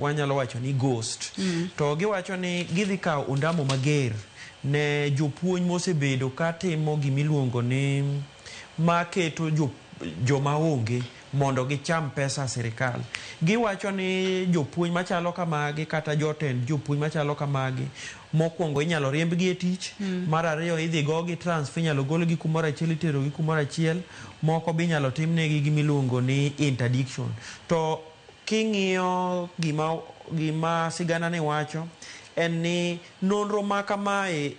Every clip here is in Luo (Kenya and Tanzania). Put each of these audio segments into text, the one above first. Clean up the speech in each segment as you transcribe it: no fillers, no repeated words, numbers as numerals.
wanyalo wacho ni ghost. To giwacho ni gidhi kawo ondamo mager ne jopuonj mosebedo ka timo gimiluongo ni maketo joma onge mondo gicham pesa sirikal. Giwacho ni jopuonj machalo kamagi kata jotend jopuonj machalo kamagi mokwongo inyalo riembgi e tich, mar ariyo idhi gogi transfer, inyalo golgi kumoro achiel iterogi kumoro achiel, moko be inyalo timnegi gimiluongo ni interdiction. To king'iyo gima sigana ni wacho en ni nonro ma kamae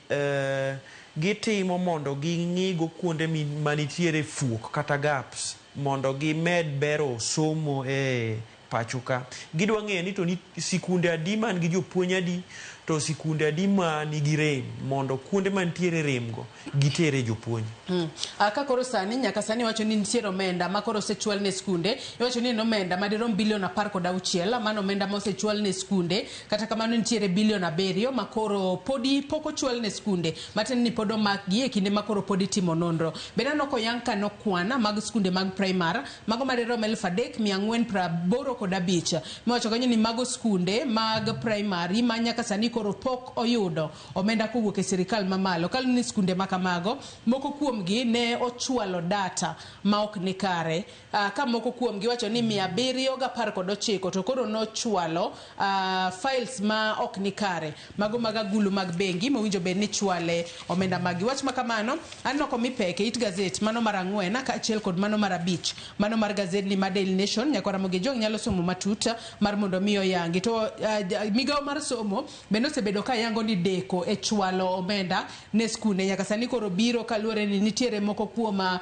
gitimo mondo ging'igo kuonde manitiere fuok kata gaps mondo gimed bero somo e pacho ka. Gidwa ng'eyo ni to ni sikunde adi man gi jopuonj adi to sikunde adi ma nigi rem mondo kuonde mantiere rem go gitere jopuonj. Ka koro sani nyaka sani iwacho ni nitiere omenda ma koro osechwal ne skunde, iwacho ni en omenda madirom bilion 16, mano omenda ma osechwal ne skunde. Kata kamano nitiere bilion 7 ma koro podi pok ochwal ne skunde, matiende ni pod omakgi e kinde ma koro pod itimo nonro. Bende aneno koyang ka nokwan mag skunde mag primar, mago madirom 3485, miwacho kanyo ni mago skunde mag primary ma nyaka sani koro pok oyudo omenda kowuok e sirikal mamalo. Kaluwore ni skunde ma kamago, moko kuomgi ne ochwalo data ma ok ni kare, ka moko kuomgi wacho ni 719 to koro nochwalo files ma ok ni kare, mago mag agulu mag bengi mowinjo bed ni chwale omenda magi. Wach ma kamano aneno komi pek e it gazet mano mar 4 kaachiel kod mano mar 5 mano mar gazedni mar Daily Nation. Nyaka Ramogi Ojwang nyalo somo matut mar mondo mi oyangi. To migawo mar somo bende osebedo ka yango ni deko e chwalo omenda ne skunde nyaka sani koro biro kaluwore ni nitiere moko kuom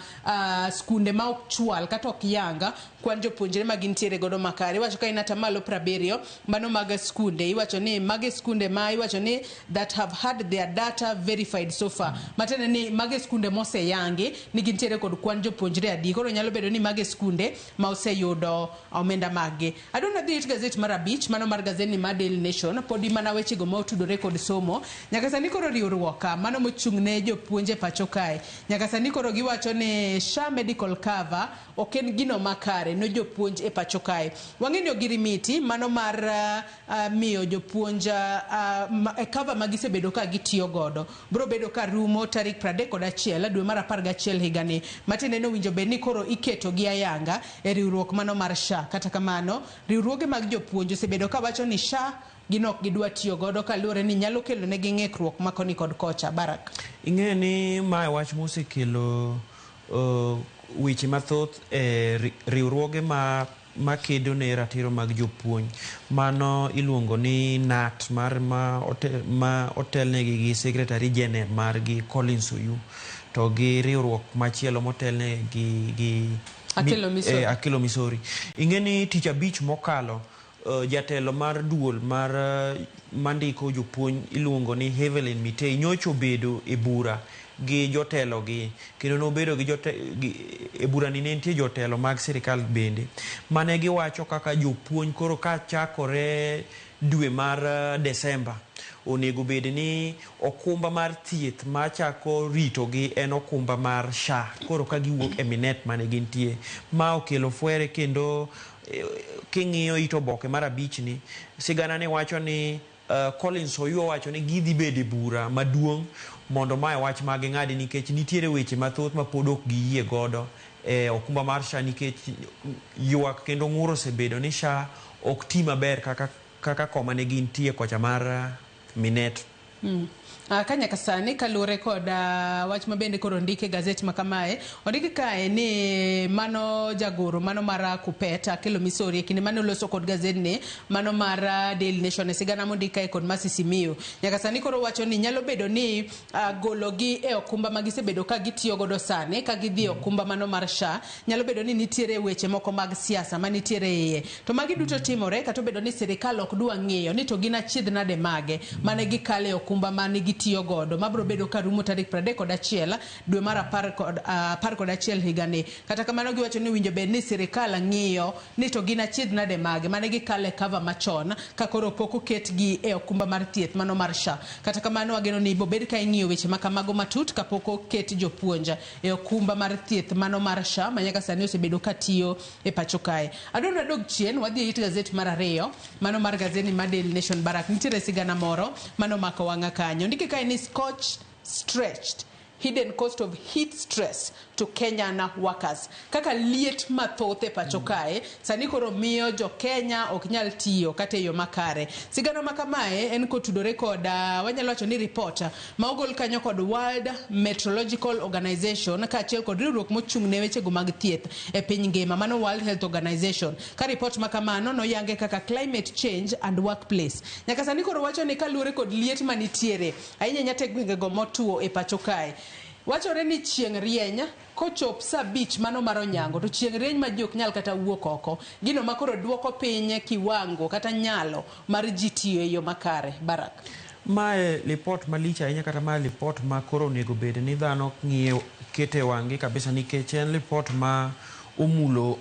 skunde ma ok chwal kata ok yang kwan jopuonjre ma gintiere godo makare. Iwacho ka en atamalo 70 mano mag skunde, iwacho ni mage skunde ma iwacho ni that have had their data verified so far, matiende ni mage skunde moseyangi ni gintiere kod kwan jopuonjre adi. Koro nyalo bedo ni mage skunde ma oseyudo omenda maggi. Adwa nadhi it gazet mar 5 mano mar gazet mar Daily Nation, podi mana wechego ma otudore kod somo. Nyaka sani koro riwruok mano mochung' ne jopuonj e pacho kae nyaka sani koro giwacho ni SHA medical cover ok en gino makare ne jopuonj e pacho kae. Wang'e ni ogirimiti mano mar miyo jopuonj cover ma gisebedo ka gitiyo godo biro bedo ka rumo tarik 31 dwe mar 11 higani, matiende ni owinjo bed ni koro iketo gi ayanga e riwruok mano mar SHA. Kata kamano riwruoge mag jopuonj osebedo ka wacho ni SHA gin ok gidwa tiyo godo kaluwore ni nyalo kelo negi ng'ikruok ma koni kod kocha. Barak, Ing'e ni mae wach mosekelo weche mathoth e riwruoge ma makedo ne ratiro mag jopuonj. Mano iluongo ni KNUT mar ma otelnegi gi Secretary General margi Collins Oyu to gi riwruok machielo motelnegi gi Akelo Misori. Akelo Misori. Ing'e ni tich abich mokalo jatelo mar duol mar mandiko jopuonj iluongo ni Evelyn Mitei nyocha obedo e bura gi jotelo gi kendo nobedo gi e bura ni ne nitie jotelo mag sirikal bende mane giwacho kaka jopuonj koro kachakore dwe mar Desemba onego bed ni okumba mar thieth machako ritogi en okumba mar SHA koro ka giwuok e minet mane gintie. Ma okelo fwere kendo king'iyo it oboke mar 5 ni sigana ni wacho ni Collins Oyu owacho ni gidhi bedo e bura maduong' mondo mae wach ma ging'adi nikech nitiere weche mathoth ma pod ok giyie godo e okumba mar SHA nikech ywak kendo ng'ur osebedo ni SHA ok ti maber kaka koma ne gintie kocha mar minet. Ka nyaka sani kaluwore kod wach ma bende koro ondiki e gazet ma kamae, ondiki kae ni mano jagoro mano mar Kupet Akelo Misori e kinde mane oloso kod gazedni mano mar Daily Nation e sigana mondik kae kod Mercy Simiyu. Nyaka sani koro wacho ni nyalo bedo ni gologi e okumba ma gisebedo ka gitiyo godo sani ka gidhi e okumba mano mar SHA nyalo bedo ni nitiere weche moko mag siasa manitiere iye. To magi duto timore kata obedo ni sirikal ok dwa ng'iyo ni to gin achiedh nade mage mane gikale okumba okumba mane gitiyo godo mabiro bedo ka rumo tarik 31 dwe mar 11 higani. Kata kamano giwacho ni winjo bed ni sirikal ng'iyo ni to gin achiedh nade mage mane gikale cover machon ka koro pok oketgi e okumba mar thieth mano mar SHA. Kata kamano wageno ni bobed ka ing'iyo weche ma kamago matut kapok oket jopuonj e okumba mar thieth mano mar SHA ma nyaka sani osebedo ka tiyo e pacho kae. Adwaro adog chien wadhi e it gazet mar ariyo mano mar gazeti mar Daily Nation Barak. Nitiere sigana moro mano mako wang'a kanyo. Ndike kae ni Scotch stretched hidden cost of heat stress to Kenyan workers. Kaka liet mathoth e pacho kae, sani koro miyo jo Kenya ok nyal tiyo kata e yo makare. Sigana ma kamae en kotudore kod wanyalo wacho ni report ma ogol kanyo kod World Meteorological Organization kaachiel kod riwruok mochung' ne wechego mag thieth e piny ngima, mano World Health Organization. Ka report ma kamano noyange kaka climate change and workplace. Nyaka sani koro wacho ni kaluwore kod liet manitiere, ahinya ahinya te gwengego motuo e pacho kae. Wachore ni chieng' rieny kochop saa abich mano mar onyango to chieng' rieny ma ji ok nyal kata wuok oko. Gino ma koro duoko piny kiwango kata nyalo mar ji tiyo e yo makare. Barak. Mae lipot malich ahinya kata mae lipot ma koro onego bed ni dhano ng'iyo kete wang'gi kabisa nikech en lipot ma omulo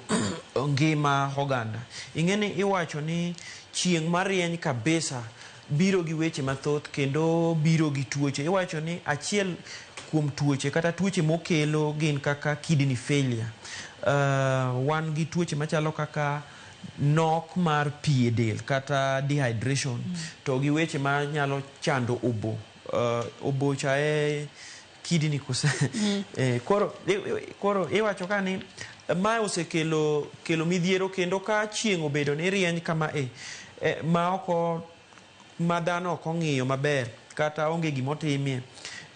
ngima oganda. Ing'e ni iwacho ni chieng' marieny kabisa biro gi weche mathoth kendo biro gi tuoche. Iwacho ni achiel kuom tuoche kata tuoche mokelo gin kaka kidney failure. Wan gi tuoche machalo kaka nok mar pi e del kata dehydration to gi weche manyalo chando obo. Obo cha e kidney kose. Koro iwacho ka ni mae osekelo kelo midhiero kendo ka chieng' obedo ni rieny kama ma oko ma dhano ok ong'iyo maber kata onge gimotimie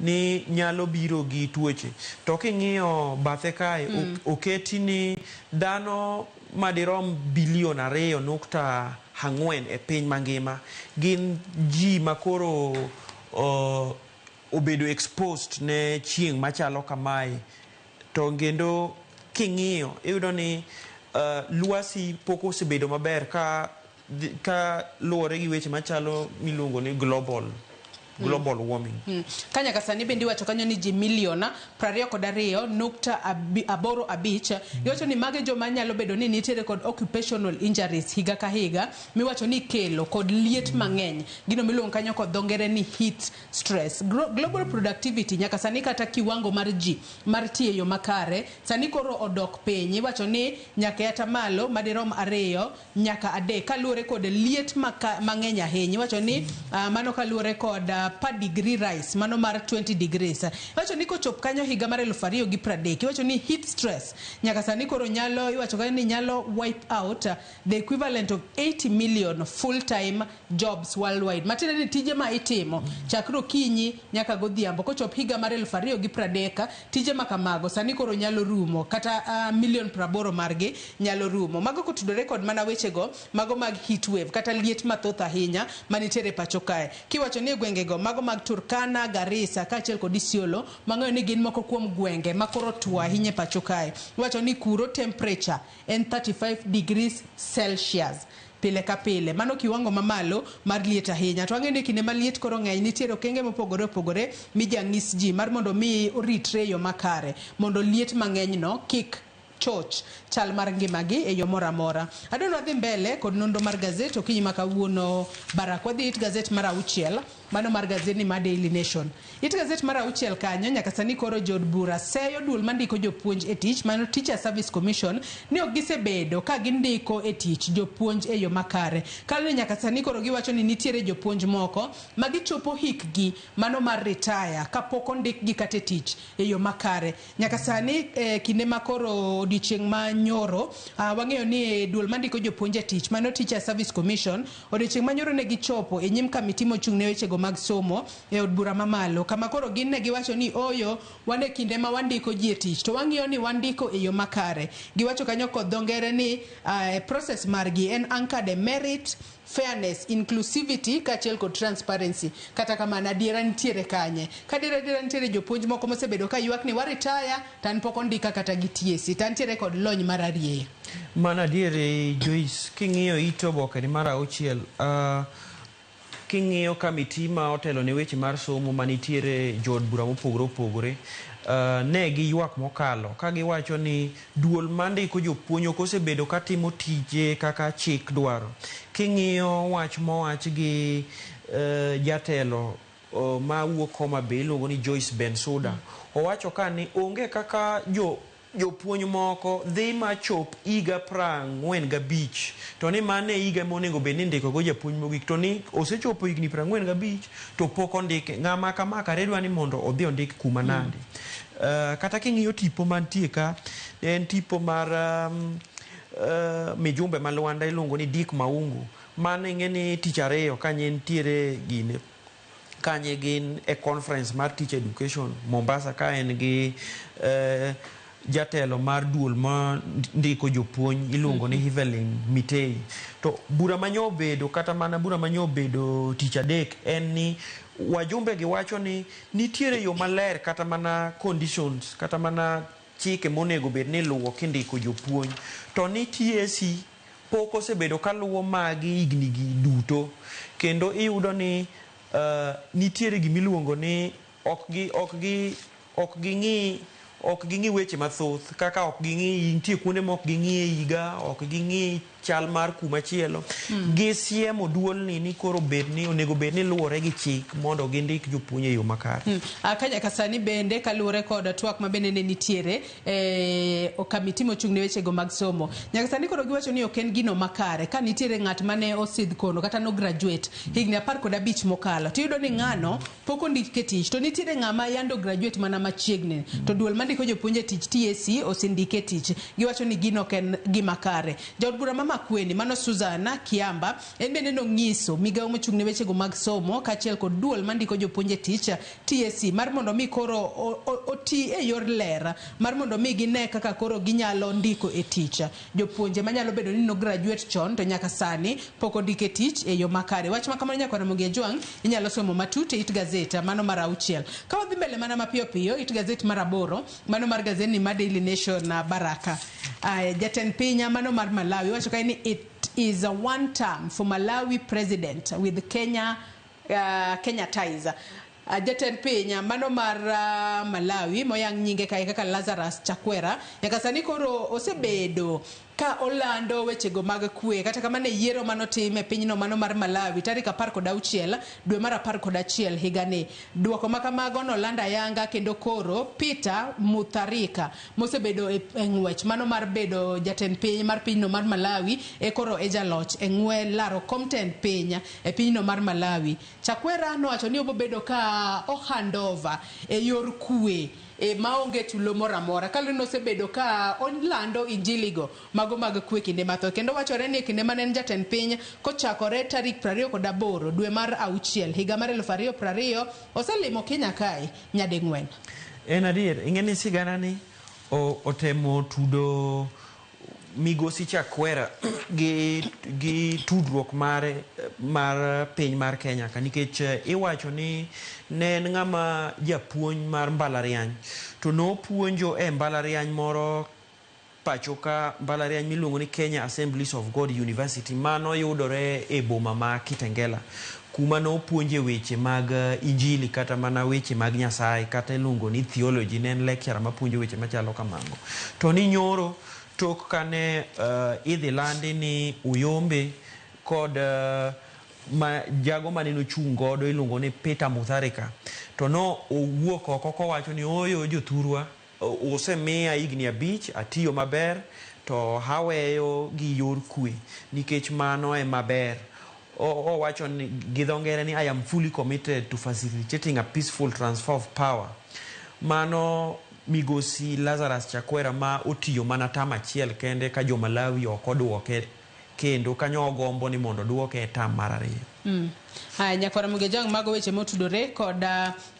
ni nyalo biro gi tuoche. To king'iyo bathe kae oketi ni dhano madirom bilion 2.4 e piny mangima gin ji makoro obedo exposed ne chieng' machalo kamae. To kendo king'iyo iyudo ni lwasi pok osebedo maber ka luwore gi weche machalo miluongo ni global warming. Ka nyaka sani bende iwacho kanyo ni ji milion 22.85 iwacho ni mage joma nyalo bedo ni nitiere kod occupational injuries higa ka higa miwacho ni kelo kod liet mang'eny, gino miluongo kanyo kod dho ngere ni heat stress. Global productivity nyaka sani kata kiwango mar ji mar tiyo e yo makare sani koro odok piny, iwacho ni nyaka e atamalo madirom 2 nyaka 3 kaluwore kod liet mang'eny ahinya. Iwacho ni mano kaluwore kod per degree rise mano mar 20 degrees. Iwacho ni kochop kanyo higa mar 2030 iwacho ni heat stress nyaka sani koro nyalo, iwacho kanyo ni nyalo wipe out the equivalent of 80 million full time jobs worldwide. Matiende ni tije ma itimo chakre okinyi nyaka godhiambo kochop higa mar 2030 tije ma kamago sani koro nyalo rumo kata milion 80 margi nyalo rumo. Mago kotudore kod mana wechego mago mag heat wave kata liet mathoth ahinya manitiere pacho kae. Kiwacho ni gwengego mago mag Turkana, Garissa kaachiel kod Isiolo mang'eyo ni gin moko kuom gwenge makoro tuo ahinya e pacho kae. Iwacho ni kuro temperature en 35 degrees Celsius pile ka pile. Mano kiwango mamalo mar liet ahinya. To wang'eyo ni kinde ma liet koro ng'eny nitiere okenge mopogore opogore mijang'is ji mar mondo mi oritre e yo makare mondo liet mang'eny no kik choch chal mar ngimagi e yo moro amora. Adwaro wadhi mbele kod nonro mar gazet okinyi ma kawuono Barak. Wadhi it gazet mar 6 mano mar gazeti mar Daily Nation. It gazet mar 6 kanyo nyaka sani koro jood bura seyo duol mandiko jopuonj e tich mano Teacher Service Commission ni ok gisebedo ka gindiko e tich jopuonj e yo makare. Kaluwore nyaka sani koro giwacho ni nitiere jopuonj moko ma gichopo hikgi mano mar retire kapok ondikgi kata e tich e yo makare. Nyaka sani kinde ma koro odiochieng' ma nyoro wang'eyo ni duol mandiko jopuonj e tich mano Teacher Service Commission odiochieng' ma nyoro ne gichopo e nyim kamiti mochung' ne wechego mag somo e od bura mamalo kama koro gin ne giwacho ni oyo wan e kinde ma wandiko ji e tich to wang'iyo ni wandiko e yo makare. Giwacho kanyo kod dho ngere ni process margi en anchored e merit, fairness, inclusivity kaachiel kod transparency. Kata kamano adiera nitiere kanye? Ka adiera nitiere jopuonj moko mosebedo ka ywak ni waritaya to an pok ondika kata gi TSC to antiere kod lony mar arieya. Mano adier Joyce, king'iyo it oboke ni mar 6 King'iyo kamiti ma otelo ne weche mar somo manitiere jood bura mopogore opogore, ne giywak mokalo ka giwacho ni duol mandiko jopuonj ok osebedo katimo tije kaka chik dwaro. King'iyo wach mowach gi jatelo mawuok Homa Bay iluongo ni Joyce Bensuda, owacho ka ni onge kaka jopuonj moko dhi machop higa 45 to ni mano e higa monego bed ni indiko go japuonj mogik, to ni osechopo higni 45 to pok ondike. Ng'ama kama kare dwa ni mondo odhi ondik kuma nade? Kata king'iyo tipo mantie ka, en tipo mar mijumbe ma Lwanda iluongo ni Dick Maungu. Mano ing'e ni tich ariyo kanye nitiere gine kanye gin e conference mar teacher education Mombasa, ka en gi jatelo mar duol ma ndiko jopuonj iluongo ni Evelyn Mitei. To bura manyo bedo kata mana bura manyo bedo tich adek en ni wajumbe gi wacho ni nitiere yo maler kata mana conditions kata mana chike monego bed ni iluwo kindiko jopuonj, to ni TSC pok osebedo kaluwo magi higni gi duto, kendo iyudo ni nitiere gimiluongo ni ok ging'i weche mathoth, kaka ok ging'i, nitie kuonde ma ok ging'i e higa, ok ging'i chal mar kuma chielo. Gisiemo duolni ni koro bed ni onego bed ni luwore gi chik mondo gindik jopuonj e yo makare. Ka nyaka sani bende kaluwore kod twak ma bende ne nitiere e kamiti mochung' ne wechego mag somo, nyaka sani koro giwacho ni ok en gino makare ka nitiere ng'at mane osidh kono kata no graduate higni 15 mokalo, tiyudo ni ng'ano pok ondik e tich, to nitiere ng'ama yando graduate mana machiegni to duol mandiko jopuonj e tich TSC osendike e tich. Giwacho ni gino ok en gima kare. Jaod bura ma Makueni mano Susan Kiamba en bende nong'iso migawo mochung' ne wechego mag somo kaachiel kod duol mandiko jopuonj e tich TSC mar mondo mi koro oti e yor ler mar mondo mi gine kaka koro ginyalo ndiko e tich jopuonje manyalo bedo ni no graduate chon to nyaka sani pok ondik e tich e yo makare. Wach ma kamano, nyakwar Ramogi Ajwang', inyalo somo matut e it gazet mano mar 6. Ka wadhi mbele mana mapiyo piyo, it gazet mar 8 mano mar gazetni mar Daily Nation, Baraka. Jatend piny mano mar Malawi wacho kae ni it is a one term for Malawi president with Kenya ties. Jatend piny mano mar Malawi moyang nyinge kae kaka Lazarus Chakwera nyaka sani koro osebedo ka olando wechego mag kwe, kata kamano e yiero manotim e pinyno mano mar Malawi tarik 16 dwe mar 11 higani, duoko ma kamago nolando ayanga, kendo koro Peter Mutharika mosebedo e ng'wech mano mar bedo jatend piny mar pinyno mar Malawi e koro e jaloch e ng'we laro kom tend piny e pinyno mar Malawi. Chakwera nowacho ni obobedo ka o handover e yor kwe e maonge tulo moro amora, kaluwore ni osebedo ka olando injiligo mago mag kwe kinde mathoth, kendo wachore ni e kinde mane en jatend piny kochakore tarik 28 dwe mar 6 higa mar 2020 oselimo Kenya kae nyading'wen. En adier, ing'e ni sigana ni otemo tudo migosi Chakwera gi tudruok mare mar piny mar Kenya ka, nikech iwacho ni ne en ng'ama japuonj mar mbalariany to nopuonjo e mbalariany moro pacho ka, mbalariany miluongo ni Kenya Assemblies of God University mano yudore e boma ma Kitengela, kuma nopuonje weche mag injili kata mana weche mag Nyasaye kata iluongo ni theology. Ne en lecturer mapuonjo weche machalo kamago. To ni nyoro tok kane idhi landi ni Uyombe kod ma jago mane nochung' godo iluongo ni Peter Mutharika, to no owuok oko kowacho ni ooyo jothurwa, osemiya higni 5 atiyo maber to aweyo gi yor kwe nikech mano ema ber. Owacho ni gi dho ngere ni "I am fully committed to facilitating a peaceful transfer of power." Mano migosi Lazarus Chakwera ma otiyo mana tam achiel kende ka jo Malawi ok oduoke kendo kanyo ogombo ni mondo oduoke e tam mar ariyo. Haya, nyakwara Mugejang, mago weche motudore kod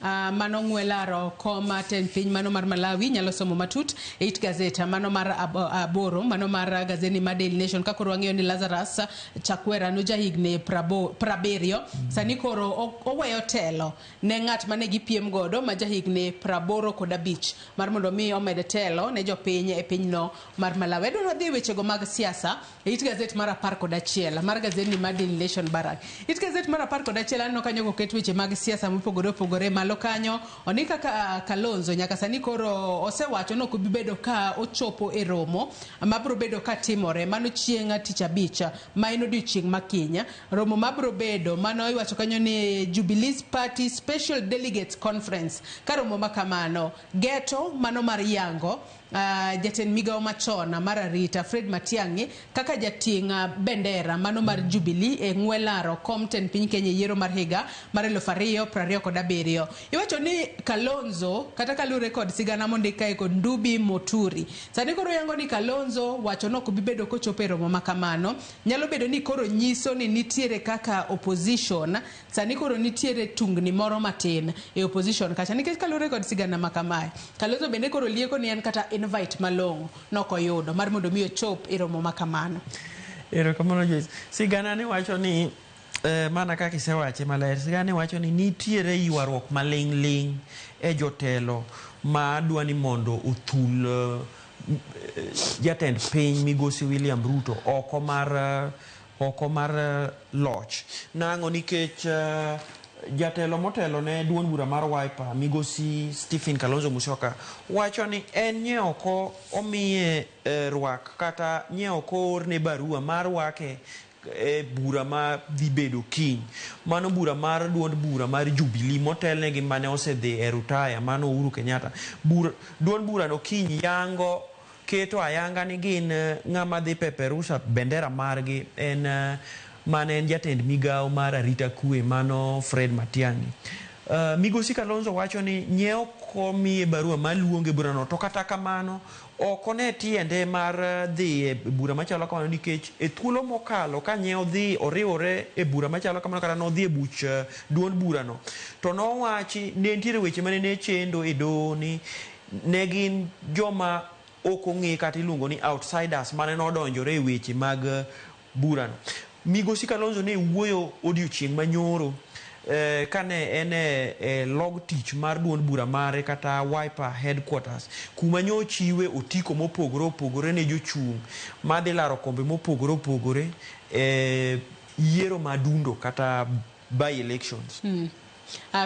mano ng'we laro kom tend piny mano mar Malawi. Nyalo somo matut e it gazeta mano mar 8 mano mar gazeti mar Daily Nation. Ka koro wang'eyo ni Lazarus Chakwera no jahigni 70, sani koro oweyo telo ne ng'at mane gipiem godo ma jahigni 85 mar mondo mi omed telo ne jopiny e pinyno mar Malawi. Adwaro dhi e wechego mag siasa e it gazet mar 11 mar gazeti mar Daily Nation, Barak. It Lit gazet mar 11 aneno kanyo koket weche mag siasa mopogore opogore malo kanyo. Ondik kaka Kalonzo nyaka sani koro osewacho ni ok obi bedo ka ochopo e romo mabiro bedo ka timore mano chieng' tich abich ma en odiochieng' ma kiny. Romo mabiro bedo mano iwacho kanyo ni Jubilee Party Special Delegates Conference. Ka romo ma kamano geto mano mar yango jatend migawo machon mar arita Fred Matiang'i kaka jating' bendera mano mar Jubilee e ng'we laro kom tend piny Kenya e yiero mar higa mar 2027. Iwacho ni Kalonzo kata kaluwore kod sigana mondik kae kod Ndubi Moturi. Sani koro yango ni Kalonzo wacho ni ok obi bedo kochopo e romo ma kamano. Nyalo bedo ni koro nyiso ni nitiere kaka opposition sani koro nitiere tungni moro matin e opposition kacha nikech kaluwore kod sigana ma kamae. Kalonzo bende koro lieko ni en kata invite malong'o nokoyudo mar mondo mi ochop e romo ma kamano. Erokamano Joyce. Sigana ni wacho ni mana kaka isewache maler, sigana ni wacho ni nitiere ywaruok maling' ling' e jotelo ma dwa ni mondo othul jatend piny migosi William Ruto oko mar loch. Nang'o? Nikech jatelo motelo ne duond bura mar Wiper migosi Stephen Kalonzo Musyoka wacho ni en nye ok omiye rwak kata nye ok oorne barua mar rwake e bura ma dhi bedo kiny. Mano bura mar duond bura mar Jubilee motelne gi mane osedhi e rutaya mano Uhuru Kenyatta. Duond bura no kiny yango keto ayanga ni gin ng'ama dhi peperusha bendera margi en mane en jatend migawo mar arita kwe mano Fred Matiang'i. Migosi Kalonzo wacho ni nye ok omiye barua maluonge e burano, to kata kamano ok one tiende mar dhi e bura machalo kamano, nikech e thuolo mokalo ka nye odhi oriwore e bura machalo kamano kata nodhi e buch duond burano, to nowachi ne nitiere weche mane ne chendo e doho ni ne gin joma ok ong'e kata iluongo ni outsiders mane nodonjore e weche mag burano. Migosi Kalonzo ne wuoyo odiochieng' manyoro kane en e log tich mar duond bura mare kata Wiper headquarters, kuma nyochiwe otiko mopogore opogore ne jochung' madhi laro kombe mopogore opogore e yiero madundo kata by elections.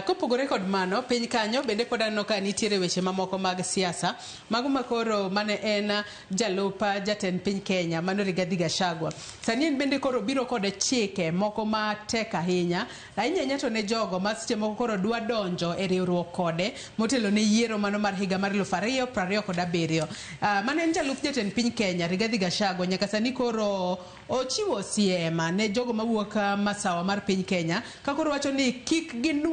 Kopogore kod mano, piny kanyo bende pod aneno ka nitiere weche mamoko mag siasa mago makoro mane en jalup jatend piny Kenya mano Rigathi Gachagua. Sani en bende koro biro kod chike moko matek ahinya ahinya ahinya to ne jogo ma seche moko koro dwa donjo e riwruok kode motelo ne yiero mano mar higa mar 2027. Mane en jalup jatend piny Kenya Rigathi Gachagua nyaka sani koro ochiwo siem ne jogo mawuok masawa mar piny Kenya ka koro wacho ni kik ginuo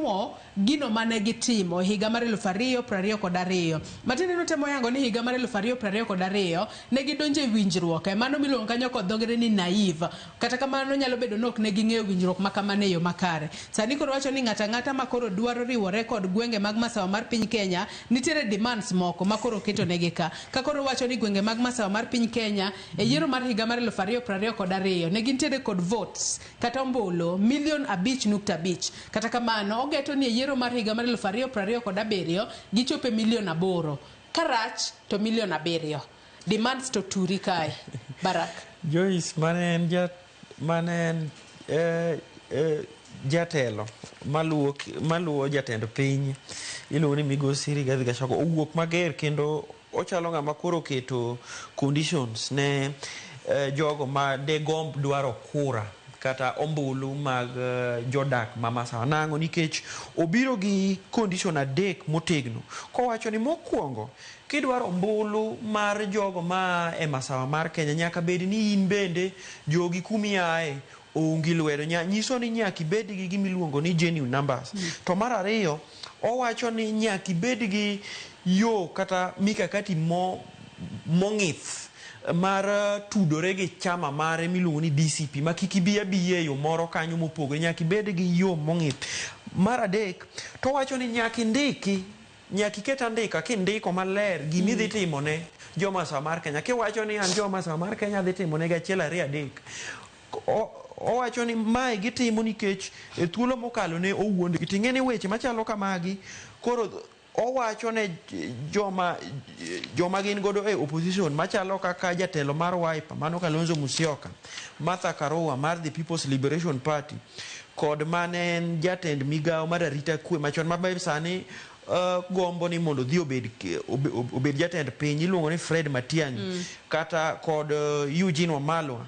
gino mane gitimo e higa mar 2022. Matiende ni otemo yango ni higa mar 2022 ne gidonjo e winjruok mano miluongo kanyo kod dho ngere ni naive. Kata kamano nyalo bedo ni ok ne ging'eyo winjruok ma kamano e yo makare. Sani koro wacho ni ng'ato ang'ata ma koro dwaro riwore kod gwenge mag masawa mar piny Kenya nitiere demands moko ma koro oketo negi ka. Ka koro wacho ni gwenge mag masawa mar piny Kenya e yiero mar higa mar 2022 ne gintiere kod votes kata ombulu milion 5.5. Kata kamano ogeto ni e yiero mar higa mar 2027 gichopo e milion 8. Karach to milion 7. Demands to turi kae. Barak. Joyce, mane en jatelo maluwo jatend piny iluongo ni migosi Rigathi Gachagua owuok mager kendo ochalo ng'ama koro oketo conditions ne jogo ma degomb dwaro kura kata ombulu mag jodak ma Masawa. Nang'o? Nikech obiro gi condition adek motegno kowacho ni mokwongo, kidwaro ombulu mar jogo ma e masawa mar Kenya, nyaka bed ni in bende jogi kumiaye oungi lwedo. Nyiso ni nyaka ibed gi gimiluongo ni genuine numbers. To mar ariyo, owacho ni nyaka ibed gi yo kata mikakati mong'ith mar tudore gi chama mare miluongo ni DCP, ma kik ibi abiya e yo moro kanyo mopogore, nyaka ibed gi yo mong'ith. Mar adek, to owacho ni nyaka indiki, nyaka iket andika kindiko maler gimidhi timo ne jomasawa mar Kenya, kiwacho ni an jomasawa mar Kenya adhi timo negi achiel, ariyo, adek. Owacho ni mae gitimo nikech e thuolo mokalo ne owuondgi. Ting'e ni weche machalo kamagi koro Owacho ne joma gin godo e opposition machalo kaka jatelo mar Wiper mano Kalonzo Musyoka, Martha Karua mar the People's Liberation Party kod mane en jatend migawo mar arita kwe machon maber sani gombo ni mondo odhi obed jatend piny iluongo ni Fred Matiang'i kata kod Eugene Wamalwa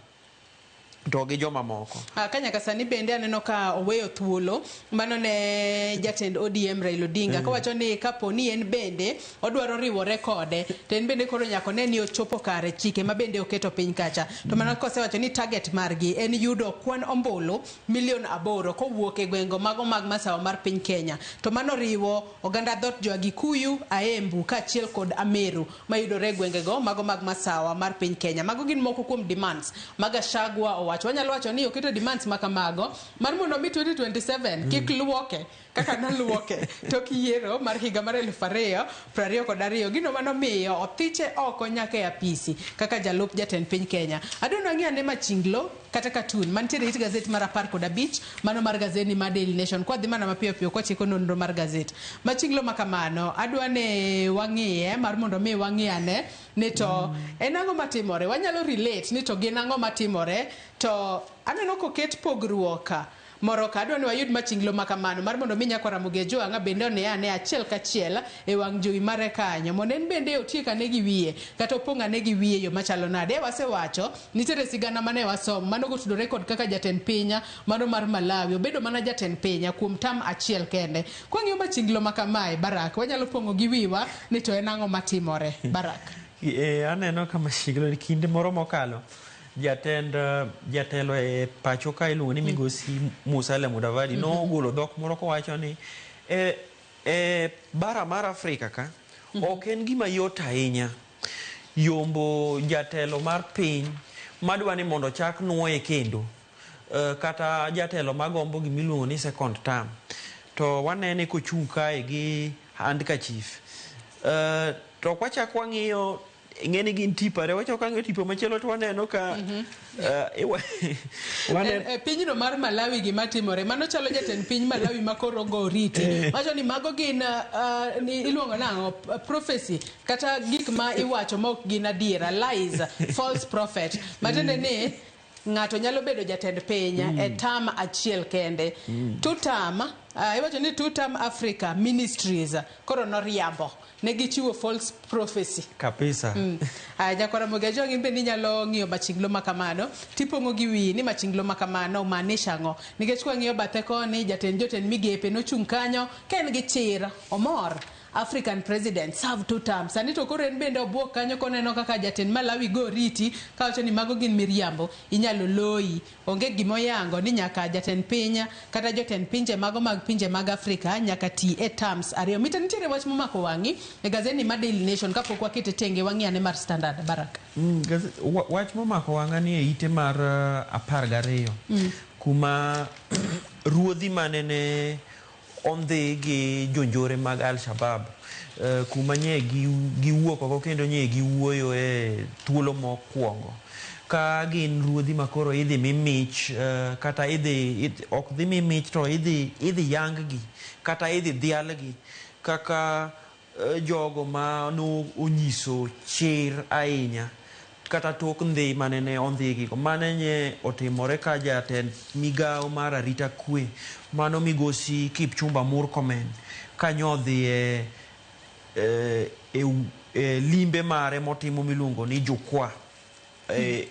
to gi joma moko. Ka nyaka sani bende aneno ka oweyo thuolo mano ne jatend ODM Raila Odinga kowacho ni kapo ni en bende odwaro riwore kode to en bende koro nyaka one ni ochopo kare chike ma bende oketo piny kacha to mana kosewacho ni target margi en yudo kwan ombulu milion 8 kowuok e gwengo mago mag masawa mar piny Kenya to mano riwo oganda dhot jo Agikuyu, Aembu kaachiel kod Ameru mayudore e gwengego mago mag masawa mar piny Kenya. Mago gin moko kuom demands ma Gachagua owacho. Wanyalo wacho ni oketo demands ma kamago mar mondo mi 2027 kik luoke kaka noluoke tok yiero mar higa mar 2022. Gino manomiyo othiche oko nyaka e apisi kaka jalup jatend piny Kenya. Adwa ni wang'i ane machinglo kata cartoon mantiere it gazet mar 15 mano mar gazeti mar Daily Nation. Kwadhi mana mapiyo piyo kwatieko nonro mar gazet. Machinglo ma kamano adwa ni wang'iye mar mondo mi wang'i ane ni to en ang'o matimore. Wanyalo relate ni to gin ang'o matimore to aneno koket pogruok ka moro ka adwa ni wayud machinglo ma kamano mar mondo mi nyakwa Ramogi Ajwang'a bende one ane achiel kachiel e wang' jowi mare kanyo mondo en bende otiek ane gi wiye kata opong' ane gi wiye yo machalo nade. Wasewacho nitiere sigana mane wasomo mano kotudore kod kaka jatend piny mano mar Malawi obedo mana jatend piny kuom tam achiel kende. Kwang'iyo machinglo ma kamae Barak wanyalo pong'o gi wiwa ni to en ang'o matimore Barak. Aneno ka machinglo ni kinde moro mokalo jatend jatelo e pacho ka iluongo ni migosi Musalia Mudavadi nogolo dhok moro kowacho ni e bara mar Afrika ka ok en gima yot ahinya yombo jatelo mar piny madwa ni mondo ochak nuoye kendo kata jatelo magombo gimiluongo ni second term to wanene kochung' kae gi handkerchief to kwachak wang'iyo ing'eni gin tipo ariyo wachako wang'iyo tipo machielo to waneno ka E pinyno mar Malawi gima timore mano chalo jatend piny Malawi ma koro go oriti wacho ni mago gin iluongo nang'o prophecy kata gik ma iwacho ma ok gin adiera, lies, false prophet, matiende ni ng'ato nyalo bedo jatend piny e term achiel kende. Two term, iwacho ni two term Africa ministries koro noriambo ne gichiwo false prophecy kabisa. Aya, nyakwar Ramogi Ajwang' in bende inyalo ng'iyo machinglo ma kamano tipong'o gi wiyi ni machinglo ma kamano maanisha ang'o nikech kwang'iyo bathe koni jatend jotend migepe nochung' kanyo ka en gi chir omor African president serve two terms. Sani to koro en bende obuok kanyo koneno kaka jatend Malawi go oriti kawacho ni mago gin miriambo inyalo loyi onge gimoyango ni nyaka jatend piny kata jotend pinje mago mag pinje mag Afrika nyaka ti e terms ariyo. Mita nitiere wach momako wang'i e gazeti mar Daily Nation kapok wakete tenge wang'i ane mar Standard Barak. Wach momako wang'a ni e ite mar 12 kuma ruodhi manene ondhi gi jonjore mag Al-Shabaab kuma nye giwuok oko kendo nye giwuoyo e thuolo mokwongo ka gin ruodhi ma koro idhi mi mich kata idhi ok dhi mi mich to idhi yang gi kata idhi dhial gi kaka jogo ma no onyiso chir ahinya kata tok ndhi manene ondhigigo. Mane nye otimore ka jatend migawo mar arita kwe mano migosi Kipchumba Murkomen kanyo odhi e limbe mare motimo miluongo ni Jukwaa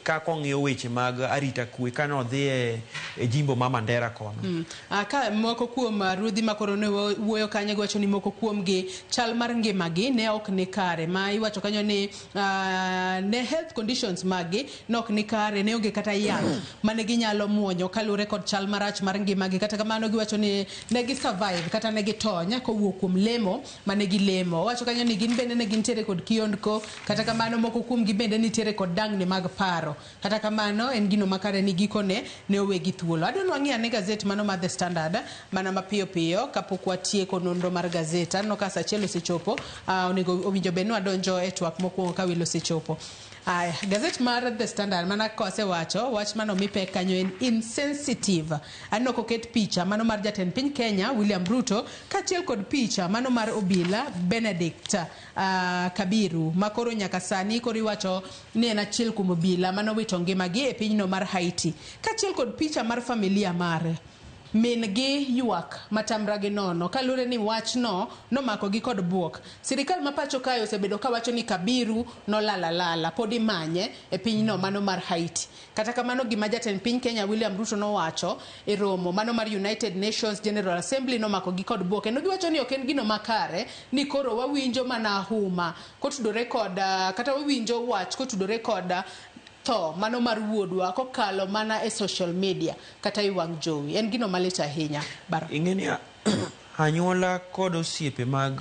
kaka ong'iyo weche mag arita kwe kane odhi e jimbo ma Mandera kono. Ka moko kuom ruodhi ma koro ne wuoyo kanyo giwacho ni moko kuom gi chal mar ngimagi ne ok ni kare ma iwacho kanyo ni ne health conditions maggi ne ok ni kare ne onge kata yath mane ginyalo muonyo kaluwore kod chal marach mar ngimagi. Kata kamano giwacho ni ne gi survive kata ne gitony kowuok kuom lemo mane gilemo. Owacho kanyo ni gin bende ne gintiere kod kiondko kata kamano moko kuom gi bende nitiere kod dangni mag paro. Kata kamano en gino makare ni gikone ne owegi thuolo. Adwa ni wang'i ane gazet mano mar The Standard mana mapiyo piyo kapok watieko nonro mar gazet. Aneno ka saa achiel osechopo, onego owinjo bed ni wadonjo e twak mokwongo ka welo osechopo. Aya, gazet mar The Standard mana kosewacho wach mano mi pek kanyo en insensitive. Aneno koket picha mano mar jatend piny Kenya William Ruto kaachiel kod picha mano mar obila Benedict Kabiru ma koro nyaka sani koro iwacho ni en achiel kuom obila manowito ngimagi e pinyno mar Haiti. Kaachiel kod picha mar familia mare. Min gi ywak matamra gi nono kaluwore ni wachno nomakogi kod buok. Sirikal ma pacho kae osebedo kawacho ni Kabiru nolal alala, pod imanye e pinyno mano mar Haiti. Kata kamano gima jatend piny Kenya William Ruto nowacho e romo mano mar United Nations General Assembly nomakogi kod buok. Kendo giwacho ni ok en gino makare ni koro wawinjo mana huma kotudore kod kata wawinjo wach kotudore kod tho mano mar wuodwa kokalo mana e social media kata e wang' jowi. En gino malit ahinya. Bara. Ing'eni anyuola kod osiepe mag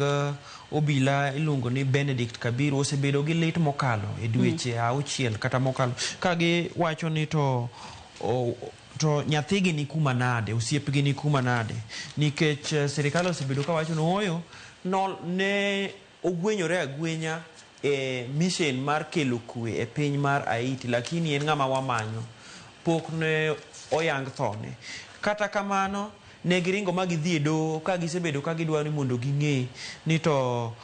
obila iluongo ni Benedict Kabiru osebedo gi lit mokalo e dweche auchiel kata mokalo ka giwacho ni to nyathigi ni kuma nade, osiepgi ni kuma nade, nikech sirikal osebedo kawacho ni ooyo ne ogwenyore agwenya e mission mar kelo kwe e piny mar Haiti, lakini en ng'ama wamanyo pok ne oyang thone. Kata kamano ne giringo ma gidhi e doho ka gisebedo ka gidwaro ni mondo ging'e ni to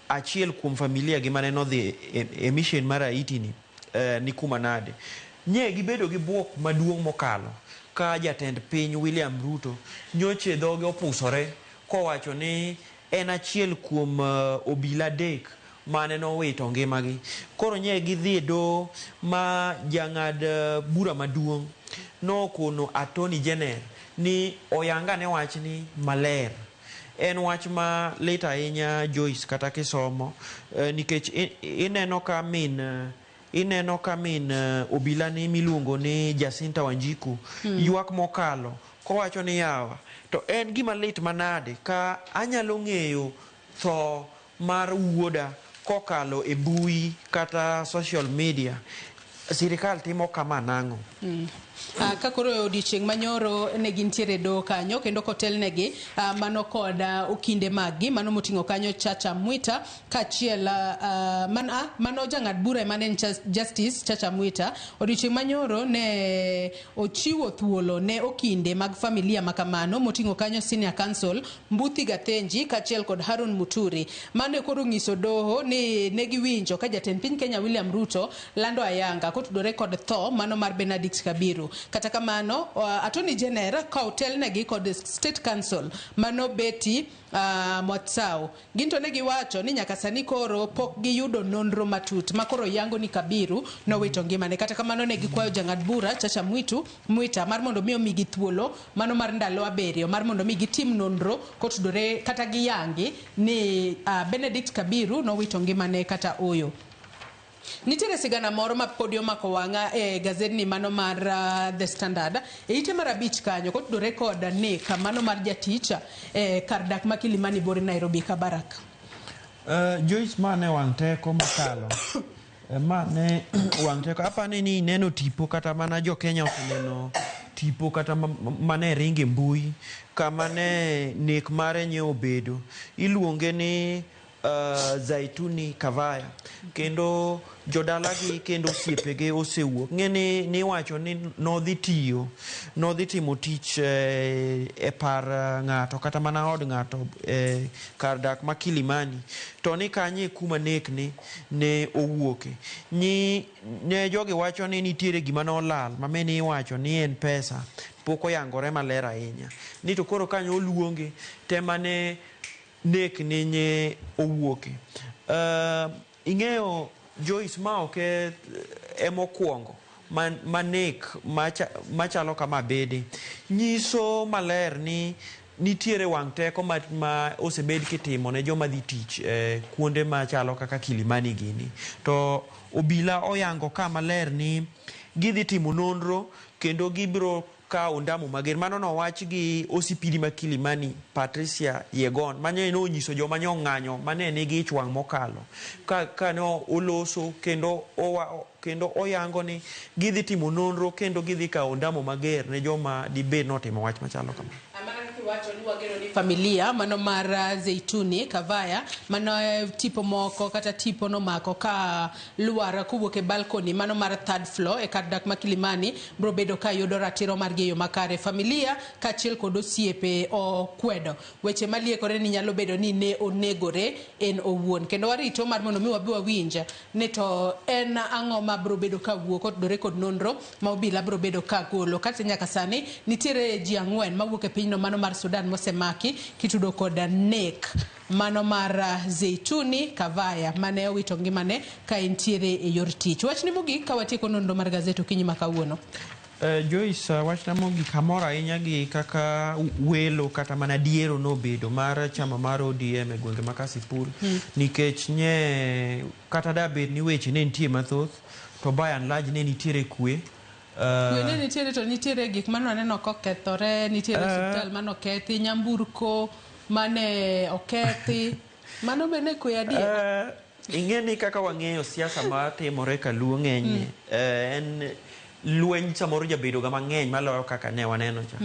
achiel kuom familia gi mane nodhi e mission mar Haiti ni ni kuma nade. Nye gibedo gi buok maduong' mokalo ka jatend piny William Ruto nyoche dhoge opusore kowacho ni en achiel kuom obila adek mane nowito ngimagi. Koro nye gidhi e doho ma jang'ad bura maduong' nokono Attorney General ni oyangane wachni maler. En wach ma lit ahinya Joyce kata kisomo nikech ineno ka min ineno ka min obila ni miluongo ni Jacinta Wanjiku ywak mokalo kowacho ni yawa to en gima lit manade ka anyalo ng'eyo tho mar wuoda kokalo e mbui kata social media. Sirikal timo kama nang'o? Ka koro e odiochieng' manyoro ne gintiere e doho kanyo kendo kotelnegi mano kod okinde maggi mano moting'o kanyo Chacha Mwita kaachiel mano jang'ad bura mane en Justice Chacha Mwita. Odiochieng' manyoro ne ochiwo thuolo ne okinde mag familia makamano moting'o kanyo Senior Counsel Mbuthi Gathenji kaachiel kod Harun Muturi. Mano koro ng'iso doho ni ne giwinjo ka jatend piny Kenya William Ruto lando ayanga kotudore kod tho mano mar Benedict Kabiru. Kata kamano, Attorney General ka otelnegi kod State Counsel mano Betty Mwatsau. Ginto ne giwacho ni nyaka sani koro pok giyudo nonro matut ma koro yango ni Kabiru nowito ngimane. Kata kamano ne gikwayo jang'ad bura Chacha Mwita mar mondo mi omigi thuolo mano mar ndalo 7 mar mondo mi gitim nonro kotudore kata giyangi ni Benedict Kabiru nowito ngimane kata oyo. Nitiere sigana moro ma podi omako wang'a e gazetni mano mar The Standard e ite mar 5 kanyo kotudore kod nek mano mar jatich e kar dak ma Kilimani bore Nairobi Kabarak. Joyce mane wang' teko mokalo. Mane wang' teko apani ni neno tipo kata mana jo Kenya oseneno tipo kata mane ringe mbui kama ne nek mare nye obedo. Iluonge ni Zaituni Kavaya kendo jodalagi kendo osiepege osewuok. Ng'e ni iwacho ni nodhi tiyo, nodhi timo tich e par ng'ato kata mana od ng'ato e kar dak ma Kilimani to ni kanye kuma nek ni ne owuoke. Ne jogi wacho ni nitiere gima nolal ma mene iwacho ni en pesa pok oyangore maler ahinya. Ni to koro kanyo oluonge tema ne nek ni nye owuoke. Ing'eyo Joyce ma ok emokwongo ma nek machalo kama bede nyiso maler ni nitiere wang' teko ma osebed kitimo ne joma dhi tich kuonde machalo kaka Kilimani gini. To obila oyango ka maler ni gidhi timo nonro kendo gibiro kawo ondamo mager. Mano nowach gi OCPD ma Kilimani Patricia Yegon mane nonyiso joma ne ong'anyo mane nigi ich wang' mokalo ka ne oloso kendo kendo oyango ni gidhi timo nonro kendo gidhi kawo ondamo mager ne joma dibed notimo wach machalo kama. kiwacho ni wageno ni familia mano mar Zeituni Kavaya mano tipo moko kata tipo nomako ka lwar kowuok e balcony mano mar third floor e kar dak ma Kilimani biro bedo ka yudo ratiro margi e yo makare. Familia kaachiel kod osiepe okwedo weche maliekore ni nyalo bedo ni ne onegore en owuon. Kendo warito mar mondo mi wabi wawinj ni to en ang'o ma biro bedo ka wuok kotudore kod nonro ma obila biro bedo ka golo. Kata nyaka sani nitiere ji 4 mawuok e pinyno mano mar Sudan mosemaki kitudo kod nek mano mar Zeituni Kavaya mane owito ngimane ka entiere e yor tich. Wachni mogik ka watieko nonro mar gazet okinyi ma kawuono. Joyce, wachna mogik amor ahinya gi kaka welo kata mana diero nobedo mar chama mar ODM e gwenge ma Kasipul nikech nye kata da bed ni weche ne nitie mathoth to by and large ne nitiere kwe. Kwe ne nitiere to nitiere gik mane waneno kokethore, nitiere osiptal mane okethi, nyamburko mane okethi. Mano be ne kwe adier? Ing'e ni kaka wang'eyo siasa matimore kaluo ng'enyne en lweny samoro jabedo ga mang'eny maloyo kaka ne waneno cha.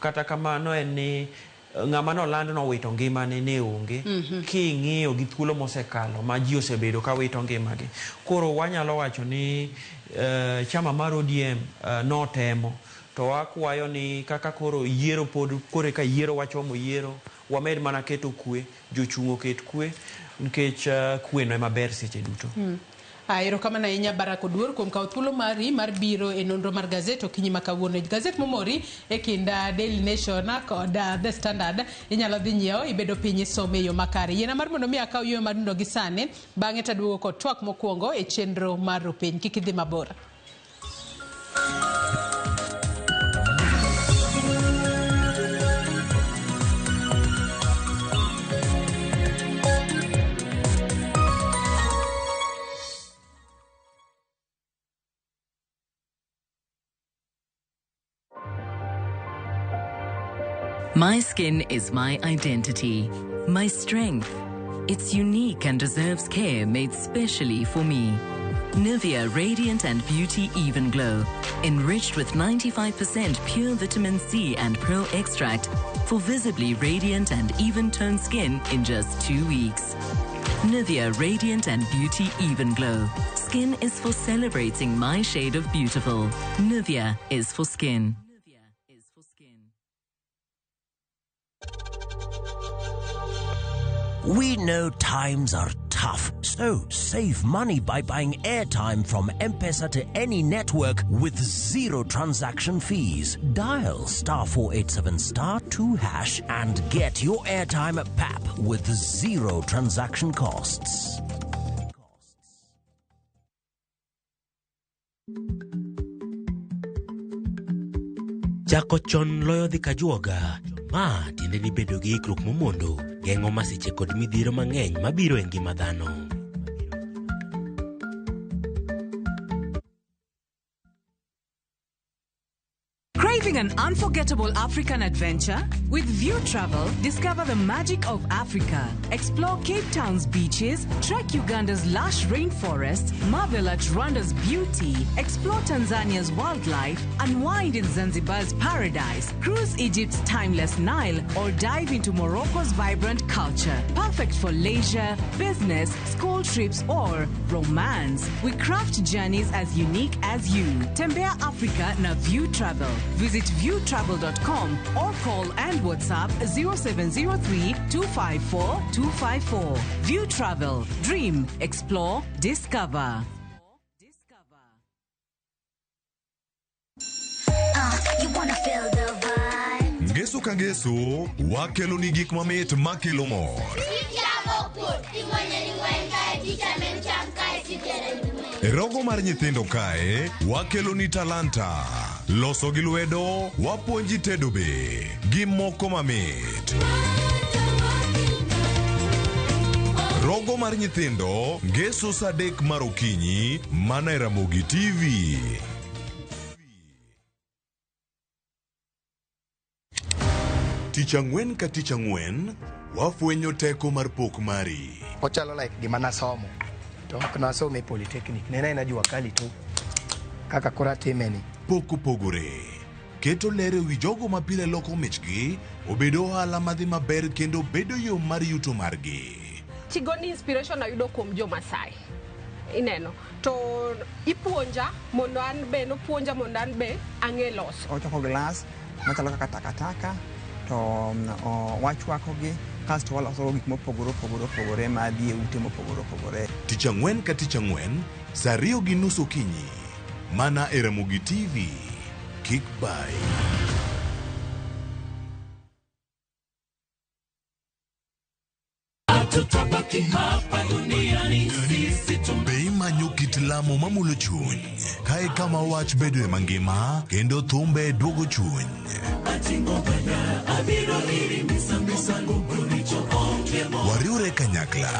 Kata kamano en ni ng'ama noland nowito ngimane ne onge king'iyo gi thuolo mosekalo ma ji osebedo ka wito ngimagi. Koro wanyalo wacho ni chama mar ODM notemo to wakwayo ni kaka koro yiero pod kore ka yiero wachomo yiero wamed mana keto kwe, jochung' oket kwe nikech kwe no ema ber seche duto. Erokamano ahinya Barak Oduor kuom kawo thuolo mari mar biro e nonro mar gazet okinyi ma kawuono. Gazet momori e kind Daily Nation kod The Standard inyalo dhi nyiewo ibedo piny isome e yo makare. Yiena mar mondo mi akaw yueyo madundo gi sani bang'e taduogo kod twak mokwongo e chenro mar Rupiny. Kik idhi mabor. My skin is my identity, my strength. It's unique and deserves care made specially for me. Nivea Radiant and Beauty Even Glow, enriched with 95% pure vitamin C and pearl extract for visibly radiant and even-toned skin in just 2 weeks. Nivea Radiant and Beauty Even Glow. Skin is for celebrating my shade of beautiful. Nivea is for skin. We know times are tough, so save money by buying airtime from M-Pesa to any network with zero transaction fees. Dial *487*2# and get your airtime at PAP with zero transaction costs. Chako chon loyo dhi kajuoga. Ma tiende ni bedo gi ikruok momondo geng'o masiche kod midhiero mang'eny mabiro e ngima dhano. Craving an unforgettable African adventure? With View Travel, discover the magic of Africa. Explore Cape Town's beaches, trek Uganda's lush rainforests, marvel at Rwanda's beauty, explore Tanzania's wildlife, unwind in Zanzibar's paradise, cruise Egypt's timeless Nile, or dive into Morocco's vibrant culture. Perfect for leisure, business, school trips, or romance. We craft journeys as unique as you. Tembea Africa na View Travel. Visit viewtravel.com or call and WhatsApp 0703 254 254. View Travel. Dream, explore, discover. You wanna feel the vibe. Ngeso ka ngeso, wakelo ni gik mamit makelo mor. E rogo mar nyithindo kae, wakelo ni talanta. Loso gi lwedo, wapuonji tedo be, gi moko mamit. Rogo mar nyithindo, ngeso saa 3 mar okinyi, mana e Ramogi TV. Tich ang'wen ka tich ang'wen, wafwenyo teko mar pok mari. Ochalo like gima nasomo. To ok nasomo e Polytechnic. Nena ena jua kali tu. Kaka koro atime ni. Pok opogore. keto ler e wi jogo ma pile loko michgi obedo ohala madhi maber kendo bedo yo mar yuto margi. Chigoni inspiration ayudo kuom jo Masai. Ineno. To ipuonja mondo an be nopuonja mondo an be ang'e loso. Ochoko glass machalo kaka takataka to wachwakogi kasto waloso gik mopogore opogore opogore madhi e ute mopogore opogore. Tich ang'wen ka tich ang'wen, saa 2:30 okinyi, mana e Ramogi TV. Kik bai. Hatutabaki hapa duniani sisi. Be imanyo kit lamo mamulo chuny? Kae kama wach bedoe mangima kendo thumbe duogo chuny. Wariwre kanyakla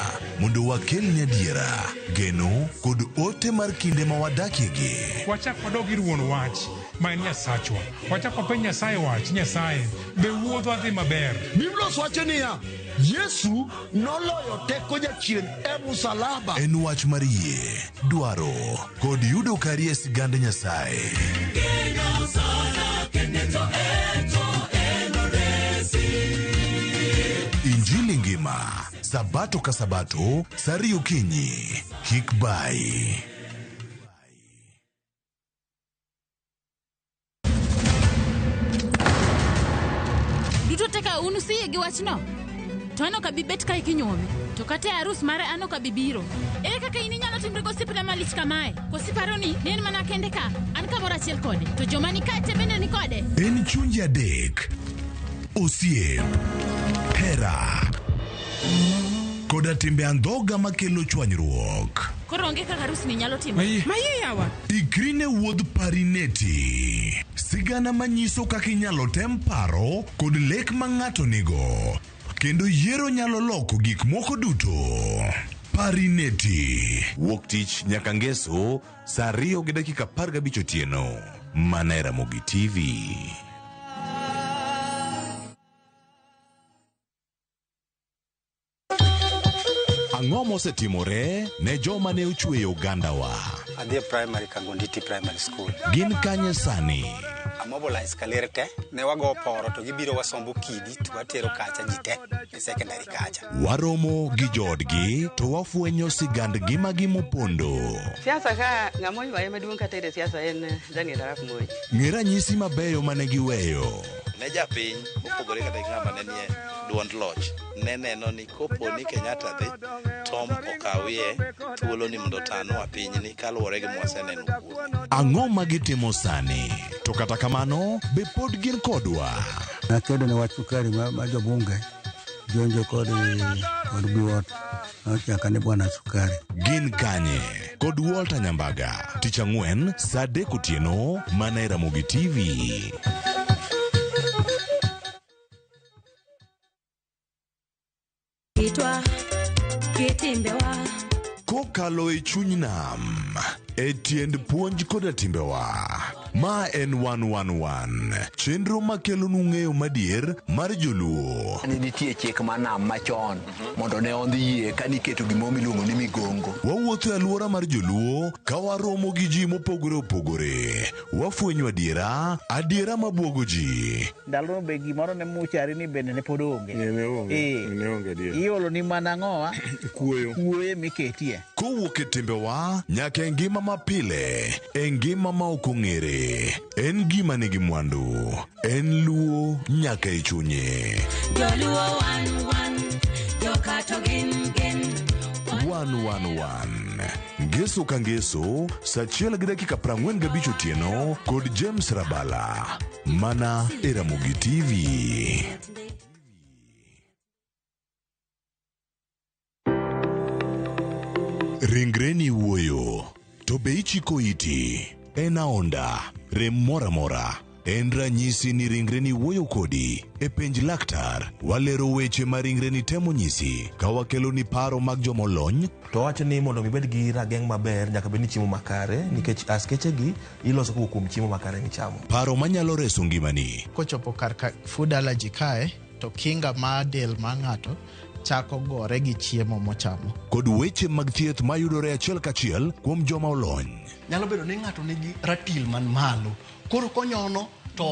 mondo wakelni adiera, geno kod ote mar kinde ma wadakiegi. Wachak wadog ir wuon wach ma en Nyasachwa. Wachak wapenj Nyasaye wach, Nyasaye, be wuodhwa dhi maber? Biblos wacho niya, Yesu noloyo teko jachien e musalaba. En wach mar yie, dwaro kod yudo kari e sigand Nyasaye. Injili ngima, Sabato ka Sabato, saa 2 okinyi. Kik bai. Duto te ka un usiyie gi wachno? To an ok abi bet kae kinyuome. To kata e arus mare an ok abi biro. Ere kaka in inyalo timri gosiepna malich kamae? Koso iparo ni ne en mana kende ka? An kamoro achiel kode. To joma ni kae te bende ni kode. En chunje adek, osiep, hera, koda timbe andhoga makelo chwanyruok. Koro onge kaka arusni nyalo timore. Mayie yawa. Ikri ne wuodh Parineti. Sigana manyiso kaka inyalo tem paro kod lek ma ng'ato nigo. Kendo yiero nyalo loko gik moko duto. Parineti. Wuok tich nyaka ngeso saa 2:15 otieno. Mana e Ramogi TV. Ang'o mosetimore ne joma ne ochweyo ogandawa? Adhi e primary Kangonditi Primary School. Gin kanye sani? Amobilize kaler te, ne wago poro to gibiro wasombo kidi to watero kacha ji te e secondary kacha. Waromo gi joodgi to wafwenyo sigand ngimagi mopondo. Siasa ka ng'ama oywaye maduong' kata e siasa en Daniel Arap Moi. Ng'e ranyisi mabeyo mane giweyo. Ne japiny mopogore kata gi ng'ama ne nie duond loch ne neno ni kopo ni Kenyatta dhi Tom okawie thuolo ni mondo otanwa pinyni kaluwore gi mwaseneno kuome. Ang'o ma gitimo sani? To kata kamano, be pod gin kodwa? Nakedo ne wach sukari ma jobunge jonjo kod Biwott nochaka ni bwana sukari. Gin kanye? Kod Walter Nyambaga, tich ang'wen saa 3 otieno mana e Ramogi TV. Kitwa kitimbewa. Kokalo e chuny nam, e tiend puonj koda timbewa. Ma en 111, chenro makelonu ng'eyo madier mar joluo. Ne nitie chik mar nam machon mondo ne ondhi yie ka niketo gimoro miluongo ni migongo. Wawuotho e alwora mar joluo ka waromo gi ji mopogore opogore. Wafwenyo adiera, adiera mabuogo ji. Ndalono be gimoro ne muchari ni bende ne pod onge. Iolo ni mana ang'owa? Kuoyo. Kuoyo miketie. Kowuok e timbewa nyaka e ngima mapile, e ngima ma ok ong'ere. En gima nigi mwandu, en luo nyaka e chunye. Joluo wan wan, jokato gin gin. 111 Ngeso ka ngeso, saa 1:45 otieno kod James Rabala. Mana e Ramogi TV. Ringreni wuoyo, to be ichiko iti? En aonda, rem moro amora. En ranyisi ni ringreni wuoyo kodi. E penj laktar, walero weche ma ringreni temo nyisi ka wakeloni paro mag jomolony. To wacho ni mondo mi ibed gi rageng' maber nyaka bed ni chiemo makare nikech askeche gi iloso kowuok kuom chiemo makare michamo. Paro manyalo reso ngimani. Kochopo kar ka food allergy kae to kinga mar del mar ng'ato chako gore gi chiemo mochamo. Kod weche mag thieth mayudore achiel kachiel kuom joma olony. Nyalo bedo ni ng'ato nigi ratil man malo. Koro konyono To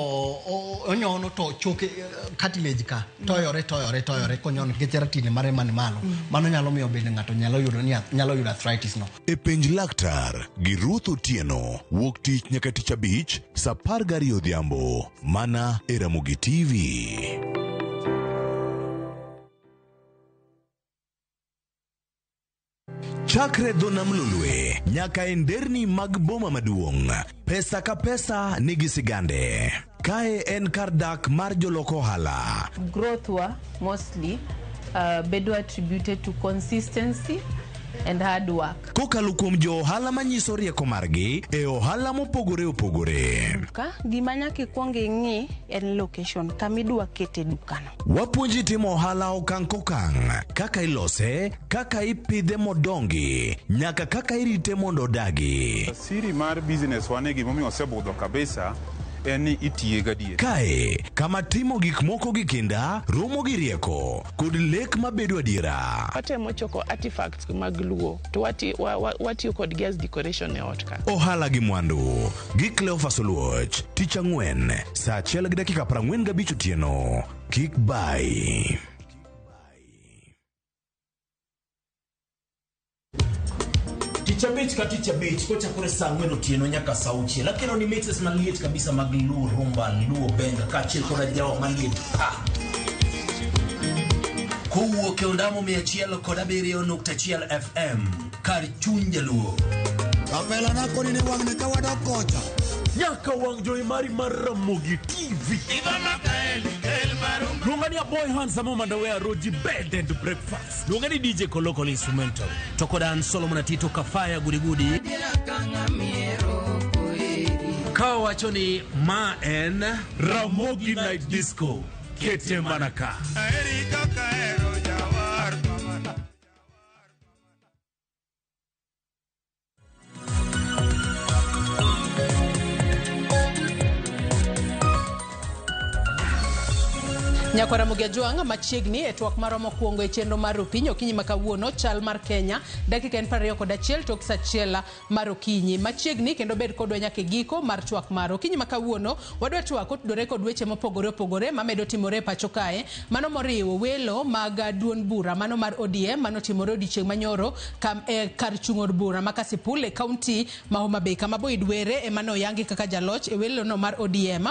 onyono to choke cartilage ka toyore toyore toyore konyono nikech ratili mare man malo. Mano nyalo miyo bende ng'ato nyalo yudo ni nyalo yudo arthritis no. E Penj Laktar gi Ruth Otieno wuok tich nyaka tich abich saa 12 odhiambo mana e Ramogi TV. Chakre dho nam Lolwe nyaka e nderni mag boma maduong', pesa ka pesa nigi sigande. Kae en kar dak mar jolok ohala. Growth wa mostly bedo attributed to consistency and hard work. Kokalo kuom jo ohala manyiso rieko margi e ohala mopogore opogore. Duka, gima nyaka ikwong ing'i en location kama idwa kete dukano. Wapuonji timo ohala okang' kokang', kaka ilose, kaka ipidhe modongi, nyaka kaka irite mondo odagi. Siri mar business wa ni gimomiyo osebudho kabisa en ni itiye gadier. Kae, kama timo gik moko gi kinda, romo gi rieko, kod lek mabedo adiera. Watemo choko artifacts mag Luo to watiyo kodgi as decoration e ot ka. Ohala gi mwandu gi Cleophas Oluoch, tich ang'wen, saa 1:45 otieno. Kik bai. Tich abich ka tich abich kochakore saa 4 otieno nyaka saa 6 akelo ni mixes maliet kabisa mag Luo rumba, Luo benga kaachiel koda jawa maliet pa. Kowuok e ondamo 107.1 FM kar chuny Jaluo. Kapela na koni ni wang'ni ka wadok kocha. Nyaka wang' jowi mari mar Ramogi TV. Luonga ni Aboy Handsome Mandawe Roji Bed and Breakfast. Luonga ni DJ Kolokol Instrumental. To koda an Solomon Atito Kafaya Gudigudi. Ka wacho ni ma en Ramogi Night Disco. Kete mana ka. Nyakwara Ramogi Ajwang' machiegni e twak marwa mokwongo e chenro mar Opinyi okinyi ma kawuono chal mar Kenya dakika en 21 tok saa 1 mar okinyi machiegni kendo bed kodwa nyaka e giko mar twak mar okinyi ma kawuono. Wadwa twak otudore kod weche mopogore opogore mamedo timore e pacho kae, mano moriwo welo mag duond bura mano mar ODM mano timore odiochieng' manyoro kar chung' od bura ma Kasipul e kaunti ma Homa Bay kama Boyd Were ema ne oyangi kaka jaloch e welono mar ODM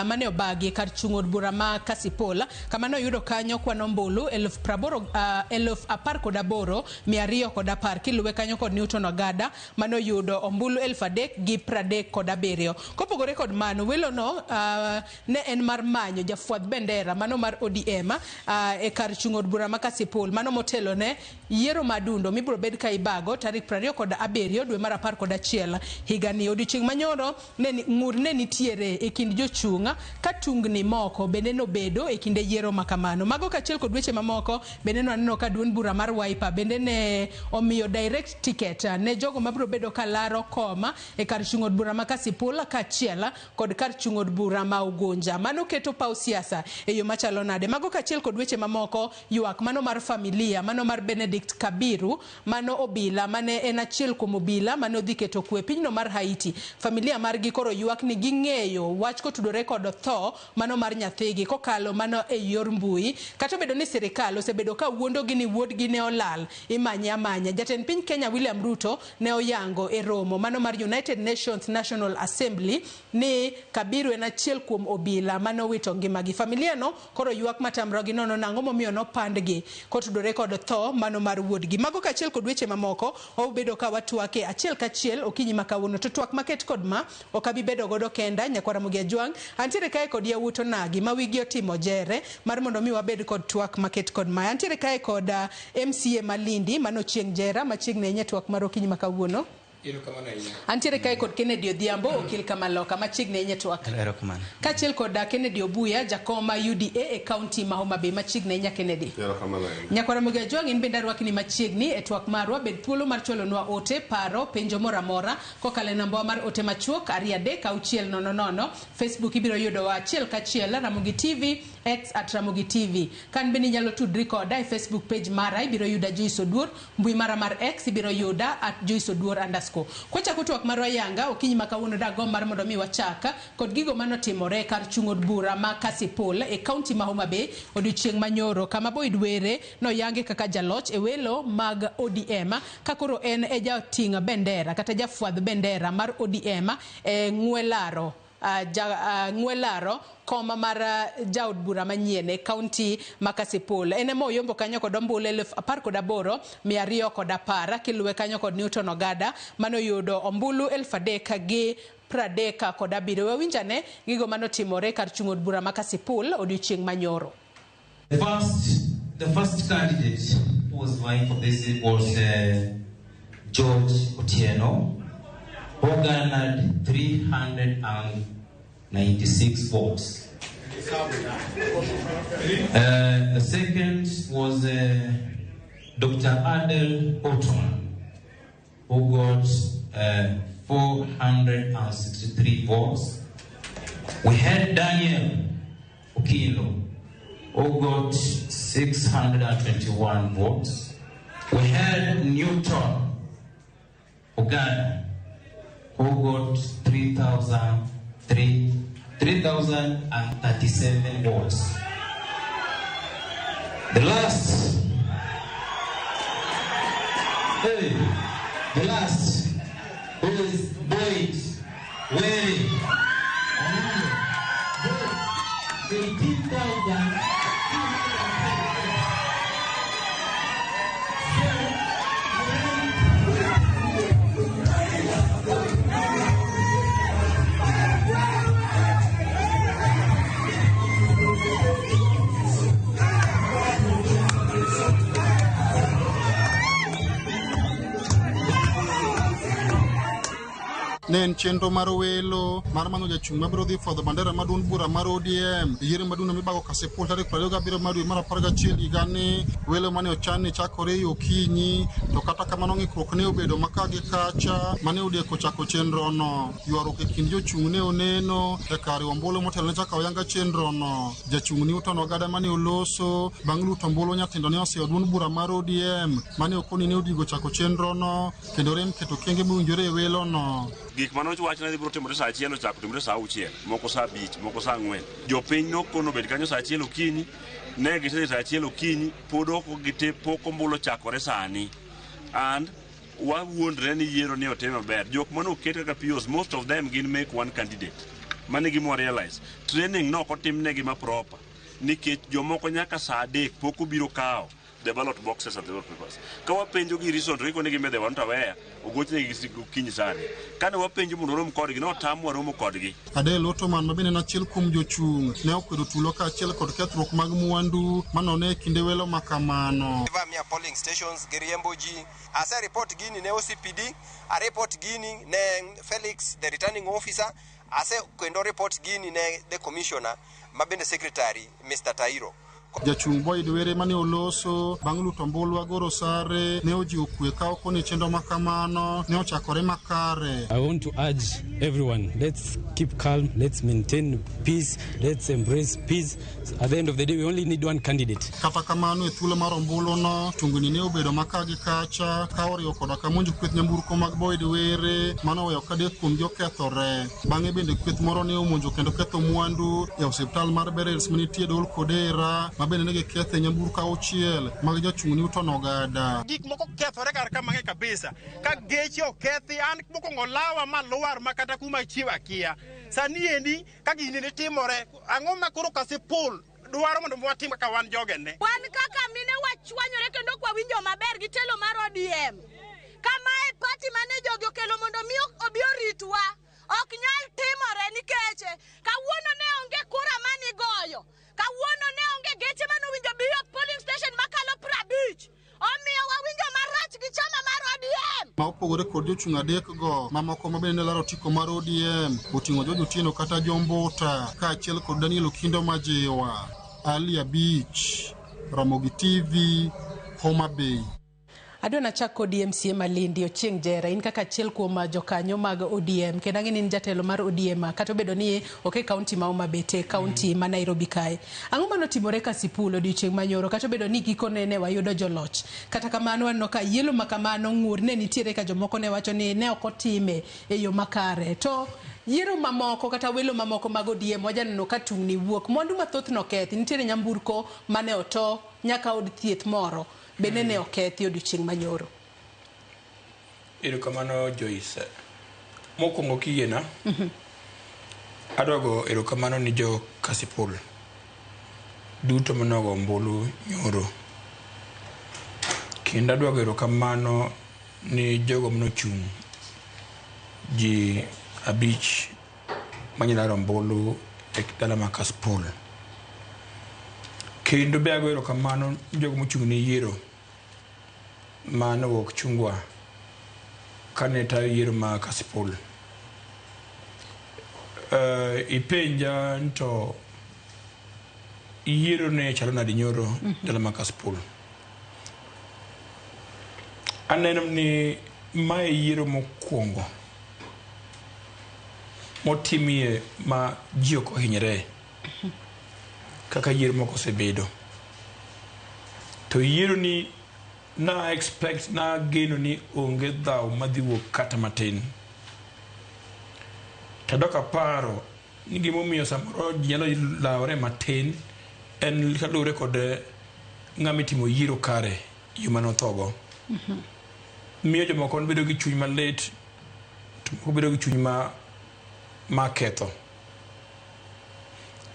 mane obagi kar chung' od bura ma Kasipul kama ne oyudo kanyo kwan ombulu 18,210 kiluwe kanyo kod Newton Ogada mane oyudo ombulu 3,037. Kopogore kod mano, welono ne en mar manyo jafwadh bendera mano mar ODM e kar chung' od bura ma Kasipul mano motelo ne yiero madundo mibiro bed ka ibago tarik 27 dwe mar 11 higani. Odiochieng' manyoro ng'ur ne nitiere e kind jochung' ka tungni moko bende nobedo e kinde yiero makamano. Mago kaachiel kod weche mamoko bende nwaneno ka duond bura mar Wiper bende ne omiyo direct ticket ne jogo mabiro bedo ka laro koma e kar chung' od bura ma Kasipul kaachiel kod kar chung' od bura ma Ugunja. Mano keto paw siasa e yo machalo nade. Mago kaachiel kod weche mamoko, ywak mano mar familia mano mar Benedict Kabiru mano obila mane en achiel kuom obila mane odhi keto kwe pinyno mar Haiti. Familia margi koro ywak ni ging'eyo wach kotudore kod tho mano mar nyathigi kokalo mano e yor mbui. Kata obedo ni sirikal osebedo ka wuondogi ni wuodgi ne olal imanye amanya. Jatend piny Kenya William Ruto ne oyango e romo mano mar United Nations National Assembly ni Kabiru en achiel kuom obila mane owito ngimagi. Familia no koro ywak matamrogi nono nang'o momiyo nopandgi kotudore kod tho mano mar wuodgi. Mago kaachiel kod weche mamoko wabedo ka watwake achiel kachiel okinyi ma kawuono. To twak maket kod ma ok abi bedo godo kenda. Nyakwara Ramogi Ajwang' antiere kae kod yawuot onagi ma wigi otimo jere mar mondo mi wabed kod twak maket kod ma. Antiere kae kod MCA Malindi mano Chieng' Jera machiegni ahinya twak mar okinyi ma kawuono. Antiere kae kod Kennedy Odhiambo okil Kamaloka machiegni ahinya twak. Erokamano. Kaachiel kod Kennedy Obuya jakom ma UDA e kaunti ma Homa Bay machiegni ahinya Kennedy. Nyakwara Ramogi Ajwang' in bende arwakni machiegni e twak marwa. Bed thuolo mar chwalonwa ote, paro, penjo moro amora kokalo e nambawa mar ote machuok 23600. Facebook ibiro yudowa achiel kachiel Ramogi TV X at Ramogi TV. Kan bende inyalo tudri koda e Facebook page mara, ibiro yuda Joyce Oduor, mbui mara mar X ibiro yuda at Joyce Oduor underscore. Kwachako twak marwa yanga okinyi ma kawuono dagomb mar mondo mi wachak kod gigo manotimore kar chung' od bura ma Kasipul e kaunti ma Homa Bay odiochieng' manyoro, kama Boyd Were noyangi kaka jaloch e welo mag ODM ka koro en e jating' bendera kata jafwadh bendera mar ODM e ng'we laro ng'we laro koma mar jaod bura manyien e kaunti ma Kasipul. En ema oyombo kanyo kod ombulu 18,210 kiluwe kanyo kod Newton Ogada manoyudo ombulu 3,037. Wawinjane gigo manotimore kar chung' od bura ma Kasipul odiochieng' manyoro. The first candidate who was vying for this was George Otieno, who garnered 396 votes. The second was Dr. Adel Ottoman, who got 463 votes. We had Daniel Okilo, who got 621 votes. We had Newton Ogada, who got 3,037 votes. The last, who is Boyd Were, 18,000. Ne en chenro mar welo mar manyo jachung' mabiro dhi fwadho bandera mar duond bura mar ODM e yiero maduong' mibago Kasipul tarik 27 mar dwe mar 11 higani. Welo mane ochan ni chakore e okinyi, to kata kamano ng'ikruok ne obedo maka gi kacha mane odeko chako chenrono. Ywaruok e kind jochung' ne oneno e kar ombulu motelo ne chako oyanga chenrono. Jachung' Newton Ogada mane oloso bang' luto ombulu nyatindo ne oseyo duond bura mar ODM mane okoni ne odigo chako chenrono kendo rem keto kenge mowinjore e welono. Gik mane owach ne biro timore saa 1 ochako timore saa 6, moko saa 5, moko saa 4. Jopiny nokono obed kanyo saa 1 okinyi, ne gisedhi saa 1 okinyi, pod ok gite pok ombulu ochakore sani. And wawuondre ni yiero ni otim maber. Jok mane oket kaka POs, most of them gin make one candidate. Mano e gima wa realize. Training ne ok otimnegi ma proper nikech jomoko nyaka saa 3 pok obiro kawo the ballot boxes and the ballot papers. Ka wapenjo gi reason to gikone gi they want aware, ogochne gi okinyi sani. Kane wapenjo mondo warom kodgi, ne otamwa romo kodgi. Adel Ottoman ma bende en achiel kuom jochung' ne okwedo tulo kaachiel kod kethruok mag mwandu manone e kinde welo ma kamano. Vamia polling stations giriembo ji. Ase report gini ne OCPD, a report gini ne Felix the returning officer, ase kendo report gini ne the commissioner ma bende secretary Mr. Tairo. Jachung' Boyd Were mane oloso bang' luto ombulu Agoro Sare ne ojiwo kwe ka okoni chenro ma kamano ne ochakore makare. I want to urge everyone, let's keep calm, let's maintain peace, let's embrace peace. At the end of the day, we only need one candidate. Kata kamano e thuolo mar ombuluno, tungni ne obedo maka gi kacha ka oriwo koda ka monjo kweth nyamburko mag Boyd Were manoweyo ka adek kuomgi okethore. Bang'e bende kweth moro ne omonjo kendo ketho mwandu e osiptal mar Berels manitie Dol Kodera ma bende ne giketho e nyamburko 6 mag jachung' Newton Ogada. Gik moko kethore kar ka mang'eny kabisa. Ka geche okethi, an mokwongo lawa malwar ma kata kuma achiew akia. Sani endi ka gini ne timore, ang'o ma koro Kasipul dwaro mondo watim kaka wan jogene? Wan kaka mine wachwanyore kendo ok wawinjo maber gi telo mar ODM. Kamae party mane jogi okelo mondo mi obi oritwa ok nyal timore nikech kawuono ne onge kura manigoyo. Kawuono ne onge geche manowinjo biyo polling station makalo 50. Omiyo wawinjo marach gi chama mar ODM. Ma opogore kod jochung' adek go, mamoko ma bende ne laro otiko mar ODM oting'o George Otieno kata Jombuta kaachiel kod Daniel Okindo Majiwa. Ali Abich, Ramogi TV, Homa Bay. Adwa nachak kod MCA Malindi Ochieng' Jera, in kaka achiel kuom jokanyo mag ODM kendo ang'e ni in jatelo mar ODM kata obedo ni ok e kaunti ma Homa Bay to e kaunti ma Nairobi kae. Ang'o manotimore Kasipul odiochieng' manyoro kata obedo ni gikone ne wayudo joloch? Kata kamano waneno ka yielo ma kamano ng'ur ne nitiere ka jomoko ne wacho ni ne ok otime e yo makare. To yiero mamoko kata welo mamoko mag ODM wajaneno ka tungni wuok, mwandu mathoth nokethi, nitiere nyamburko mane oto nyaka od thieth moro bende ne okethi odiochieng' manyoro. Erokamano Joyce. Mokwongo kiyiena, adwa go erokamano ni jo Kasipul duto manogo ombulu nyoro. Kendo adwa go erokamano ni jogo manochung' ji abich manyalaro ombulu e dala ma Kasipul. Kendo be ago erokamano ni jogo mochung' ne yiero manowuok Chungwa kane tayo yiero ma Kasipul. Ipenja ni to yiero ne chalo nade nyoro dala ma Kasipul. Aneno ni mae yiero mokwongo motimie ma ji ok ohinyre kaka yiero moko osebedo. To yiero ni na expect na geno ni onge dhaw madhi wuok kata matin. Tadok aparo ni gimomiyo samoro ji nyalo lawre matin en kaluwore kod ng'ama itimo yiero kare yo mane othogo. Miyo jomoko bedo gi chuny malit to moko bedo gi chuny ma ketho.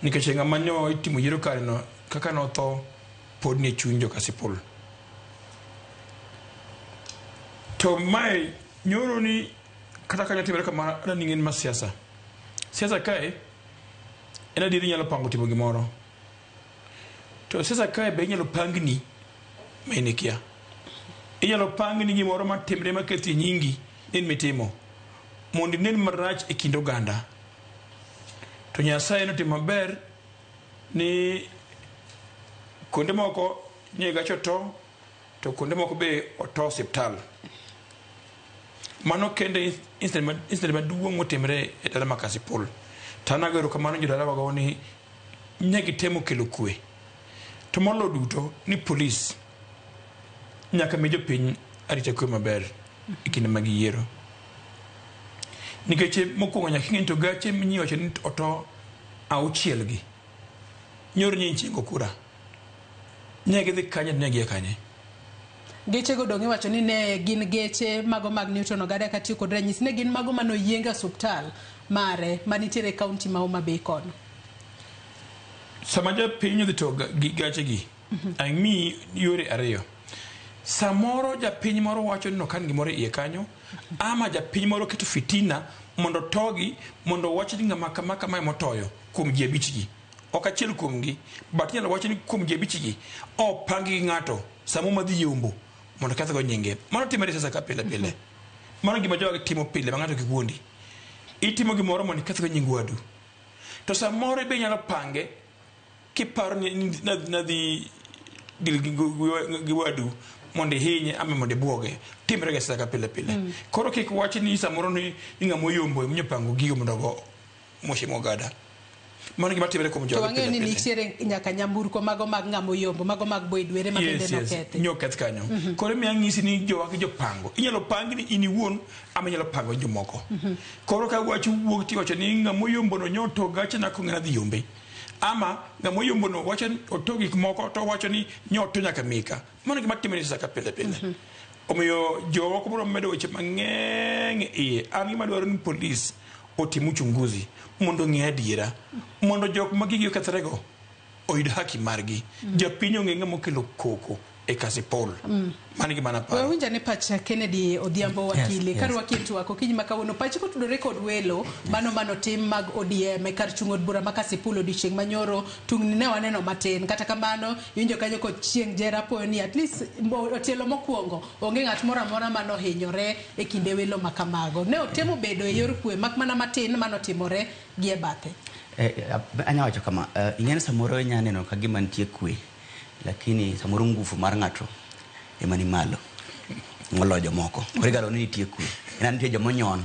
Nikech ng'ama nyo itimo yiero kare no kaka notho pod nie chuny jo Kasipul. To mae nyoro ni kata ka nyotimore kamano adwa ni ng'en ma siasa. Siasa kae en adier inyalo pango timo gimoro. To siasa kae be inyalo pangni ma in ikia. Inyalo pangni gimoro matimre makethi nyingi ni in mitimo mondo inen marach e kind oganda. To Nyasaye notimo maber ni kuonde moko nye gach oto to kuonde moko be oto osiptal. Mano kende incident maduong' motimre e dala ma Kasipul. To an ago erokamano jodalawa go ni ne gitemo kelo kwe. To moloyo duto ni polis nyaka mi jopiny arita kwe maber e kinde mag yiero. Nikech mokwongo nyaka ing'e ni to gache minyiwacho ni oto auchiel gi nyoro nye ichengo kura. Ne gidhi kanye to ne gia kanye. Gechego dong' iwacho ni ne gin geche mago mag Newton Ogada katiyo kod ranyisi ne gin mago mane oyieng e osuptal mare manitiere e kaunti ma Homa Bay kono. Sama japiny odhi to gi gachegi, amiyi yore ariyo. Samoro japiny moro wacho ni nokan gimoro e iye kanyo, ama japiny moro keto fitina mondo otogi mondo owach ni ng'ama kama kama emotoyo kuom ji abich gi. Ok achiel kuomgi, but inyalo wach ni kuom ji abich gi, opang gi ng'ato samo madhi yombo mondo okethgo nyinge. Mano timore e siasa ka pile pile. Mano gima jogi timo pile ma ng'ato kik wuondi. Itimo gimoro mondo ikethgo nying wadu. To samoro be inyalo pange kiparo ni nadhi deal gi wadu mondo ihinye ama mondo ibuoge. Timre ga e siasa ka pile pile. Koro kik wach ni samoro ni ng'ama oyombo ema opango gigo mondo ogo Mheshimiwa Ogada. Mano gima timre kuom To jogi wang'eyo pile ni pile. nitiere nyaka nyamburko mago mag ng'ama oyombo, mago mag Boyd Were ma bende Yes, yes. nokethi. Nyoketh kanyo. Koro imiyo ang'isi ni jowagi jopango. Inyalo pang ni in iwuon ama inyalo pango jomoko. Koro ka wach wuok tiwacho ni ng'ama oyombono nyoto gachena kong'e nadhi yombe. Ama ng'ama oyombono wacho ni oto gik moko to owacho ni nyoto nyaka mika. Mano gima timre e siasa ka pile pile. Omiyo jomoko biro medo weche mang'eny e iye. An gima dwaro ni polis otim uchunguzi mondo ong'e adiera. Mondo jok ma gigi okethorego oyud haki margi. Japiny ong'e ng'ama okelo koko e Kasipul. Mano e gima naparo. We winj ane pach Kennedy Odhiambo wakili Yes, yes. karwaki e twak okinyi ma kawuono pachi kotudore kod welo mano manotim mag ODM e kar chung' od bura ma Kasipul odiochieng' manyoro tungni ne waneno matin kata kamano iwinjo kanyo kod Chieng' Jera apoyo ni at least otielo mokwongo onge ng'at moro amora manohinyore e kinde welo ma kamago ne otemo bedo e yor kwe mak mana matin manotimore gi e bathe. Anya wacho kama, ing'e ni samoro inya neno ka gima nitie kwe, lakini samoro nguvu mar ng'ato ema ni malo. Moloyo jomoko. Koro igalo ni nitie kwe. En nitie jomonyon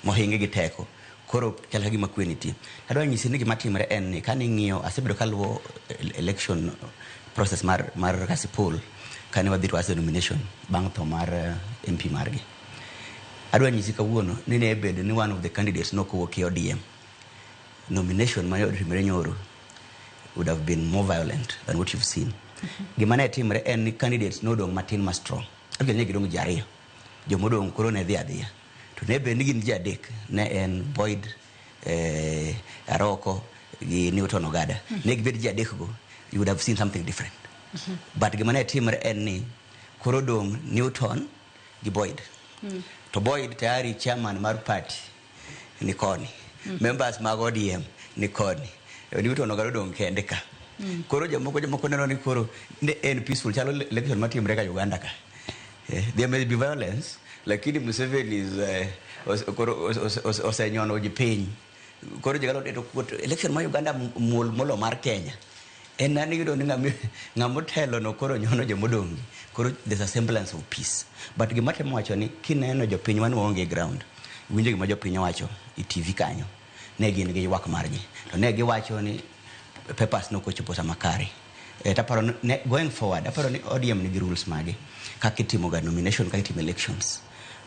mohingi gi teko. Koro chal ka gima kwe nitie. Adwa nyisi ni gima timre en ni kane ing'iyo asebedo kaluwo election process mar Kasipul kane wadhi to ase nomination bang' tho mar MP margi. Adwa nyisi kawuono ni ne bedo ni one of the candidates nokowuok e ODM. Nomination mane otimore nyoro would have been more violent than what you've seen. Gima ne timre en ni candidates nodong' matin ma strong. Actually ne gidong' ji ariyo. Jomodong' koro ne dhi adhiya. To ne bed ni gin ji adek, ne en Boyd, Aroko gi Newton Ogada. Ne gibed ji adek go, you would have seen something different. But gima ne timre en ni koro dong' Newton gi Boyd. To Boyd tayari chairman mar party ni koni. Members mag ODM ni koni. Newton Ogada odong' kende ka. Koro jomoko neno ni koro ne en peaceful chalo election matimre ka Uganda ka. There may be violence, lakini Museveni is koro osenyono ji piny. Koro ji galo to kuot election ma Uganda muol molo mar Kenya. En nani yudo ni ng'ama otelo no koro nyono jomodong'. Koro there's a semblance of peace. But gima temo wacho ni kineno jopiny wan waonge ground. Winjo gima jopiny owacho e TV kanyo. Ne gin gi ywak margi. To ne giwacho ni papers nokochopo sama kare. Taparo ni going forward, aparo ni ODM nigi rules mage. Kaka itimo ga nomination, kaka itimo elections.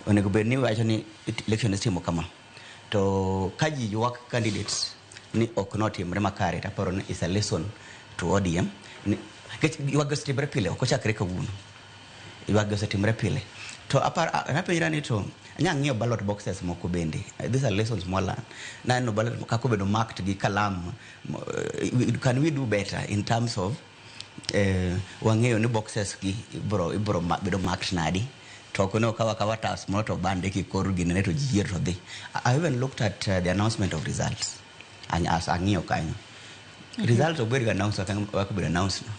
Onego bed ni wacho ni election itimo kama. To ka ji ywak candidates ni ok notimre makare, taparo ni is a lesson to ODM. Nikech ywak osetimre pile, ok ochakre kawuono. Ywak osetimre pile. To aparo, napenjra ni to anya ng'iyo ballot boxes moko bende. These are lessons mwalearn. Naneno ballot kaka obedo marked gi kalam. Can we do better in terms of wang'eyo ni boxes gi ibro bedo marked nadi? To ok ne okaw akawa tas moro to bande ki kor ginene to ji yier to dhi. I even looked at the announcement of results. As ang'iyo kanyo. Results ok bed ga announced kaka obedo announced no.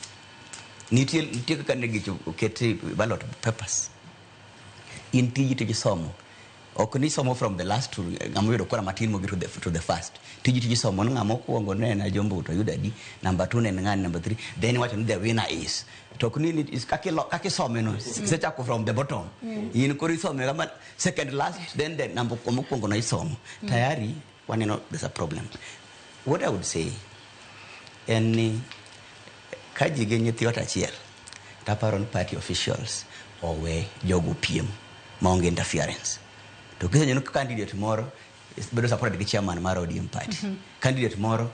Nitie kaka ne gicho oketi ballot papers. In tiji tij somo. Ok ni somo from the last to ng'ama oyudo kura matin mogik to the first. Tiji tij somo ni ng'ama okuongo ne en Ajombo to oyudo adi, number 2 ne en ng'ani, number 3. Then iwacho ni the winner is. To ok ni is kaka isome no, isechako from the bottom. In koro isome kama second last, then the number mokwongo no isomo. Tayari waneno there's a problem. What I would say en ni ka ji gin nyithi ot achiel, to aparo ni party officials owe jogo piem maonge interference. To kiseneno ka candidate moro bedo supported gi chairman mar ODM party. Candidate moro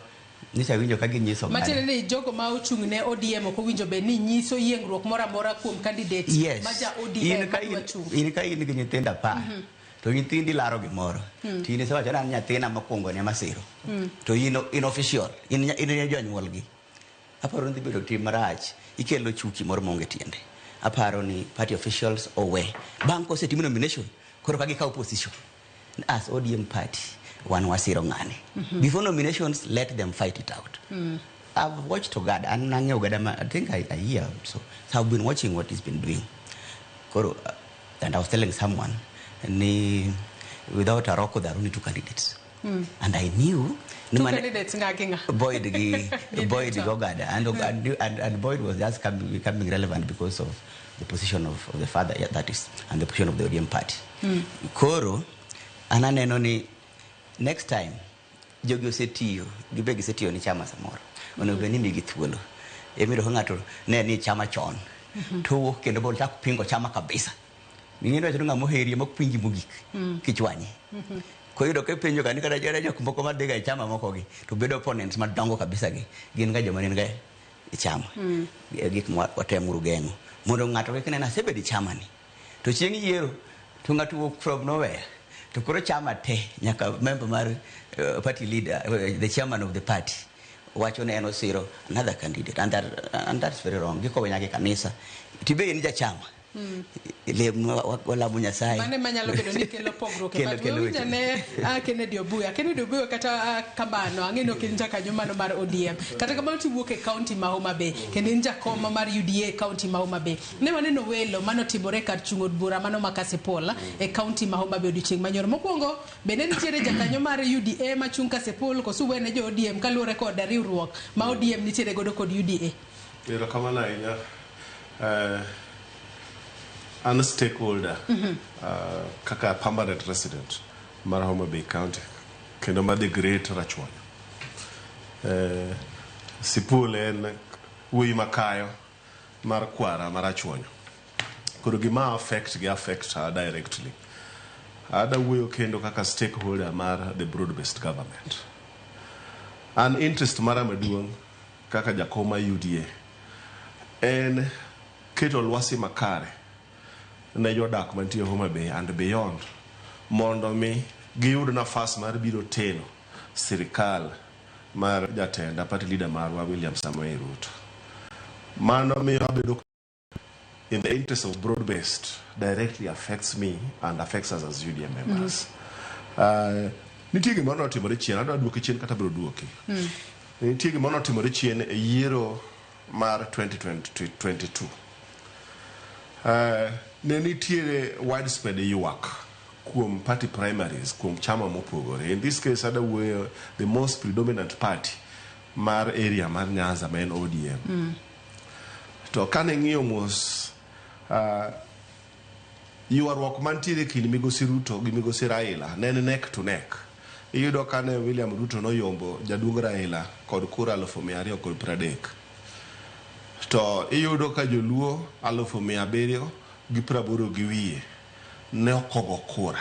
nyicha winjo ka ginyiso oganda. Matiende ni jogo ma ochung' ne ODM ok owinjo bed ni nyiso yiengruok moro amora kuom candidate ma ja ODM madwa chung'. In ka in gi nyithindo 10, to nyithindi laro gimoro. To in isewacho ni an nyathina mokwongo ne masiro. To in official, in jonyuolgi. Aparo ni dhi bedo tim marach, ikelo chuki moro maonge tiende. Aparo ni party officials owe. Bang' kosetim nomination, koro ka gikawo position. As ODM party, wan wasiro ng'ane. Before nominations, let them fight it out. I've watched Ogada, and nang'eyo Ogada, I think a year or so. So I've been watching what he's been doing. Koro, and I was telling someone, ni without Aroko, there are only 2 candidates. And I knew 2 candidates ng'a gi ng'a? Boyd gi, Gi Boyd gi Newton. Ogada. And Boyd was just becoming relevant because of the position of the father, yeah, that is, and the position of the ODM party. Koro, an aneno ni next time, jogi osetiyo, gibe gisetiyo ni chama samoro. Onego bed ni imigi thuolo. Emiyudo ka ng'ato ne ni chama chon. To owuok kendo bol chak pingo chama kabisa. Ing'e ni wacho ni ng'ama oheri ema ok pingi mogik. Kichwanye. Koro iyudo ka ipenjo ga ni kata jok moko madhiga e chama moko gi, to bedo opponents madongo kabisa gi, gin ga joma nien ga e chama. Gik ma watemuru geng'o. Mondo ng'ato kik ne ni asebedo e chama ni. To chieng' yiero, to ng'ato wuok from nowhere. To koro chama te, nyaka member mar party leader, the chairman of the party, wacho ni en osiro another candidate. And that's very wrong. Gikowe nyaka e kanisa. Tibe in jachama. Lem walamo Nyasaye. Mane manyalo bedo ni kelo pogruok e Kelo party. kelo Wawinjo weche. ne Kennedy Obuya. Kennedy Obuya kata kamano, ang'e ni ok in jakanyo mano mar ODM. Kata kamano tiwuok e county ma Homa Bay, kendo in jakom mar UDA e county ma Homa Bay. Ne waneno welo manotimore kar chung' od bura mano ma Kasipul e county ma Homa Bay odiochieng' manyoro. Mokwongo, bende nitiere jakanyo mar UDA machung' Kasipul koso uwene jo ODM kaluwore kod riwruok ma ODM nitiere godo kod UDA? Erokamano ahinya. An stakeholder kaka permanent resident mar Homa Bay County kendo ma the great Rachuonyo. Sipul en wuoyi makayo mar kwara mar Rachuonyo. Koro gima affect gi affect her directly. Ada wuoyo kendo kaka stakeholder mar the broad based government. An interest mara maduong' kaka jakom mar UDA en keto lwasi makare ne jodak mantie Homa Bay and beyond mondo mi giyud nafas mar biro teno sirikal mar jatenda party leader marwa William Samoei Ruto. Mano miyo abedo in the interest of broad based directly affects me and affects us as UDA members. Nitie gimoro notimore chien, adwa duoki chien kata biro duoki. Nitie gimoro notimore chien e yiero mar 2022. Ne nitiere widespread ywak kuom party primaries, kuom chama mopogore. In this case, ada wuoyo the most predominant party mar area mar Nyanza ma en ODM. To kane ng'iyo mos ywaruok mantiere kind migosi Ruto gi migosi Raila ne en neck to neck. Iyudo kane William Ruto noyombo jaduong' Raila kod kura 230,000. To iyudo ka joluo 780,000 gi wiye ne ok ogo kura.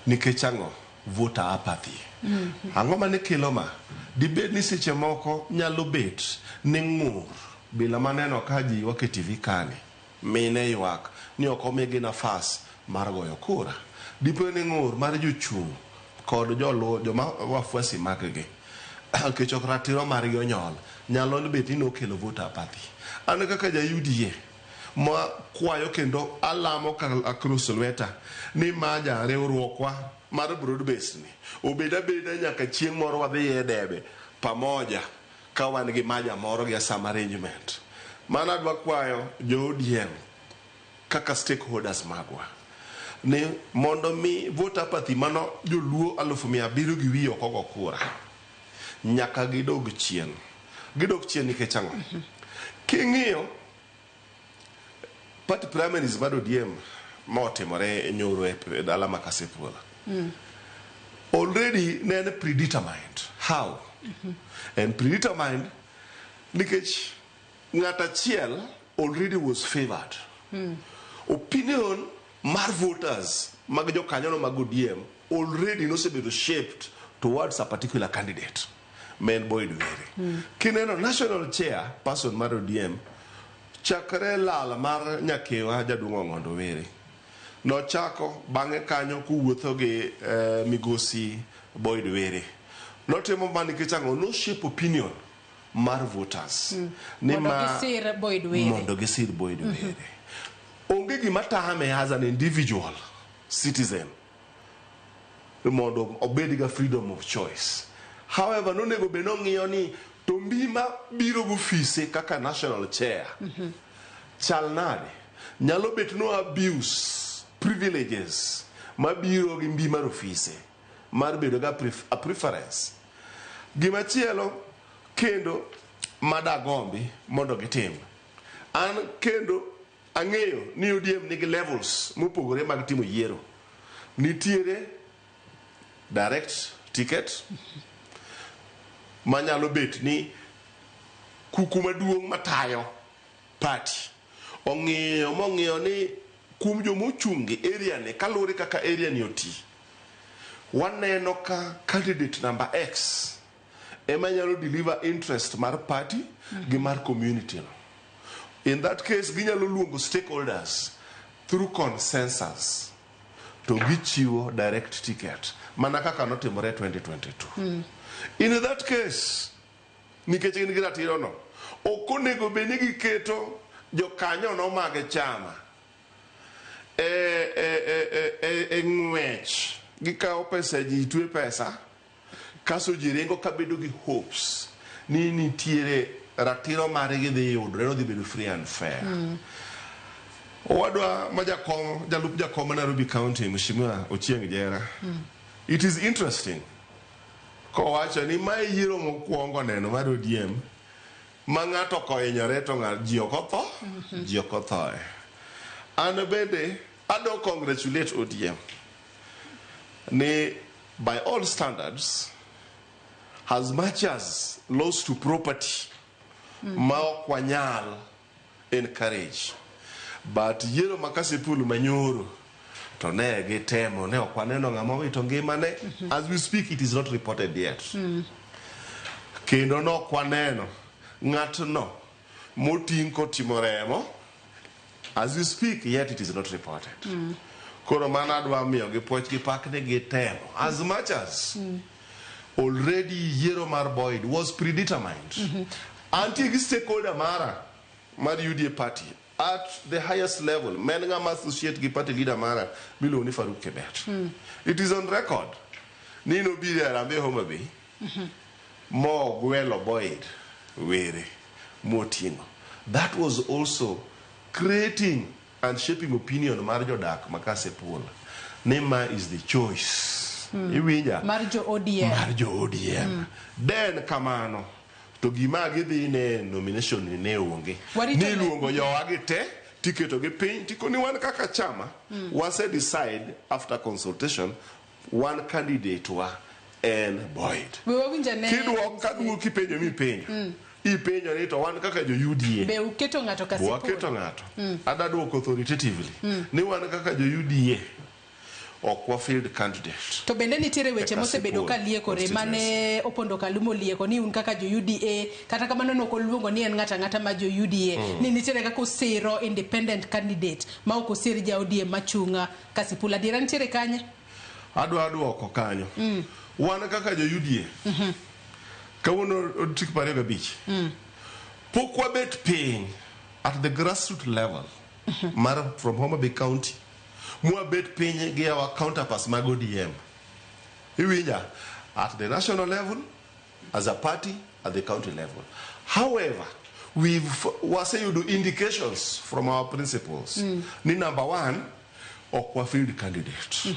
Nikech ang'o? Voter apathy. Ang'o mane kelo ma? Dibed ni seche moko nyalo bet ni ng'ur bila maneno ka ji ywak e TV kani. Mine ywak ni ok omigi nafas mar goyo kura. Dipo ni ng'ur mar jochung' kod joluo joma wafuasi mag gi nikech ok ratiro margi onyol nyalo bet ni nokelo voter apathy. An kaka ja UDA ma kwayo kendo alamo ka across lweta ni maja riwruokwa mar broad base ni obed abeda nyaka chieng' moro wadhi e debe pamoja ka wan gi maja moro gi some arrangement. Mano adwa kwayo jo ODM kaka stakeholders magwa ni mondo mi voter apathy mano joluo 700,000 gi wiye ok ogo kura nyaka gidog chien. Gidog chien nikech ang'o? King'iyo party primaries mar ODM motimore nyoro e dala ma Kasipul. Already ne en predetermined. How? En predetermined nikech ng'at achiel already was favored. Opinion mar voters mag jokanyono mag ODM already nosebedo shaped towards a particular candidate, ma en Boyd Were. Kineno national chair person mar ODM chakre lal mar nyakewa jaduong' Ong'ondo Were nochako bang'e kanyo kowuotho gi migosi Boyd Were notimo ma nikech ang'o no shape opinion mar voters ni Mondo ma gisir Boyd Were. Mondo gisir Boyd Were. Onge gima tame as an individual citizen mondo obed ga freedom of choice. However, nonego bed nong'iyo ni to mbi ma biro gofise kaka national chair chal nade nyalo bet no abuse privileges mabiro gi mbi mar ofise mar bedo ga a preference. Gimachielo kendo madagombi mondo gitim an kendo ang'eyo ni ODM nigi levels mopogore mag timo yiero. Nitiere direct ticket manyalo bet ni kuku maduong' matayo party ong'iyo mong'iyo ni kuom jomochung' gi area ni kaluwore kaka area ni oti waneno ka candidate number X ema nyalo deliver interest mar party gi mar community no. In that case ginyalo luongo stakeholders through consensus to gichiwo direct ticket mana kaka notimore 2022. In that case nikech gin gi ratiro no ok onego bed ni giketo jokanyono mag chama e ng'wech gikawo pesa ji twe pesa kaso ji ringo kabedo gi hopes ni nitiere ratiro margi dhi yudore no dhi bedo free and fair. Owadwa ma jakom jalup jakom ma Nairobi County Mheshimiwa Ochieng Jera, it is interesting kowacho ni mae yiero mokwongo neno mar ODM ma ng'ato kohinyore to ji ok otho ji ok othoe. An bende ado congratulate ODM ni by all standards, as much as loss to property ma ok wanyal encourage, but yiero ma Kasipul manyoro to ne gitemo, ne ok waneno ng'ama owito ngimane. As we speak, it is not reported yet. Kendo nok waneno ng'atno moting' kotimo remo. As we speak, yet it is not reported. Koro mano adwa miyo gi puoch gi pak ni gitemo, as much as already yiero mar Boyd was predetermined. Antie gi stakeholder mara mar UDA party at the highest level, men ng'ama associate gi party leader mara miluongo ni Faruk Kibet. It is on record ni nobiro e Harambee Homa Bay mogwelo Boyd Were moting'o. That was also creating and shaping opinion mar jodak ma Kasipul ni ma is the choice. Iwinja? Mar jo ODM. Mar jo ODM. Then kamano to gima gidhi ne nomination ni ne onge. Warito ne- Niluongo jowagi te tiketo gi piny tikoni wan kaka chama wase decide after consultation, one candidate wa en Boyd. We wawinjo ne Kiduok kaduok kipenjo mipenjo. Ipenjo ni to wan kaka jo UDA be uketo ng'ato Kasipul? Waketo ng'ato. Ada duoko authoritatively ni wan kaka jo UDA ok wa field candidate. To bende nitiere weche E mosebedo ka Kasipul liekore mane Opondo Kaluma olieko ni un kaka jo UDA, kata kamano nok oluongo ni en ng'ato ang'ata ma jo UDA, ni nitiere kaka osiro independent candidate ma ok osir ja ODM machung' Kasipul. Adiera nitiere kanye? Adwa duoko kanyo. Wan kaka jo UDA kawuono tarik 25 pok wabet piny at the grassroot level mar from Homa Bay County mwabet piny gi our counterparts mag ODM. Iwinja? At the national level as a party, at the county level. However, we've waseyudo indications from our principals ni number one, ok wa field candidate.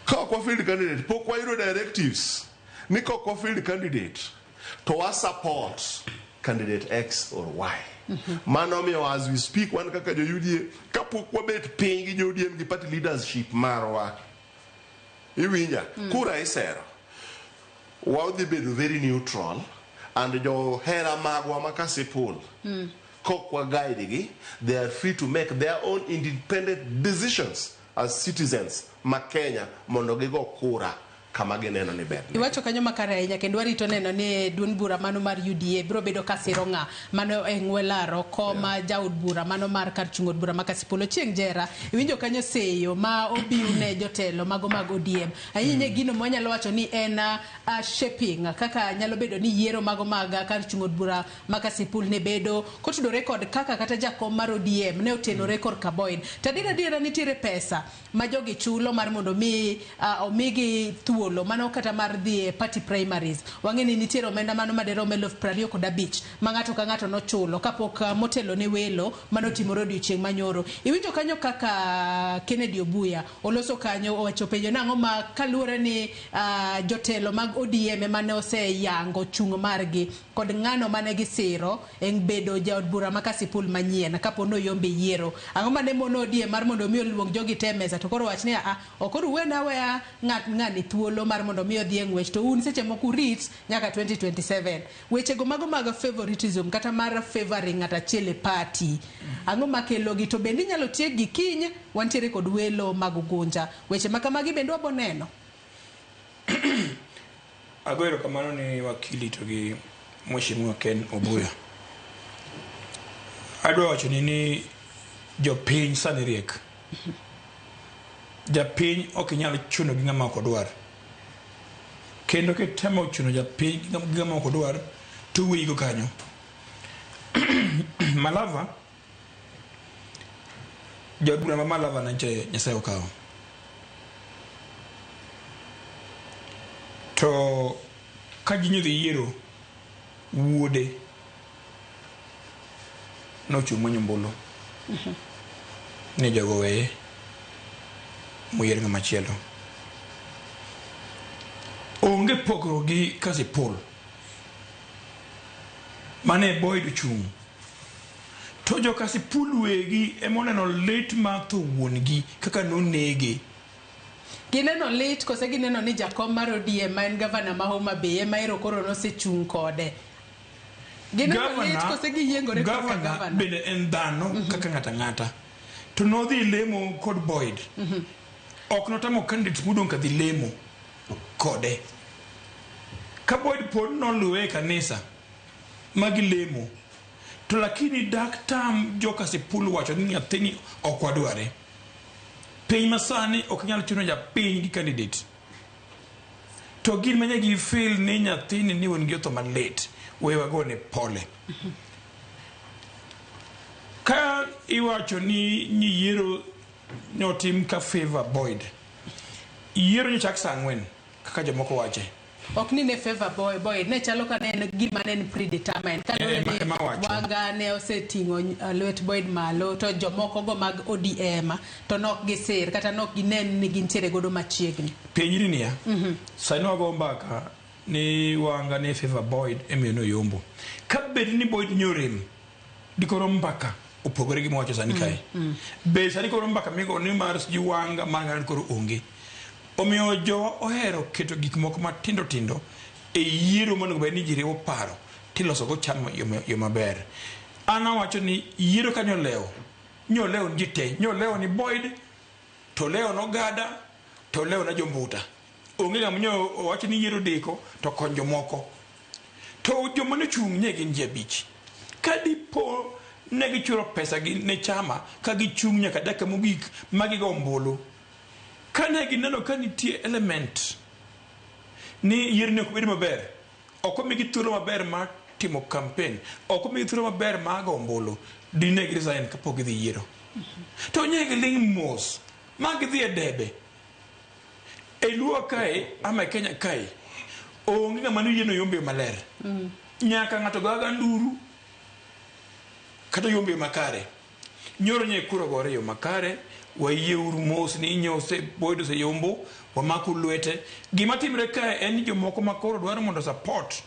Ka ok wa field candidate, pok wayudo directives ni ka ok wa field candidate to wa support candidate X or Y. Mano omiyo as we speak, wan kaka jo UDA kapok wabet piny gi jo ODM gi party leadership marwa, iwinja? Kura isero, wadhi bedo very neutral and johera magwa ma Kasipul kok wa guide gi, they are free to make their own independent decisions as citizens ma Kenya mondo gigo kura kama gineno ni ber. Iwacho kanyo makare ahinya, kendo warito neno ni duond bura mano mar UDA biro bedo ka siro ng'a mano e ng'we laro koma jaod bura mano mar kar chung' od bura ma Kasipul. Ochieng' Jera, iwinjo kanyo seyo ma obiw ne jotelo mago mag ODM ahinya, gino mwanyalo wacho ni en shaping kaka nyalo bedo ni yiero mago mag kar chung' od bura ma Kasipul ne bedo kotudore kod kaka kata jakom mar ODM ne otenore korka Boyd. To adier adiera nitiere pesa ma jogi chulo mar mondo mi omigi thuolo mano kata mar dhi e party primaries. Wang'e ni nitiere omenda mano maderom 25,000 ma ng'ato ka ng'ato nochulo kapok motelo ne welo manotimore odiochieng' manyoro. Iwinjo kanyo kaka Kennedy Obuya oloso kanyo, owacho penjo nang'o ma kaluwore ni jotelo mag ODM ema ne oseyango chung' margi kod ng'ano mane gisiro e bedo jaod bura ma Kasipul manyien kapo ni oyombe yiero. Ang'o mane mono ODM mar mondo mi oluong jogi te e mesa to koro wach ni a ok uwene aweya ng'at ng'ani thuolo mar mondo mi odhi e ng'wech, to un seche moko urit nyaka 2027. Wechego mago mag favoritism kata mar favoring ng'at achiel e party, ang'o makelogi? To bende inyalo tiekgi kiny wantiere kod welo mag Ugunja, weche ma kamagi bende wabo neno. Ago erokamano ni wakili to gi Mheshimiwa Ken Obuya. Adwa wacho ni jopiny sani riek. Japiny ok inyal chuno gi ng'ama ok odwar. Kendo kitemo chuno japiny gi ng'ama ok odwar, to wiyi go kanyo. Malava, jaod bura ma Malava nyocha Nyasaye okawo. To ka ji nyodhi yiero, wuode nochung' manyo ombulu ni jogo weye moyier ng'ama chielo. Onge pogruok gi Kasipul. Mane Boyd ochung'. To jo Kasipul wegi emoneno lit mar tho wuon-gi kaka nonege. Gineno lit kose gineno ni jakom mar ODM ma en gavana ma Homa Bay ema ero koro nosechung' kode. Gineno lit kose giyiengore korka gavana gavana. bende en dhano kaka ng'ato ang'ata. To nodhi lemo kod Boyd. Ok notamo candidates modong' ka dhi lemo kode. Ka Boyd pod noluwe e kanisa ma gilemo, to lakini dak tam jo Kasipul wacho ni nyathini ok wadware. Piny masani ok nyal chuno japiny gi candidate. To gin manye gi feel ni nyathini ni wuon gi otho malit, we wagone pole. Ka iwacho ni yiero notim ka favor Boyd, yiero nyochak saa 4 kaka jomoko wache. Ok ni ne favor Boyd, ne chalo ka ne en gima ne en predetermined. Kaluwore ni Ema wacho. Wanga ne oseting'o lwet Boyd malo to jomoko go mag ODM to nok gisir kata nok ginen ni gintiere godo machiegni. Penjri niya, sani wago mbaka ni Wanga ne favor Boyd emiyo noyombo. Ka bed ni Boyd nyorem, dikoro mbaka opogore gi mwacho sani kae. Be sani koro mbaka migo ni mar sijui Wanga mar ng'ato koro onge. Omiyo jowa ohero keto gik moko matindo tindo e yiero monego bed ni ji riwo paro tiloso go chama yo maber. An awacho ni yiero ka nyolewo, nyolewo ni ji te, nyolewo ni Boyd, to lewo nogada, to lewo na jombuta. Onge ng'ama nyo owacho ni yiero deko to kony jomoko. To joma nochung' ne gin ji 5. Ka dipo ne gichulo pesa gi ne chama ka gichung' nyaka dakika mogik ma gigo ombulu. Ka ne gineno ka nitie element ni yiero ni ok bed maber, ok omigi thuolo maber mar timo campaign, ok omigi thuolo maber mar go ombulu, dine gi resign kapok gidhi yiero. To nye giling' mos ma gidhi e debe. E Luo kae ama e Kenya kae, onge ng'ama noyie noyombe maler. Nyaka ng'ato go aga nduru kata oyombe makare. Nyoro nye kura gore yo makare, wayieuru mos ni nyose Boyd oseyombo, wamaku lwete. Gima timre kae en ni jomoko ma koro dwaro mondo support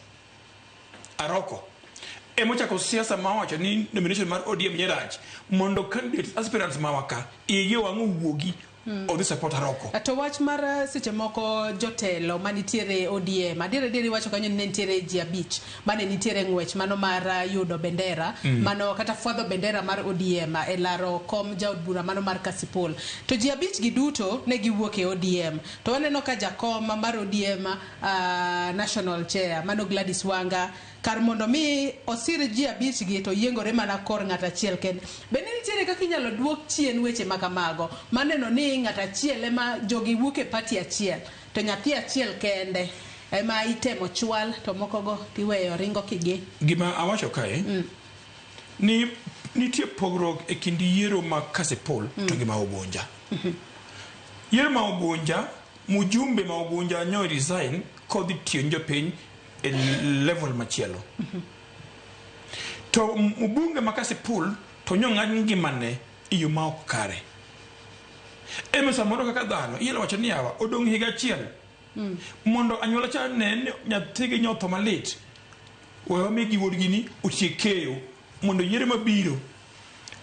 Aroko emochako siasa ma wacho ni nomination mar ODM nye rach mondo candidates aspirants mawa ka igi owang' owuogi odhi support Aroko. To wach mar seche moko jotelo manitiere ODM, adier adier iwacho kanyo ni ne nitiere ji 5 mane nitiere ng'wech mano mar yudo bendera mano kata fwadho bendera mar ODM e laro kom jaod bura mano mar Kasipul. To ji 5 gi duto ne giwuok e ODM. To waneno ka jakom mar ODM national chair mano Gladys Wanga kar mondo mi osir ji 5 gi to yiengore mana kor ng'at achiel kende. Bende nitiere kaka inyalo duok chien weche ma kamago maneno ni ng'at achiel ema jogi wuok e party achiel to nyathi achiel kende ema itemo chwal to moko go tiweyo ringo kigi. Gima awacho kae ni nitie pogruok e kind yiero ma Kasipul to gi ma Ugunja. Yiero ma Ugunja, mjumbe ma Ugunja nyo resign kodhi tiyo ne jopiny e level machielo. To mbunge ma Kasipul to nyo ng'ad ngimane e yo ma ok kare. Ema samoro kaka dhano inyalo wacho ni yawa odong' higa achiel mondo anyuola cha ne ni nyathigi nyotho malit, we wamigi wuodgi ni otiek keyo mondo yiero mabiro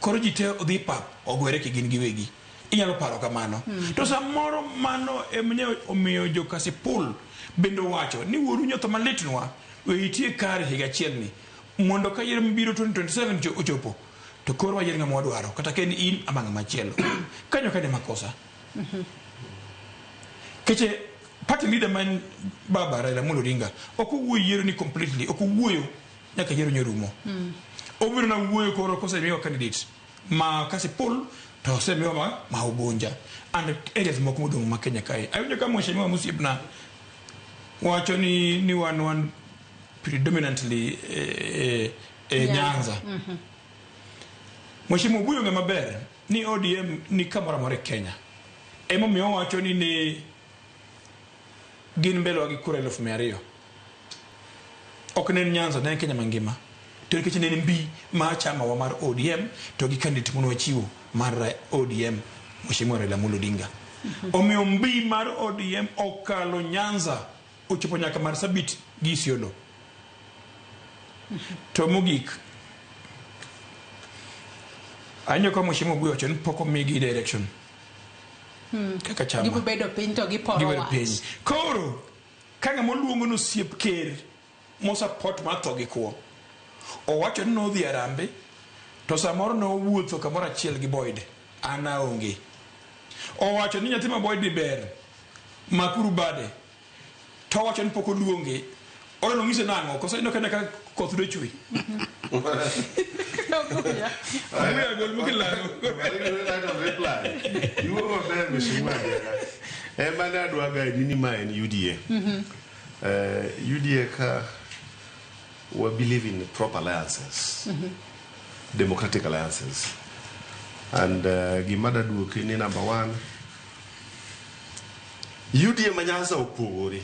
koro ji te odhi pap ogwere ki gin giwegi. Inyalo paro kamano. To samoro mano ema omiyo jo Kasipul bende owacho ni wuoru nyotho malitnwa, we itie kare higa achiel ni mondo ka yiero mabiro 2027 ochopo to koro wayier ng'ama wadwaro kata ka en in ama ng'ama chielo. Kanyo kane makosa. Keche party leader ma en baba Raila Amolo Odinga ok owuoyo yiero ni completely, ok owuoyo nyaka yiero nyorumo. Obiro na wuoyo koro kosemiwa candidate ma Kasipul to osemiwa ma Ugunja and areas moko modong' ma Kenya kae. Awinjo ka mheshimiwa mosiepna wacho ni wan predominantly e Nyanza. Mheshimiwa Obuyo ng'e maber ni ODM ni kamoro amora e Kenya. Emomiyo owacho ni ne gin mbele gi kura 200,000. Ok ne en Nyanza, ne en Kenya mangima. To nikech ne en mbi mar chama wa mar ODM to gi candidate mane wachiwo mar ODM Mheshimiwa Raila Amolo Odinga. Omiyo mbi mar ODM okalo Nyanza ochopo nyaka Marsabit gi Isiolo. To mogik, Anyo ka Mheshimiwa Obuya wacho ni pok omigi direction kaka chama. Gibo bedo piny to giporo Gibedo wach. piny. Koro ka ng'ama oluongo ni osiep ker mosupport mar tho gi kwo owacho ni nodhi Harambee to samoro nowuotho kamoro achiel gi Boyd an aonge. Owacho ni nyathi ma Boyd ni ber makuru bade to owacho ni pok oluonge oro nong'ise nang'o koso ineno kane ka koth dwe chwe. Obuya gol mokilano. Iwuo maber Mheshimiwa Adiera. Ema ne adwa guide ni ma en UDA. UDA ka we believe in proper alliances, democratic alliances. And gima daduoki ni number one, UDA ma Nyanza opogore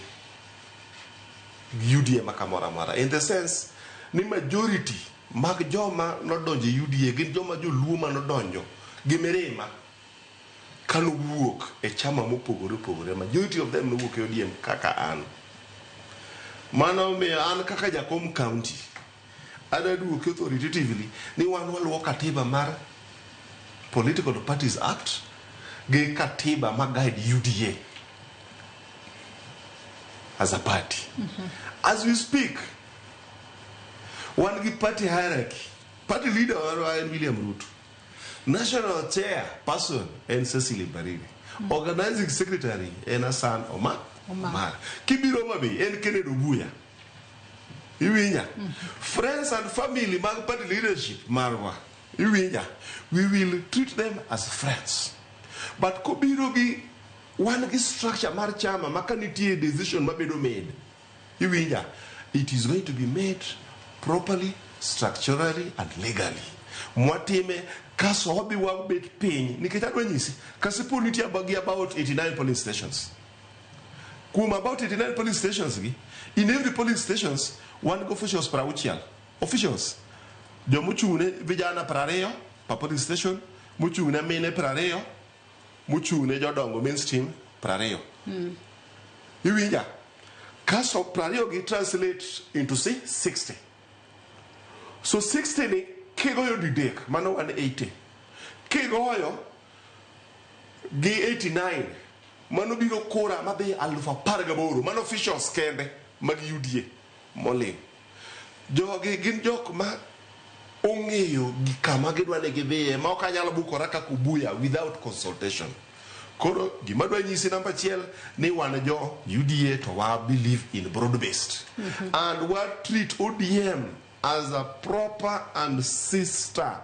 gi UDA ma kamoro amora in the sense ni majority mag joma nodonjo e UDA gin joma joluo manodonjo gi mirima kanowuok e chama mopogore opogore. Majority of them nowuok e ODM kaka an. Mano omiyo an kaka jakom county adaduoki authoritatively ni wan waluwo katiba mar Political Parties Act gi katiba ma guide UDA as a party. As we speak, wan gi party hierarchy. Party leader marwa en William Ruto. National chair person en Cecily Mbarire. Organizing secretary en Hassan Omar. Omar. Omar. Kibiro Homa Bay en Kennedy Obuya. Iwinja? Friends and family mag party leadership marwa. Iwinja? We will treat them as friends. But kobiro gi wan gi structure mar chama ma ka nitie decision mabedo made. Iwinja? It is going to be made properly, structurally and legally. Mwatime kaso wabi wabet piny nikech adwa nyisi Kasipul nitie gi about 89 polling stations. Kuom about 89 polling stations gi, in every polling stations wan gi officials 60. Officials jomochung' ne vijana 20 per polling station, mochung' ne mine 20, mochung' ne jodongo mainstream 20. Iwinja? Kaso 20 gi translate into say 60. So 60 ni kigoyo didek mano 180. Kigoyo gi 89 mano biro kura madhi 18,000 mano officials kende mag UDA moling. Jogi gin jok ma ong'eyo gi kama gidwa ni gidhiye ma ok anyal bukora kaka Obuya without consultation. Koro gima dwa nyisi namba achiel ni wan jo UDA to wa believe in broad based. And wa treat ODM as a proper and sister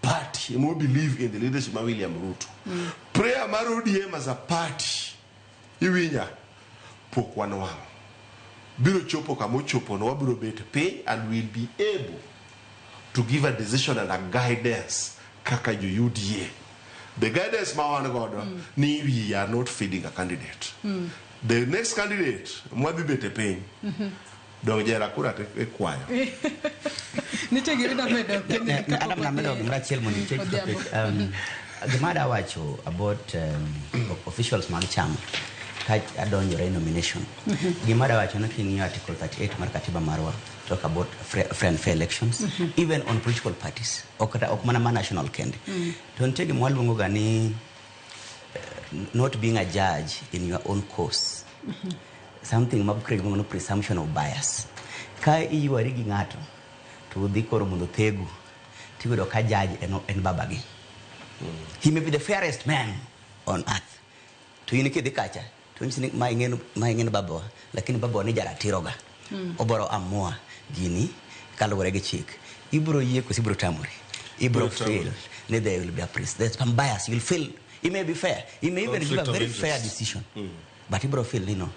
party. We believe in the leadership of William Ruto. Prayer mar ODM as a party, iwinja, pok wanwang'o. Biro chopo kama ochopo no wabiro bet piny and we'll be able to give a decision and a guidance kaka jo UDA. The guidance ma wan godo ni we are not feeding a candidate. The next candidate mwadhi bet e piny dong jera kura te ikwayo. Nitie gima idwa medo Kennedy kapok Adam namedo wadhi- gimoro achiel mondo ichek Odhiambo. topic. Gima adwa wacho about officials mag chama ka adonjore e nomination. Gima adwa wacho ni king'iyo Article 38 mar katiba marwa talk about free and fair elections even on political parties ok kata ok mana ma national kende. To nitie gima waluongo ga ni not being a judge in your own cause. Something ma Craig luongo ni presumption of bias. Ka iywari gi ng'ato to udhi koro mondo thegu tiyudo ka judge en babagi. He may be the fairest man on earth. To in kidhi kacha to onyisi ni ma ing'en babawa lakini babawa ni jaratiro ga. Oboro amua gini kaluwore gi chik. Ibiro yie koso ibiro tamori. Ibiro Ibiro tamori. feel ni there will be a priest. There's some bias. You'll feel he may be fair. He may even give a Conflict of very fair interest. decision. But ibiro feel ni no.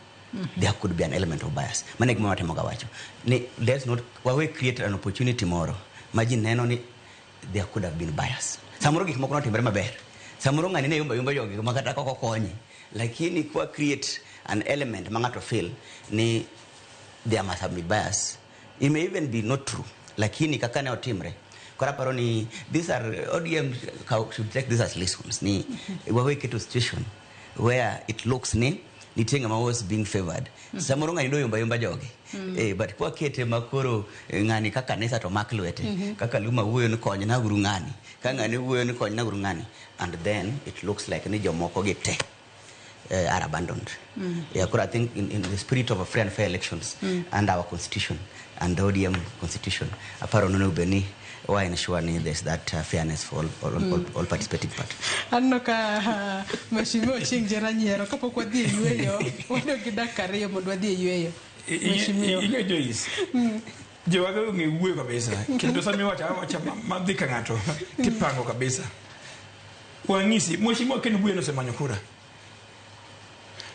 There could be an element of bias. Mano e gima watemo ga wacho. Ni let's not wawe create an opportunity moro ma ji neno ni there could have been bias. Samoro gik moko notimore maber. Samoro ng'ani ne yombo yombo jogi ma kata kok okonye. Lakini kwa create an element ma ng'ato feel ni there must have been bias. It may even be not true. Lakini kaka ne otimre. Koro aparo ni these are ODM should take this as lessons. Ni wawe keto situation where it looks ni Nitie ng'ama was being favored. Samoro ng'ani doyomba yomba jogi. But kwa kete makoro ng'ani kaka kanisa to mak lwete. Kaka Luma wuoyo ni konyna uru ng'ani. Ka ng'ani wuoyo ni konyna uru ng'ani. And then it looks like ni jomoko gi te are abandoned. Yeah, koro I think in the spirit of a free and fair elections and our constitution and the ODM constitution, aparo nonego bed ni wa ensure ni there's that fairness for all participating parties. Aneno ka Mheshimiwa Ochieng' Jera nyiero kapok wadhi e yweyo. Wadong' gi dakika 2 mondo wadhi e yweyo. Mheshimiwa. Ing'e Joyce, jowaga ong'e wuoyo kabisa kendo sama iwacho awacha madhi ka ng'ato tipango kabisa. Wang'isi Mheshimiwa Ken Obuya nosemanyo kura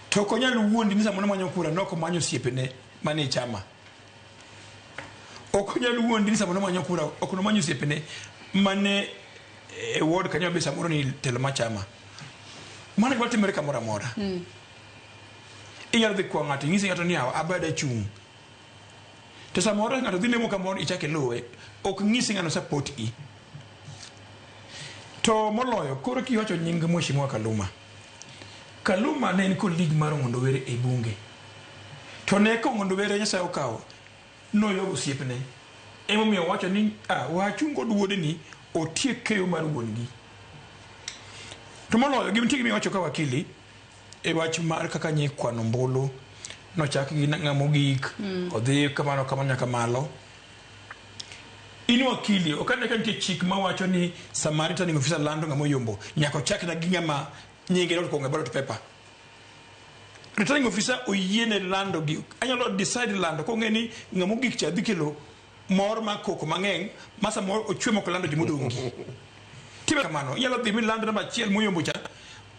to ok onyal wuondi ni sama nomanyo kura nok omanyo osiepene manie chama. Ok onyal wuondi ni sama nomanyo kura ok nomanyo osiepene mane e ward kanyo be samoro ni telo ma chama. Mano gima timore kamoro amora. Inyalo dhi kwa ng'ato inyisi ng'ato ni awa abada chung'. To samoro ng'ato dhi lemo kamoro ichak iluwe ok nyisi ng'ano support i. To moloyo koro kiwacho nying Mheshimiwa Kaluma. Kaluma ne en colleague mar Ong'ondo Were e bunge. To ne ka Ong'ondo Were Nyasaye okawo noyogo osiepne. Emomiyo owacho ni wachung' kod wuodeni otiek keyo mar wuon-gi. To moloyo gima nitie gima iwacho ka wakili e wach mar kaka nye kwano ombulu nochak gi ng'ama ogik odhi kamano kamano nyaka malo. In wakili ok ane ka nitie chik mawacho ni sama returning officer lando ng'ama oyombo nyaka ochak na gi ng'ama nyinge not kuongo e ballot paper. Returning officer oyiene lando gi anyalo decide lando kong'e ni ng'ama ogik cha dhi kelo mor mar koko mang'eny ma samoro ochwe mok lando jomodong' gi. Time kamano inyalo dhi miland namba achiel moyombo cha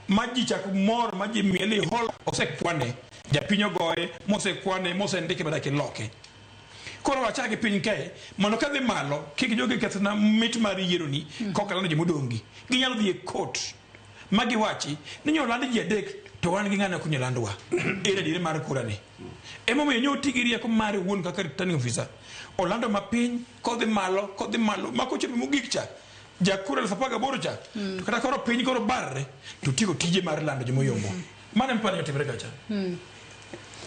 ma ji chak mor ma ji miel e hall osekwane japiny ogoye mosekwane mosendike madak iloke. Koro wachak piny kae mondo kadhi malo kik jogi kethna mit mar yiero ni koka lando jomodong' gi. Ginyalo dhi e court ma giwachi ni nyoland ji 3 to wan gi ng'ane ok nyolandwa. Ere adieri mar kura ni. Emomiyo nyo ti gi rieko mare owuon kaka returning officer. Olando mapiny kodhi malo ma kochopo mogik cha jakura 18,000 cha to kata koro piny koro barre to tieko tije mar lando jomoyombo. Mano ema paro ni otimre kacha.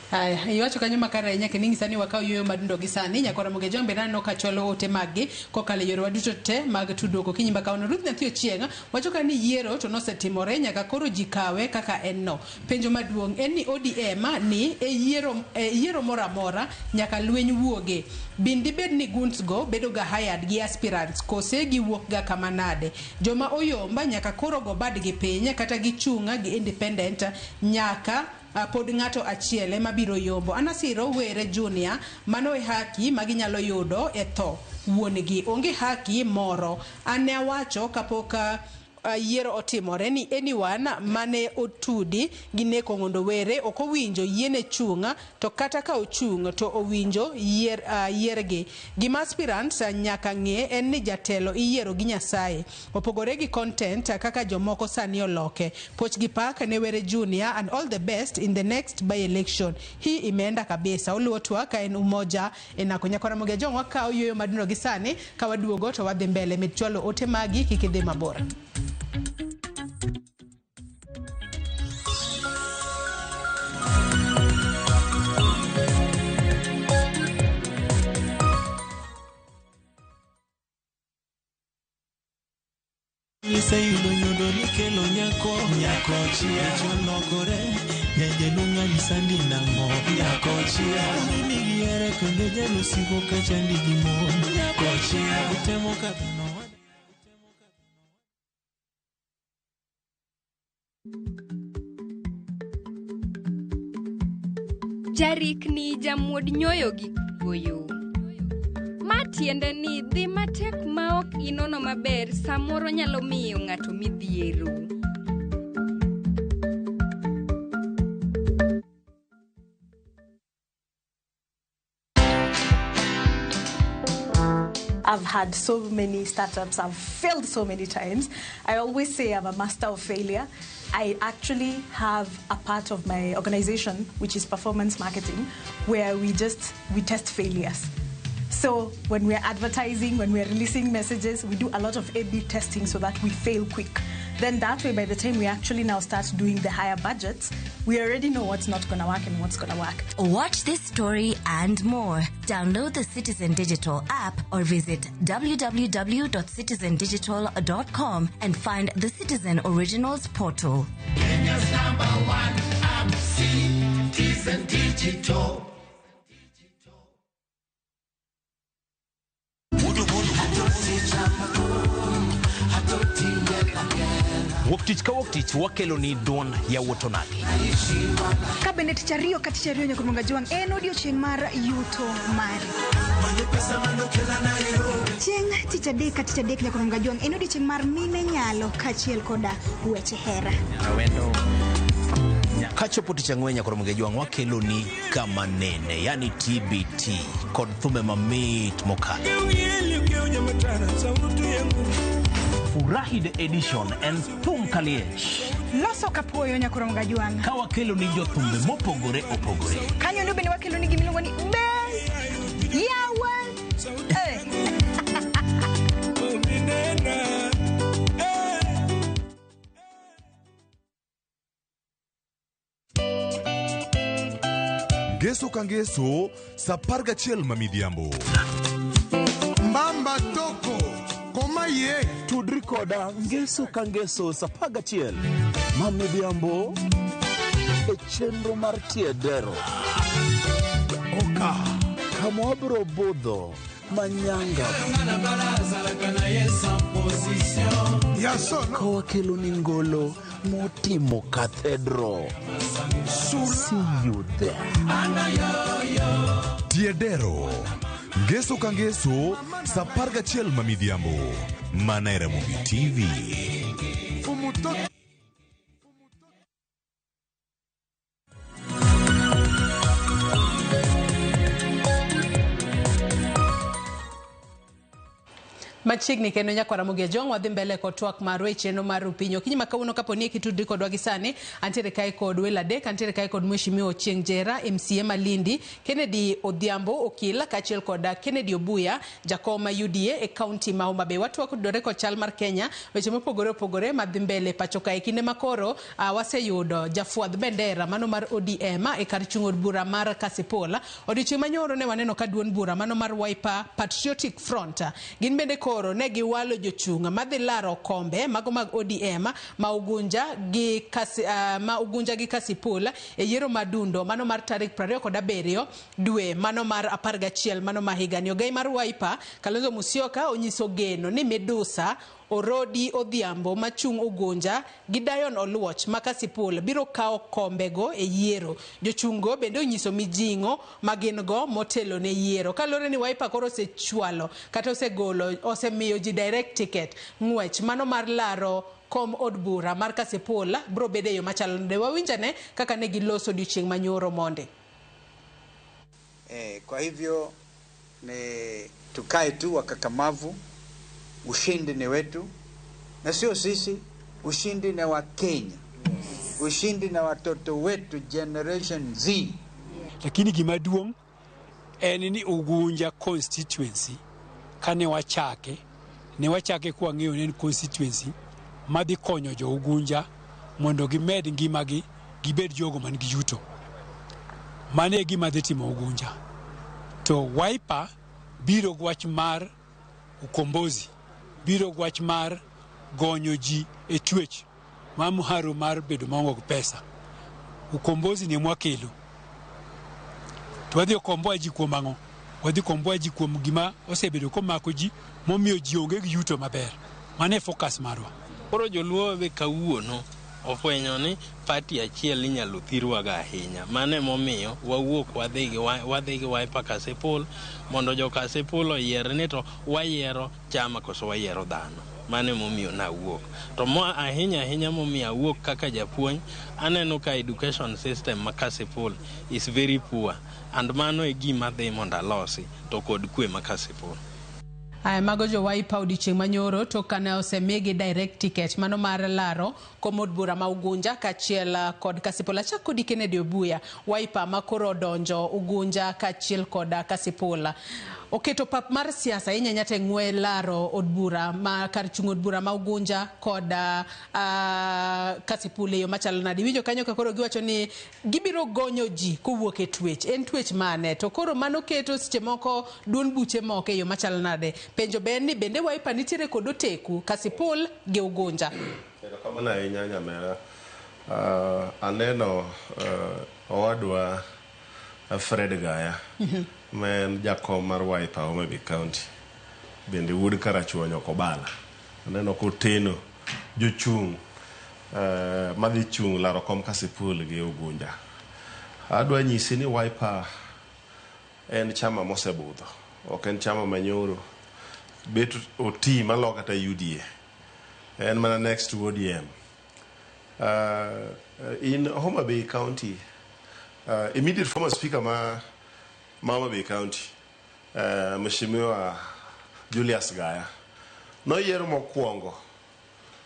Aya, iwacho kanyo makare ahinya kendo inyisa ni wakaw yueyo madundo gi sani. Nyakora Moge Jong bende aneno ka chwalo ote maggi kokalo e yorewa duto te mag tudruok okinyi ma kawuono. Ruth Nyathi Ochieng' wacho ka ni yiero to nosetimore nyaka koro ji kawe kaka en no. Penjo maduong' en ni ODM ni e yiero moro amora nyaka lweny wuoge. Bin dibed ni goons go bedo ga hired gi aspirants kose giwuok ga kama nade? Joma oyomba nyaka koro go badgi piny kata gichung' gi independent nyaka pod ng'ato achiel ema biro yombo. Anasiro Were Junior, mano e haki ma ginyalo yudo e tho wuon-gi. Onge haki moro. An ne awacho kapok yiero otimore ni anyone mane otudi gi neko Ong'ondo Were ok owinjo yiene chung' to kata ka ochung' to owinjo yiergi. Gima aspirants nyaka ng'e en ni jatelo iyiero gi Nyasaye. Opogore gi content kaka jomoko sani oloke. Poch gi pak ne Were Junior and all the best in the next by-election. Hii imeenda kabisa. Oluwo twak ka en Umoja e Nako. Nyakora Moge Jong wakawo yueyo madundo gi sani ka waduogo to wadhi mbele. Med chwalo ote magi kik idhi mabor. Iseyudo nyodo nikelo nyako nyako chia cholokore nyajaluong' anyisa ni nang'o nyako chia mimi gihere kendo jalusigo kachandi gi mon nyako chia utemo kadho Jarikni jamuod nyoyo gi kuoyo. Ma tiende ni dhi matek ma ok inono maber samoro nyalo miyo ng'ato midhiero. I've had so many startups, I've failed so many times. I always say I'm a master of failure. I actually have a part of my organization, which is performance marketing, where we test failures. So when we're advertising, when we're releasing messages, we do a lot of A/B testing so that we fail quick. Then that way, by the time we actually now start doing the higher budgets, we already know what's not going to work and what's going to work. Watch this story and more. Download the Citizen Digital app or visit www.citizendigital.com and find the Citizen Originals portal. Kenya's number one app, Citizen Digital. Wuok tich ka wuok tich wakelo ni duond yawuot onagi. Ka bende tich ariyo ka tich ariyo nyaka Rumonga Jwang' en odiochieng' mar yuto mari. Chieng' tich adek ka tich adek nyaka Rumonga Jwang' en odiochieng' mar mine nyalo kaachiel koda weche hera. Kachopo tich ang'wen nyaka Rumonga Jwang' wakelo ni kama nene, yani TBT kod thumbe mamit mokalo. Furahi the edition en thum kaliech. Loso kapuoyo nyaka Rumonga Jwang'. Ka wakelo ni jothumbe mopogore opogore. Kanyo ndo bende wakelo ni gimiluongo ni Be Yawa. Ngeso ka ngeso sa 11 ma midhiambo. Mbamba toko koma ye tudri koda ngeso ka ngeso sa 11 ma midhiambo e chenro mar tiedero. Oka kama wabiro budho manyanga ka wakelo ni ngolo motimo cathedral. See you there. Tiedero ngeso ka ngeso sa 11 ma midhiambo mana e Ramogi TV. Machiegni kendo nyakwara Ramogi Ajwang' wadhi mbele kod twak marwa e chenro mar Rupiny. Okinyi ma kawuono kapo ni kitudri kodwa gi sani, antiere kae kod welo adek, antiere kae kod Mheshimiwa Ochieng' Jera, MCA Malindi, Kennedy Odhiambo Okil, kaachiel kod Kennedy Obuya, jakom ma UDA e kaunti ma Homa Bay. Watwak tudore kod chal mar Kenya, weche mopogore opogore madhi mbele pacho kae. Kinde makoro waseyudo jafwadh bendera mano mar ODM e kar chung' od bura mar Kasipul. Odiochieng' manyoro ne waneno ka duond bura mano mar Wiper Patriotic Front gin bende koro ne giwalo jochung' madhi laro kombe mago mag ODM ma Ugunja gi Kasipul e yiero madundo mano mar tarik 27 dwe mano mar 11 mano ma higani. Ogai mar Wiper Kalonzo Musyoka onyiso geno ni Medusa Orodi Odhiambo machung' Ugunja gi Dion Oluoch ma Kasipul biro kawo kombego e yiero. Jochung'go bende onyiso mijing'o ma gin go motelo ne yiero. Kaluwore ni Wiper koro osechwalo kata osegolo osemiyo ji direct ticket ng'wech mano mar laro kom od bura mar Kasipul biro bedo e yo machalo nade. Wawinjane kaka ne giloso odiochieng' manyoro monde. Kwa hivyo ni tukae tu wakakamavu. Ushindi ni wetu, na sio sisi, ushindi ni wa Kenya. Ushindi na watoto wetu Generation Z. Lakini gima duong' en ni Ugunja constituency kane wachake, ne wachake kwa ng'eyo ni en constituency madhi konyo jo Ugunja mondo gimed ngimagi gibed jogo man gi yuto. Mano e gima dhi timo Ugunja. To Wiper biro gi wach mar ukombozi, biro gi wach mar gonyo ji e twech ma mharo mar bedo maonge gi pesa. Ukombozi ni mwakelo. To wadhi okomboa ji kuom ang'o? Wadhi komboa ji kuom gima osebedo komako ji momiyo ji onge gi yuto maber. Mano e focus marwa. Koro joluo be kawuono ofwenyo ni party achiel inyalo thirwaga ahinya. Mano emomiyo wawuok wadhi gi Wiper Kasipul mondo jo Kasipul oyier ni to wayiero chama koso wayiero dhano. Mano emomiyo nawuok. To mo ahinya ahinya momiyo awuok kaka japuonj, aneno ka education system ma Kasipul is very poor, and mano e gima dhi mondo alosi to kod kwe ma Kasipul. Aya, mago jo Wiper odiochieng' manyoro to kane osemigi direct ticket mano mar laro kom od bura ma Ugunja kaachiel kod Kasipul. Achak kodi Kennedy Obuya, Wiper ma koro odonjo Ugunja kaachiel kod Kasipul. Oketo pap mar siasa ahinya ahinya to e ng'we laro od bura ma kar chung' od bura ma Ugunja kod Kasipul e yo machalo nade. Iwinjo kanyo ka koro giwacho ni gibiro gonyo ji kowuok e twech. En twech mane? To koro mano keto seche moko duond buche moko e yo machalo nade? Penjo be en ni bende Wiper nitiere kod oteku Kasipul gi Ugunja? Erokamano ahinya nyamera. Aneno owadwa Fred Gaya ma en jakom mar Wiper Homa Bay County bende wuod Karachuonyo Kobala. Aneno koteno jochung' madhi chung' laro kom Kasipul gi Ugunja. Adwa nyisi ni Wiper en chama mosebudho, ok en chama manyoro. Bet oti malo kata UDA. En mana next to ODM. In Homa Bay County, immediate former speaker ma Homa Bay County, Mheshimiwa Julius Gaya, noyier mokwongo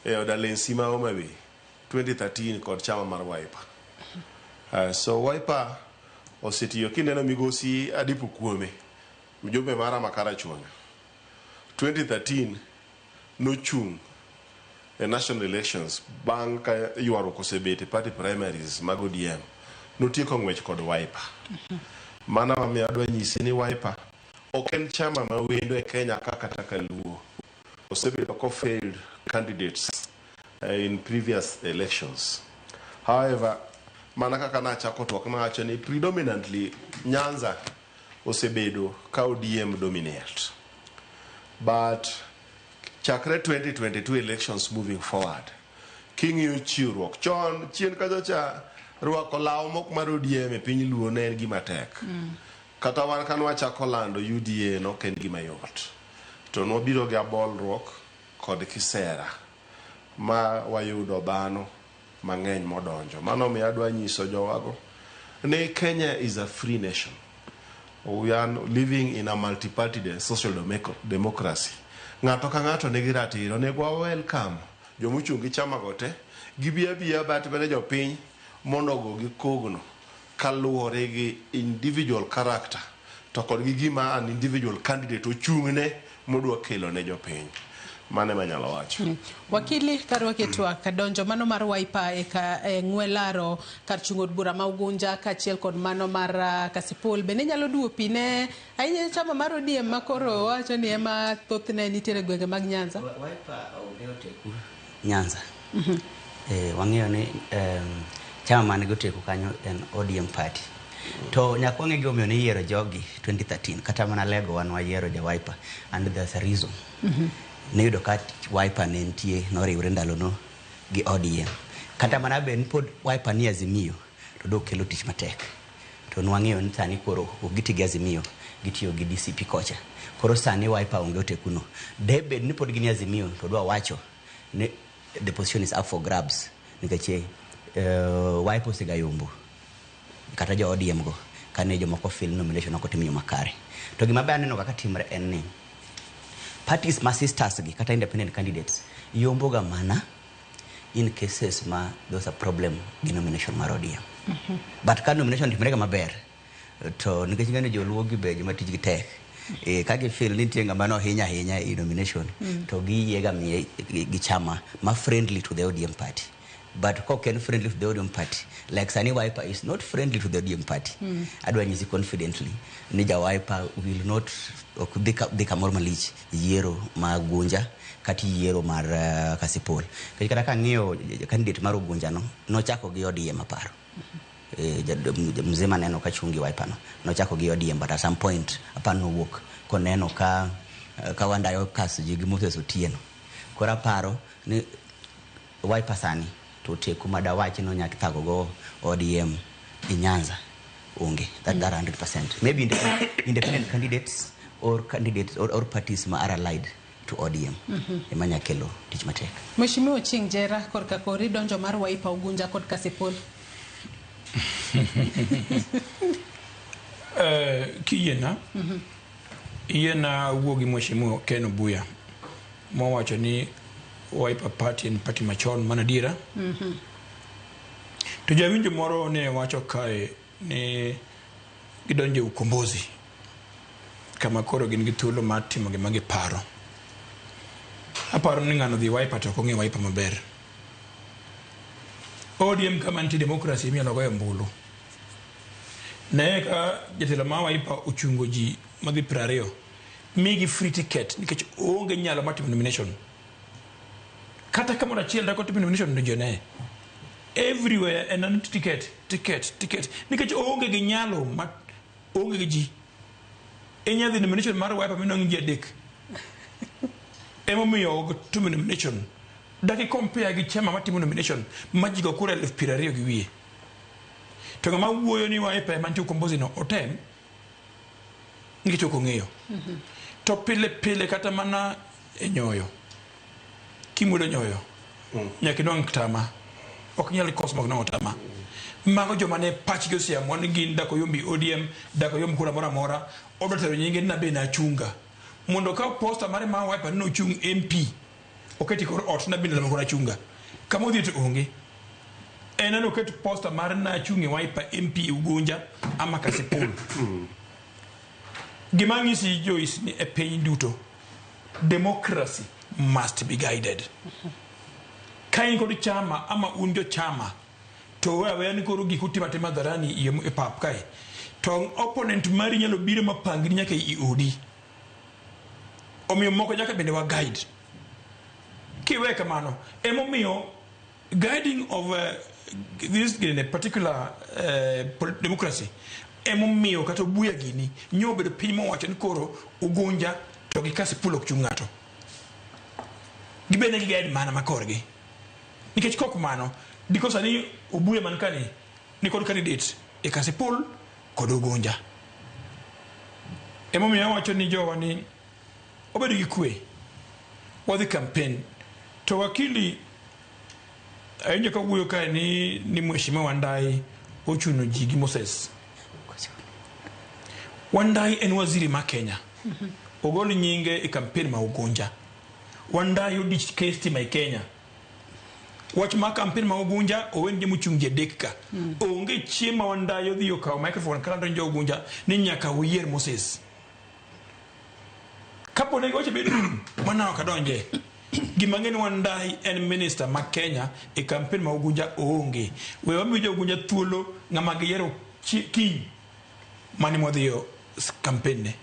e od Alensi ma Homa Bay 2013 kod chama mar Wiper. So Wiper osetiyo kineno migosi Adipo Kuome, mjumbe mara ma Karachuonyo. 2013 nochung' e national elections bang' ka ywaruok osebet e party primaries mag ODM notieko ng'wech kod Wiper. Mano mamiyo adwa nyisi ni Wiper ok en chama ma wendo e Kenya ka kata ka Luo. Osebedo ko failed candidates in previous elections. However, mana kaka nachako twak nawacho ni predominantly Nyanza osebedo ka ODM dominate. But chakre 2022 elections moving forward, king'iyo chiwruok chon chien kacha cha rwako law mok mar ODM e piny Luo ne en gima tek. Kata wan ka nwachako lando UDA nok en gima yot. To nwabiro gi abolruok kod kisera ma wayudo dhano mang'eny modonjo. Mano omiyo adwa nyiso jowago ni Kenya is a free nation. We are living in a multi-party social democracy. Ng'ato ka ng'ato nigi ratiro, onego wa welcome jomochung' gi chama go te, gibi abiya but bende jopiny mondo ogo gi kogno kaluwore gi individual character to kod gi gima an individual candidate ochung'ne modwa kelo ne jopiny. Mano ema anyalo wacho. Wakili karwaki e twak donjo mano mar Wiper e, ka, e ng'we laro kar chung' od bura ma Ugunja kaachiel kod mano mar Kasipul bende nyalo duwo pi ne ahinya chama mar ODM ma koro wacho ni ema thothne nitiere e gwenge mag Nyanza. Wiper onge oteku Nyanza. Wang'eyo ni chama man gi oteku kanyo en ODM party. To nyaka wang'e gimomiyo ne iyiero jogi 2013 kata mana lego wan wayiero ja Wiper and there's a reason. Niyudo ka Wiper ne nitie noriwre ndalono gi ODM. Kata mana bed ni pod Wiper ni Azimio to dok kelo tich matek. To nwang'eyo ni sani koro ok giti gi Azimio, gitiyo gi DCP kocha. Koro sani Wiper onge otekuno. De bed ni pod gin e Azimio to dwa wacho ni the position is up for grabs nikech Wiper osega yombo kata jo ODM go kane jomoko fill nomination ok otim yo makare. To gima ber aneno kaka timre en ni parties ma sisters gi kata independent candidates yombo ga mana in cases ma there's a problem gi nomination mar ODM. But ka nomination otimre ga maber to nikech ing'e ni joluo gi be joma tijgi tek ka gi feel ni nitie ng'ama nohiny ahinya e nomination to giyie ga miye gi chama ma friendly to the ODM party. But kok en friendly to the ODM party, like sani Wiper is not friendly to the ODM party. Adwa nyisi confidently ni ja Wiper will not ok dhi kamoro malich yiero ma Ugunja kata yiero mar Kasipul. Nikech kata kang'iyo candidate mar Ugunja no nochako gi ODM aparo. Mzee maneno ka chung' gi Wiper no nochako gi ODM but at some point aparo nowuok koneno ka Wandayo kaso ji gi Moses Otieno. Koro aparo ni Wiper sani to oteku madawachi ni onyalo thago go ODM e Nyanza onge. That 100%. Maybe independent candidates or candidates or parties ma are allied to ODM ema nya kelo tich matek. Mheshimiwa Ochieng' Jera korka kori donjo mar Wiper Ugunja kod Kasipul. Kiyiena yiena wuo gi Mheshimiwa Ken Obuya mowacho ni Wiper Party en party machon mana adiera. To jawinjo moro ne wacho kae ni gidonjo e ukombozi. Kama koro gin gi thuolo mar timo gima giparo. Aparo ni ng'ano dhi Wiper to ok ong'e Wiper maber. ODM kama nitie democracy iminyalo goye ombulu. Ne ka jatelo mar Wiper ochungo ji madhi 20 migi free ticket nikech oonge nyalo mar timo nomination. Kata kamoro achiel dak otimo nomination to ji one. Everywhere en an ticket, ticket, ticket nikech oonge gi nyalo ma oonge gi ji. Inya dhi nomination mar Wiper minwang' ji adek. Emomiyo ok timo nomination. Dak i compare gi chama matimo nomination ma ji go kura 20,000 gi wiye. To ng'ama wuoyo ni Wiper ema nitie ukombozi no otem nikech ok ong'eyo. To pile pile kata mana e nyoyo kimuodo nyoyo nyaka inwang' tama. Ok inyal koso mok inwang'o tama. Mago joma ne pachgi oseamua ni gin dak oyombi ODM, dak oyomb kura moro amora, odwa tero nyinge ni nabe nachunga. Mondo okaw posta mare mar Wiper ni nochung' MP oketi kor ot nabe ndalo moko nachunga. Kama odhi to onge. En ane oket posta mar nachung' e Wiper MP e Ugunja ama Kasipul. Gima ang'isi Joyce ni e piny duto democracy must be guided. Ka in kod chama ama un jo chama to we aweya ni koro gik utimo atima hadharani e pap kae to opponent mari nyalo biro mapangni nyaka i odi. Omiyo moko nyaka bende wa guide. Kiwe kamano emomiyo guiding of this in particular democracy emomiyo kata Obuya gini nyo obedo piny mowacho ni koro Ugunja to gi Kasipul ok chung' ng'ato. Gibed ne gi guide mana ma korgi. Nikech kok mano, diko sani Obuya man kani ni kod candidate e Kasipul kod Ugunja. Emomiyo awacho ni jowa ni obedo gi kwe, wadhi campaign to wakili awinjo ka wuoyo kae ni Mheshimiwa Wandayi ochuno ji gi Moses. Wandayi en waziri ma Kenya. Ogol nyinge e campaign ma Ugunja. Wandayi odich ke stima e Kenya. Wach ma campaign ma Ugunja owen joma ochung' ji adek ka. Onge chieng' ma Wandayi odhi okawo microphone kalando ni jo Ugunja ni nyaka uyier Moses. Kapo ne giwacho bedo mano ok adonje. Gima ng'e ni Wandayi en minister ma Kenya e campaign ma Ugunja oonge. We wamiyo jo Ugunja thuolo ng'ama giyiero kiny mane mwadhiyo campaign ne.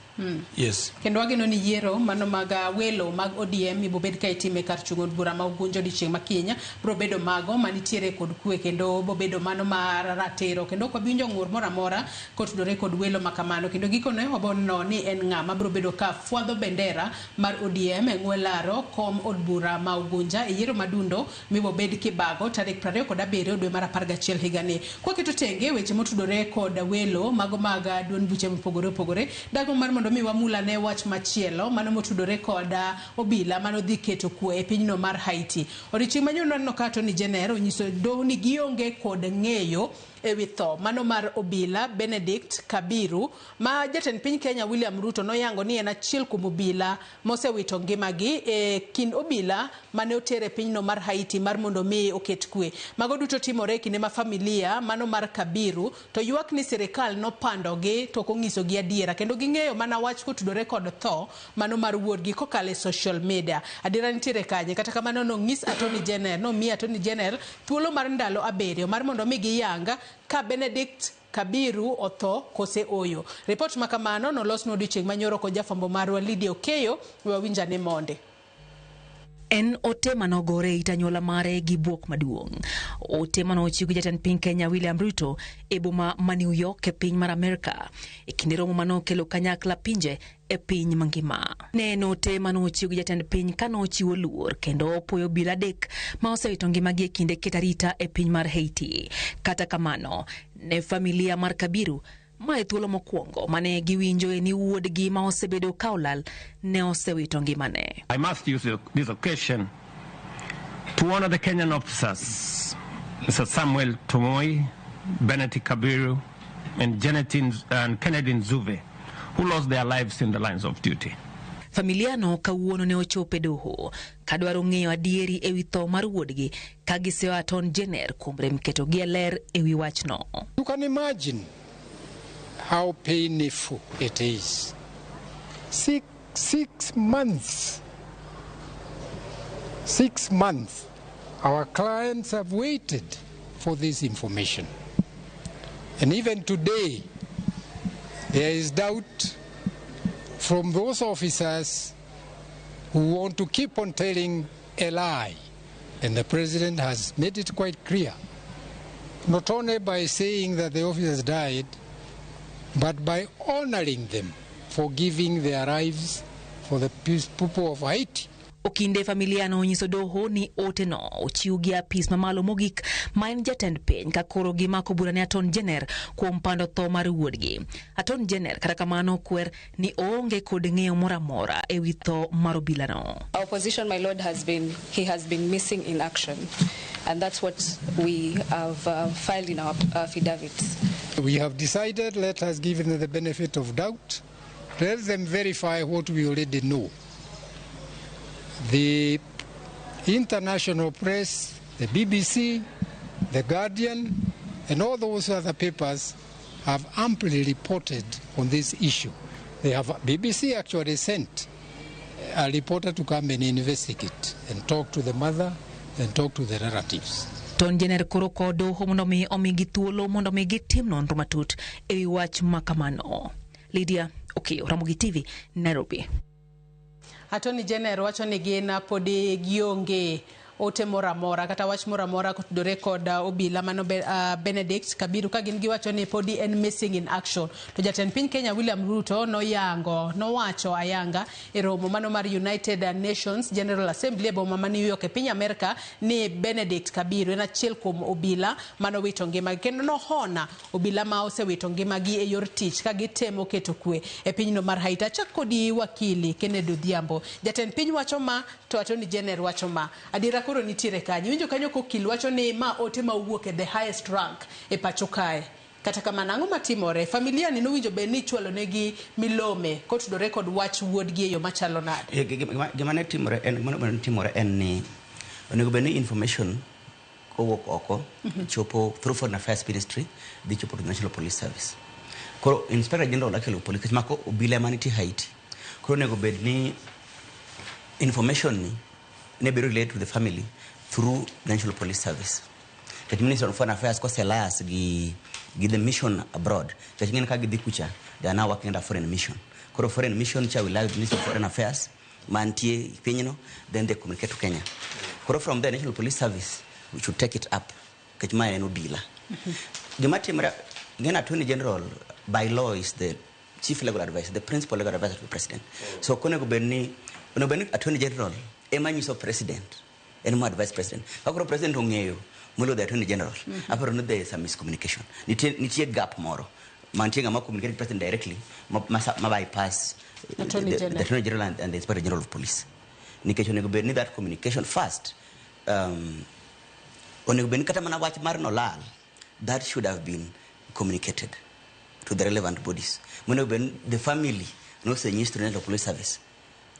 Yes. Kendo wageno ni yiero mano mag welo mag ODM ibobed ka itime kar chung' od bura ma Ugunja odiochieng' ma kiny biro bedo mago manitiere kod kwe kendo bobedo mano mar ratiro kendo ok wabi winjo ng'ur moro amora kotudore kod welo ma kamano kendo gikone wabo neno ni en ng'a mabiro bedo ka fwadho bendera mar ODM e ng'we laro kom od bura ma Ugunja e yiero madundo mibobed kibago tarik 27 dwe mar 11 higani. Kwaketo tenge weche motudore kod welo mago mag duond buche mopogore opogore, dago mar mondo mi wamula ne wach machielo mano motudore kod obila mano dhi keto kwe e pinyno mar Haiti. Odiochieng' manyoro waneno ka Attorney General onyiso doho ni gionge kod ng'eyo ewi tho mano mar obila Benedict Kabiru ma jatend piny Kenya William Ruto noyango ni en achiel kuom obila mosewito ngimagi e kind obila mane oter e pinyno mar Haiti mar mondo mi oket kwe. Mago duto timore e kinde ma familia mano mar Kabiru to ywak ni sirikal nopandogi to ok onyisogi adiera kendo ging'eyo mana wach kotudore kod tho mano mar wuodgi kokalo e social media. Adiera nitiere kanye? Kata kamano nonyis Attorney General, nomi Attorney General thuolo mar ndalo 7 mar mondo mi giyang ka Benedict Kabiru otho kose oyo. Ripot ma kamano nolos odiochieng' manyoro kod jafwambo marwa Lydia Okeyo, we wawinjane monde. En ote manogore e it anyuola mare gi bwok maduong'. Ote manochiw gi jatend piny Kenya William Ruto e boma ma New York e piny mar Amerka e kinde romo manokelo kanyakla pinje e piny mangima. Ne en ote manochiw gi jatend piny kanochiwo luor kendo opuoyo obila adek ma osewito ngimagi e kinde keto arita e piny mar Haiti. Kata kamano, ne familia mar Kabiru ma e thuolo mokwongo mane giwinjoe ni wuodgi ma osebedo ka olal ne osewito ngimane. I must use this occasion to honor the Kenyan officers, Mr. Samuel Tomoi, Benedict Kabiru, and Kennedy Nzuve, who lost their lives in the lines of duty. Familia no kawuono ne ochopo e doho kadwaro ng'eyo adieri ewi tho mar wuodgi ka giseyo Attorney General kuom rem ketogi e ler ewi wachno. You can imagine how painful it is. 6 months. 6 months. Our clients have waited for this information. And even today, there is doubt from those officers who want to keep on telling a lie. And the president has made it quite clear, not only by saying that the officers died, but by honoring them for giving their lives for the people of Haiti. Okinde familia no onyiso doho ni ote no ochiw gi apis mamalo mogik ma en jatend piny ka koro gimako bura ne Attorney General kuom pando tho mar wuodgi. Attorney General kata kamano kwer ni oonge kod ng'eyo moro amora e wi tho mar obilano. Our position, my lord, has been he has been missing in action, and that's what we have filed in our affidavits. We have decided, let us give them the benefit of doubt. Let them verify what we already know. The international press, the BBC, the Guardian, and all those other papers have amply reported on this issue. They have BBC actually sent a reporter to come and investigate and talk to the mother and talk to the relatives. Attorney General koro kwayo doho mondo mi omigi thuolo mondo mi gitim nonro matut e wi wach makamano. Lydia Okiyo, Ramogi TV, Nairobi. Attorney General wacho ni gin podi gionge ote moro amora kata wach moro amora kotudore kod obila mano Benedict Kabiru, ka gin giwacho ni podi en missing in action. To jatend piny Kenya William Ruto noyango, nowacho ayanga e romo mano mar United Nations General Assembly e boma ma New York e piny Amerka ni Benedict Kabiru en achiel kuom obila manowito ngimagi, kendo nohona obila ma osewito ngimagi e yor tich ka gitemo keto kwe e pinyno mar Haiti. Achak kodi, wakili Kennedy Odhiambo. Jatend piny wacho ma, to Attorney General wacho ma, adiera koro nitiere kanyo. Iwinjo kanyo kokil wacho ni ma ote ma owuok e the highest rank e pacho kae. Kata kamano, ang'o matimore? Familia ni nowinjo bed ni ichwalo negi milome kotudore kod wach wuodgi e yo machalo nade? Gima ne timore en ni onego bed ni information kowuok oko chopo through Foreign Affairs Ministry, dhi chopo to National Police Service. Koro Inspector General actually of Police, mako obila ema nitie Haiti. Koro onego bed ni information ni ne bedo related to the family through National Police Service. Nikech Minister of Foreign Affairs kose liaise gi the mission abroad. Nikech ing'e ni ka gidhi kucha, they are now working under foreign mission. Koro foreign mission cha will liaise with Minister of Foreign Affairs mantie pinyno, then they communicate to Kenya. Koro from there, National Police Service we should take it up. Nikech mae en obila. Gima timore, ing'e ni Attorney General by law is the chief legal advisor, the principal legal advisor to the president. So onego bed ni Attorney General ema nyiso president, en mo advise president. Ka koro president ong'eyo moloyo the Attorney General, aparo ni there is a miscommunication. Nitie gap moro. Mantie ng'ama communicate with president directly, ma bypass Attorney the General. Attorney General and the Inspector General of Police. Nikech onego bed ni that communication first, onego bed ni kata mana wach mar nolal, that should have been communicated to the relevant bodies. Monego bed ni the family nosenyis to National Police Service.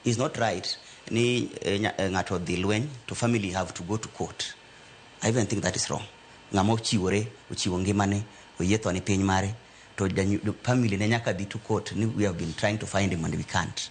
It's not right ni ng'ato odhi lweny to family have to go to court. I even think that is wrong. Ng'ama ochiwore, ochiwo ngimane, oyie tho ne piny mare, to family ne nyaka dhi to court ni we have been trying to find him and we can't.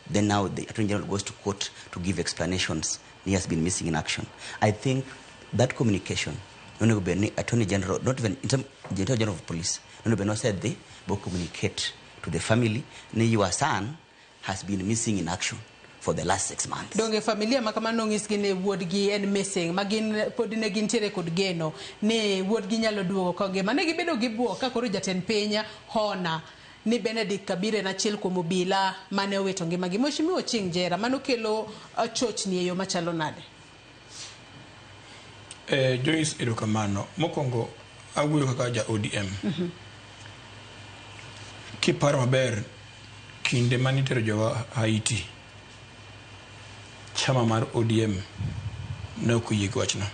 Then now the Attorney General goes to court to give explanations. He has been missing in action. I think that communication, onego bed ni Attorney General, not even in term, the Attorney General of Police, onego bed nosedhi bo communicate to the family ni your son has been missing in action for the last 6 months. Donge familia ma kamano nonyisgi ni wuodgi en missing, ma gin pod ne gintiere kod geno ni wuodgi nyalo duogo kongima? Ne gibedo gi buok ka koro jatend piny hona ni Benedict Kabire en achiel kuom obila mane owito ngimagi. Mheshimiwa Ochieng Jera, mano kelo chochni e yo machalo nade? Joyce, erokamano. Mokwongo awuoyo kaka ja ODM. Kiparo maber, kinde manitero jowa Haiti, chama mar ODM ne ok oyie gi wachno.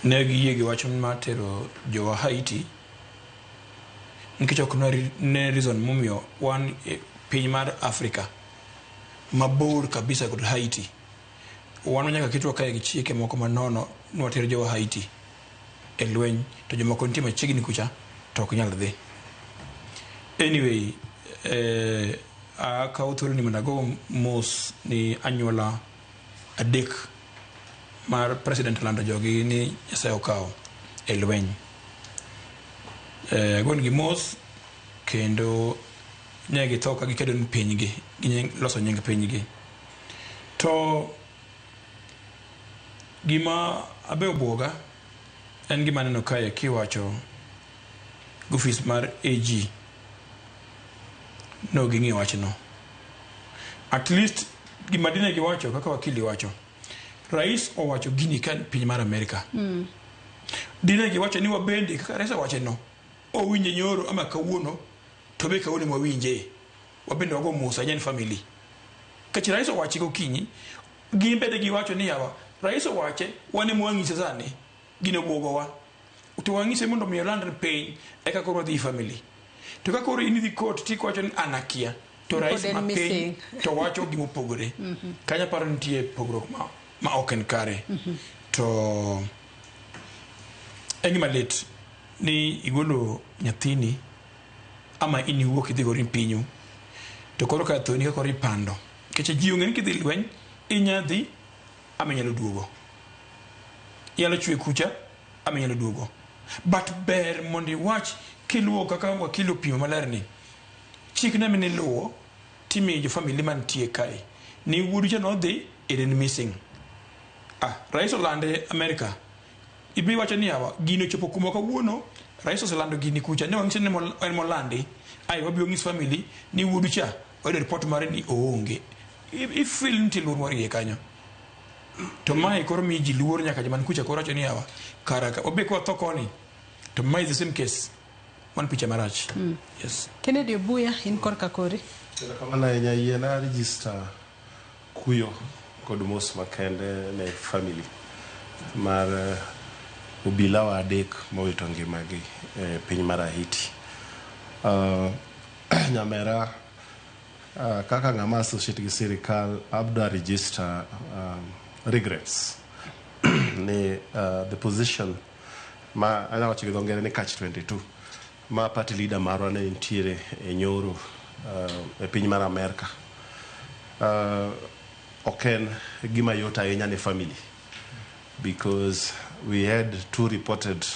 Ne giyie gi wach mar tero jowa Haiti nikech ok ne reason momiyo wan e piny mar Afrika mabor kabisa kod Haiti. Wan nyaka ketwa kae gi chike moko manono ni water jowa Haiti e lweny, to jomoko nitie machiegni kucha to ok nyal dhi. Anyway, Akawo thuolo ni mondo ago mos ni anyuola adek mar president lando jogi ni Nyasaye okawo e lweny. Agonegi mos kendo ne githo ka gikedo ni pinygi, gi loso nying pinygi. To gima abe obwoga en gima aneno kae kiwacho gofis mar AG no ging'iyo wachno. At least gima dine giwacho kaka wakili wacho, rais owacho gini ka piny mar Amerika. Dine giwacho ni wabende kaka rais owacho no, owinje nyoro ama kawuono to be kawuono mwawinje. Wabende wago mos ahinya ni family. Kach rais owache gokinyi, gin bende giwacho ni yawa, rais owache, wan ema wang'ise sani, gino obwogowa. To wang'ise mondo mi olandre piny, eka koro wadhi family. To ka koro in idhi court tikwacho ni an akia, to rais Pod en ma piny missing. to wacho gimopogore. Kanyo aparo nitie pogruok ma ok en kare. To en gima lit ni igolo nyathini ama in iwuok idhi gori pinyu to koro ka thoni ka koro ipando nikech ji ong'e ni kidhi lweny inya dhi ama inyalo duogo, inyalo chwe kucha ama inyalo duogo, but ber mondo iwach kiluwo kaka wakili opimo maler ni chik ne miniluwo timiyo jo family mantie kae ni wuodu cha nodhi en missing. Rais olande Amerika, ibi wacho ni yawa gino ochopo kuma kawuono rais oselando gini kucha ne wang'ise ni en molandi ai wabiro ng'is family ni wuodu cha wayudo report mare ni oonge. I feel nitie luor moro iye kanyo to mae koro miyo ji luor nyaka joma ni kucha koro wacho ni yawa kara ka wabe kwa tho koni to mae is the same case wan picha marach. Yes. Kennedy Obuya, in korka kori. Erokamano ahinya yiena register kuyo kod mos makende ne family mar obilawa adek mowito ngimagi e piny mar Haiti. Nyamera kaka ng'ama associate gi sirikal abda register regrets ni the position ma anyalo wacho gi dho ngere ni catch 22 ma party leader marwa ne nitiere e nyoro e piny mar Amerka. Ok en gima yot ahinya ne family because we had two reported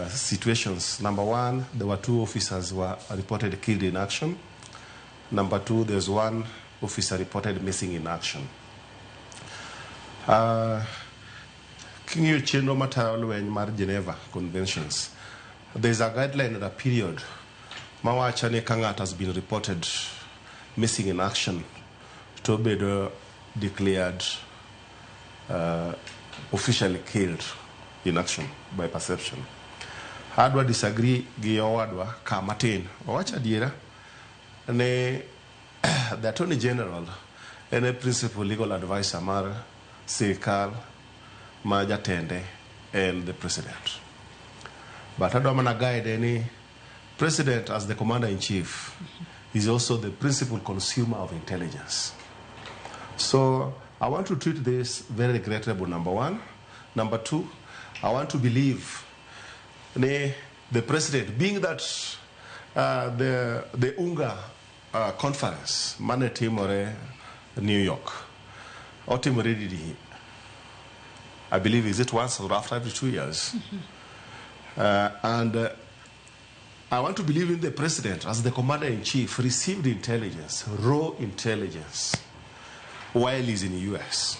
situations. Number one, there were two officers who were reported killed in action. Number two, there's one officer reported missing in action. King'iyo chenro matayo lweny mar Geneva Conventions, there's a guideline at a period mawacho ni ka ng'ato has been reported missing in action to obedo declared officially killed in action by perception. Adwa disagree gi owadwa ka matin. Owacho adiera ne the Attorney General en e principal legal advisor mar sirikal ma jatende en the president. But adwa mana guide ni president as the commander in chief is also the principal consumer of intelligence. So I want to treat this very regrettable, number one. Number two, I want to believe ne, the president, being that the UNGA conference, mane timore New York, otimore didi, I believe is it once or after every 2 years? And I want to believe in the president as the commander-in-chief received intelligence, raw intelligence, while he's in the US.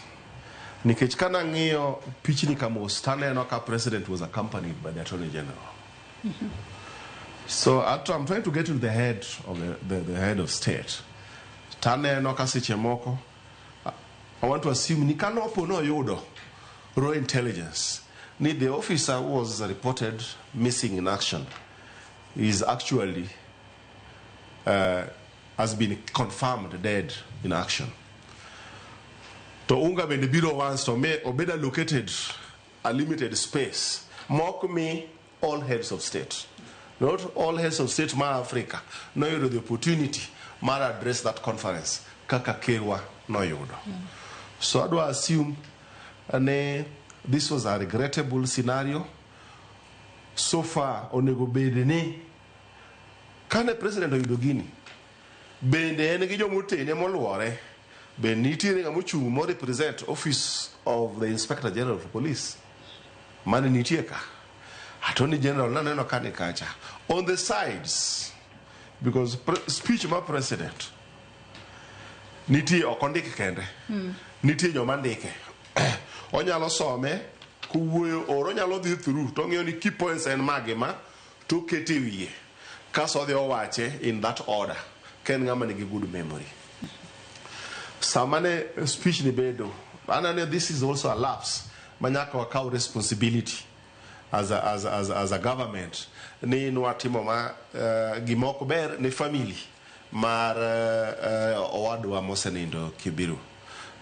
Nikech kana ng'iyo pichni ka mos, taneno ka president was accompanied by the Attorney General. So I'm trying to get to the head of the head of state. Taneno ka seche moko, I want to assume ni kanopo no yudo raw intelligence, ni the officer who was reported missing in action is actually has been confirmed dead in action. To unga bende biro once to me obed allocated a limited space. Mok me all heads of state. Not all heads of state ma Africa no yudo the opportunity mar address that conference kaka kerwa no yudo. So adwa assume ne this was a regrettable scenario. So far onego bed ni Kane president oyudo gini, bende en gi jomotene moluore, be nitiere ng'ama ochung' mo represent office of the Inspector General of Police mane nitie ka. Attorney General naneno ka ni kacha. On the sides, because speech ma president nitie ok ondik kende. Nitie joma ndike. Onyalo some kowuoyo or onyalo dhi through to ong'iyo ni key points en mage ma to okete e wiye. Kaso odhi owache in that order. Ka en ng'ama nigi good memory. Sama ne speech ni bedo, aneno this is also a lapse ma nyaka wakaw responsibility as a government ni nwatimo ma gima ok ber ne family mar owadwa mosenindo Kibiru.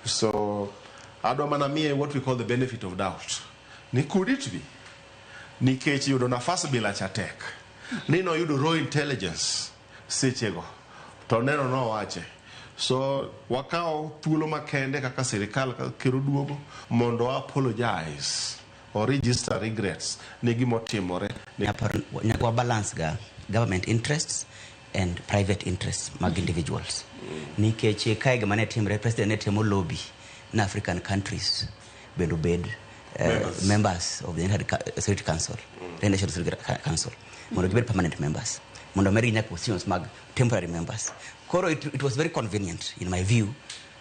So adwa mana miye what we call the benefit of doubt. Ni could it be? Nikech yudo nafas bila cha tek. Ni noyudo raw intelligence sechego. To neno nowache. So wakawo thuolo makende kaka sirikal ka ker oduogo mondo wa apologize or register regrets ne gimotimore. Nyaka wa balance ga government interests and private interests mag individuals, nikech kae gima ne timre, president ne temo lobby na African countries bende obed Members. Members of the United Security Council, the National Security Council, mondo gibed permanent members, mondo omedgi nyaka positions mag temporary members. Koro it was very convenient in my view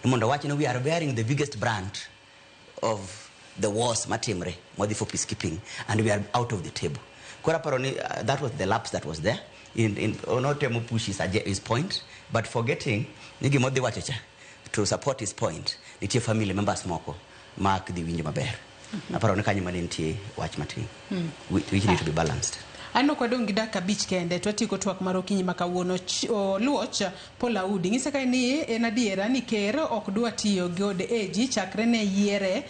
ni mondo wach ni we are bearing the biggest brand of the wars matimre mwadhi for peacekeeping and we are out of the table. Koro aparo ni that was the lapse that was there in onotemo push his point, but forgetting ni gimodhi wacho cha to support his point nitie family members moko ma ok dhi winjo maber. Aparo ni kanyo mane nitie wach matin which need to be balanced. Aneno ka wadong' gi dakika 5 kende to watieko twak mar okinyi ma kawuono. Luoch Paul Audi ng'ise kae ni en adiera ni ker ok dwa tiyo kod AG chakre ne yiere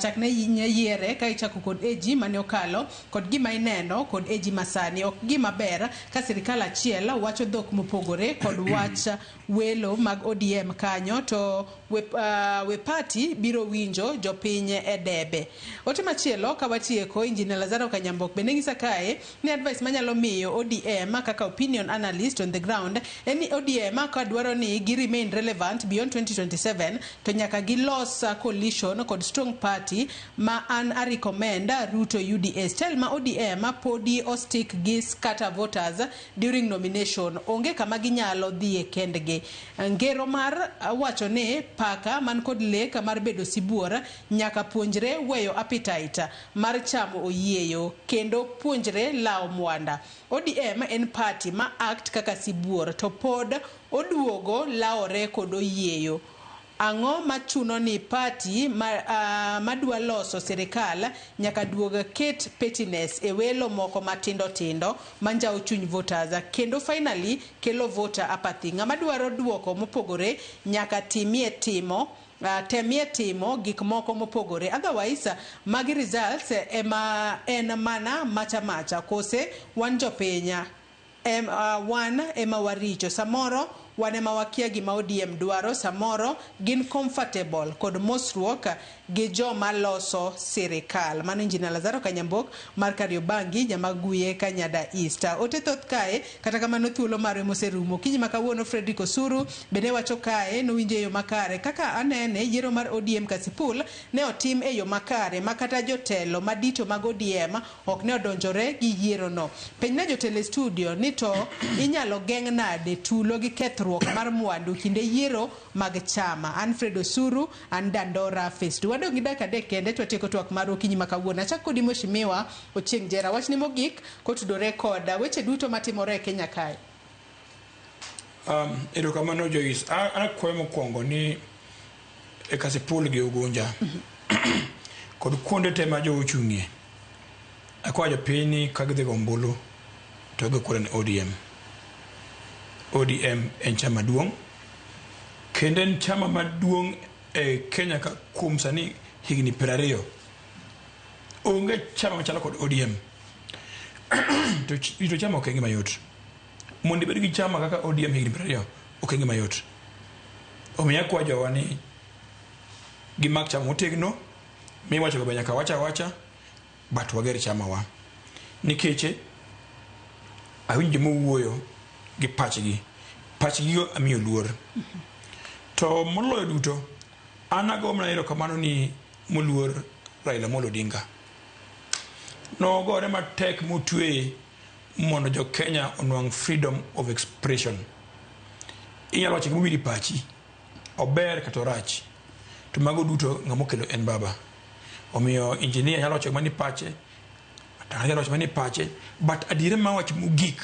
chakre ne yiere ka ichako kod AG mane okalo kod gima ineno kod AG masani ok gima ber ka sirikal achiel wacho dhok mopogore kod wach welo mag ODM kanyo to we party biro winjo jopiny e debe. Ote machielo ka watieko, Engineer Lazaro Kanyambok bende ng'isa kae ni advice manyalo miyo ODM kaka opinion analyst on the ground en ni ODM ka dwaro ni gi remain relevant beyond 2027 to nyaka gilos coalition kod strong party ma an a recommend Ruto UDA. Style ma ODM podi o stick gi scatter voters during nomination onge kama ginyalo dhiye kendgi. Ngero mar wacho ni paka man kod lek mar bedo sibuor nyaka puonjre weyo appetite mar chamo oyieyo kendo puonjre lawo mwanda. ODM en party ma act kaka sibuor to pod oduogo lawore kod oyieyo. Ang'o machuno ni party ma, madwa loso sirikal nyaka duog ket pettiness e welo moko matindo tindo manjawo chuny voters kendo finally kelo voter apathy. Ng'ama dwaro duoko mopogore nyaka timie timo temie timo gik moko mopogore, otherwise magi results ema en mana macha macha kose wan jopiny wan ema waricho samoro wan ema wakia gima ODM dwaro, samoro gin comfortable kod mosruok gi joma loso sirikal. Mano Engineer Lazaro Kanyambok mar Kariobangi Nyamaguye Kanyada East. Ote thoth kae, kata kamano thuolo marwe moserumo. Okinyi ma kawuono Frederick Osuru bende wacho kae nowinjo e yo makare kaka anene yiero mar ODM Kasipul ne otim e yo makare ma kata jotelo madito mag ODM ok ne odonjore gi yiero no. Penjna jotelo e studio ni to inyalo geng' nade tulo gi kethruok mar mwandu kinde yiero mag chama. Alfred Osuru an Dandora Phase 2. Wadong' gi dakika 3 kende to watieko twak mar okinyi ma kawuono. Achak kodi Mheshimiwa Ochieng' Jera. Wachni mogik kotudore kod weche duto matimore e Kenya kae. Erokamano Joyce. An akwayo mokwongo ni e Kasipul gi Ugunja kod kuonde te ma jo ochung'ie, akwayo jopiny ni ka gidhi go ombulu to gigo kura ne ODM. ODM en chama duong' kendo en chama maduong' e Kenya ka kuom sani higni 20. Onge chama machalo kod ODM. To rito chama ok en gima yot. Mondo ibed gi chama kaka ODM higni 20 ok en gima yot. Omiyo akwayo jowa ni gimak chama motegno, miwacho go be nyaka wach awacha, but wager chama wa. Nikech awinjo joma wuoyo gi pachgi. Pachgi go amiyo luor. To moloyo duto, an ago mana erokamano ni moluor Raila Amolo Odinga. Nogore matek motweye mondo jo Kenya onwang' freedom of expression. Inyalo wacho gimobiro e pachi, ober kata orach, to mago duto ng'ama okelo en baba. Omiyo engineer nyalo wacho gima ni pache, Atanga nyalo wacho gima ni pache, but adiera ma wach mogik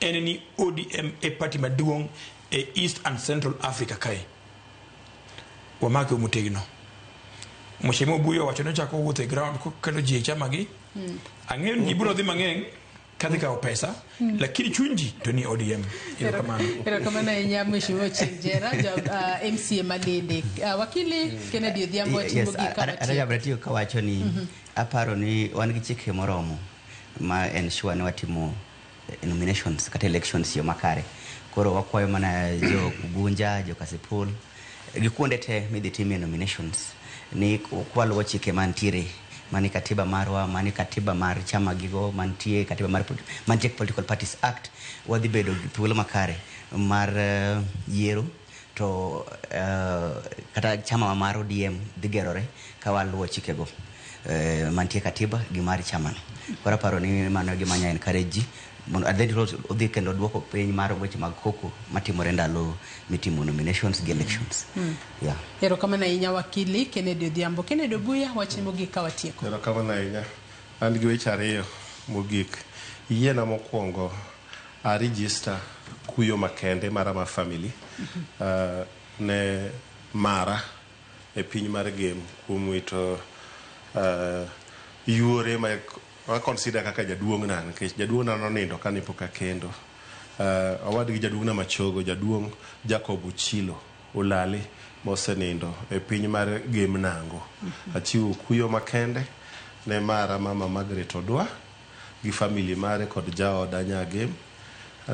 en ni ODM e party maduong' e East and Central Africa kae. Wamake motegno. Mheshimiwa Obuyo owacho ni ochako wuotho e ground kokelo ji e chama gi. Ang'eyo ni ji biro dhi mang'eny kadhi kawo pesa, lakini chuny ji to ni ODM. Erokamano. Erokamano ahinya Mheshimiwa Ochieng' Jera, ja MCA Malindi. Wakili Kennedy Odhiambo Yes, timo gik kama Adwa tiyo kawacho ni aparo ni wan gi chike moromo ma ensure ni watimo nominations kata elections yo makare. Koro wakwayo mana jo Ugunja, jo Kasipul gi kuonde te midhi timie nominations ni kwaluwo chike mantiere mani katiba marwa, mani katiba mar chama gigo, mantie katiba mar mantie Political Parties Act, wadhi bedo gi thuolo makare mar yiero to kata chama mar ODM dhi gerore ka waluwo chikego mantie katiba gi mar chamano. Koro aparo ni mano e gima nya encourage ji mondo adhi odhi kendo duoko piny mar weche mag koko matimore ndalo mitimo nominations gi elections. Yeah. Erokamano ahinya wakili Kennedy Odhiambo. Kennedy Obuya, wachni mogik ka watieko. Erokamano ahinya. An gi weche ariyo mogik. Yiena mokwongo a register kuyo makende mara ma family ne mara e piny mar Gem kuom wito yuore ma wa consider kaka jaduong'na nikech jaduong'na nonindo kane pok akendo. Owadgi jaduong'na machogo jaduong' Jacob Ochilo Olale mosenindo e piny mar Gem Nango. Achiwo kuyo makende ne mara mama Margaret Odwa gi family mare kod jaoda Nyagem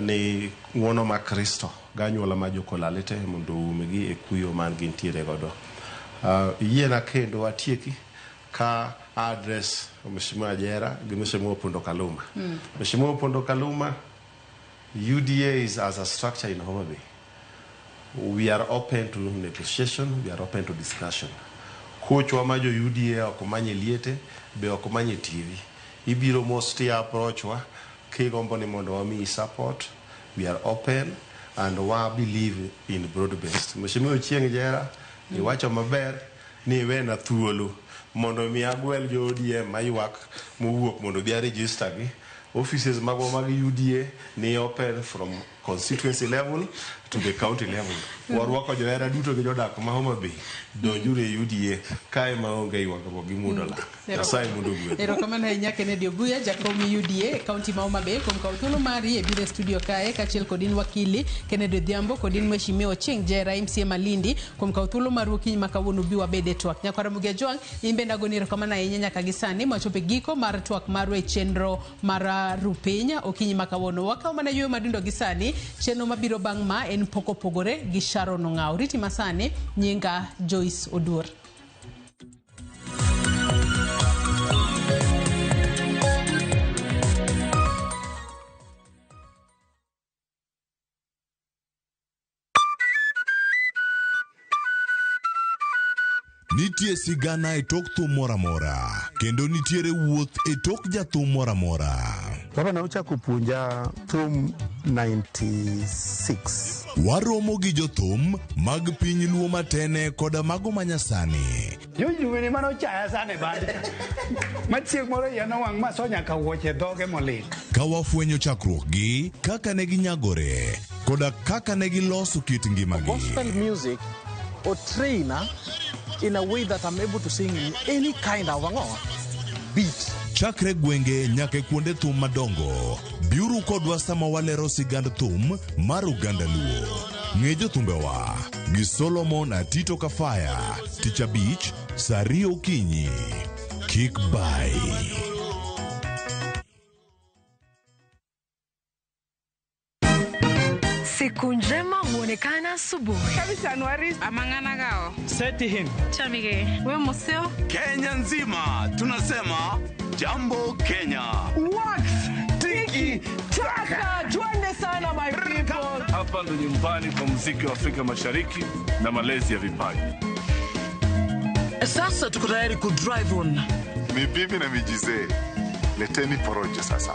ni ng'uono mar Kristo ganyuola ma jokolale te mondo oumgi e kuyo man gintiere godo. Yiena kendo atieki ka address Mheshimiwa Jera gi Mheshimiwa Opondo Kaluma. Mheshimiwa Opondo Kaluma, UDA is as a structure in Homa Bay. We are open to negotiation, we are open to discussion. Kochwa ma jo UDA ok manye liete, be ok manye TV. Ibiro mos ti approach wa kigombo ni mondo wamiyi support. We are open and wa believe in broad based. Mheshimiwa Ochieng' Jera, iwacho maber ni iwena thuolo mondo mi agwel jo ODM maywak mowuok mondo obi a register gi. Offices magwa mag UDA ni open from constituency level to the county level. Warwako johera duto gi jodak ma Homa Bay donjuru e UDA kae maonge ywagruok gi muodo lak. Nyasaye mondo ogwedhu. Erokamano ahinya Kennedy Obuya, jakom UDA e kaunti ma Homa Bay kuom kawo thuolo mari e biro e studio kae kaachiel kod in wakili Kennedy Odhiambo kod in Mheshimiwa Ochieng' Jera MCA Malindi kuom kawo thuolo maru okinyi ma kawuono bi wabed e twak. Nyakwara Ramogi Ajwang', in bende agoni erokamano ahinya nyaka gi sani mwachopo e giko mar twak marwa e chenro mar Rupiny okinyi ma kawuono. Wakawo mana yueyo madundo gi sani, chenro mabiro bang' ma en pok opogore gi Sharon Ong'aw. Riti masani, nyinga Joyce Oduor. Nitie sigana e tok thum moro amora kendo nitiere wuoth e tok jathum moro amora. Baba ne ochako puonja thum 96. Waromo gi jothum mag piny Luo matene koda mago manyasani. Jojuweni mane ochaya sana e bad. Ma chieng' moro iya nowang' ma so nyaka wuoche dhoge molil. Ka wafwenyo chakruokgi, kaka ne ginyagore, koda kaka ne giloso kit ngimagi. Gospel music or trainer in a way that I'm able to sing in any kind of beat. Chakre gwenge nyaka e kuonde thum madongo, biuru kodwa sama walero sigand thum mar oganda Luo. Ng'e jothumbewa gi Solomon Atito Kafaya, tich abich, saa ariyo okinyi. Kik bai. Siku njema huonekana asubuhi. Setihin. Chamige. We museo. Kenya nzima tunasema jambo Kenya. Wax. Tiki. Ukitaka twende sana my people. Hapa ndo nyumbani kwa muziki wa Afrika Mashariki na malezi ya vipaji. Sasa tuko tayari ku drive on. Ni bibi na mijizee, leteni porojo sasa.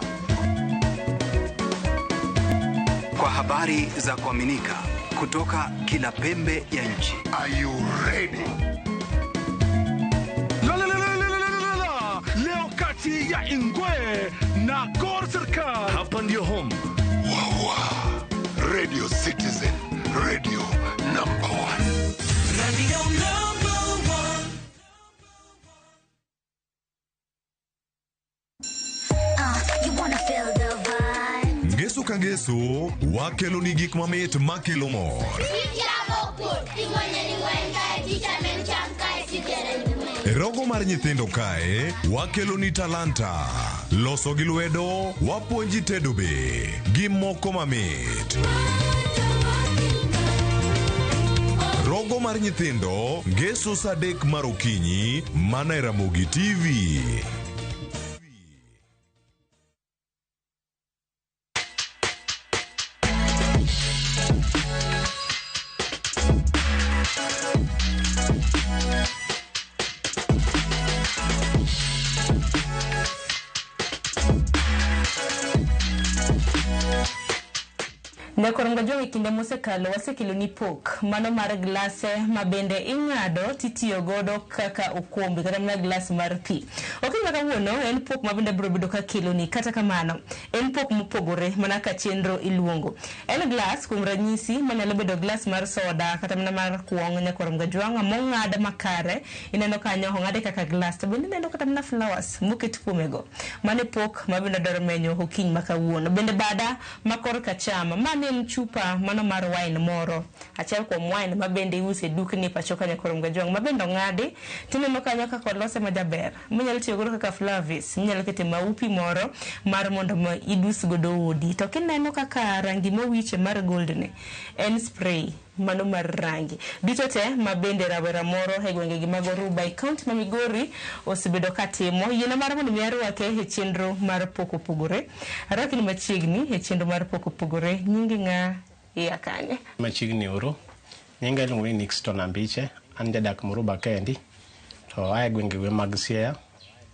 Kwa habari za kuaminika kutoka kila pembe ya nchi. Are you ready? La, la, la, la, la, la, la, la. Leo kati ya Ingwe na Gor Serikal. Hapa ndio home. Wawa. Radio Citizen, radio number 1. Radio number 1. You wanna feel the vibe. Ngeso ka ngeso wakelo ni gik mamit makelo mor. E rogo mar nyithindo kae wakelo ni talanta, loso gi lwedo, wapuonji tedo be gi moko mamit. Rogo mar nyithindo ngeso saa 3 mar okinyi mana e Ramogi TV. Nyakorongo jong e kinde mosekalo wasekelo ni pok mano mar glase ma bende ing'ado titiyo godo kaka okombe kata mana glas mar pi. Okinyi ma kawuono en pok ma bende biro bedo ka keloni, kata kamano en pok mopogore mana ka chenro iluongo. En glas kuom ranyisi manyalo bedo glas mar soda kata mana mar kuong' nyakorongo jwang' mong'ad makare, ineno kanyo ong'ade kaka glas to bende ineno kata mana flowers moket kuomego. Mano e pok ma bende dwaro menyo okinyi ma kawuono. Bende bada ma korka chama mane en chupa mano mar wine moro, achiel kuom wine ma bende iuso e dukni pacho ka nyakorongo jwang' ma bende ong'adi tineno kanyo kaka olose majaber minyalo tiyo godo kaka flowers, minyalo kete maupi moro mar mondo ma idus godo odi. To kineno kaka rangi mowiche mar gold ni en spray mano mar rangi duto te ma bende rawera moro e gwenge gi mag Oruba e kaunti ma Migori osebedo katimo. Yiena mar mondo mi arwake e chenro mar pok opogore. Arwaki ni machiegni e chenro mar pok opogore. Nyingi ng'a iya kanye? Machiegni uru. Nyinga iluongo ni Nixton Ambiche, an jadak Muruba kendi to ae gwenge mag Siaya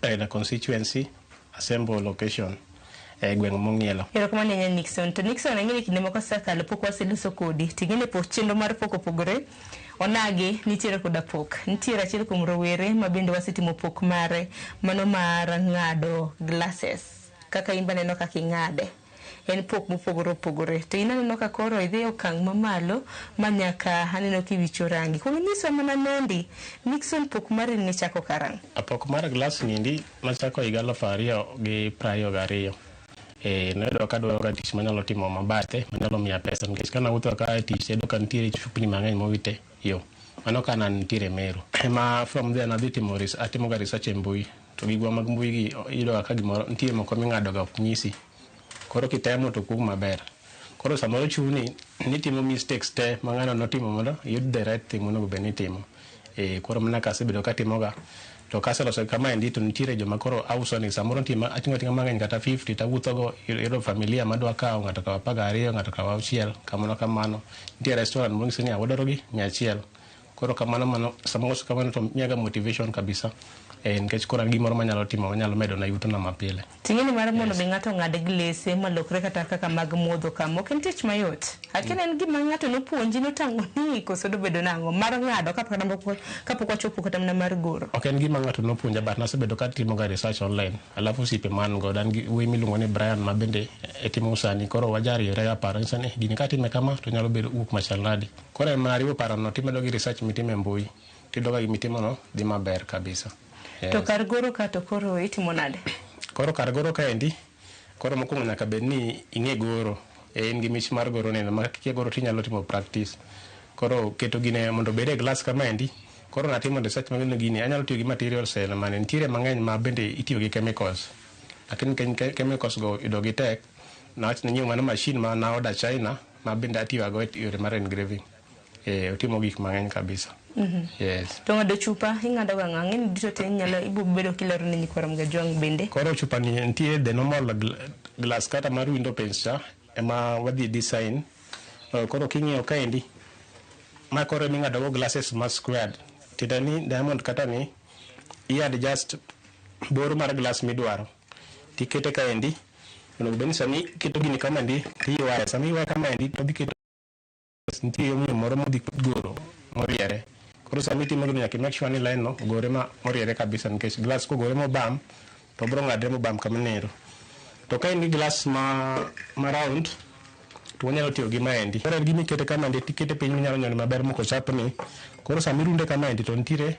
e the constituency Asembo location e gweng' Mong'ielo. Erokamano ahinya Nixon. To Nixon ang'e ni kinde moko osekalo pok waseloso kodi. Ting'e pok chenro mar pok opogore onagi nitiere koda pok. Nitiere achiel kuom rowere ma bende wasetimo pok mare mano mar ng'ado glasses. Kaka in baneno kaka ing'ade. En pok mopogore opogore. To in aneno ka koro idhi e okang' mamalo ma nyaka aneno kiwicho rangi. Kuom nyiswa mana nondi, Nixon pok mari ne chako karang'o? Pok mar glas niendi nachako higa 2022. Noyudo ka adwaro ga tich manyalo timo mabathe manyalo miya pesa nikech kana awuotho ka e tich tayudo ka nitiere chupni mang'eny mowite yo. Mano ka ne nitiere Meru. Ma from there nadhi timo atimo ga research e mbui. To gigwa mag mbui gi iyudo ga ka gimoro nitie moko ming'ado ga ok nyisi. Koro kitemo to ok wuog maber. Koro samoro chuni nitimo mistakes te ma ng'ano notimo mondo iyud the right thing monego bed ni itimo. Koro mana kasebedo katimoga to kaseloso kamaendi to nitiere joma koro auso ni samoro nitie ma ating'o ating'a mang'eny kata 50 tawuothogo iyudo familia madwa kawo ng'ato kawo 12 ng'ato kawo 6 kamano kamano. Nitie restaurant mong'isi ni awadwaro gi 100. Koro kamano mano sama auso kamano to miyaga motivation kabisa. Nikech koro an gimoro manyalo timo manyalo medo na yutona mapile. Ting'eni mar mondo mi ng'ato ong'ad glese malokre kata kaka mag modho kama ok en tich mayot. Akia en gima ng'ato nopuonji notang'oni koso dobedo nang'o mar ng'ado kapok wachopo kata mana mar goro. Ok en gima ng'ato nopuonja but nasebedo katimo ga research online. Alafu osiepe ma an godo an gi wuoyi miluongo ni Brian ma bende timo sani koro wajariwore ga paro nyisa ni gini katime kama to nyalo bedo wuok machal nade. Koro en mana riwo parono timedo gi research mitimo e mbui tiyudo ka gimitimono dhi maber kabisa. Yes. To kar goro ka to koro itimo nade? Koro kar goro kaendi, koro mokwongo nyaka bed ni ing'e goro. In gi mich mar goro neno ma kikia goro tinyalo timo practice. Koro keto gine mondo obed e glass kamaendi, koro natimo research mang'eny gini anyalo tiyo gi materials e mane nitiere mang'eny ma bende itiyo gi chemicals. Lakini chemicals go yudo gi tek, nawach ni nyiewo mana machine ma na order China ma bende atiyo go e yore mar engraving. Otimo gik mang'eny kabisa. Yes. To ng'ado chupa ing'ado ga ng'o? Ng'eni duto te inyalo ibo bedo kilero ne nyikwa Ramogi Ajwang' bende. Koro chupa ni nitie the normal glass kata mar window panes cha ema wadhi design. Koro king'iyo kaendi, ma koro eming'ado go glasses ma squared. Tiende ni diamond kata ni i adjust bor mar glass midwaro. Tikete kaendi, onego bed ni sami iketo gini kamaendi tiywaye. Sama iywaye kamaendi to odhi keto nitie yo moro modhi goro moriere. Koro sama itimo gini nyaka i make sure ni line no ogore ma moriere kabisa nikech glass kogore mobam to biro ng'adre mobam kama nero. To ka in gi glass ma round to wanyalo tiyo gi maendi. Koro en gima ikete kamaendi tikete piny minyalo nyono maber mok ochapni. Koro sama irunde kamaendi to nitiere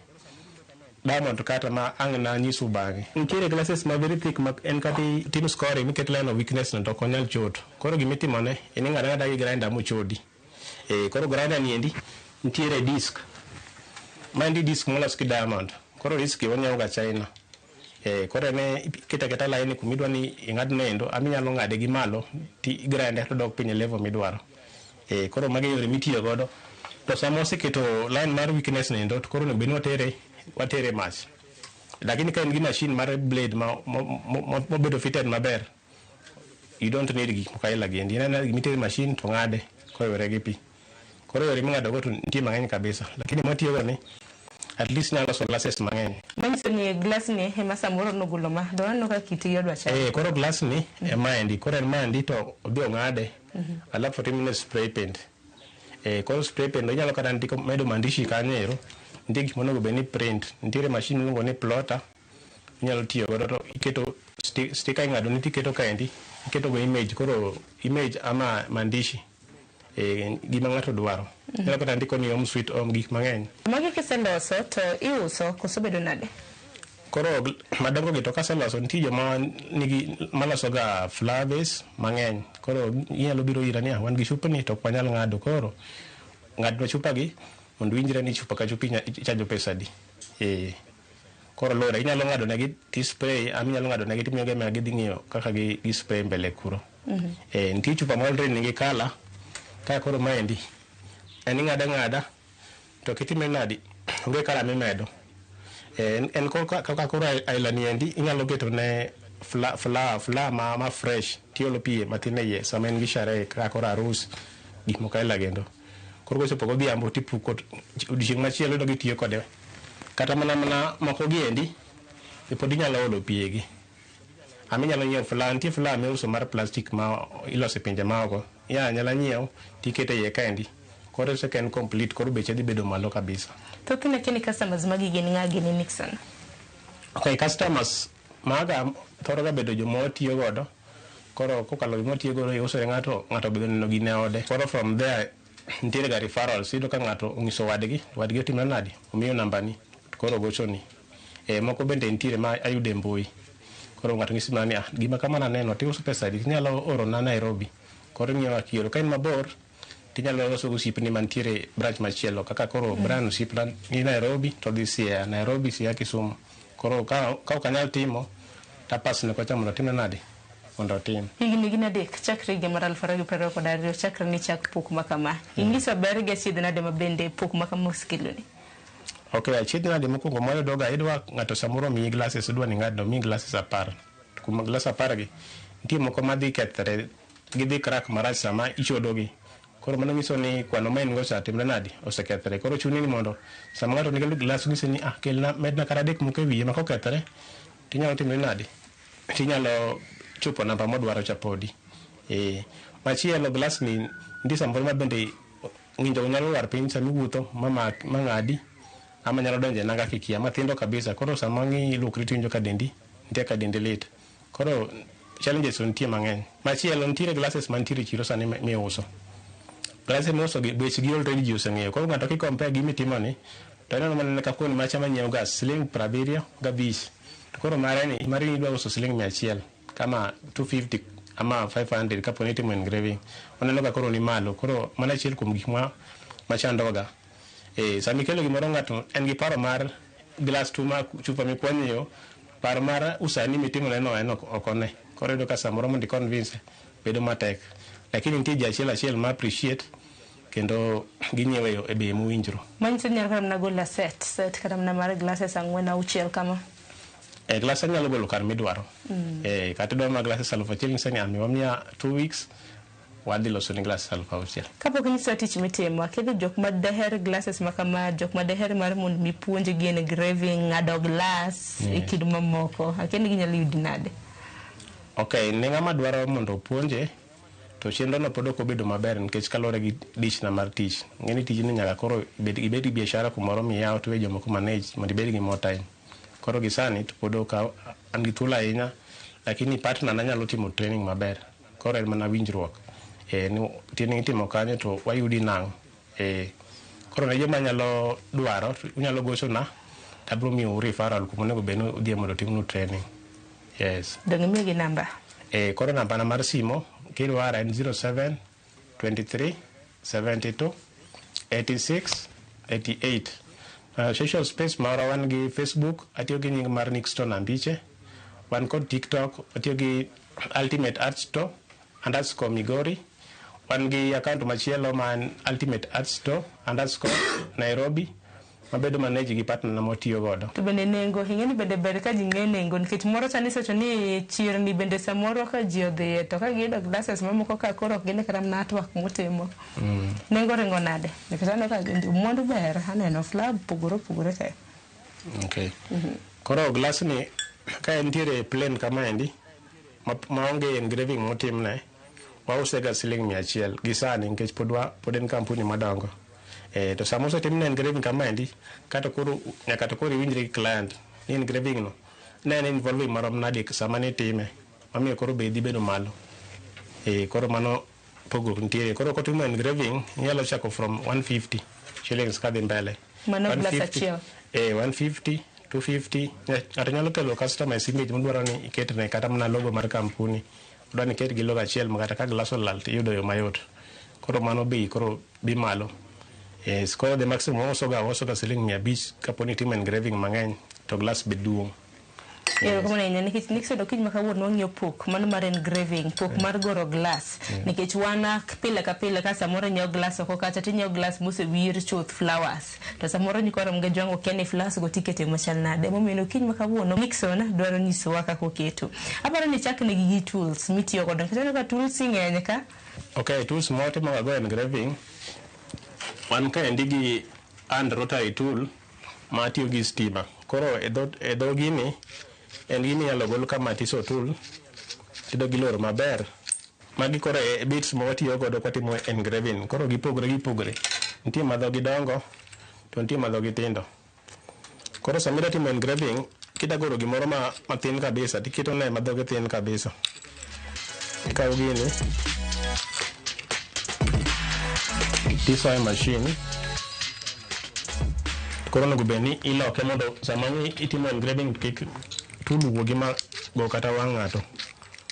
diamond kata ma ang' nanyisu bang'e. Nitiere glasses ma very thick ma en kata itim scoring miket line of weakness no to ok onyal chot. Koro gimitimone en ing'ade ang'ada gi grinder mochodi. Koro grinder ni endi nitiere disc. Maendi disc molos gi diamond. Koro disc gi wanyiewo ga China. Koro en iketo aketa line kumidwa ni ing'adne endo ama inyalo ng'ade gi malo ti grinde to odok piny e level midwaro. Koro magi e yore mitiyo godo. To sama waseketo line mar weakness ni endo to koro onego bed ni watere mach. Lakini ka in gi machine mar blade ma mobedo fitted maber, you don't need gik moko aila gi endi. En aena gima itere e machine to ng'ade koriwore gi pi. Koro yore ming'ado go to nitie mang'eny kabisa. Lakini mwatiyo go ni at least nyalo loso glasses mang'eny. Manyiso ni glass ni ema samoro nogolo ma. To aneno ka kitgi odwa chalo. Koro glass ni ema endi. Koro en maendi to odhi ong'ade. Alafu otimne spray paint. Koro spray paint inyalo kata ndiko medo maandishi kanyo ero. Nitie gik monego bed ni print. Nitiere machine miluongo ni plotter. Inyalo tiyo godo to iketo sticker ing'ado ni tiketo kaendi. Iketo go image. Koro image ama maandishi. Gima ng'ato dwaro. Inyalo kata ndiko ni home sweet home gik mang'eny. Magi kiseloso to iuso koso bedo nade? Koro madongo gi to kaseloso nitie joma nigi maloso ga flower vase mang'eny. Koro inyalo biro ira ni wan gi chupni to ok wanyal ng'ado. Koro ng'adnwa chupa gi mondo winjre ni chupa ka chupa ichajo pesa adi. Koro luwore inyalo ng'ado negi ti spray ama inyalo ng'ado negi timiyogi amiya gidhi ng'iyo kaka gi spray mbele kuro. Nitie chupa ma already nigi colour ka koro maendi en ing'ado ang'ada to kitime nadi onge colour mimedo. En kaka koro aila ni endi inyalo keto ne flower ma fresh tiolo pi matin e iye sama en gi sherehe kaka koro arus gik moko aila kendo. Koro kochopo godhiambo tipuko odiochieng' machielo idog itiyo kode. Kata mana moko gi endi pod inyalo olo pi egi. Ama inyalo nyiewo flower, nitie flower miuso mar plastic ma iloso e pinje maoko. Inyalo anyala nyiewo tikete iye kaendi. Koro ka en complete koro beche dhi bedo malo kabisa. Thothne kini customers magi gin ng'a gini Nixon? Okay, customers maga thoro ga bedo joma watiyo godo. Koro kokalo gima watiyo godo iuso ne ng'ato, ng'ato be oneno gine ode. Koro from there nitiere ga referrals, iyudo ka ng'ato onyiso wadgi, wadgi otimore nadi, omiyo nambani, koro ogochoni. Moko bende nitiere ma ayudo e mbui. Koro ng'ato nyisi mana ni gima kama naneno tiuso pesa adi, tinyalo orona Nairobi. Koro ing'iyo kaka ka in mabor tinyalo loso gi osiepni mantiere branch machielo kaka koro Brian osiepna ni Nairobi to odhi Siaya, Nairobi Siaya Kisumu. Koro ka ok anyal timo tapasne kocha mondo otimne nadi mondo otim. Higni gin adek chakre higa mar 2022 chakre ni chak pok ma kama. Inyiso ber gi achiedh nade ma bende pok ma kama osekeloni? Okay, achiedh nade mokwongo mwayudoga idwa ng'ato samoro omiyi glasses idwa ni ng'adno omiyi glasses 10. Kuom glass 10 gi nitie moko madhi kethre gidhi crack marach sama ichodogi. Koro mano nyiso ni kwano ma in go cha timre nadi osekethre. Koro chuni ni mondo sama ng'ato nigi glass nyise ni kelna medna kata adek moko e wiye ma kokethre tinyalo timre nadi tinyalo chopo namba modwaro cha podi. Machielo glass ni nitie samoro ma bende ng'injo nyalo lwar piny sama iwuotho ma ng'adi ama nyalo donjo e nanga kikia mathindo kabisa. Koro sama iluokri tiwinjo ka dendi nitie ka dendi lit. Koro challenges nitie mang'eny. Machielo nitiere glasses mantiere e chiro sani miuso. Glasses miuso gi bechgi already ji oseng'eyo. Koro ng'ato ki compare gi mitimo ni to ineno mana ka kuon macha manyiewo ga siling 75. To koro mare ni mari idwa uso siling 100 kama 250 ama 500 kapo ni itimo engraving. Oneno ka koro ni malo. Koro mano achiel kuom gik machandoga. Sama ikelo gimoro ng'ato en gi paro mar glass tu ma chupa mikwanyo paro mar usani mitimone no en ok one. Koro iyudo ka samoro mondo i convince bedo matek. Lakini nitie ji achiel achiel ma appreciate kendo ginyiewo e bei mowinjore. Manyiso ni nyalo kata mana golo set kata mana mar glasses 4 6 kama. E glass anyalo golo kar midwaro. Kata idwaro ma glasses 1000 ng'ise ni miwa miya 2 weeks wadhi loso ni glasses 6000. Kapok inyisowa tich mitimo, akedho jok ma daher glasses ma kama, jok ma daher mar mondo mi puonjgi engraving, ng'ado glass e kind mamoko. Akia ni ginyalo yudi nade? Ok, ne ng'ama dwaro mondo opuonje to chenro no pod ok obedo maber nikech kaluwore gi dichna mar tich. Ng'eni tijni nyaka koro ibed gi biashara kumoro miyaw tiwe jomoko manage mondo ibed gi more time. Koro gi sani to pod ok an gi thuolo ahinya, lakini partner na nyalo timo training maber. Koro en mana winjruok. Ni training itimo kanyo to wayudi nang'o. Koro ne joma nyalo dwaro, unyalo gochona to abiro miyou referral kuma onego bed ni udhiye mondo otimnu training. Yes. Dong' imiyogi namba? Koro nambana mar simo kidwara en 07 23 72 86 88. Social space mara wan gi Facebook, atiyo gi nying mar Nixton Ambiche. Wan kod TikTok, atiyo gi Ultimate Art Store underscore Migori. Wan gi account machielo ma en Ultimate Art Store underscore Nairobi, mabedo manage gi partner na motiyo godo. To bende nengo, ing'e ni bende ber ka ji ng'e nengo nikech moro sani isewacho ni chirni bende samoro ka ji odhiye to ka giyudo glasses mamoko ka koro ok gine kata mana artwork motimo. Nengo ringo nade? Nikech aneno ka mwandu ber, aneno flower opogore opogore te. Okay. Koro glass ni ka entiere plain kamaendi maonge engraving motimne, wause ga siling 100 gi sani nikech pod en kampuni madongo. To sama osetimne engraving kamaendi, kata koro nyaka to koro iwinjri gi client ni engraving no ne en involving marom nade sama nitime, mamiyo koro bei dhi bedo malo. Koro mano pogruok nitiere. Koro kotimo engraving inyalo chako from 150 shillings kadhi mbele. Mano glass 150, achiel. 150, 250. Ng'ato nyalo kelo customized image modwaro ni iketne kata mana logo mar kampuni. Odwa ni iket gi logo achiel ma kata ka glass olal to iyudo yo mayot. Koro mano bei koro dhi malo. Yes, koro the maximum wauso ga siling 500 kapo ni itimo engraving mang'eny to glass be duong'. Erokamano ahinya nikech Nixon okinyi ma kawuono wang'iyo pok mano mar engraving, pok mar goro glass. Nikech wan pile ka pile ka samoro inyiewo glass oko kacha tinyiewo glass mosewir chuth flowers. To samoro nyikwa Ramogi Ajwang' okia ni flowers go tikete machal nade. Emomiyo okinyi ma kawuono Nixon dwaro nyisowa kaka oketo. Aparo ni ichak negi gi tools mitiyo godo nikech aneno ka tools ng'eny ka. Okay, tools ma watimo ga go engraving, wan kaendi gi hand rotary tool ma tiyo gi stima. Koro e dho gini, en gini inyalo gol kama tiso tool, tido gi loro maber. Magi koro e bits ma watiyo godo kwatimo engraving. Koro gipogore. Nitie ma dhogi dongo, to nitie ma dhogi tindo. Koro sama idwa timo engraving, kida goro gimoro mathin kabisa, tiketo ne ma dhoge thin kabisa. Ikawo gini, tisoye machine. Koro onego bed ni iloke mondo sama itimo engraving kik tool wuogi ma go kata wang' ng'ato.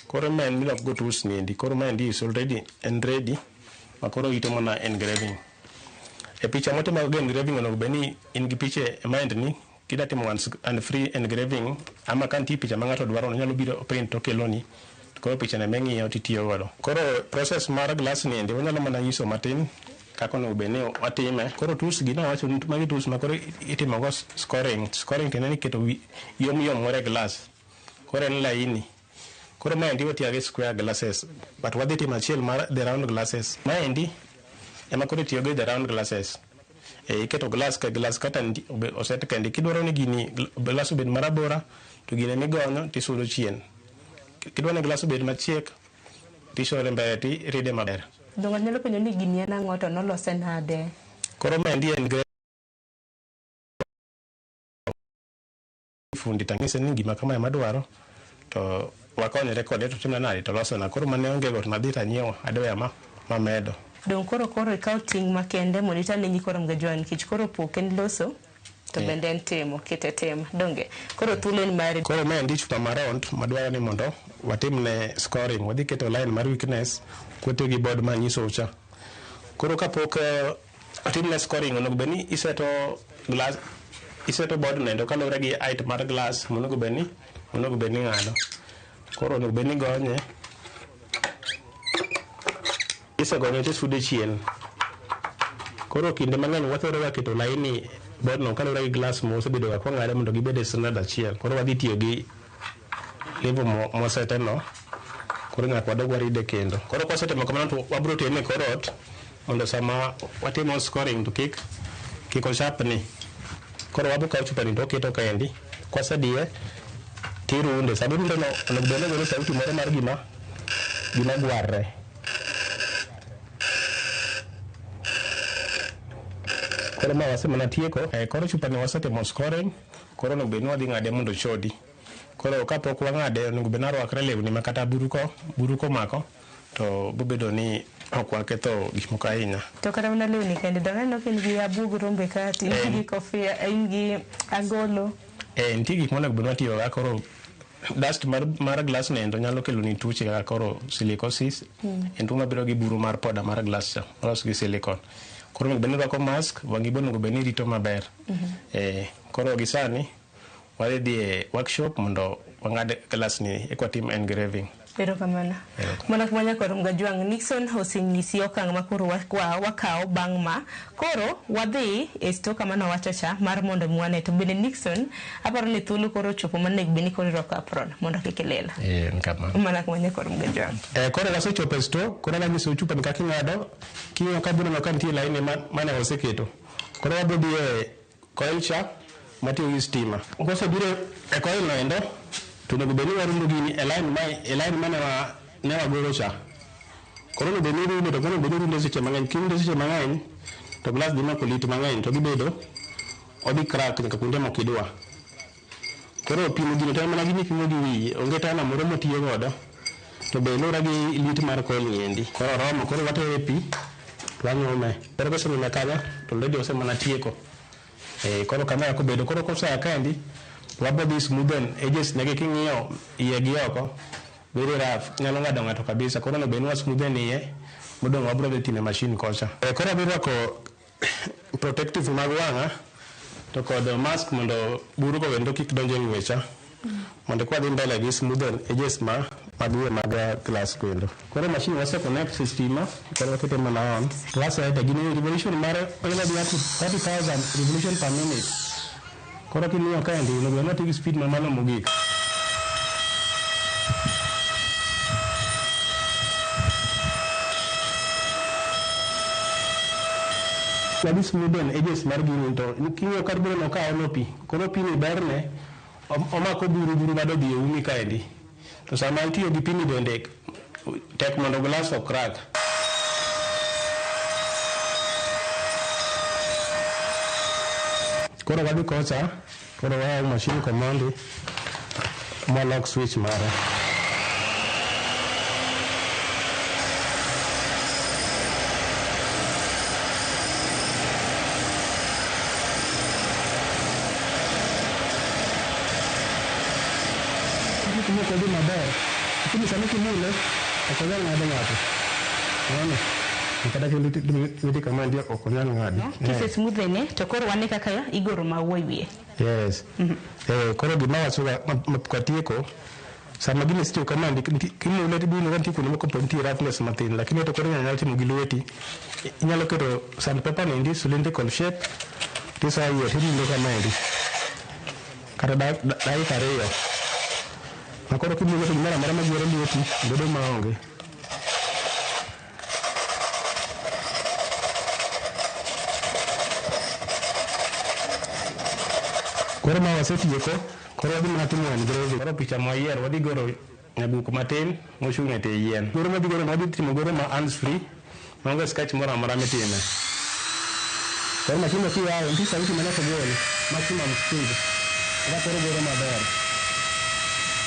Koro ma en miloko go tools ni endi. Koro ma endi is already en ready ma koro ito mana engraving. E picha motimo go engraving onego bed ni in gi picha e mind ni kida timo and free engraving ama ka nitie picha ma ng'ato dwaro onyalo biro print to okeloni. Koro picha no eming'iyo titiyo godo. Koro process mar glass ni endi wanyalo mana nyiso matin kaka onego bed ni watime. Koro tools gi nawacho ni magi tools ma koro itimo go scoring. Scoring tiende ni keto yom yom moro e glass. Koro en laini. Koro maendi watiyo gi square glasses, but wadhi timo achiel mar the round glasses. Maendi ema koro itiyo go the round glasses. Iketo glass ka glass kata oset kendi. Kidwaro ni gini glass obed marabora to gine migonyo tisudo chien. Kidwaro ni glass obed machiek tisore mbele tiride maber. Dongo nyalo penjo ni gini en ang'o to nolose nade? Koro maendi en fundi tang'ise ni gima kama ema adwaro to wakonyre kode to timna nade to losona. Koro mane onge go to nadhi tanyiewo hardware mamedo. Dong koro ikawo ting' makende mondo itane nyikwa Ramogi Ajwang' nikech koro pok en loso to bende en timo, kete tim. Donge? Koro thuolo en mari. Koro maendi chupa ma round madwaro ni mondo watimne scoring. Wadhi keto line mar weakness kwatiyo gi board manyiso cha. Koro kapok otimne scoring onego bed ni iseto glass, iseto board nendo kaluwore gi height mar glass monego bed ni ng'ado. Koro onego bed ni gonye. Isegonye tisude chien. Koro kinde mang'eny wathoro ga keto laini board no kaluwore gi glass mosebedo ga kwang'ade mondo gibed e standard achiel. Koro wadhi tiyo gi level mosete no, koro nyaka wadog waride kendo. Koro kwasetimo kamano to wabro tene e kor ot mondo sama watimo scoring to kik ochapni. Koro wabro kawo chupani to waketo kaendi, kwasediye tirunde. Sama irunde no onego bed ni ogolo sauti moro mar gima gwarre. Koro ma wasemana tieko, koro chupani wasetimo scoring, koro onego bed ni wadhi ng'ade mondo ochodi. Koro kapok wang'ade onego bed ni arwakre lewni ma kata buru komako to bobedo ni ok waketho gik moko ahinya. To kata mana lewni kende, donge aneno ka in gi abuog rombe ka, to in gi kofia, in gi angolo. Nitie gik monego bed ni watiyogo kaka koro dust mar glass ni endo nyalo kelo ni tuoche kaka koro silicosis. En tuo mabiro gi buru mar poda mar glass cha, molos gi silicon. Koro onego bed ni irwako mask, wang'i be onego bed ni irito maber. Koro gi sani wadhi dhi e workshop mondo wang'ad glass ni eka watim engraving. Erokamano. Mana kuma nyaka rom Gajwang' Nixon osenyisi okang' ma koro wakawo bang' ma. Koro wadhi e sto kama nowacho cha mar mondo mi wane. To bende Nixon aparo ni thuolo koro ochopo monego bed ni koro irwako apron mondo kik ilil. En kamano. Mana kuma nyaka rom Gajwang'. Koro wasechopo e sto, koro anyisou chupa ni kaka ing'ado, king'iyo ka biro neno ka nitie laini mane waseketo. Koro wabiro dhi e coil cha matiyo gi stima. Kwasebiro e coil no endo, to onego bed ni warundo gini e line ma, e line mane ne wagoro cha. Koro onego bed ni irundo, to onego bed ni irundo seche mang'eny. Kirundo seche mang'eny, to glass dhi mako lit mang'eny, to gibedo, odhi crack nyaka kuonde mok idwa. Koro pimo gino to en mana gima ipimo gi wiyi, onge tana moro motiyo godo, to be luwore gi lit mar coil ni endi. Koro oromo, koro watere pi, to wanyume. Koro kosenyume kanyo, to already osemana tieko. Koro kama eko bedo, koro kosea kaendi, wabo dhi smoothen edges negi king'iyo iye gi oko, very rough, nyalo ng'ado ng'ato kabisa. Koro onego bed ni wa smoothen iye, modong' wabro dhi time machine kocha. Koro adhi rwako protective mag wang'a, to kod mask mondo buru go kendo kik donj e ng'wecha. Mondo kwa dhi mbele gi smoothen edges ma mag iye mag glass kendo. Koro machine wase connect e stima, koro wakete mana on. Wasete gini revolution mare onyalo dhi up to 30,000 revolution per minute. Koro king'iyo kaendi, onego bed ni watiyo gi speed mamalo mogik. Wadhi smoothen edges mar gini to king'iyo kar biro no ka olo pi. Koro pi ni berne, omako buru buru bado dhi e umi kaendi. To sama itiyo gi pi ni bende tek mondo glass ok crack. Koro wadhi kocha, koro wayawo machine komondi, mwalok switch mare. Gik moko dhi maber, lakini sama kimule, ok onyal ng'ado ng'ato. Unaona? Kata lweti kama ndio ok onyal ng'ado. Kise smoothene to koro wane kaka igoro maua e wiye. Yes. Koro gima wachoga kwatieko, sama gini sitiyo kama kimule to ibiro nitie kuonde moko nitie roughness matin, lakini to koro inyalo timo gi lweti. Inyalo keto sandpaper ni endi cylindrical shape, tisoyo iye tirundo kama endi. Kata dakika ariyo. Ma koro kimulo to gimoro amora magwero lweti bedo maonge. Koro ma wasetieko, koro wadhi mana timo engraving. Koro picha mwayiero wadhi goro nyaguok matin mochung' e tie yien. Goro madhi goro wadhi timo goro ma hands free, maonge sketch moro amora mitime. Koro machine kiyawo, nitie sauti ma nyaka gol, maximum speed. Eka koro goro maber.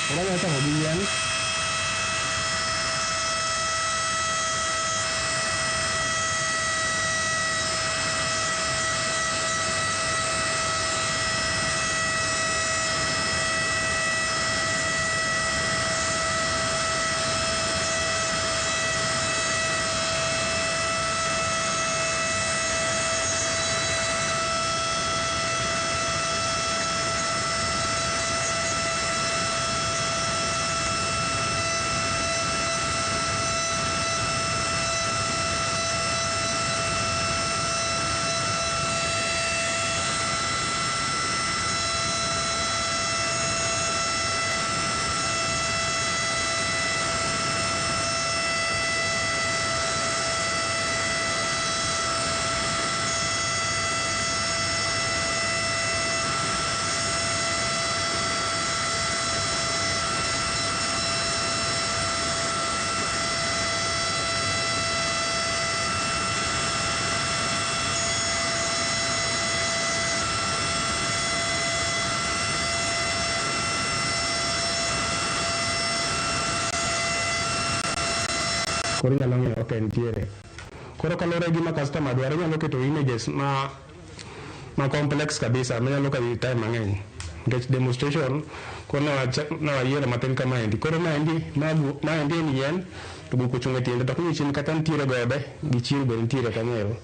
Koro wanyalo chako gi yien. be nitiere. Koro kaluwore gi gima customer dwaro, inyalo keto images ma ma complex kabisa manyalo kawi time mang'eny. Nikech demonstration koro ne wayiero matin kamaendi. Koro maendi maendi en yien to buk ochung' e tiende to king'iyo chien kata nitiere gode gi chieng' be nitiere kanyo ero.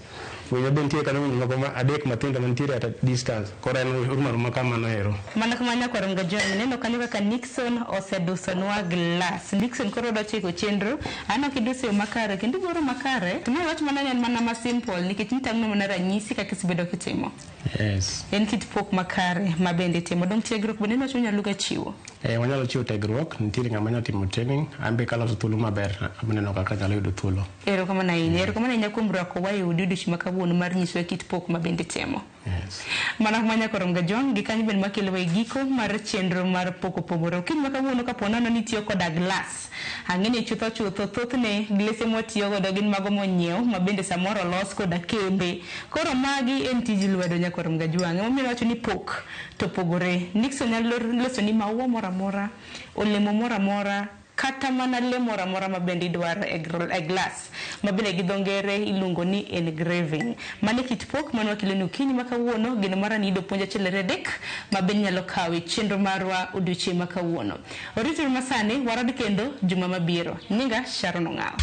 Winyo be nitie kanyo winyo moko ma adek matindo mantiere at a distance. Koro en rumo aruma kamano ero. Mana kamano nyakwar Mgajwang', ineno kanyo kaka Nixon osedusonwa glass. Nixon koro dwa chiko chenro, aneno kiduso e yo makare kendo igoro makare. To ma iwach mana ni en mana ma simple nikech nitang'o mana ranyisi kaka isebedo kitimo. Yes. En kit pok makare ma bende itimo. Dong' tiegruok bende iwacho ni inyalo ga chiwo. Wanyalo chiwo tiegruok, nitiere ng'ama nyalo timo training, an be kaloso thuolo maber, aboneno kaka anyalo yudo thuolo. Erokamano ahinya. Erokamano ahinya kuom rwako wa e odi odiochieng' ma kawuono mar nyisowa kit pok ma bende itimo. Yes. Mana kuma nyakwar Mgajwang' gi kanyo bende makelowa e giko mar chenro mar pok opogore. Okinyi ma kawuono kapo nono ni itiyo koda glass. Ang'e ni chutho chutho thothne glese mwatiyo godo gin mago monyiew ma bende samoro olos koda kembe. Koro magi en tij lwedo nyakwar Mgajwang'. Emomiyo awacho ni pok to pogore. Nixon nyalo loso ni maua moro amora, olemo moro amora, kata mana le moro amora ma bende idwaro e glass ma bende gi dho ngere iluongo ni engraving. Mano e kit pok mane wakeloni okinyi ma kawuono. Geno mara ni iyudo puonj achiel ariyo adek ma bende inyalo kawo e chenro marwa odiochieng' ma kawuono. Orituru masani, warad kendo juma mabiro. Nyinga Sharon Ong'awo.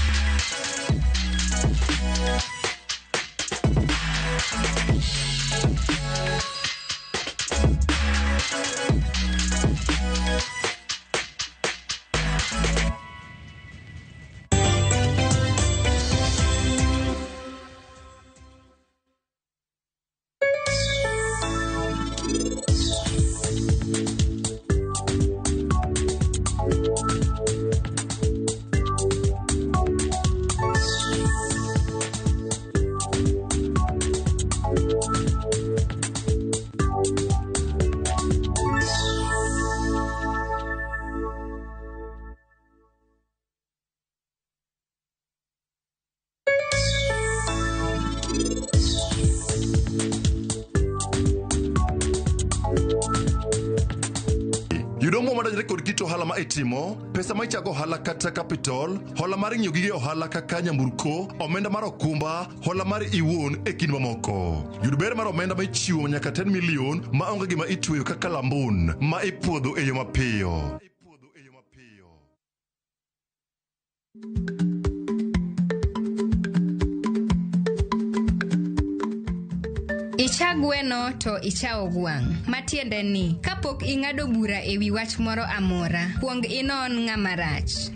Yud omuom madonjore kod kit ohala ma itimo, pesa ma ichago ohala kata capital, hola mar ng'iewo gige ohala kaka nyamburko, omenda mar okumba, hola mar iwuon e kind mamoko. Yud ber mar omenda ma ichiwo nyaka 10 million ma onge gima itweyo kaka lambun ma ipuodho e yo mapiyo. Icha gweno to ichawo gwang'. Matiende ni, kapok ing'ado bura e wi wach moro amora, kuong inon ng'ama rach.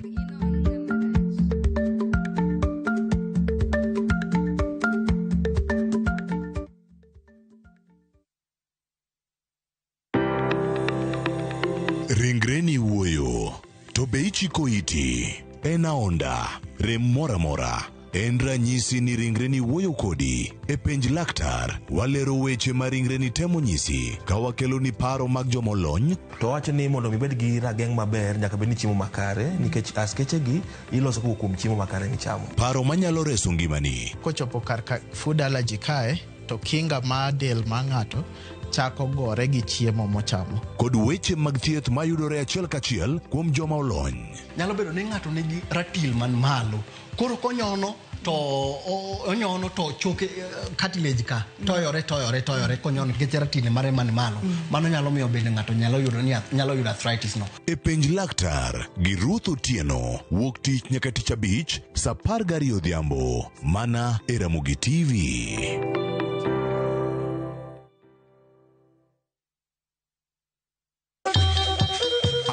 Ringreni wuoyo, to be ichiko iti? En aonda, rem moro amora. En ranyisi ni ringreni wuoyo kodi. E penj laktar, walero weche ma ringreni temo nyisi ka wakeloni paro mag jomolony. To wacho ni mondo mi ibed gi rageng' maber nyaka bed ni chiemo makare nikech askeche gi iloso kowuok kuom chiemo makare michamo. Paro manyalo reso ngimani. Kochopo kar ka food allergy kae to kinga mar del mar ng'ato chako gore gi chiemo mochamo. Kod weche mag thieth mayudore achiel kachiel kuom joma olony. Nyalo bedo ni ng'ato nigi ratil man malo, koro konyono to onyono to choke cartilage ka toyore toyore toyore konyono nikech ratil mare man malo. Mano nyalo miyo bende ng'ato nyalo yudo ni nyalo yudo arthritis no. E penj laktar gi Ruth Otieno wuok tich nyaka tich abich saa 12 odhiambo mana e Ramogi TV.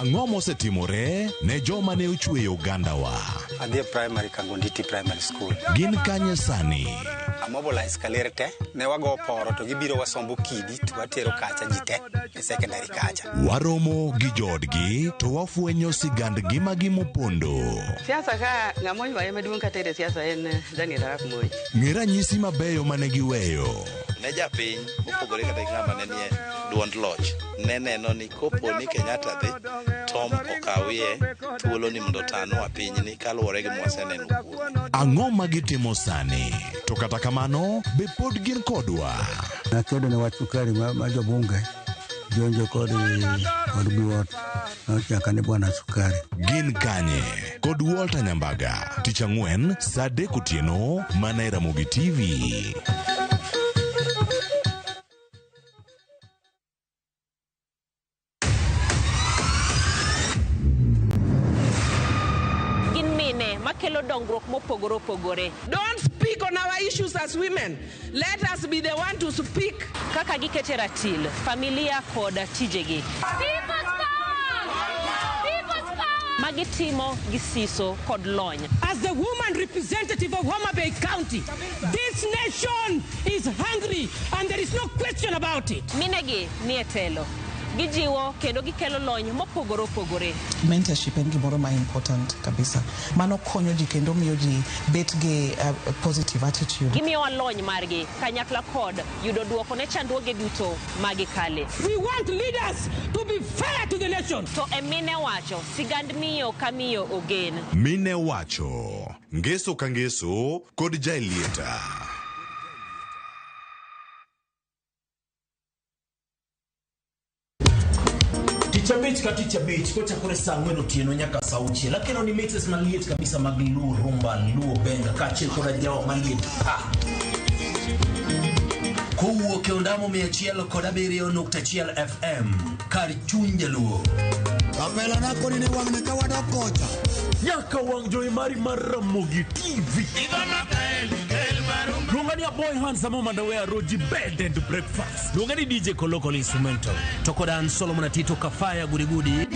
Ang'o mosetimore ne joma ne ochweyo ogandawa? Adhi e primary Kangonditi Primary School. Gin kanye sani? Amobilize kaler te, ne wago poro to gibiro wasombo kidi to watero kacha ji te e secondary kacha. Waromo gi joodgi to wafwenyo sigand ngimagi mopondo. Siasa ka ng'ama oywaye maduong' katere siasa en Daniel Arap Moi. Ng'e ranyisi mabeyo mane giweyo. Ne japiny mopogore kata gi ng'ama ne nie duond loch ne neno ni kopo ni Kenyatta dhi Tom okawie thuolo ni mondo otanwa pinyni kaluwore gi mwaseneno kuome. Ang'o ma gitimo sani? To kata kamano, be pod gin kodwa? Nakedo ne wach sukari ma jobunge Jonjo kod kod buot nochaka ni Bwana Sukari. Gin Kanye kod Walter Nyambaga tich ang'wen saa 3 otieno mana e Ramogi TV. Gin mine makelo dongruok mopogore opogore. Don't speak on our issues as women. Let us be the one to speak. Kaka gikete ratil, familia kod tijegi. Magitimo gi siso kod lony. As the woman representative of Homa Bay County, this nation is hungry and there is no question about it. Minegi nie telo. Gijiwo kendo gikelo lony mopogore opogore. Mentorship en gimoro ma important kabisa. Mano konyo ji kendo miyo ji bet gi a positive attitude. Gimiyowa lony margi kanyakla kod yudo duoko ne chandruoge duto magikale. We want leaders to be fair to the nation. To e mine wacho, sigand miyo ka miyo ogen. Mine wacho ngeso ka ngeso kod Jaelieta. Tich abich ka tich abich kochakore saa 4 otieno nyaka saa 6 akelo ni mixes maliet kabisa mag Luo rumba, Luo benga kaachiel koda jawa maliet pa kowuok e ondamo 107.1 FM kar chuny jaluo. Kapela nako ni wang'ni ka wadok kocha. Nyaka wang' jowi mari mar Ramogi TV. Luonga ni Aboy Handsome Mandawe Roji Bed and Breakfast. Luonga ni DJ Kolokol Instrumental. To koda an Solomon Atito Kafaya Gudigudi.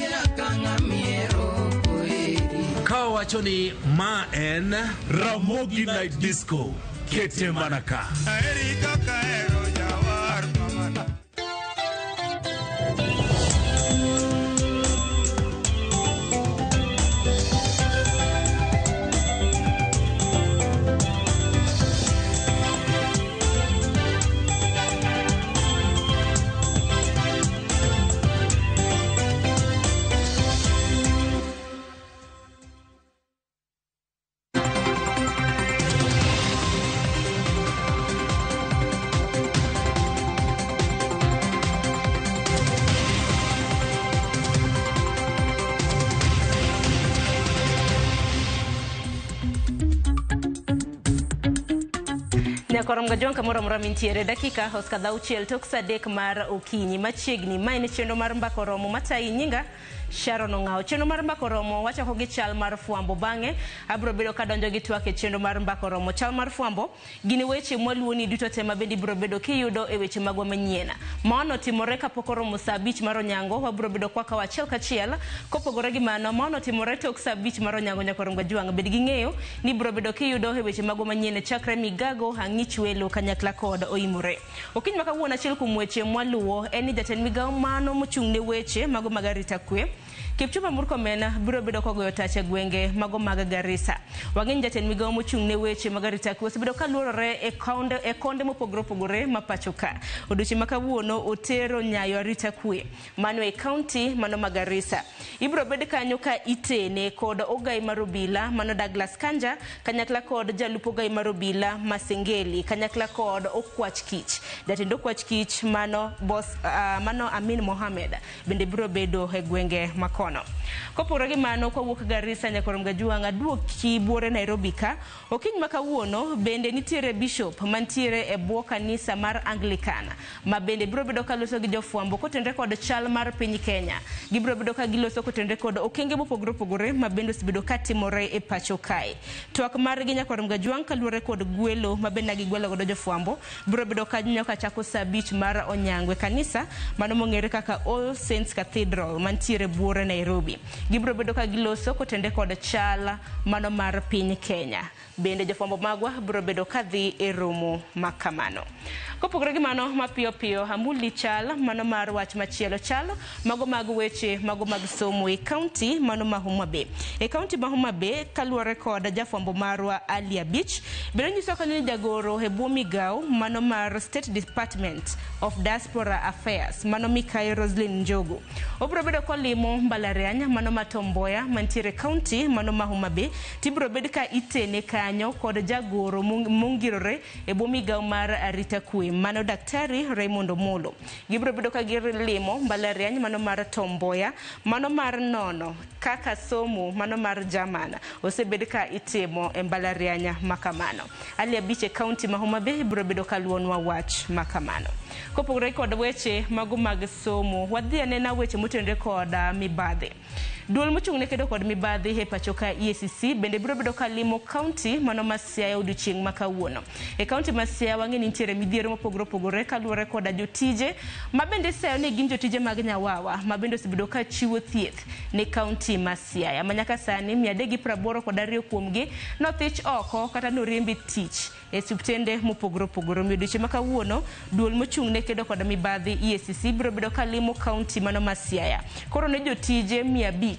Ka wacho ni ma en Ramogi Night Disco. Kete mana ka. Nyakorom gajwang' kamoro amora mintiere dakika osekadho 6 tok saa 3 mar okinyi machiegni. Ma en chenro mar Mbaka Oromo matayi nyinga Sharon Ong'awo. Chenro mar Mbaka Oromo wachako gi chal mar fwambo, bang'e abiro bedo kadonjo gi twak e chenro mar Mbaka Oromo. Chal mar fwambo gin weche mwaluwoni duto te mabende ibiro bedo kiyudo e weche magwa manyien. Mano timore kapok oromo saa 5 mar onyango, wabiro bedo kwakawo achiel kachiel. Kopogore gi mano, mano timore tok saa 5 mar onyango. Nyakorom gajwang' bed gi ng'eyo ni ibiro bedo kiyudo e weche magwa manyien chakre Migago, Ang'ich Welo kanyakla kod Oimore. Okinyi ma kawuono achiel kuom weche mwaluwo en ni jatend migawo mano mochung' ne weche mago mag arita kwe Kipchumba Murkomen biro bedo kogoyo tach e gwenge mago mag Garissa. Wang'eny jatend migawo mochung' ne weche mag arita kwe osebedo kaluorore e konde mopogore opogore ma pacho ka. Odiochieng' ma kawuono otero nyayo arita kwe mano e kaunti mano ma Garissa. Ibiro bed kanyo ka itene kod ogai mar obila mano Douglas Kanja kanyakla kod jalup ogai mar obila Masengeli kanyakla kod Okwach Kich. Jatend Okwach Kich mano boss mano Amin Mohamed bende biro bedo e gwenge makono. Kopogore gi mano, kawuok Garissa Nyakorom Gajwang' aduoki buore Nairobi ka. Okinyi ma kawuono bende nitiere bishop mantiere e bwo kanisa mar Anglican ma bende biro bedo kaloso gi jofwambo kotenre kod chal mar piny Kenya. Gibiro bedo ka giloso kotenre kod okenge mopogore opogore ma bende osebedo katimore e pacho kae. Twak margi Nyakorom Gajwang' kaluwore kod gwelo ma bende gigwelo godo jofwambo biro bedo kanyo kachako saa 5 mar onyango e kanisa mano mong'ere kaka All Saints Cathedral mantiere buore Nairobi. Gibiro bedo ka giloso kotende kod chal mano mar piny Kenya. Bende jofwambo magwa biro bedo kadhi e romo makamano. Kopogore gi mano, mapiyo piyo amuli chal mano mar wach machielo, chal mago mag weche mago mag somo e kaunti mano ma Homa Bay. E kaunti ma Homa Bay kaluwore kod jafwambo marwa Ali Abich bende nyiso kanyo ni jagoro e bwo migawo mano mar State Department of Diaspora Affairs mano Mikai Roslyn Njogu obiro bedo kolimo mbala mbalariany mano ma Tom Mboya mantiere kaunti mano ma Homa Bay tibiro bed ka itene kanyo kod jagoro mongirore e bwo migawo mar arita kwe mano Daktari Raymond Omolo. Gibiro bedo ka gilimo mbalariany mano mar Tom Mboya mano mar nono kaka somo mano mar German osebed ka itimo e mbalariany makamano. Ali abich e kaunti ma Homa Bay biro bedo ka luonwa wach makamano. Kopogore kod weche mago mag somo, wadhi anena weche motenore kod mibadhi. Duol mochung' ne kedo kod mibadhi e pacho ka EACC bende biro bedo ka limo kaunti mano ma Siaya odiochieng' ma kawuono. E kaunti ma Siaya wang'e ni nitiere midhiero mopogore opogore kaluwore koda jotije ma bende iseyo ni gin jotije mag Nyawawa ma bende osebedo ka chiwo thieth ne kaunti ma Siaya ma nyaka sani 382 kuomgi nothich oko kata noriemb e tich e osiptende mopogore opogore. Omiyo odiochieng' ma kawuono duol mochung' ne kedo kod mibadhi EACC biro bedo ka limo kaunti mano ma Siaya. Koro ne jotije 500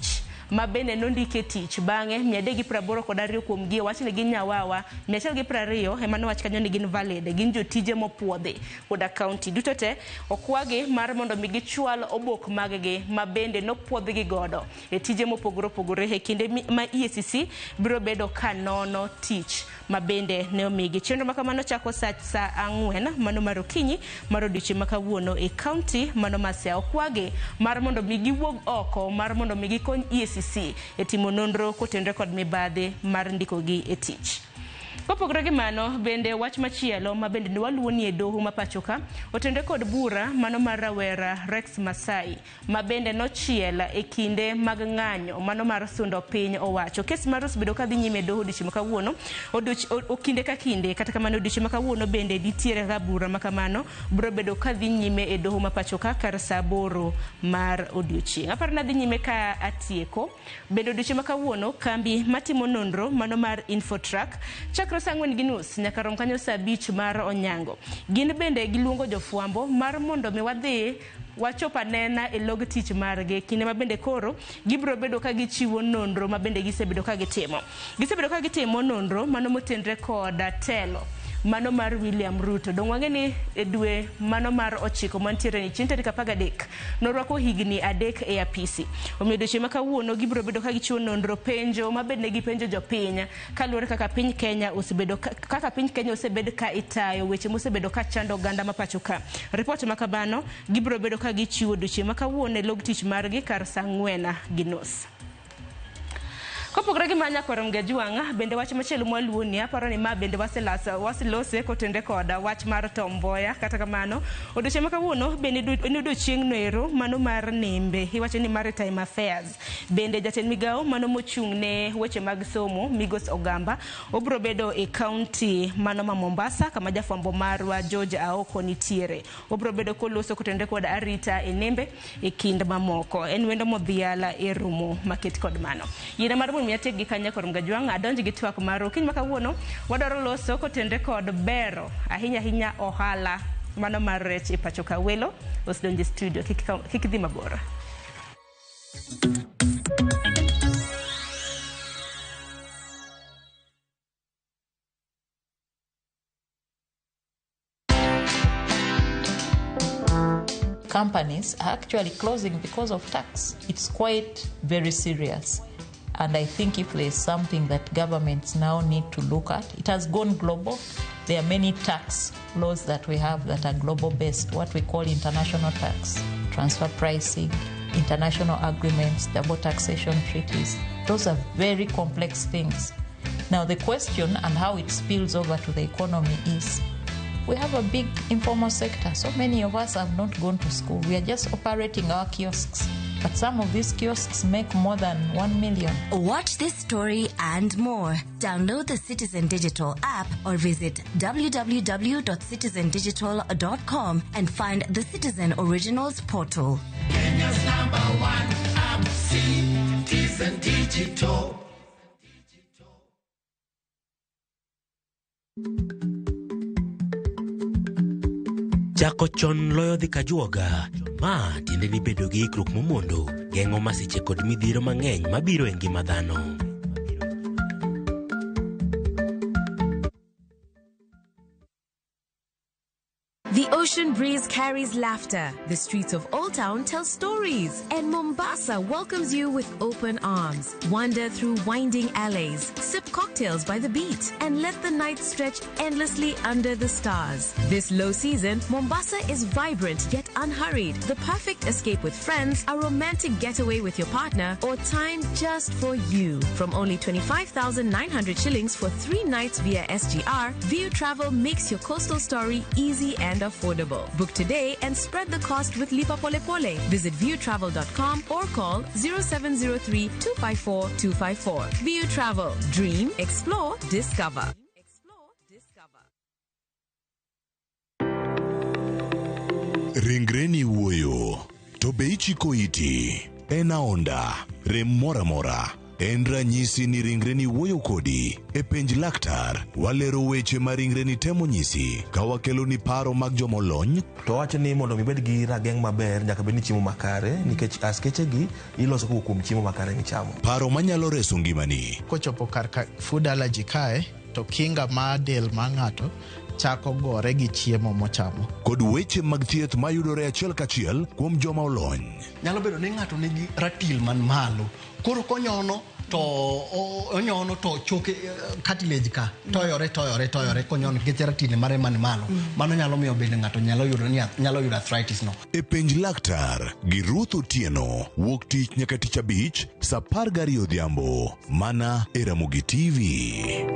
ma bende nondike tich bang'e 382 kuomgi owach ni gin Nyawawa, 120 ema nowach kanyo ni gin valid, gin jotije mopuodhi koda kaunti duto te okwagi mar mondo mi gichwal obok mag-gi ma bende nopuodhgi godo e tije mopogore opogore e kinde ma EACC biro bedo ka nono tich ma bende ne omigi. Chenro ma kamano chako sa 4 mano mar okinyi mar odiochieng' ma kawuono e kaunti mano ma Siaya. Okwagi mar mondo mi giwuog oko mar mondo mi gikony EACC e timo nonro kotenore kod mibadhi mar ndikogi e tich. Kopogore gi mano, bende wach machielo ma bende ne waluwo ni e doho ma pacho ka otenore kod bura mano mar rawera Rex Masai ma bende nochiel e kinde mag ng'anyo mano mar sundo piny owacho. Kes mar osebedo ka dhi nyime e doho odiochieng' ma kawuono kinde ka kinde, kata kamano odiochieng' ma kawuono bende nitiere kaka bura ma kamano biro bedo ka dhi nyime e doho ma pacho ka kar saa 8 mar odiochieng'. Aparo ni adhi nyime ka atieko. Bende odiochieng' ma kawuono kambi matimo nonro mano mar Infotrack chakre saa 4:30 nyaka rom kanyo saa 5 mar onyango. Gin bende giluongo jofwambo mar mondo mi wadhi wachop anena e log tich margi kinde ma bende koro gibiro bedo ka gichiwo nonro ma bende gisebedo ka gitimo. Gisebedo ka gitimo nonro mano motenre kod telo mano mar William Ruto. Dong' wang'e ni e dwe mano mar 9 mantiere ni chieng' tarik 13 norwako higni 3 e apisi. Omiyo odiochieng' ma kawuono gibiro bedo ka gichiwo nonro penjo ma bende gipenjo jopiny kaluwore kaka piny Kenya osebedo kaka piny Kenya osebed ka itayo weche mosebedo ka chando oganda ma pacho ka. Ripot ma kamano gibiro bedo ka gichiwo odiochieng' ma kawuono e log tich margi kar saa 4:30. Kopogore gi manya kwarom Gajwang', bende wach machielo mwaluwo ni aparo ni ma bende waselose kotenre kod wach mar Tom Mboya. Kata kamano odiochieng' ma kawuono bende en odiochieng' noero mano mar nembe, iwacho ni Maritime Affairs. Bende jatend migawo mano mochung' ne weche mag somo Migos Ogamba obiro bedo e kaunti mano ma Mombasa kama jafwambo marwa George Aoko nitiere. Obiro bedo koloso kotenre kod arita e nembe e kind mamoko. En wendo modhiala e romo maket kod mano. Yiena mar mondo mi atiek gi kanya kor Mgajwang' adonj gi twak mar okinyi ma kawuono wadwaro loso kotenre kod bero ahinya ahinya ohala mano mar rech e pacho ka. Welo osedonjo e studio, kik dhi mabor. Companies are actually closing because of tax. It's quite very serious. And I think if there's something that governments now need to look at, it has gone global. There are many tax laws that we have that are global based, what we call international tax, transfer pricing, international agreements, double taxation treaties. Those are very complex things. Now the question and how it spills over to the economy is, we have a big informal sector. So many of us have not gone to school. We are just operating our kiosks. But some of these kiosks make more than 1 million. Watch this story and more. Download the Citizen Digital app or visit www.citizendigital.com and find the Citizen Originals portal. Kenya's #1 app, Citizen Digital. Chako chon loyo dhi kajuoga. Ma tiende ni bedo gi ikruok momondo, geng'o masiche kod midhiero mang'eny mabiro e ngima dhano. The ocean breeze carries laughter. The streets of Old Town tell stories. And Mombasa welcomes you with open arms. Wander through winding alleys, sip cocktails by the beach, and let the night stretch endlessly under the stars. This low season, Mombasa is vibrant yet unhurried. The perfect escape with friends, a romantic getaway with your partner, or time just for you. From only 25,900 shillings for 3 nights via SGR, View Travel makes your coastal story easy and affordable. Book today and spread the cost with Lipa Pole Pole. Visit viewtravel.com or call 0703 254 254. View Travel. Dream, explore, discover. Ringreni wuoyo, to be ichiko iti? En aonda, rem moro amora. En ranyisi ni ringreni wuoyo kodi. E penj laktar, walero weche ma ringreni temo nyisi ka wakeloni paro mag jomolony. To wacho ni mondo mi ibed gi rageng' maber nyaka bed ni chiemo makare nikech askeche gi iloso kowuok kuom chiemo makare michamo. Paro manyalo reso ngimani. Kochopo kar ka food allergy kae to kinga mar del mar ng'ato chako gore gi chiemo mochamo. Kod weche mag thieth mayudore achiel kachiel kuom joma olony. Nyalo bedo ni ng'ato nigi ratil man malo. Koro konyono to onyono to choke cartilage ka toyore toyore toyore konyono nikech ratil mare man malo. Mano nyalo miyo bende ng'ato nyalo yudo nyalo yudo arthritis no. E penj laktar gi Ruth Otieno wuok tich nyaka tich abich saa 12 odhiambo mana e Ramogi TV.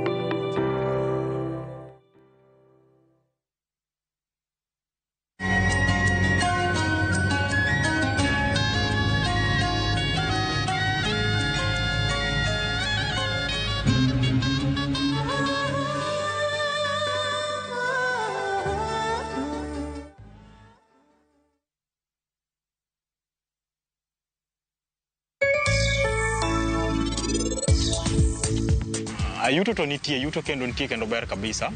Yuto to nitie, yuto kendo nitie kendo ber kabisa.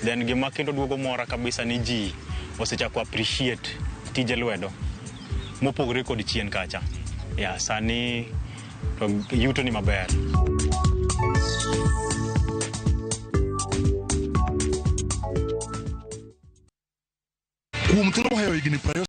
Then gima kendo duogo mora kabisa ni ji osechako appreciate tije lwedo mopogore kod chien kacha. Ya, sani to yuto ni maber. Kuom thuolo mohewo higni 20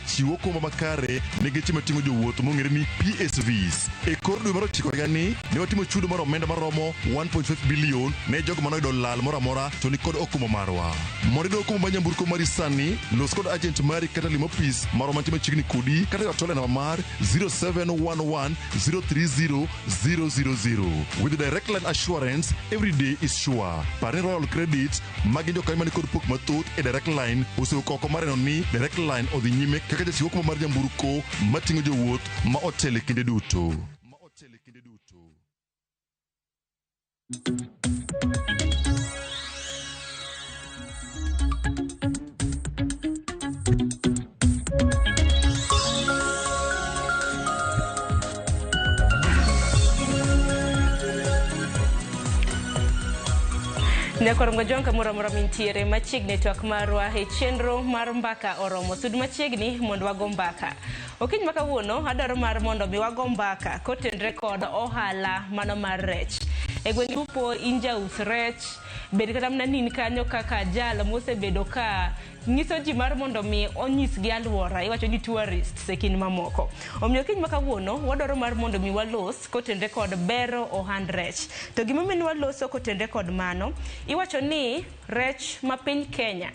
chiwo okumba makare ne geche mating'o jowuoth mong'ere ni PSVs. E kor dwe mar ochiko higani, ne watimo chudo mar omenda maromo 1.5 billion ne jogo manoyudo lal moro amora to nikod okumba marwa. Mondo iyud okumba mar nyamburko mari sani, los kod agent mari kata lim ofis marwa mantie machiegni kodi kata ywak tol e namba mar 0711 030 000. With Direct Line Assurance, every day is sure. Par ni Royal Credit, ma gin jokanyo mani kod pok mathoth e Direct Line, osewuok oko mar neno ni Direct Line odhi nyime kaka jachiw okumba mar nyamburko mating'o jowuoth ma otelo e kinde duto. Nyakorongo jwang' kamoro amora mintiere machiegni twak marwa e chenro mar mbaka oromo. Sud machiegni mondo wago mbaka. Okinyi ma kawuono adwaro mar mondo mi wago mbaka kotenre kod ohala mano mar rech. E gwenge lupo in jaus rech, bed kata mana ni in kanyo kaka jal mosebedo ka nyiso ji mar mondo mi onyisgi alwora, iwacho ni tourists e kind mamoko. Omiyo kiny ma kawuono wadwaro mar mondo mi walos kotenre kod bero ohand rech. To gimomiyo ni waloso kotenre kod mano, iwacho ni rech ma piny Kenya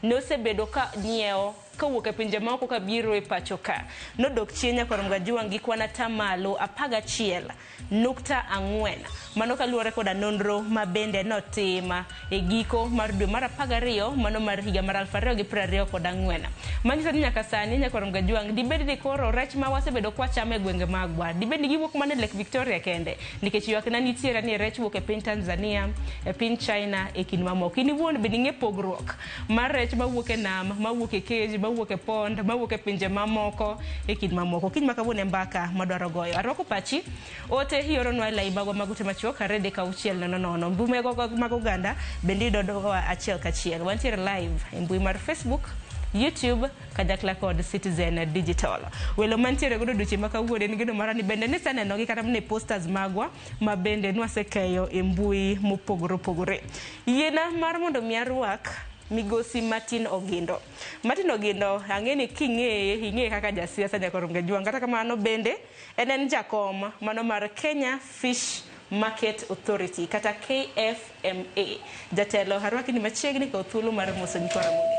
ne osebedo ka nyiewo kowuok e pinje maoko kabiro e pacho ka nodok chien nyaka oromo gajuang' gi kwan atamalo 11.4. Mano kaluwore koda nonro ma bende notim e giko mar dwe mar 12 mano mar higa mar 2024. Manyiso ni nyaka sani nyaka oromo gajuang' dibed ni koro rech ma wasebedo kwachamo e gwenge magwa dibed ni giwuok mana e Lake Victoria kende, nikech ywak na nitiere ni rech wuok e piny Tanzania, e piny China e kind mamoko. In iwuon bende ing'e pogruok mar rech mawuok e nam, mawuok e cage, mawuok e pond, mawuok e pinje mamoko e kind mamoko. Kiny ma kawuono e mbaka madwaro goyo. Arwako pachi ote ioronwa e lai magwa mag ute machuok 236 00. Mbui mag oganda bende iyudowa achiel kachiel. Wantiere live e mbui mar Facebook, YouTube kanyakla kod Citizen Digital. Welo mantiere godo odiochieng' ma kawuono en geno mara ni bende nisenenogi kata mana e posters magwa ma bende nwasekeyo e mbui mopogore opogore. Yiena mar mondo mi arwak Migosi Martin Ogindo. Martin Ogindo ang'e ni king'eye ing'eye kaka jasiasa Nyakor Jwang'. Kata kamano bende en jakom mano mar Kenya Fish Market Authority kata KFMA. Jatelo arwaki ni machiegni kaw thuolo mar moso nyikwa Ramogi.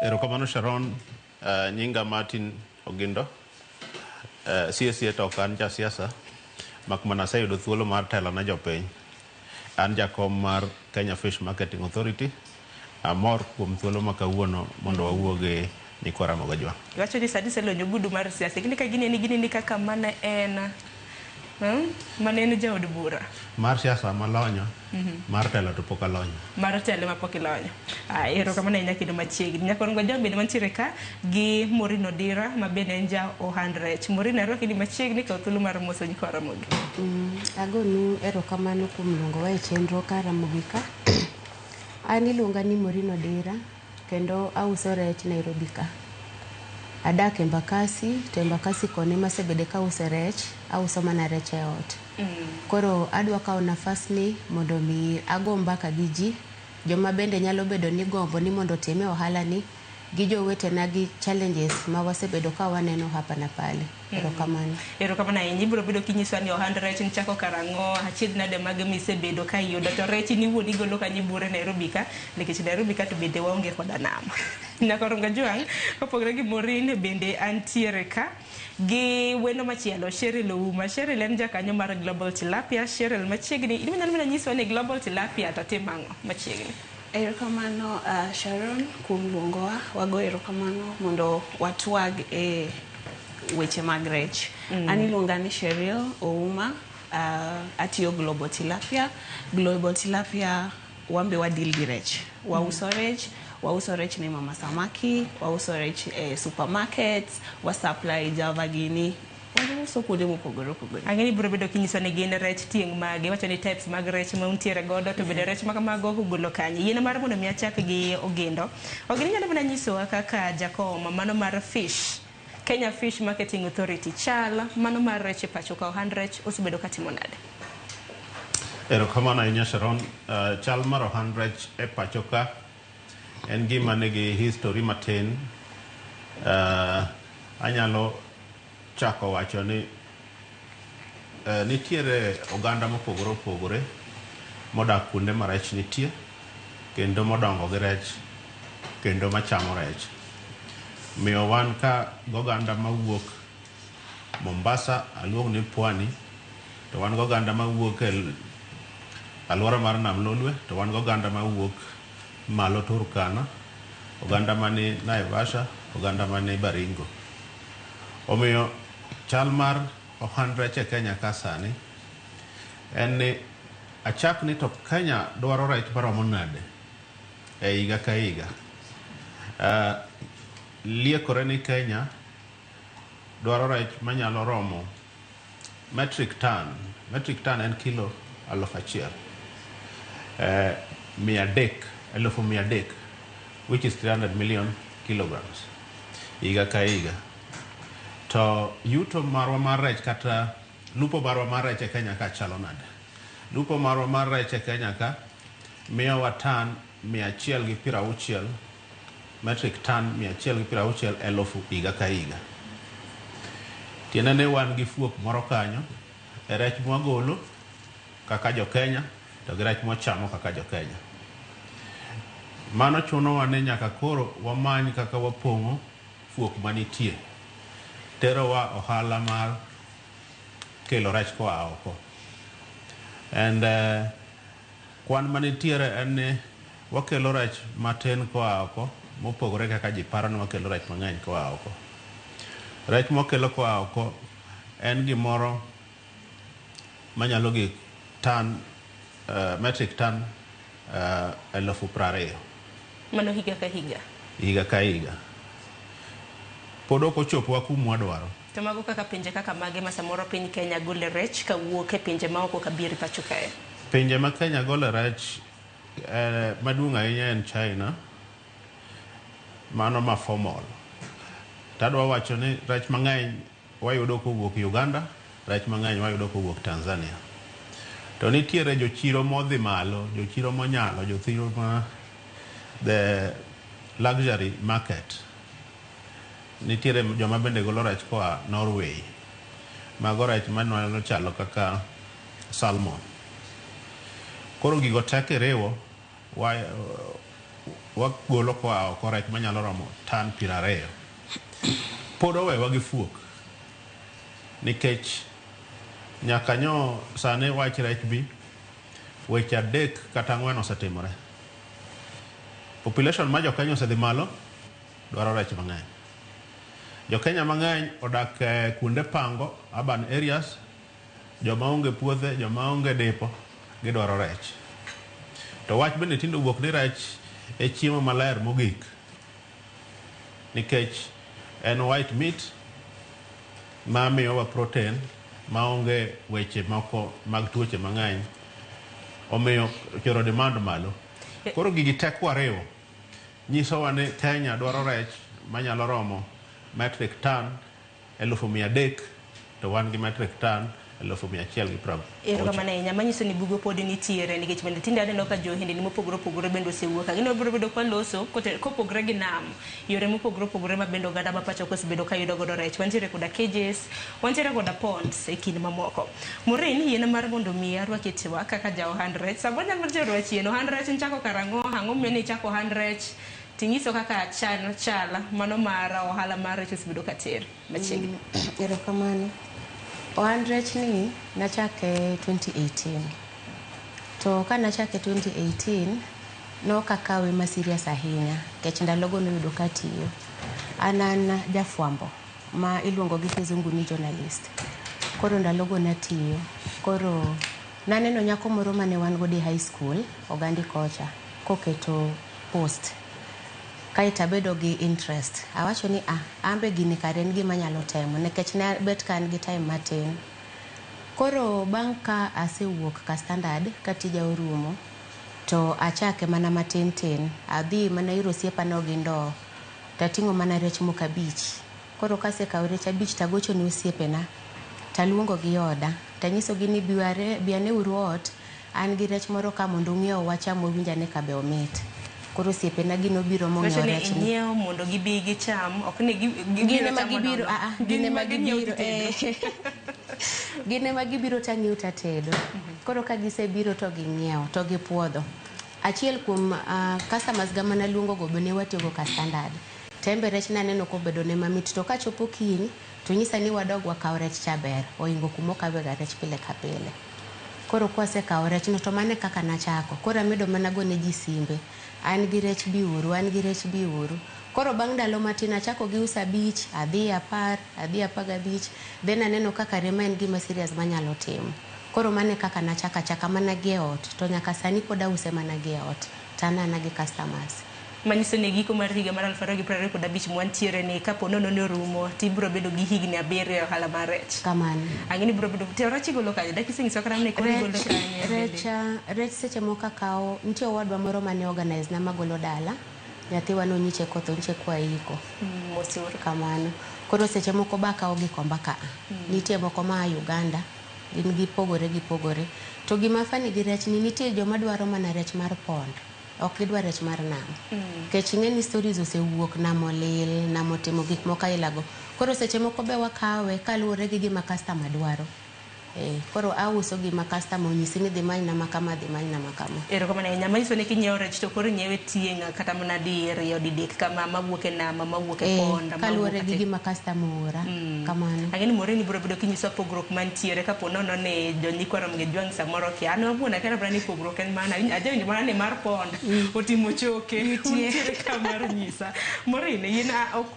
Erokamano Sharon, nyinga Martin Ogindo. Sie to ok an jasiasa, mak mana aseyudo thuolo mar telo ne jopiny. An jakom mar Kenya Fish Marketing Authority. Amor kuom thuolo ma kawuono mondo wawuo gi nyikwa Ramogi Ajwang'. Iwacho ni sani iselonyo ogudu mar siasa. Lakini ka gineni gineni kaka mane en mane en jaod bura. Mar siasa malonyo, mar telo to pok alonyo. Mar telo ma pok ilonyo. Erokamano ahinya kendo machiegni. Nyakor Jwang' bende mantiere ka gi Maureen Odira ma bende en ja ohand rech. Maureen arwaki ni machiegni kaw thuolo mar moso nyikwa Ramogi. Agonu erokamano kuom luongowa e chenro ka Ramogi ka. An iluonga ni Maureen Odira kendo auso rech Nairobi ka. Adak Embakasi, to Embakasi koni masebede ka auso rech, auso mana rech e ot. Koro adwa kawo nafas ni mondo mi ago mbaka gi ji, joma bende nyalo bedo ni gombo ni mondo otime ohala ni, gi jowetena gi challenges ma wasebedo ka waneno hapa na pale. Erokamano. Erokamano ahinya. Ibiro bedo kinyiswa ni ohand rech nichako karang'o, achiedh nade mage misebedo ka iyudo, to rech in iwuon igolo kanye buore Nairobi ka, nikech Nairobi ka to bende waonge koda nam. Nyakor Jwang' kopogore gi Maureen bende antiere ka gi wendo machielo Cheryl Ouma. Cheryl en jakanyo mar Global Tilapia. Cheryl machiegni, in inyalo mana nyiswa ni Global Tilapia to timo ang'o machiegni? Erokamano Sharon kuom luongowa. Wago erokamano mondo watwag e weche mag rech. An iluonga ni Cheryl Ouma, atiyo Global Tilapia. Global Tilapia wambe wadeal gi rech. Wauso rech, wauso rech ne mama samaki, wauso rech e supermarkets, wa supply Java gini. Wauso kuonde mopogore opogore. Ang'e ni ibiro bedo kinyiso ni gin rech tieng' mage, iwacho ni types mag rech ma untiere godo, to bende rech ma kamago ugolo kanye. Yien mar mondo mi achak gi Ogindo. Ogindo inyalo mana nyisowa kaka jakom mano mar Fish, Kenya Fish Marketing Authority chal mano mar rech e pacho ka ohand rech osebedo katimo nade? Erokamano ahinya Sharon. Chal mar ohand rech e pacho ka en gima nigi history matin. Anyalo chako wacho ni nitiere oganda mopogore opogore modak kuonde ma rech nitie kendo modongo gi rech kendo machamo rech. Miyo wan ka goganda mawuok Mombasa, aluong ni Pwani, to wan goganda mawuok e alwora mar Nam Lolwe, to wan goganda mawuok malo Turkana, oganda mani Naivasha, oganda mani Baringo. Omiyo chal mar ohand rech e Kenya ka sani en ni achak ni to Kenya dwaro rech maromo nade e higa ka higa. Liekore ni Kenya dwaro rech manyalo romo metric ton. Metric ton en kilo 1,000. 300,000, which is 300 million kilograms higa ka higa. To yuto marwa mar rech kata lupo marwa mar rech e Kenya ka chalo nade? Lupo marwa mar rech e Kenya ka miyowa tan 160, metric ton 160,000 higa ka higa. Tiende ni wan gi fuok moro kanyo e rech mwagolo kaka jo Kenya to gi rech mwachamo kaka jo Kenya. Mano chunowa ni nyaka koro wamany kaka wapong'o fuok manitie. Terowa ohala mar kelo rech koa oko. And kwan manitiere en ni wakelo rech matin koa oko mopogore kaka ji paro ni wakelo rech mang'eny koa oko. Rech mwakelo koa oko en gimoro manyalo gik tan metric ton 20,000. Mano higa ka higa. Higa ka higa. Pod ok ochopowa kuma wadwaro. To mago kaka pinje kaka mage ma samoro piny Kenya gole rech kawuok e pinje maoko kabiro e pacho kae? Pinje ma Kenya gole rech maduong' ahinya en China, mano ma formal. Tadwa wacho ni rech mang'eny wayudo kowuok Uganda, rech mang'eny wayudo kowuok Tanzania. To nitiere jochiro modhi malo, jochiro monyalo, jochiro ma the luxury market, nitiere joma bende golo rech koa Norway. Mago rech manwalo chalo kaka salmon. Koro gigo te kiriwo, wagolo koa oko rech manyalo romo tan 20. Pod owewa gi fuok nikech nyaka nyo sani wach rech bi weche 3 kata 4 osetimore. Population ma jo-Kenya osedhi malo, dwaro rech mang'eny. Jo-Kenya mang'eny odak kuonde pango, urban areas, joma onge puothe, joma onge depo, gidwaro rech. To wach bende tinde owuok ni rech e chiemo maler mogik nikech en white meat ma miyowa protein maonge weche moko mag tuoche mang'eny, omiyo choro demand malo. Koro gigi te kwariwo nyisowa ni Kenya dwaro rech manyalo romo metric ton 300,000 to wan gi metric ton 160,000. Erokamano ahinya, manyiso ni bugo pod nitiere nikech bende tinde aneno ka johendni mopogore opogore bende osewuok. Ang'e biro bedo kwa loso kopogore gi nam, yore mopogore opogore ma bende oganda ma pacho ka osebedo ka yudo godo rech. Wantiere koda cages, wantiere koda ponds e kind mamoko. Maureen, yien mar mondo mi arwaki e twak kaka ja ohand rech. Samoro nyalo tero chien ohand rech nichako karang'o, ang'o momiyo nichako ohand rech? Tinyiso kaka chan chala mano mar ohala mar rech osebedo ka ter machiegni. Erokamano. Ohand rech ni nachake 2018. To ka nachake 2018, nok akawe ma serious ahinya nikech ndalogo noyudo katiyo. An jafwambo ma iluongo gi kizungu ni journalist. Koro ndalogo natiyo. Koro naneno nyako moro mane wan godo e high school, Ogandi kocha, koketo post. Kaeto abedo gi interest. Awacho ni ambe gini kare en gima anyalo temo nikech ne bet ka an gi time matin. Koro bang' ka asewuok ka standard ka tija orumo to achake mana matin tin. Adhi mana ir osiepano gi ndoo tating'o mana rech moko 5. Koro kasekawo rech 5 tagocho ne osiepena taluongo gi oda tanyisogi ni biane uru ot an gi rech moro ka mondo ung'iew wacham wawinj ane ka be omit. Koro osiepena gi nobiro mong'iewo rech ni. Inyiewo mondo gibi gicham, ok ni gin ema gibiro, gin ema gibiro, gin ema gibiro tang'iewo tatedo. Koro ka gisebiro to ging'iewo to gipuodho. Achiel kuom customers ga mana luongo go be ne watiyogo ka standard. Tembe rech naneno kobedo ne mamit to kachopo kiny to nyisa ni wadog wakaw rech cha ber oingo kuma okawega rech pile ka pile. Koro kwasekawo rech no to mano e kaka nachako. Koro amedo mana gone ji simbe. An gi rech biuru, an gi rech biuru. Koro bang' ndalo matin achako gi uso 5, adhi 10, adhi 15, then aneno kaka rema en gima serious manyalo timo. Koro mano e kaka nachako achaka mana gi e ot to nyaka sani pod ause mana gi e ot to an ana gi customers. Manyiso ni giko mar higa mar 2025 mwantiere ni kapo nono ni orumo tibiro bedo gi higni 7 e ohala mar rech. Kamano. Ang'e ni biro bedo to rech igolo kanye? Dak isenyiso kata ni koro igolo kanye? Rech seche moko akawo, nitie owadwa moro mane organize na magolo dala. Nyathiwa nonyiche kotho nyiche kwa iko. Mosur. Kamano. Koro seche moko ba akawo Gikomba ka. Nitie moko ma Uganda. Gin gipogore gipogore. To gima funny gi rech ni nitie joma dwaro mana rech mar pond. Ok gidwa rech mar nam. Nikech ing'e ni stories osewuok nam olil, nam otimo gik moko ailago. Koro seche moko be wakawe kaluwore gi gima customer dwaro. Koro auso gima customer onyisi ni dhi manyna ma kama, dhi manyna ma kama. Erokamano ahinya. Manyiso ni kinyiewo rech to koro inyiewe tieng' kata mana diriyo, didek kama mawuok e nam, mawuok e pond, kaluwore gi gima customer oora. Kamano. Ang'e ni Maureen ibiro bedo kinyiso pogruok mantiere kapo nono ni jonyikwa Ramogi Jwang' samoro kia. An awuon akia mana ni pogruok en mana, ajawinjo mana ni mar pond otimo choke. Nitiere ka mar nyisa. Maureen, yien ok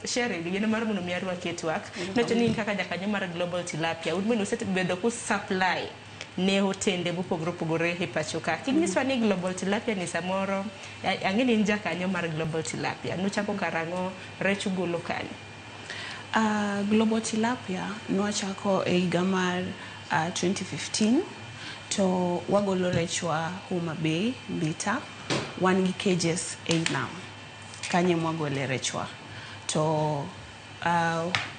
Cheryl, yien mar mondo mi arwaki e twak. Nowacho ni in kaka jakanyo mar Global Tilapia, un bende usebedo ku supply ne hotende mopogore opogore e pacho ka. Kinyiswa ni Global Tilapia ni samoro, ang'e ni in jakanyo mar Global Tilapia. Nuchako karang'o, rech ugolo kanye? Global Tilapia nwachako e higa mar 2015 to wagolo rechwa Homa Bay, Mbita. Wan gi cages ei nam. Kanye mwagole rechwa. To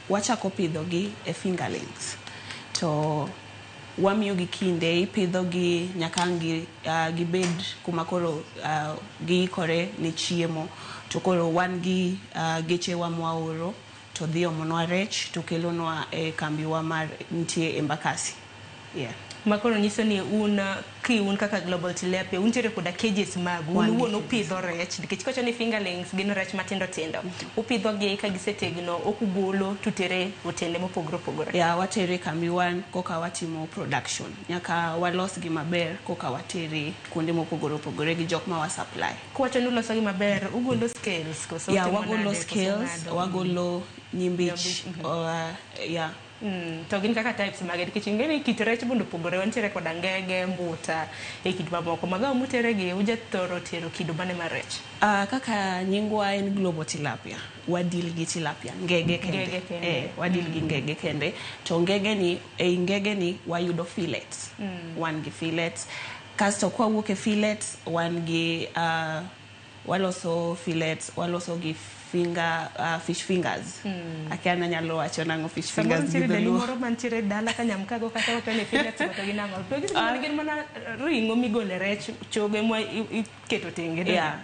wachako pidho gi e fingerlings. To Wamiyogi kinde, ipidhogi nyaka ang' gi, gibed kuma koro giikore ne chiemo. To koro wan gi gechewa mwaoro to dhi omonwa rech to kelonwa e kambiwa mar nitie Embakasi. Yeah. Ma koro nyiso ni un ki un kaka Global Tilapia untiere koda cages magu un Wan gi wuon cages. Upidho rech nikech kowacho ni fingerlings gin rech matindo tindo upidho gi ka gisetegno ok ugolo tutere otende mopogore opogore. Yeah, watere kambi wan koka watimo production. Nyaka walosgi maber koka watere kuonde mopogore opogore gi jok ma wa supply. Kuwacho ni uloso gi maber ugolo scales koso Yeah, utimo wagolo nade, koso scales, ng'ado? wagolo nyimbich. Nyimbich, Yeah. To gin kaka types mage nikech ing'e ni kit rech bende opogore wantiere koda ngege, mbuta e kit mamoko magawo mutere gi ujathoro tero kido mane mar rech? Kaka nyingwa en Global Tilapia, wadeal gi tilapia, ngege kende. Ngege kende. Eh, wadeal gi ngege kende. To ngege ni, ei ngege ni wayudo fillets. Wan gi fillets. Kasto kwawuok e fillets, wan gi waloso fillets, waloso gi finger, fish fingers. Akia nanyalo wacho nang'o fish Samoro fingers gi nitiere dani dholuo. Moro mantiere dala ka nyamkago kata wapenjo fillets go to gin ang'o to gin mana gin mana ring'o migole rech chogo ema iketo tenge donge? Yeah,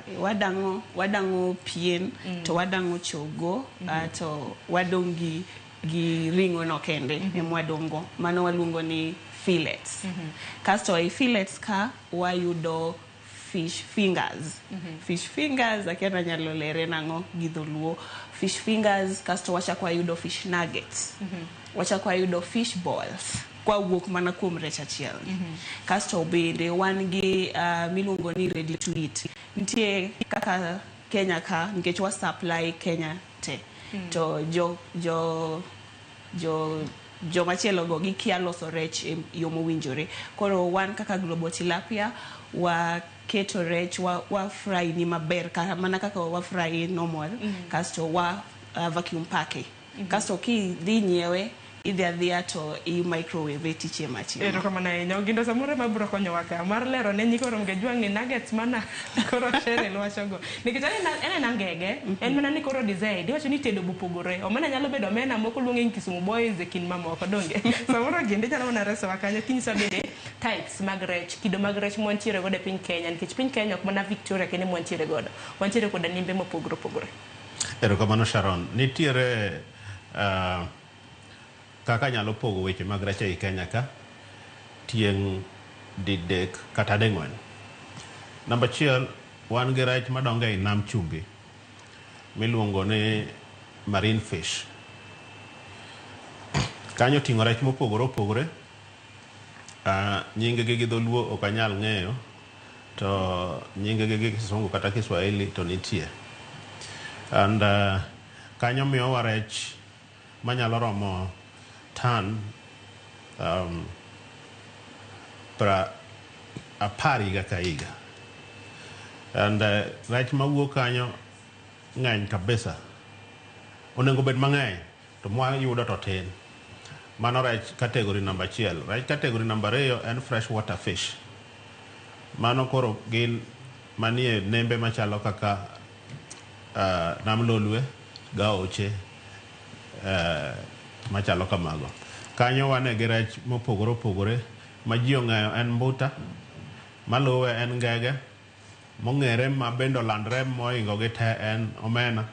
wadang'o pien to wadang'o chogo to wadong' gi ring'o no kende ema wadong' go. Mano waluongo ni fillets. Kasto ei fillets ka wayudo fish fingers. Fish fingers akia nanyalo lere nang'o gi dholuo. Fish fingers kasto wachako wayudo fish nuggets. Wachako wayudo fish balls. Kwawuok mana kuom rech achiel. Kasto bende wan gi miluongo ni ready to eat. Nitie kaka Kenya ka nikech wa supply Kenya te. To jo jomachielo go gikia loso rech e yo mowinjore. Koro wan kaka Global Tilapia waketo rech wa fry ni maber kata mana kaka wa fry normal kasto wa vacuum pack. Kasto kidhi nyiewe idhi adhiya to i microwave tichiemo achiema. Erokamano ahinya Ogindo samoro ema biro konyowa ka mar lero ne nyikwa Ramogi Ajwang' ni nuggets mana koro Cheryl wachogo nikech en ena ngege en mana ni koro design iwacho ni tedo bopogore omena nyalo bedo omena moko luonge ni Kisumu boys e kind mamoko donge samoro Ogindo inyalo mana resowa kanyo kinyisowa bende types mag rech kido mag rech mwantiere godo e piny Kenya nikech piny Kenya ok mana Victoria kende mwantiere godo wantiere koda nimbe mopogore opogore. Erokamano Sharon. Nitiere kaka nyalo pogo weche mag rech ei Kenya ka tieng' didek kata ding'wen. Namba achiel, wan gi rech madongo ei nam chumbi miluongo ni marine fish. Kanyo oting'o rech mopogore opogore. Nying gi gi dholuo ok anyal ng'eyo to nying gi gi kisungu kata Kiswahili to nitie. And kanyo miyowa rech manyalo romo tan 10 higa ka higa. And rech mawuok kanyo ng'eny kabisa. Onego bed mang'eny to mwayudo to tin. Mano rech category namba achiel. Rech category namba ariyo en fresh water fish. Mano koro gin manie nembe machalo kaka nam lolwe, gaoche machalo kamago. Kanyo wane gi rech mopogore opogore ma ji ong'eyo en mbuta, maluwe en ngege, mong'ere ma bende olandre mohingo gi te en omena.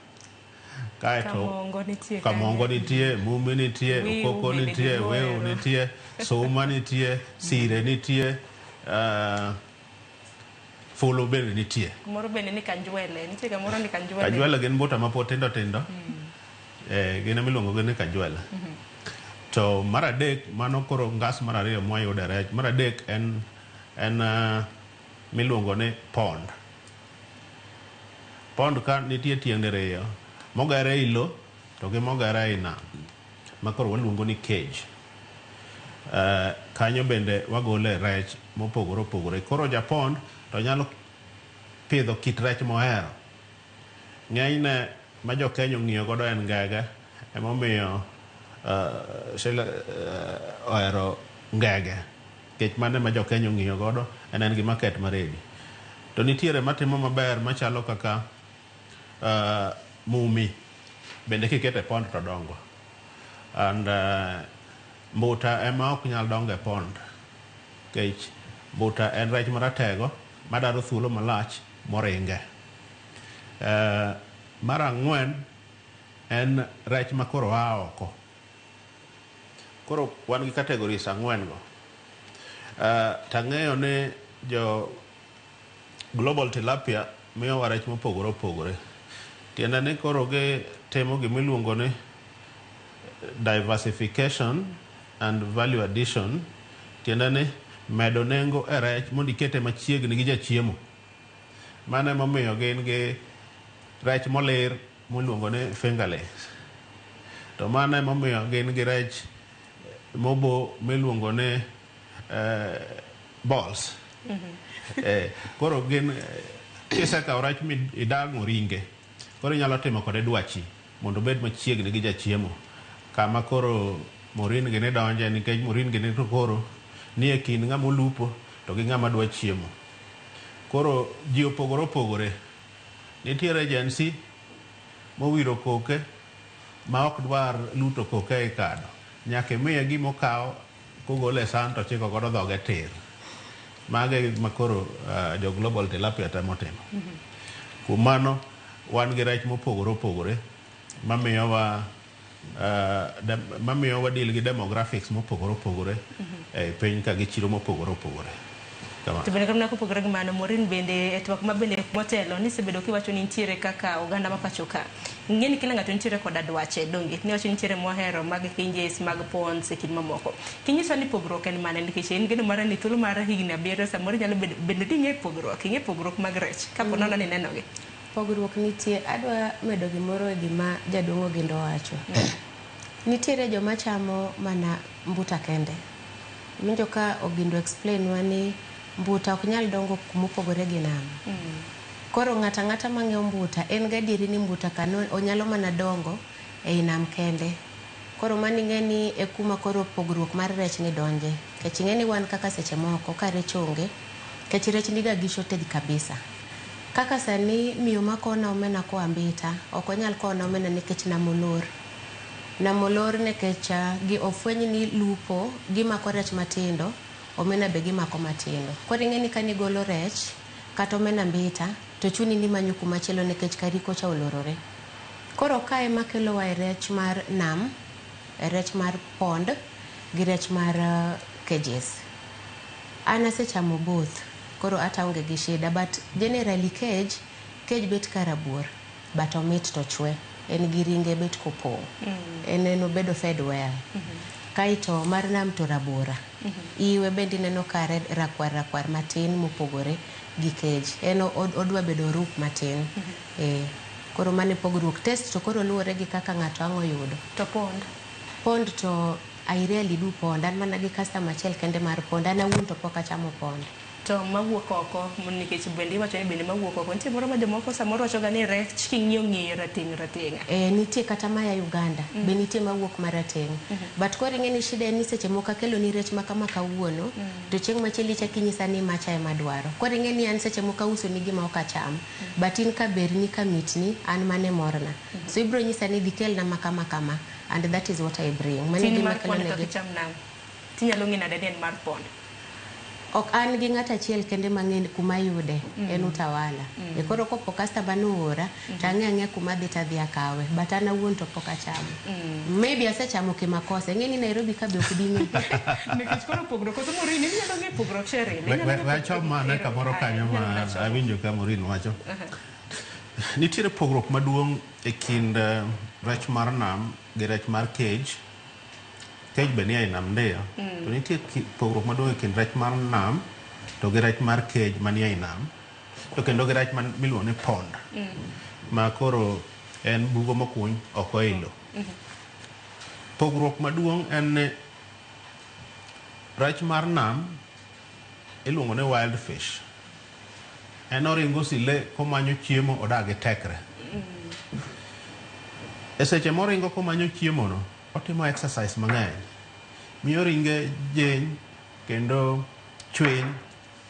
Kaeto Kamongo nitie kamongo nitie, mumi nitie, Wiu okoko bende nitie, joluo wiu ohero. Nitie, suma nitie, sire nitie, fulu bende nitie. Moro bende ni kanjwele nitie kamoro ni kanjwele. Kanjwele gin mbuta mapod tindo tindo. Gin emiluongo gi ni kanjwele. To mar adek mano koro ngas mar ariyo mwayude rech. Mar adek en miluongo ni pond. Pond ka nitie tieng' diriyo, mogere ei lo to gi mogere ei nam ma koro waluongo ni cage. Kanyo bende wagole rech mopogore opogore. Koro ja pond to nyalo pidho kit rech mohero. Ng'enyne ma jo Kenya ong'iyo godo en ngege, emomiyo Sheila ohero ngege. Nikech mano ema jo Kenya ong'iyo godo en gi market ma ready. To nitiere matimo maber machalo kaka mumi bende kiketo e pond to dongo. And Mbuta ema ok nyal dongo e pond nikech mbuta en rech maratego madwaro thuolo malach moringe. Mar ang'wen en rech ma koro a oko. Koro wan gi categories ang'wen go. Tang'eyo ni jo Global Tilapia miyowa rech mopogore opogore. Tiende ni koro gitimo gimiluongo ni diversification and value addition. Tiende ni medo nengo e rech mondo ikete machiegni gi jachiemo. Mano emomiyo gin gi rech molir miluongo ni fingerlings. To mano emomiyo gin gi rech mobo miluongo ni balls. Koro gin kisekawo rech midang'o ringe, koro inyalo timo kode dwachi mondo obed machiegni gi jachiemo. Kama koro Maureen gini donje nikech Maureen gini to koro ni e kind ng'ama olupo to gi ng'ama dwa chiemo. Koro ji opogore opogore. Nitiere Gen Z mowiro koke ma ok dwar luto koke e kado. Nyaka imiye gima okawo kogolo e san to ochiko godo dhoge tir. Mago e gik ma koro jo Global Tilapia temo timo. Kuom mano, wan gi rech mopogore opogore mamiyowa mamiyo wa deal gi demographics mopogore opogore e piny ka gi chiro mopogore opogore. Kamano. To bende kamano kopogore gi mano, Maureen bende e twak ma bende motelo nisebedo kiwacho ni nitiere kaka oganda ma pacho ka. Ing'e ni kila ng'ato nitiere koda dwache, donge? Niwacho ni nitiere mohero mag cages, mag ponds e kind mamoko. Kinyiswa ni pogruok en mane nikech en geno mara ni thuolo mar higni 7 samoro inyalo bedo bende ding'e pogruok, ing'e pogruok mag rech kapo nono ni inenogi. Pogruok nitie. Adwa medo gimoro e gima jaduong' Ogindo owacho. Nitiere joma chamo mana mbuta kende. Iwinjo ka Ogindo explain nwa ni mbuta ok nyal dongo kumopogore gi nam. Koro ng'ato ang'ata mang'iewo mbuta en gadieri ni mbuta ka onyalo mana dongo ei nam kende. Koro mano ing'e ni e kuma koro pogruok mar rech ni donje. Nikech ing'e ni wan kaka seche moko ka rech onge, nikech rech niga gi shortage kabisa. Kaka sani miyo makowona omena koa Mbita, ok onyal kowona omena nikech nam olor. Nam olor nikech gi ofweny ni lupo gimako rech matindo, omena be gimako matindo. Koro ing'e ni kanigolo rech kata omena Mbita, to chuni ni imanyo kumachielo nikech kari kocha olorore. Koro kae ema kelowa e rech mar nam, e rech mar pond gi rech mar cages. An asechamo both, koro ata aonge gi shida but generally cage, cage bet ka rabuor but omit to chwe. En gi ringe bet kopong'. En obedo fed well. Kaeto mar nam to rabora. Iwe bende ineno ka rakwar rakwar matin mopogore gi cage. En odwa bedo rup matin. Koro mano e pogruok. Taste to koro luwore gi kaka ng'ato ang' oyudo. To pond? Pond to I rarely do pond. An mana gi customer achiel kende mar pond. An awuon to pok achamo pond. To mawuok oko nikech bende iwacho ni bende mawuok oko nitie moro ma jomoko samoro wacho ga ni rech king'iyo ng'eye rateng' rateng'. Nitie kata maya Uganda be nitie mawuok marateng'. But koro ing'e ni shida en ni seche moko akelo ni rech ma kama kawuono to chieng' machielo ichak inyisa ni macha ema adwaro. Koro ing'e ni an seche moko auso ni gima ok acham. But in ka berni ka mitni an mano e morna. So ibiro nyisa ni dhi kelna ma kama kama and that is what I bring. Mano e Tin gima mar pond kelo to negi. kicham nang'o? Tinyalo ng'e nade ni en mar pond? Ok an gi ng'ato achiel kende mang'e kuma ayude en Utawala. E koro kopo customer noora to ang'e ang'eya kuma adhi tadhi akawe. But an awuon to pok achamo. Maybe asechamo kimakosa. Ing'e ni Nairobi ka be ok ding'e. Nikech koro pogruok koso Maureen inyalo ng'e pogruok Sheryl. We achom mana kamoro kanyo ma awinjo ka Maureen wacho. Nitiere pogruok maduong' e kind rech mar nam gi rech mar cage. Cage be nie nam ndiyo. To nitie pogruok maduong' e kind rech mar nam to gi rech mar cage manie ei nam. To kendo gi rech miluongo ni pond. Ma koro en bugo mokuny oko ei lowo. Pogruok maduong' en ni rech mar nam iluongo ni wild fish. En oringo sile komanyo chiemo odag gi tekre. E seche moringo komanyo chiemo no, otimo exercise mang'eny. Miyo ringe jeny kendo chwiny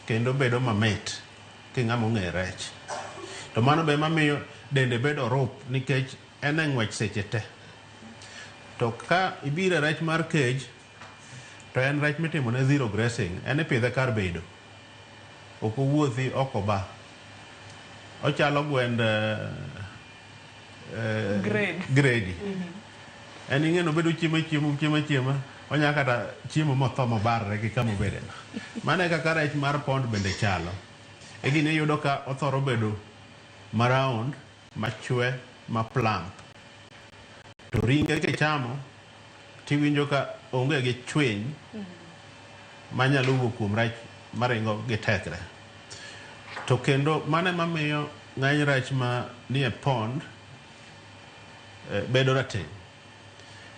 kendo bedo mamit ki ng'ama ong'e rech. To mano be mamiyo dende bedo rup nikech en e ng'wech seche te. To ka ibiro e rech mar cage, To en rech mitimo ne zero grazing, en ipidhe kar bedo. Ok owuothi, ok oba. Ochalo gwend Grade. Gredi. En ing'e ni obedo chiemo chiemo chiemo chiemo, onya kata chiemo motho mobarre gi kama obede no. Mano e kaka rech mar pond bende chalo. E gini iyudo ka othoro bedo ma round, machwe, ma plump. To ringe kichamo, tiwinjo ka onge gi chwiny manyalo wuok kuom rech maringo gi tekre. To kendo mano ema miyo ng'eny rech ma nie pond bedo rateng'.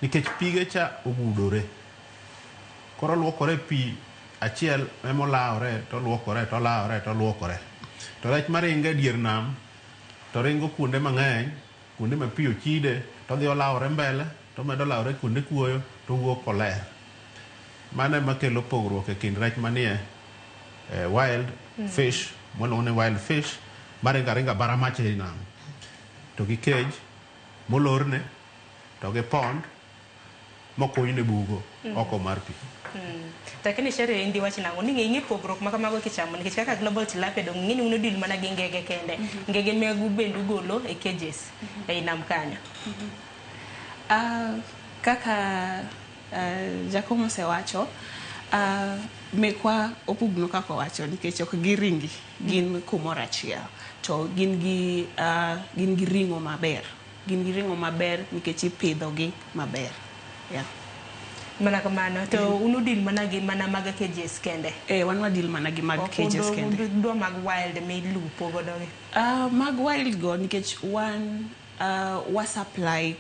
Nikech pige cha ogudore. Koro oluokore pi achiel emolawore to oluokore to olawore to oluokore. To rech maringo e dier nam to ringo kuonde mang'eny, kuonde ma pi ochide, to odhi olawore mbele, to omedo lawore kuonde kuoyo, to owuok koler. Mano ema kelo pogruok e kind rech manie wild fish, mwaluongo ni wild fish, maringo aringa bara macha e nam. To gi cage molorne, to gi pond mokunyne bugo oko mar pi. Lakini sheria indi wach nang'o ni ing'e pogruok ma kamago kichamo nikech kaka global tilapia dong ing'e ni un udil mana gi ngege kende. Ngege megu bende ugolo e cages ei nam kanyo. Kaka Jakom osewacho, mekwa opugno kaka owacho nikech ok giringi, gin kumoro achiel to gin gi ring'o maber, gin gi ring'o maber nikech ipidho gi maber, yeah. Mana kamano to un udil mana gi mana mag cages kende. Eh, wan wadil mana gi mag Ok cages kende. Udwa mag wild milupo godo gi. Mag wild go nikech wan wa supply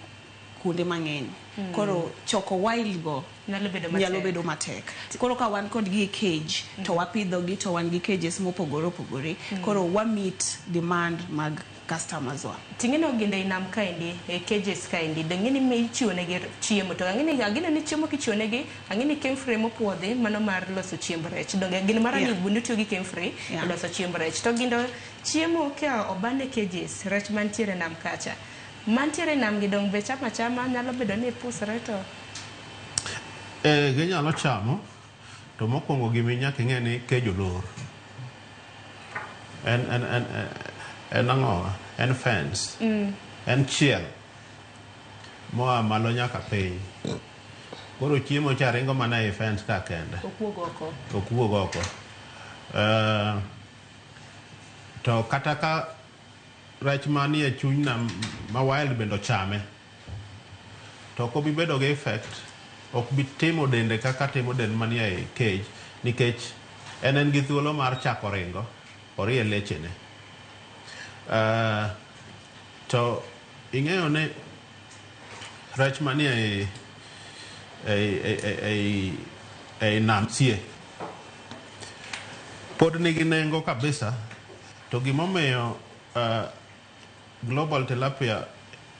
kuonde mang'eny. Koro choko wild go nyalo bedo matek. Nyalo bedo matek. Koro ka wan kodgi e cage to wapidho gi to wan gi cages mopogore opogore. Koro wa meet demand mag customers wa. Ting'e ni oginde ei nam kaendi e cages kaendi dong' ing'e ni ichiwo negi chiemo to ang'e ni ageno ni chiemo kichiwo negi ang'e ni Kemfri mopuodhi mano mar loso chiemb rech donge gin mara ni bende utiyo gi Kemfri e loso chiemb rech to gindo chiemo ka oban e cages rech mantiere e nam kacha mantiere e nam gi dong' be chamo achama nyalo bedo ni pusre to Ginyalo chamo to mokwongo gima nyaka ing'e ni cage olor. En ang'o? En fence. En chiel moa malo nyaka piny. Koro chiemo cha ringo mana ei fence ka kende. Ok wuog oko. Ok wuog oko. To kata ka rech manie chuny nam ma wild bende ochame, to ok obi bedo gi effect, ok bi timo dende kaka timo del manie ei cage nikech en gi thuolo mar chako ringo orie lechene. To ing'eyo ni rech manie ei nam sie pod nigi nengo kabisa to gimomiyo global tilapia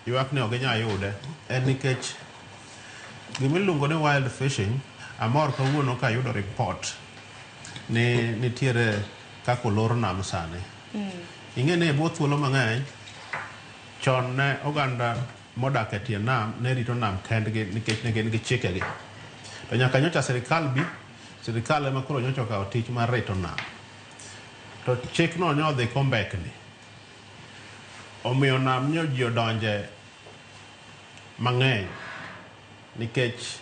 ywak ni ok ginyal yude en nikech gimiluongo ni wild fishing. Amor kawuono kayudo report ni nitiere kaka olor nam sani. Ing'e ni e bwo thuolo mang'eny chon ne oganda modak e tie nam ne rito nam kendgi nikech ne gin gi chikegi. To nyaka nyocha sirikal bi, sirikal ema koro nyocha okawo tich mar rito nam. To chikno ne odhi kombekni. Omiyo nam nyo ji odonje mang'eny nikech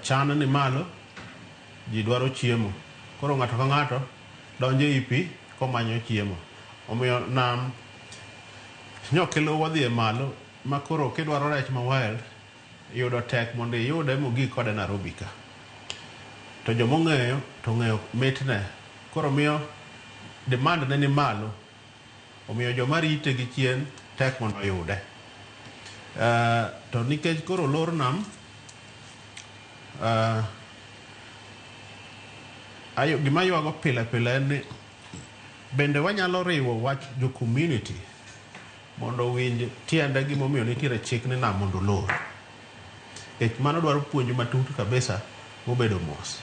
chan ni malo, ji dwaro chiemo. Koro ng'ato ka ng'ato donjo ei pi komanyo chiemo. Omiyo nam nyokelo wadhi e malo ma koro kidwaro rech ma wild yudo tek mondo iyude mogik kode Nairobi ka. To jomong'eyo to ong'eyo mitne. Koro miyo demand ne ni malo. Omiyo joma rite gi chien tek mondo oyude. To nikech koro olor nam, gima aywago pile pile en ni bende wanyalo riwo wach jo community mondo owinj tiende gimomiyo nitiere chik ni nam mondo olor. Nikech mano dwaro puonj matut kabisa mobedo mos.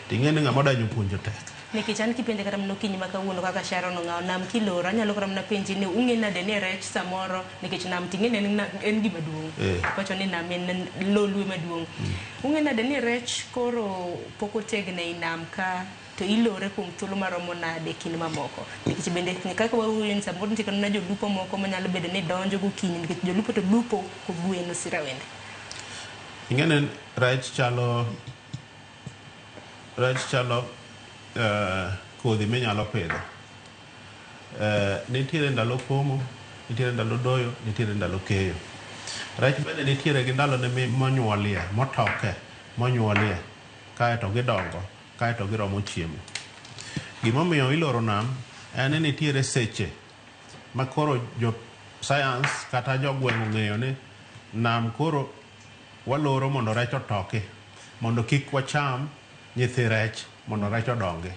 Ting'e ni ng'ama odanyo puonjo tek. Nikech an kipenja kata mana okinyi ma kawuono kaka Sharon ong'awo nam kiloro, anyalo kata mana penji ni ung'e nade ni rech samoro nikech nam ting'e ni en gima duong'. Wacho ni nam en lolwe maduong'. Ung'e nade ni rech koro pok otegno ei nam ka to ilore kuom thuolo maromo nade e kinde mamoko? Nikech bende kaka wawuoyo ni samoro nitie kata mana jolupo moko manyalo bedo ni donjo gokinyi nikech jolupo to lupo kogwen sirawende. Ing'e ni rech chalo kodhi minyalo pidho. Nitiere ndalo komo, nitiere ndalo doyo, nitiere ndalo keyo. Rech bende nitiere gi ndalone monyuolie, motoke, monyuolie, kaeto gidongo, kaeto giromo chiemo. Gimomiyo iloro nam en ni nitiere seche ma koro jo science kata jogweng' ong'eyo ni nam koro waloro mondo rech otoki, mondo kik wacham nyithi rech, mondo rech odongi.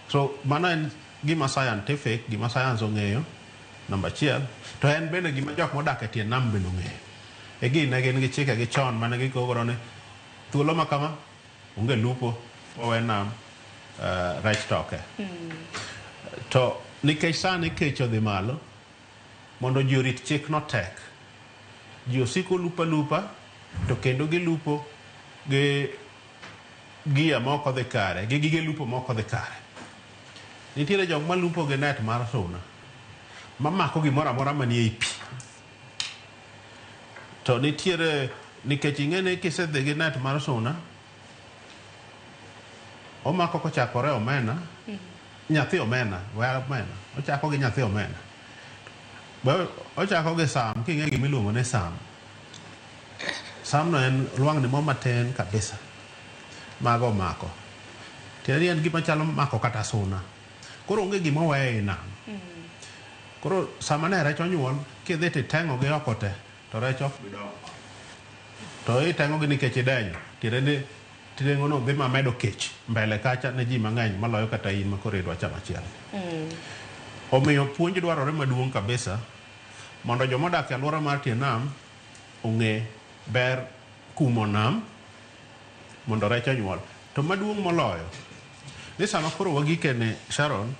So mano en gima scientific, gima science ong'eyo, namba achiel. To en bende gima jok modak e tie nam bende ong'eyo. E gi ne gin gi chike gi chon mane gikogoro ni thuolo ma kama onge lupo, wawe nam rech toke. To nikech sani kech odhi malo, mondo ji orit chikno tek. Ji osiko lupo alupa, to kendo gilupo gi gia mok odhi kare, gi gige lupo mok odhi kare. Nitiere jok malupo gi net mar suna, mamako gimoro amora manie ei pi. To nitiere, nikech ing'e ni kisedhi gi net mar suna, omako kochakore omena, nyathi omena, we omena, ochako gi nyathi omena. Ochako gi sam, king'e gima iluongo ni sam. Sam no en lwang'ni mo matin kabisa. Mago omako. Tiende ni en gima chalo mako kata suna. Koro onge gima oweye ei nam. Koro sama ne rech onyuol, kidhi titeng'o gi oko te, to rech ok bi dongo. To iteng'o gi nikech idenyo. Tiende ni teng'o no dhi mamedo kech mbele kacha ne ji mang'eny maloyo kata in ma koro idwa chamo achiel. Omiyo puonj dwarore maduong' kabisa mondo joma odak e alwora mar tie nam ong'e ber kumo nam mondo rech onyuol. To maduong' moloyo ni sama koro wagike ni Sharon,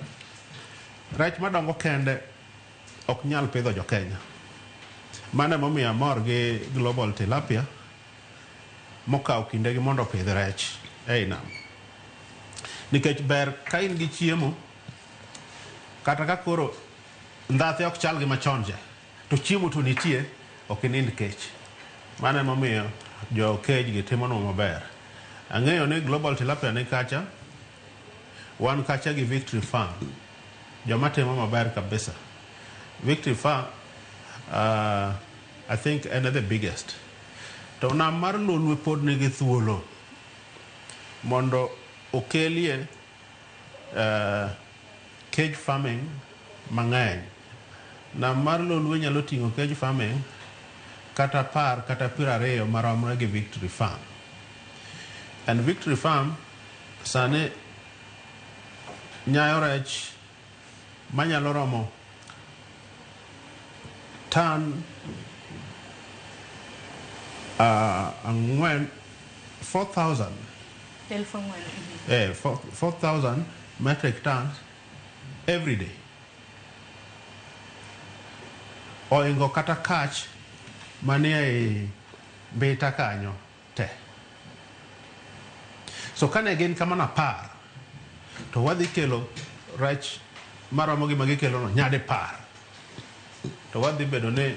rech madongo kende ok nyal pidho jo Kenya. Mano emomiyo amor gi Global Tilapia mokawo kindegi mondo opidh rech ei nam. Nikech ber ka in gi chiemo, kata ka koro ndhathe ok chal gi machon cha, to chiemo to nitie, ok inind kech. Mano emomiyo jo kej gi timonwa maber. Ang'eyo ni Global Tilapia ni kacha, wan kacha gi Victory Farm, joma timo maber kabisa. Victory Farm, I think en the biggest. To nam mar Lolwe pod nigi thuolo mondo okelie cage farming mang'eny. Nam mar Lolwe nyalo ting'o cage farming kata 10 kata 20 maromre gi Victory Farm. And Victory Farm sani nyayo rech manyalo romo tan 4,000 4,000 metric tons every day. Oingo kata kach manie ei Mbita kanyo te. So kane gin kamano 10, to wadhi kelo rech maromo gi magikelo no nyadi 10. To wadhi bedo ni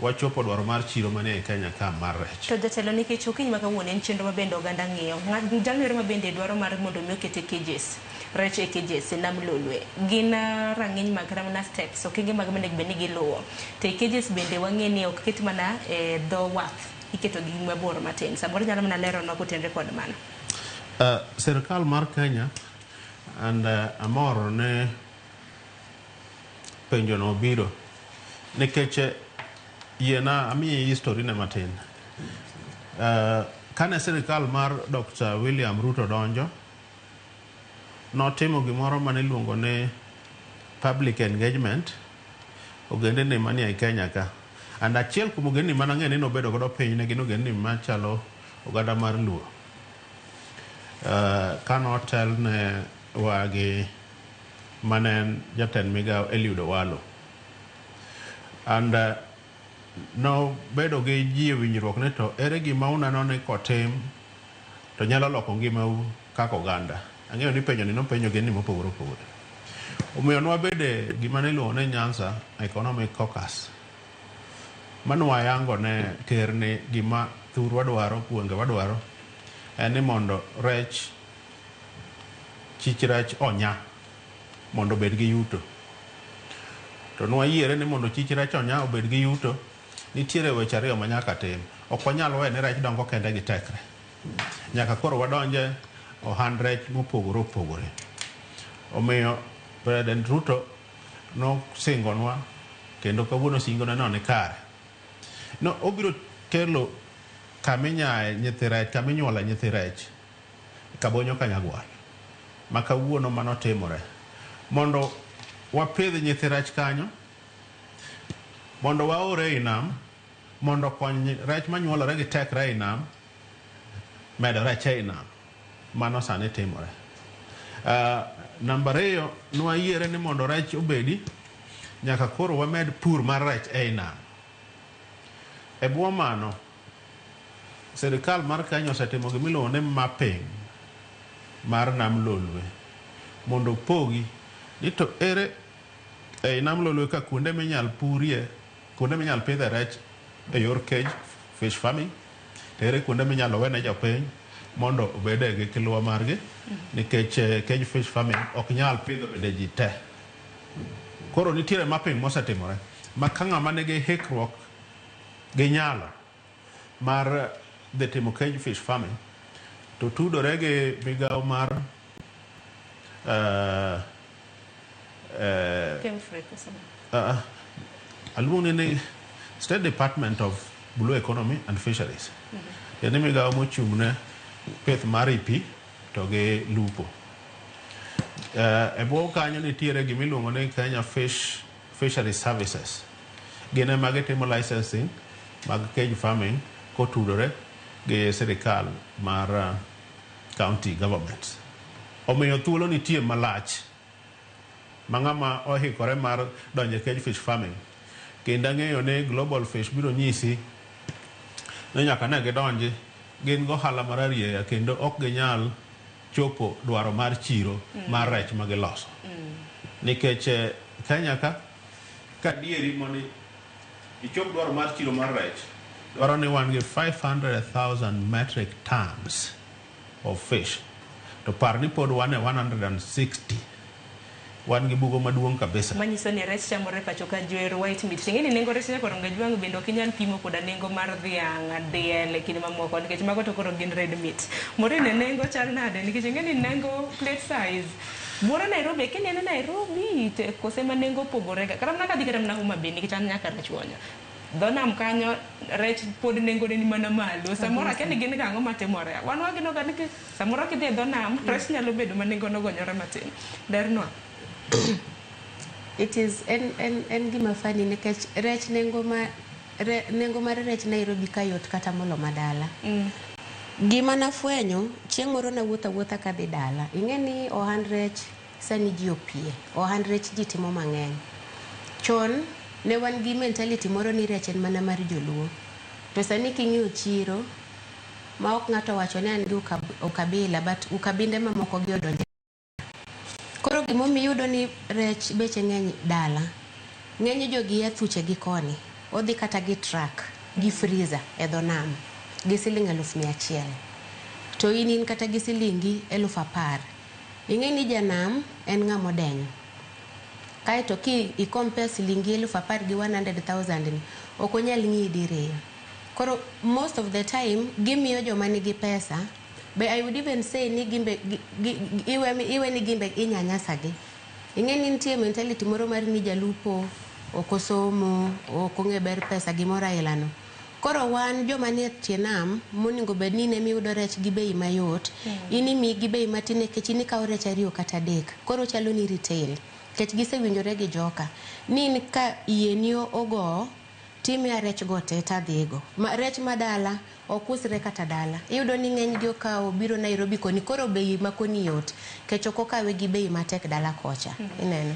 wachopo dwaro mar chiro manie Kenya ka mar rech. To jatelo, nikech okinyi ma kawuono en chenro ma bende oganda ng'iyo. Jalno ero ma bende dwaro mar mondo mi oket e cages, rech e cages e nam Lolwe. Gin rang'iny mag kata mana steps, okenge mag monego bed ni giluwo. To e cages bende wang'e ni ok ket mana e dho wath, iketo gi mabor matin. Samoro nyalo mana leronwa kotenre kod mano. Sirkal mar Kenya and amor ne penjo no obiro nikech yiena amiyi history ne matin. Kane sirkal mar Dr. William Ruto donjo, notimo gimoro mane iluongo ni public engagement ogendini manie ei Kenya ka. And achiel kuom ogendini mane ang'eyo ni nobedo godo piny ne gin ogendini machalo oganda mar Luo. Kanotel ne wa gi mane en jatend migao Eliud Owalo. And nobedo gi ji e winjruok ni to ere gima uneno ni kotim to nyalo loko ngimau kaka oganda. Ang'eyo ni penjo ni nopenjo ogendni mopogore opogore. Omiyo nwabede gima ne iluongo ni Nyanza Economic Caucus. Mane wayango ne ker ni gima thurwa dwaro, gwenge wadwaro en ni mondo rech, chich rech onya mondo obed gi yuto. To nwayiere ni mondo chich rech onya obed gi yuto, nitiere weche ariyo ma nyaka tim. Ok wanyal weyo ni rech dongo kende gi tekre. Nyaka koro wadonje ohand rech mopogore opogore. Omiyo President Ruto nosingonwa kendo kawuono singone no ni kare. No obiro kelo kaminyae nyithi rech, kaminyuole nyithi rech, Kabonyo Kanyagwal. Ma kawuono mano timore. Mondo wapidh nyithi rech kanyo, mondo waore ei nam, mondo okony rech manyuolore gi tekre ei nam, medo rech ei nam. Mano sani timore. Namba ariyo, nwayiere ni mondo rech obedi, nyaka koro wamed pur mar rech ei nam. E bwo mano, sirikal mar Kenya osetimo gimiluongo ni mapping mar nam Lolwe mondo opogi ni to ere ei nam Lolwe ka kuonde minyal purie, kuonde minyal pidhe rech e yor cage fish farming, to ere kuonde minyalo wene jopiny mondo obede gi kilwa margi, nikech cage fish farming ok nyal pidho bende ji te. Koro nitiere mapping mosetimore ma ka ng'ama nigi hikruok gi nyalo mar dhi timo cage fish farming to tudore gi migawo mar aluonge ni State Department of Blue Economy and Fisheries. En migawo mochung' ne pith mar pi to gi lupo. E bwo kanyo nitiere gimiluongo ni Kenya Fishery Services. Gin ema gitimo licensing mag cage farming kotudore gi sirikal mar county governments. Omiyo thuolo nitie malach ma ng'ama oikore mar donjo e cage fish farming. Kendo ang'eyo ni Global Fish biro nyisi ni nyaka ne gidonji, gin gohala mararieya kendo ok ginyal chopo dwaro mar chiro mar rech ma giloso. Nikech Kenya ka kadieri mondo ichop dwaro mar chiro mar rech, dwaro ni wan gi 500,000 metric tons of fish. To par ni pod wan e 160. Wan gi bugo maduong' kabisa. Manyiso ni rech chamore pacho ka joero white meat. Ing'e ni nengo rech nyaka Ronga Jwang' bende ok inyal pimo koda nengo mar dhiang', diel e kinde mamoko nikech mago to koro gin red meat. Maureen, nengo chal nade? Nikech ing'e ni nengo plate size buore Nairobi, kineno Nairobi te kose ma nengo opogore ga. Kata mana kadhi kata mana Homa Bay nikech an nyaka Rachuonyo. Dho nam kanyo rech pod nengone ni mana malo. Samoro akia ni gin ga ang'o matimore. Wan wageno ga ni samoro kidhi e dho nam rech nyalo bedo ma nengone ogonyore matin. Dernwa. It is en gima funny nikech rech nengo mar rech Nairobi ka yot kata molo madala. Gima nafwenyo chieng' moro nawuotho awuotha kadhi dala. Ing'e ni ohand rech sani ji opie. Ohand rech ji timo mang'eny. Chon ne wan gi mentality moro ni rech en mana mar joluo. To sani king'iyo chiro ma ok ng'ato wacho ni an gi ukabila, but ukabinde mamoko gi odonjo. Koro gimomiyo iyudo ni rech beche ng'eny dala, ng'eny jogi ya thuche gi koni, odhi kata gi truck, gi freezer e dho nam, gi siling 100,000. To in kata gi silingi 10,000. Ing'e ni janam en ng'ama odenyo. Kaeto ki i compare silingi 10,000 gi 100,000 ni, ok onyal ng'iyi diriyo. Koro most of the time gimiyo joma nigi pesa. But I would even say ni gimbe iwe ni gimbe inyanyasa gi. Ing'e ni nitie mentality moro mar ni jalupo ok osomo, ok ong'e ber pesa gimoro aila no. Koro wan joma nie tie nam monego bed ni in emiyudo rech gi bei mayot, in imiyi gi bei matin nikech in ikawo rech 2 kata 3. Koro chalo ni retail. Nikech gisewinjore gi joka. Ni in ka yieni ogo Timiya rech go te tadhigo. Ma, rech madala ok usre kata dala. Iyudo ni ng'eny gi okawo biro Nairobi koni koro bei ma koni yot. Kech ok okawe gi bei matek dala kocha. Ineno.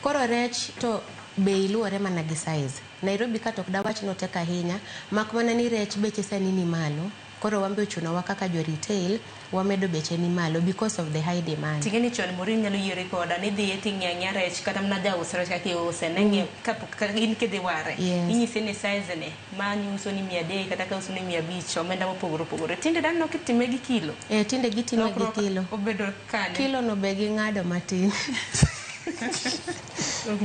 Koro rech to bei luwore mana gi size. Nairobi ka to ok dawach ni otek ahinya, mak mana ni rech beche sani ni malo. Koro wan be ochunowa kaka jo retail wamedo beche ni malo because of the high demand. Ting'e ni chon Maureen nyalo yieri koda ni idhiye ting'iyo ang'iya rech kata mana jaus rech kaka iuse ne ng'iyo kapok ka in kidhi ware inyise ni size ni ma uso ni 300 kata ka uso ni 500 omenda mopogore opogore. Tinde daneno kitime gi kilo. Eh, tinde gitime gi Lokruok kilo. Obedo kanye? Kilo no be ging'ado matin.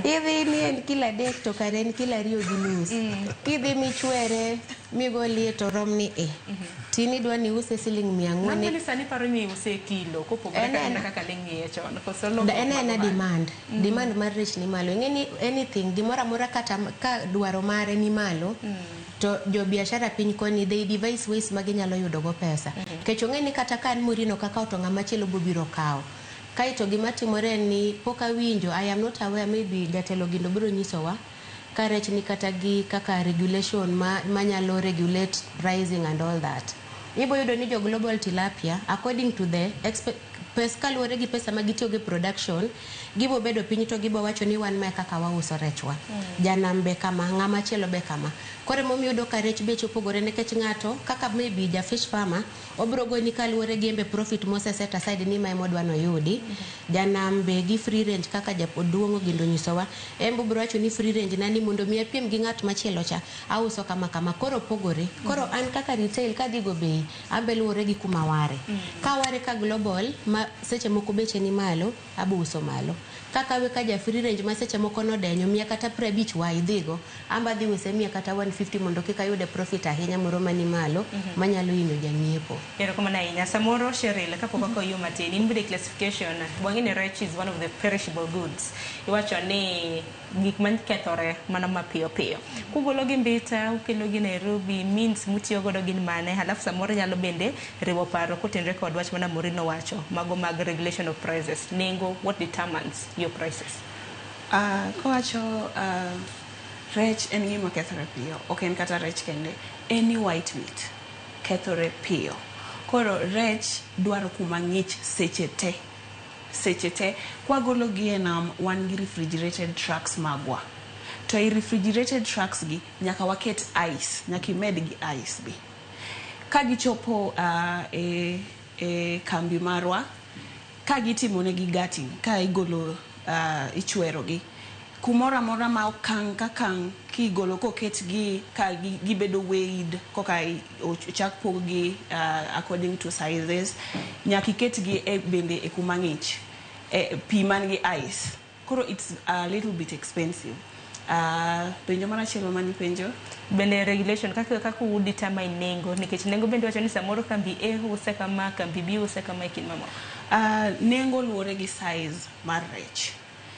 Idhi ni en kilo 3 to kare en kilo 2.5. Kidhi michwere migolie to rom ni e. Tini dwa ni use siling 400. Mano ni sani paro ni iuse e kilo kopogore En kata en- kaka ne ng'iye chon. Koso lokruok En mag ena ohala? demand. Demand mar rech ni malo. Ing'e ni anything gimoro amora kata ka dwaro mare ni malo to jo biashara piny koni they devise ways ma ginyalo yudo go pesa. Nikech ong'e ni kata ka an Maureen ok akawo to ng'ama chielo biro kawo. Kaeto gima timore en ni pok awinjo, I am not aware, maybe jatelo gindo biro nyisowa ka rech ni kata gi kaka regulation ma manyalo regulate pricing and all that. Ibo yudo ni jo Global Tilapia according to the pes kaluwore gi pesa ma gitiyo go e production gibo bedo piny to gibo wacho ni wan mae kaka wauso rechwa. Janam be kama, ng'ama chielo be kama. Koro emomiyo iyudo ka rech beche opogore nikech ng'ato kaka maybe ja fish farmer obiro goni kaluwore gi embe profit mose set aside ni ma ema odwa noyudi. Janam be gi free range kaka jaduong' Ogindo onyisowa, en be obiro wacho ni free range na ni mondo mi apiem gi ng'at machielo cha auso kama kama. Koro opogore. Koro an kaka retail kadhi go bei ambe luwore gi kuma ware. Ka ware ka global ma seche moko beche ni malo, abo uso malo. Kakawe ka ja free range ma seche moko nodenyo miya kata 50 wa idhigo, amba adhi use miya kata 150 mondo kik ayude profit ahinya moro mani malo manyalo hinyo jang'iepo. Erokamano ahinya. Samoro Cheryl, kapok wakoyo matin, in bende classification, wang'e ni rech is one of the perishable goods. Iwacho ni gik makethore mana mapiyo piyo. Kugolo gi Mbita, ukelo gi Nairobi, means mutiyo godo gin mane? Halafu samoro nyalo bende riwo paro kotenre kod wach mana Maureen owacho, mago mag regulation of prices. Nengo, what determines your prices? Kowacho rech en gima kethore piyo, ok en kata rech kende, any white meat kethore piyo. Koro rech dwaro kuma ng'ich seche te. Seche te, kwagolo gi e nam, wan gi refrigerated trucks magwa. To e refrigerated trucks gi, nyaka waket ice, nyaka imed gi ice be. Ka gichopo e kambi marwa, ka gitimo negi gutting, ka igolo ichwero gi, kumoro amora ma okang' ka kang' kigolo koketgi ka gibedo weighed koka ochak pog gi according to sizes, nyaka iketgi e bende e kuma ng'ich, e pi man gi ice. Koro it's a little bit expensive. Penjo machielo mani penjo? Bende regulation kaka u determine nengo, nikech nengo bende wacho ni samoro kambi A use kama, kambi B use kama e kind mamoko. Nengo luwore gi size mar rech.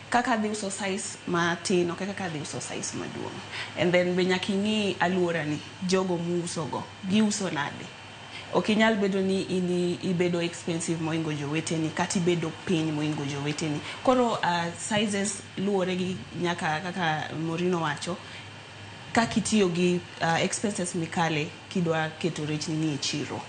Kaka dhi uso size matin ok e kaka dhi uso size maduong'. And then be nyaka ing'i aluora ni, jogo muuso go, giuso nade. Ok inyal bedo ni in ibedo expensive moingo joweteni kata ibedo piny moingo joweteni. Koro sizes luwore gi nyaka kaka Maureen owacho, kaka itiyo gi expenses mikale kidwa keto rechni ni e chiro.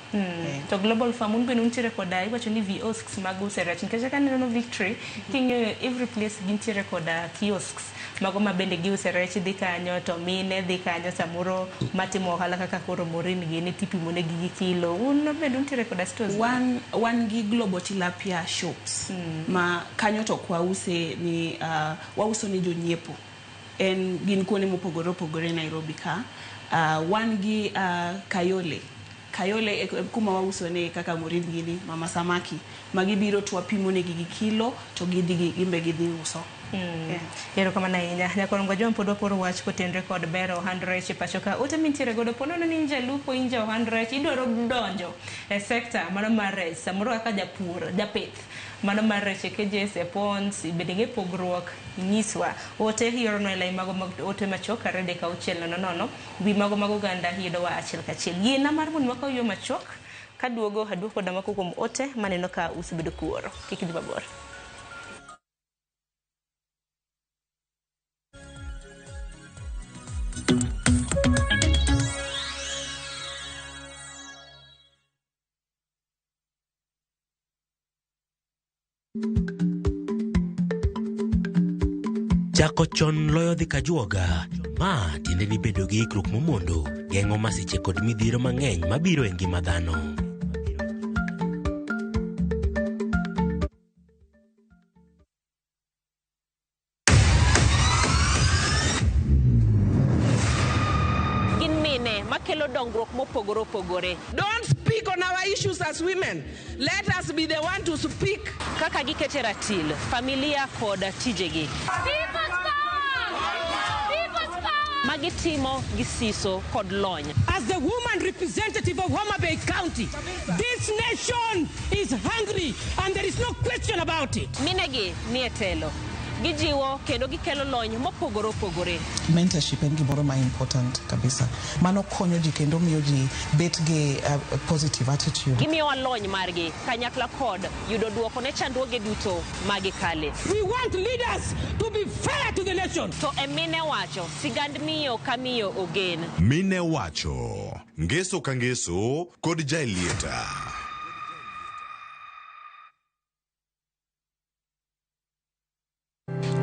To Global Farm un bende untiere koda iwacho ni kiosks mag uso rech nikech kaka aneno Victory king'iyo every place gintiere koda kiosks mago ma bende giuse rech dhi kanyo to mine dhi kanyo samoro matimo ohala kaka koro Maureen gini tipimo negi gi kilo. Un bende untiere koda stores? Wan gi Global Tilapia shops ma kanyo to ok wause ni wauso ni jonyiepo. En gin kuonde mopogore opogore Nairobi ka. Wan gi Kayole. Kayole e kuma wauso ne kaka Maureen gini, mama samaki. Ma gibiro to wapimo negi gi kilo to gidhi gimbe gidhi uso. Erokamano ahinya. Nyakorongo John pod waporo wach kotenre kod bero ohand rech e pacho ka. Ote mintiere godo po nono ni in jalupo, in ja ohand rech, idwaro donjo e sekta mano mar rech, samoro kaka japur, japith mano mar rech e cages, e ponds, bende ing'e pogruok, inyiswa. Ote iorono e lai mago mag ote machuok 2 3 6 0 0, wi mago mag oganda yudowa achiel kachiel. Yiena mar mondo wakaw yo machuok, kaduogo aduoko koda moko kuom ote maneno ka usebedo kuoro. Kik idhi mabor. Chako chon loyo dhi kajuoga. Ma tiende ni bedo gi ikruok momondo, geng'o masiche kod midhiero mang'eny mabiro e ngima dhano. Gin mine makelo dongruok mopogore opogore. Don't speak on our issues as women. Let us be the one to speak. Kaka gikete ratil, familia kod tijegi. Magitimo gi siso kod lony. As the woman representative of Homa Bay County, this nation is hungry and there is no question about it. Minegi nie telo. Gijiwo kendo gikelo lony mopogore opogore. Mentorship en gimoro ma important kabisa. Mano konyo ji kendo miyo ji bet gi positive attitude. Gimiyowa lony margi kanyakla kod yudo duoko ne chandruoge duto magikale. We want leaders to be fair to the nation. To e mine wacho, sigand miyo ka miyo ogen. Mine wacho, ngeso ka ngeso kod Jaelieta.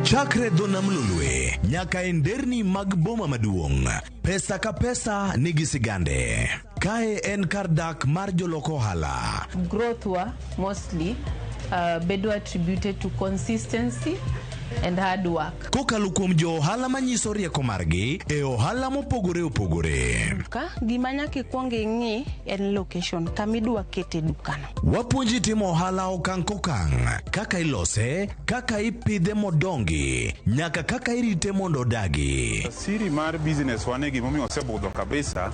Chakre dho nam Lolwe nyaka e nderni mag boma maduong', pesa ka pesa nigi sigande. Kae en kar dak mar jolok ohala. Growth wa mostly bedo attributed to consistency and hard work. Kokalo kuom jo ohala manyiso rieko margi e ohala mopogore opogore. Ka gima nyaka ikwong ing'i en location kama idwa kete dukano. Wapuonji timo ohala okang' kokang', kaka ilose, kaka ipidhe modongi, nyaka kaka irite mondo odagi. Siri mar business wane gimomiyo osebudho kabisa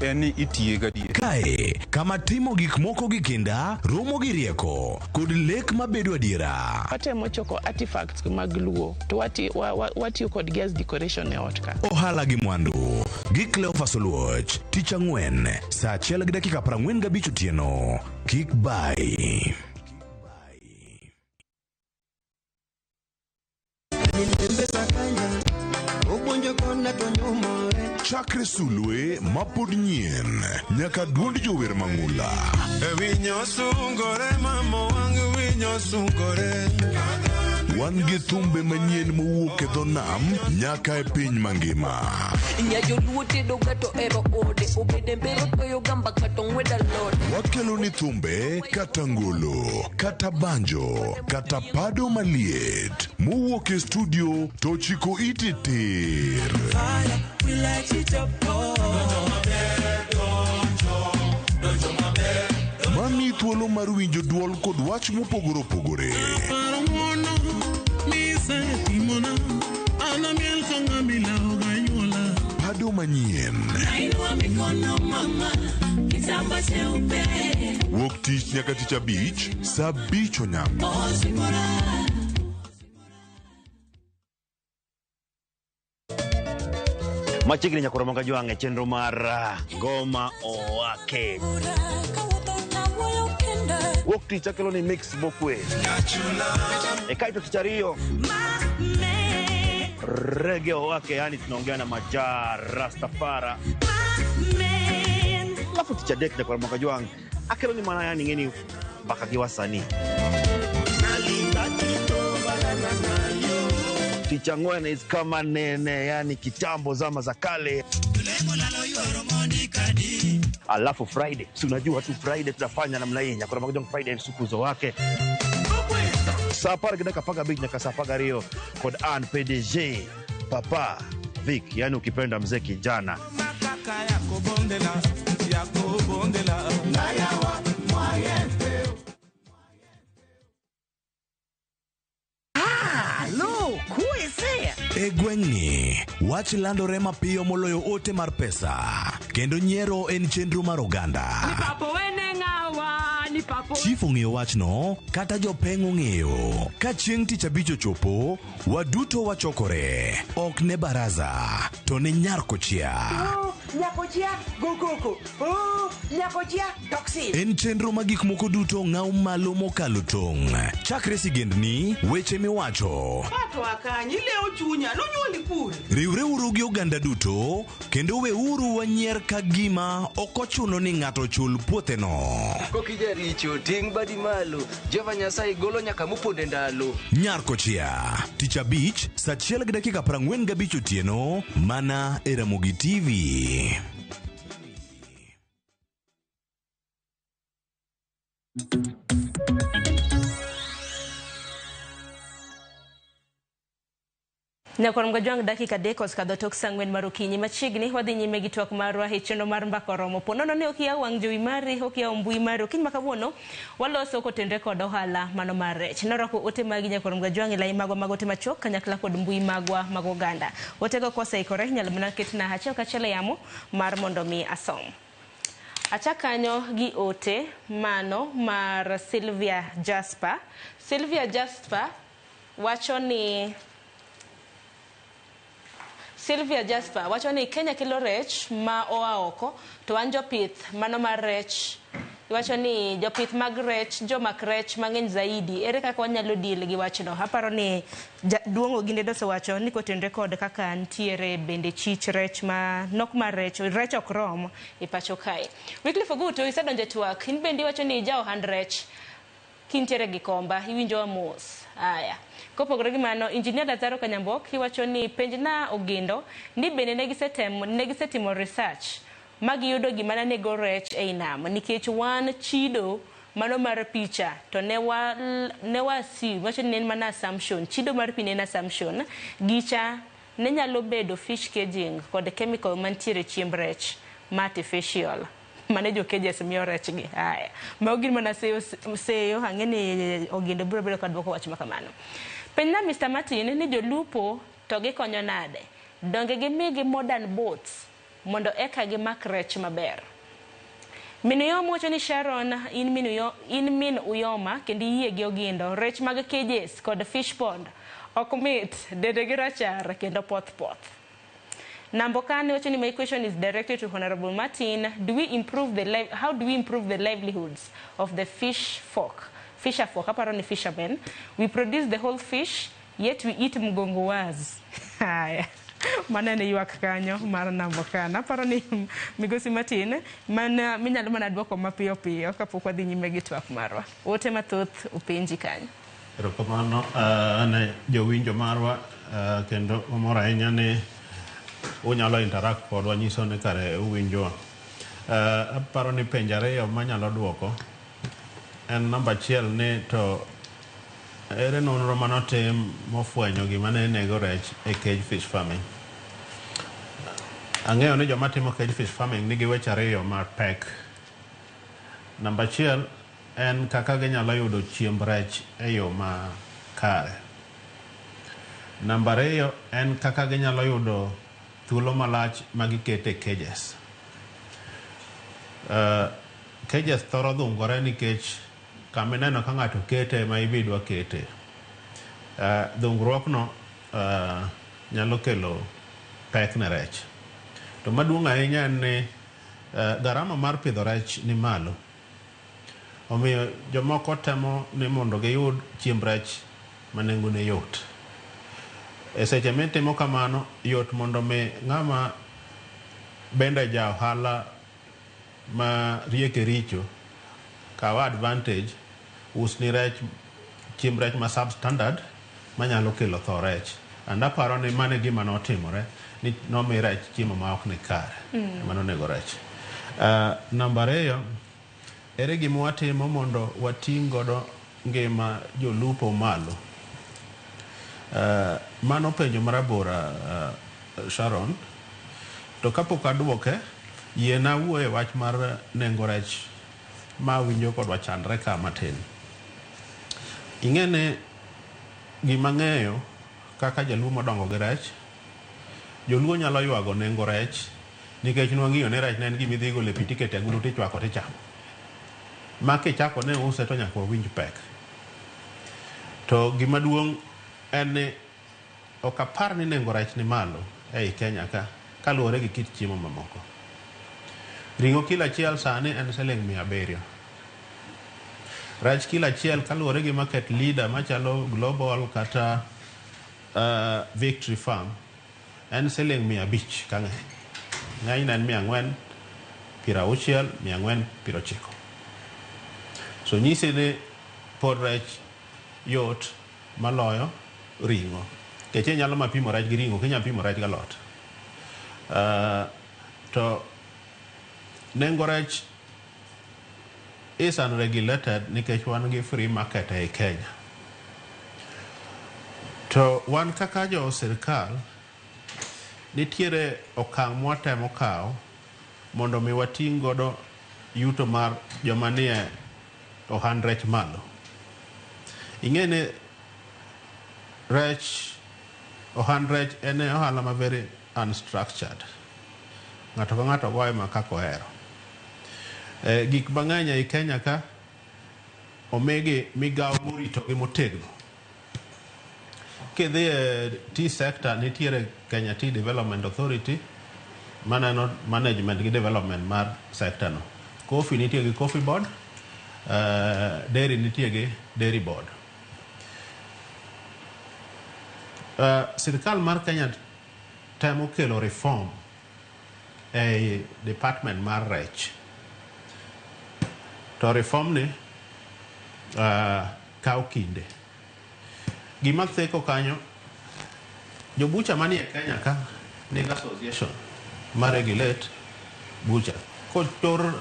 en ni itiye gadier. Kae, kama timo gik moko gi kinda, romo gi rieko, kod lek mabedo adiera. Watemo choko artifacts mag Luo to watiyo kodgi as decoration e ot ka. Ohala gi mwandu gi Cleophas Oluoch, tich ang'wen, saa 1:45 otieno. Kik bai. Chakre sulwe mapod nyien nyaka duond jower mang'ula. Winyo sungore mama wang' winyo sungore. Wan gi thumbe manyien mowuok e dho nam nyaka e piny mangima. Nyajoluo tedo ga to ero ode obede mbero toyo gamba kata ong'wed alot. Wakelo ni thumbe kata ngolo, kata banjo, kata pado maliet mowuok e studio to chiko iti tir. Mami thuolo mar winjo duol kod wach mopogore opogore. Pado manyien. Wuok tich nyaka tich abich, saa 5 onyango. Machiegni nyakoro moga jwang' e chenro mar Ngoma Owake. Wuok tich akelo ni mix mokwe. E kaito tich ariyo Reggae Owake, yani tunaongea na Majaa Rastafara. Alafu tich adek nyakoro moga jwang' akelo ni mana yani ng'eni mpaka gi wasanii. Tich ang'wen is kama nene, yani kitambo zama za kale. Alafu Friday, si unajua tu Friday tutafanya namna hii. Nyakoro moga jwang' Friday sukuzo wake. Saa 10:15 nyaka saa 12 kod an PDG Papa Vic, yani ukipenda mzee kijana. E gweng'ni, wach landore mapiyo moloyo ote mar pesa, kendo nyiero en chenro mar oganda. Chief ong'eyo wachno, kata jopeng' ong'eyo. Ka chieng' tich abich ochopo, waduto wachokore. Ok ne baraza, to ne nyar kochia. Nyakochia go koko. Oh, nyakochia toxin. En chenro ma gik moko duto ng'aw malo mokalo tong'. Chakre sigendni, weche miwacho. Pato akanyi ilewo chunya nonyuoli kure. Riwreuru gi oganda duto kendo weuru wanyier ka gima ok ochuno ni ng'ato chul puotheno. Kokijaricho ting' badi malo Jehova Nyasaye golo nyaka moponde ndalo. Nyarkochia, tich abich, saa achiel gi dakika 45 otieno, mana e Ramogi TV. Nyakwar Mgajwang' dakika 3 osekadho tok saa 4 mar okinyi. Machiegni wadhi nyime gi twak marwa e chenro mar Mbaka Oromo. Po nono ni ok iyawo wang' jowi mari, ok iyawo mbui mari. Okinyi ma kawuono waloso kotenre kod ohala mano mar rech. Norwako ote magi Nyakwar Mgajwang' e lai magwa mag ote machuok kanyakla kod mbui magwa mag oganda. Otego koseikore inyalo mana ketna achiel kachiel e yamo mar mondo mi asom. Achak kanyo gi ote mano mar Sylvia Jasper. Sylvia Jasper wacho ni Sylvia Jasper wacho ni Kenya kelo rech ma oa oko to wan jopith mano mar rech. Iwacho ni jopith mag rech, jomak rech mang'eny zaidi. Ere kaka wanyalo deal gi wachno? Aparo ni duong' Oginde osewacho ni kotenre kod kaka nitiere bende chich rech ma nok mar rech, rech ok rom e pacho kae. Wycliffe Ogutu, isedonjo e twak. In bende iwacho ni ija ohand rech. Kintiere gi komba, iwinjowa mos. Aya. Kopogore gi mano, Engineer Lazaro Kanyambok iwacho ni penjna Ogindo ni bende ne gisetimo research ma giyudo gima ne nego rech ei nam nikech wan chido mano mar picha to ne wa ne wa assume, wacho ni ne en mana assumption, chido mar pi ne en assumption, gicha ne nyalo bedo fish caging kod chemical mantiere chiemb rech ma artificial. Mane jo cages miyo rech gi. Aya. Mago gin mana seyo, seyo ang'e ni Ogindo biro bedo ka dwoko wach ma kamano. Penjna Mr. Martin ni jolupo to gikonyo nade? Donge gimigi modern boats mondo eka gimak rech maber? Min Uyoma wacho ni Sharon, in min Uyoma kendo iyie gi Ogindo. Rech mag cages kod fish pond ok mit, dendegi rachar kendo poth poth. Nambokane wacho ni my question is directed to Honorable Martin. Do we improve the how do we improve the livelihoods of the fish folk? Fisher folk, aparo ni fishermen. We produce the whole fish, yet we eat mgongo waz. Haya. Mano ne ywak kanyo mar Nambokane. Aparo ni Migosi Martin, mana minyalo mana dwoko mapiyo piyo kapok wadhi nyime gi twak marwa. Ote mathoth openji kanyo. Erokamano ne jowinjo marwa kendo omor ahinya ni unyalo interact kodwa nyiso ni kare uwinjowa. Aparo ni penjo ariyo manyalo dwoko en namba achiel ni to ere nonro manotim mofwenyo gima ne nego rech e cage fish farming. Ang'eyo ni joma timo cage fish farming nigi weche ariyo mapek. Namba achiel en kaka ginyalo yudo chiemb rech e yo ma kare. Namba ariyo en kaka ginyalo yudo thuolo malach ma gikete cages. Cages thoro dhungore nikech kama ineno ka ng'ato kete ma ibidwa kete. Dhungruokno nyalo kelo pek ne rech. To maduong' ahinya en ni garama mar pidho rech ni malo. Omiyo jomoko temo ni mondo giyud chiemb rech ma nengone yot. E seche mitimo kamano, yot mondo mi ng'ama bende ja ohala ma rieke richo kaw advantage usni rech chiemb rech ma substandard manyalo kelo tho rech. And aparo ni mano e gima notimore ni nomi rech chiemo ma ok ni kare mano nego rech. Namba ariyo, ere gima watimo mondo wating' godo ngima jolupo malo? Mano penjo marabora, Sharon. To kapok aduoke, yiena awuoye wach mar nengo rech ma winjo kodwa chandre ka matin. Ing'e ni gima ng'eyo kaka jaluo modongo gi rech, joluo nyalo ywago nengo rech nikech nwang'iyo ni rech ne en gima idhi golo e pi tikete agulu tichwako tichamo. Ma kichako ne use to nyaka wawinj pek. To gima duong' en ni ok apar ni nengo rech ni malo ei Kenya ka kaluwore gi kit chiemo mamoko. Ring'o kilo achiel sani en siling 700. Rech kilo achiel kaluwore gi market leader machalo Global kata Victory Farm en siling 500 ka ng'eny. Ng'enyne en 460, 490. So nyisi ni pod rech yot maloyo ring'o. Nikech inyalo ma pimo rech gi ring'o, ok inyal pimo rech gi alot. To nengo rech is unregulated nikech wan gi free market ei Kenya. To wan kaka jo sirkal, nitiere okang' mwatemo kawo mondo mi wating' godo yuto mar joma nie ohand rech malo. Ing'e ni rech, ohand rech en ohala ma very unstructured. Ng'ato ka ng'ato goye ma kaka ohero. Gik mang'eny ei Kenya ka omigi migawo moritogi motegno. Kidhi e tea sector nitiere Kenya Tea Development Authority maneno management gi development mar sector no. Coffee nitie gi Coffee Board, dairy nitie gi Dairy Board. Sirkal mar Kenya temo kelo reform ei department mar rech. To reform ni kawo kinde. Gima theko kanyo, jobucha manie Kenya ka nigi association ma regulate bucha. Kochor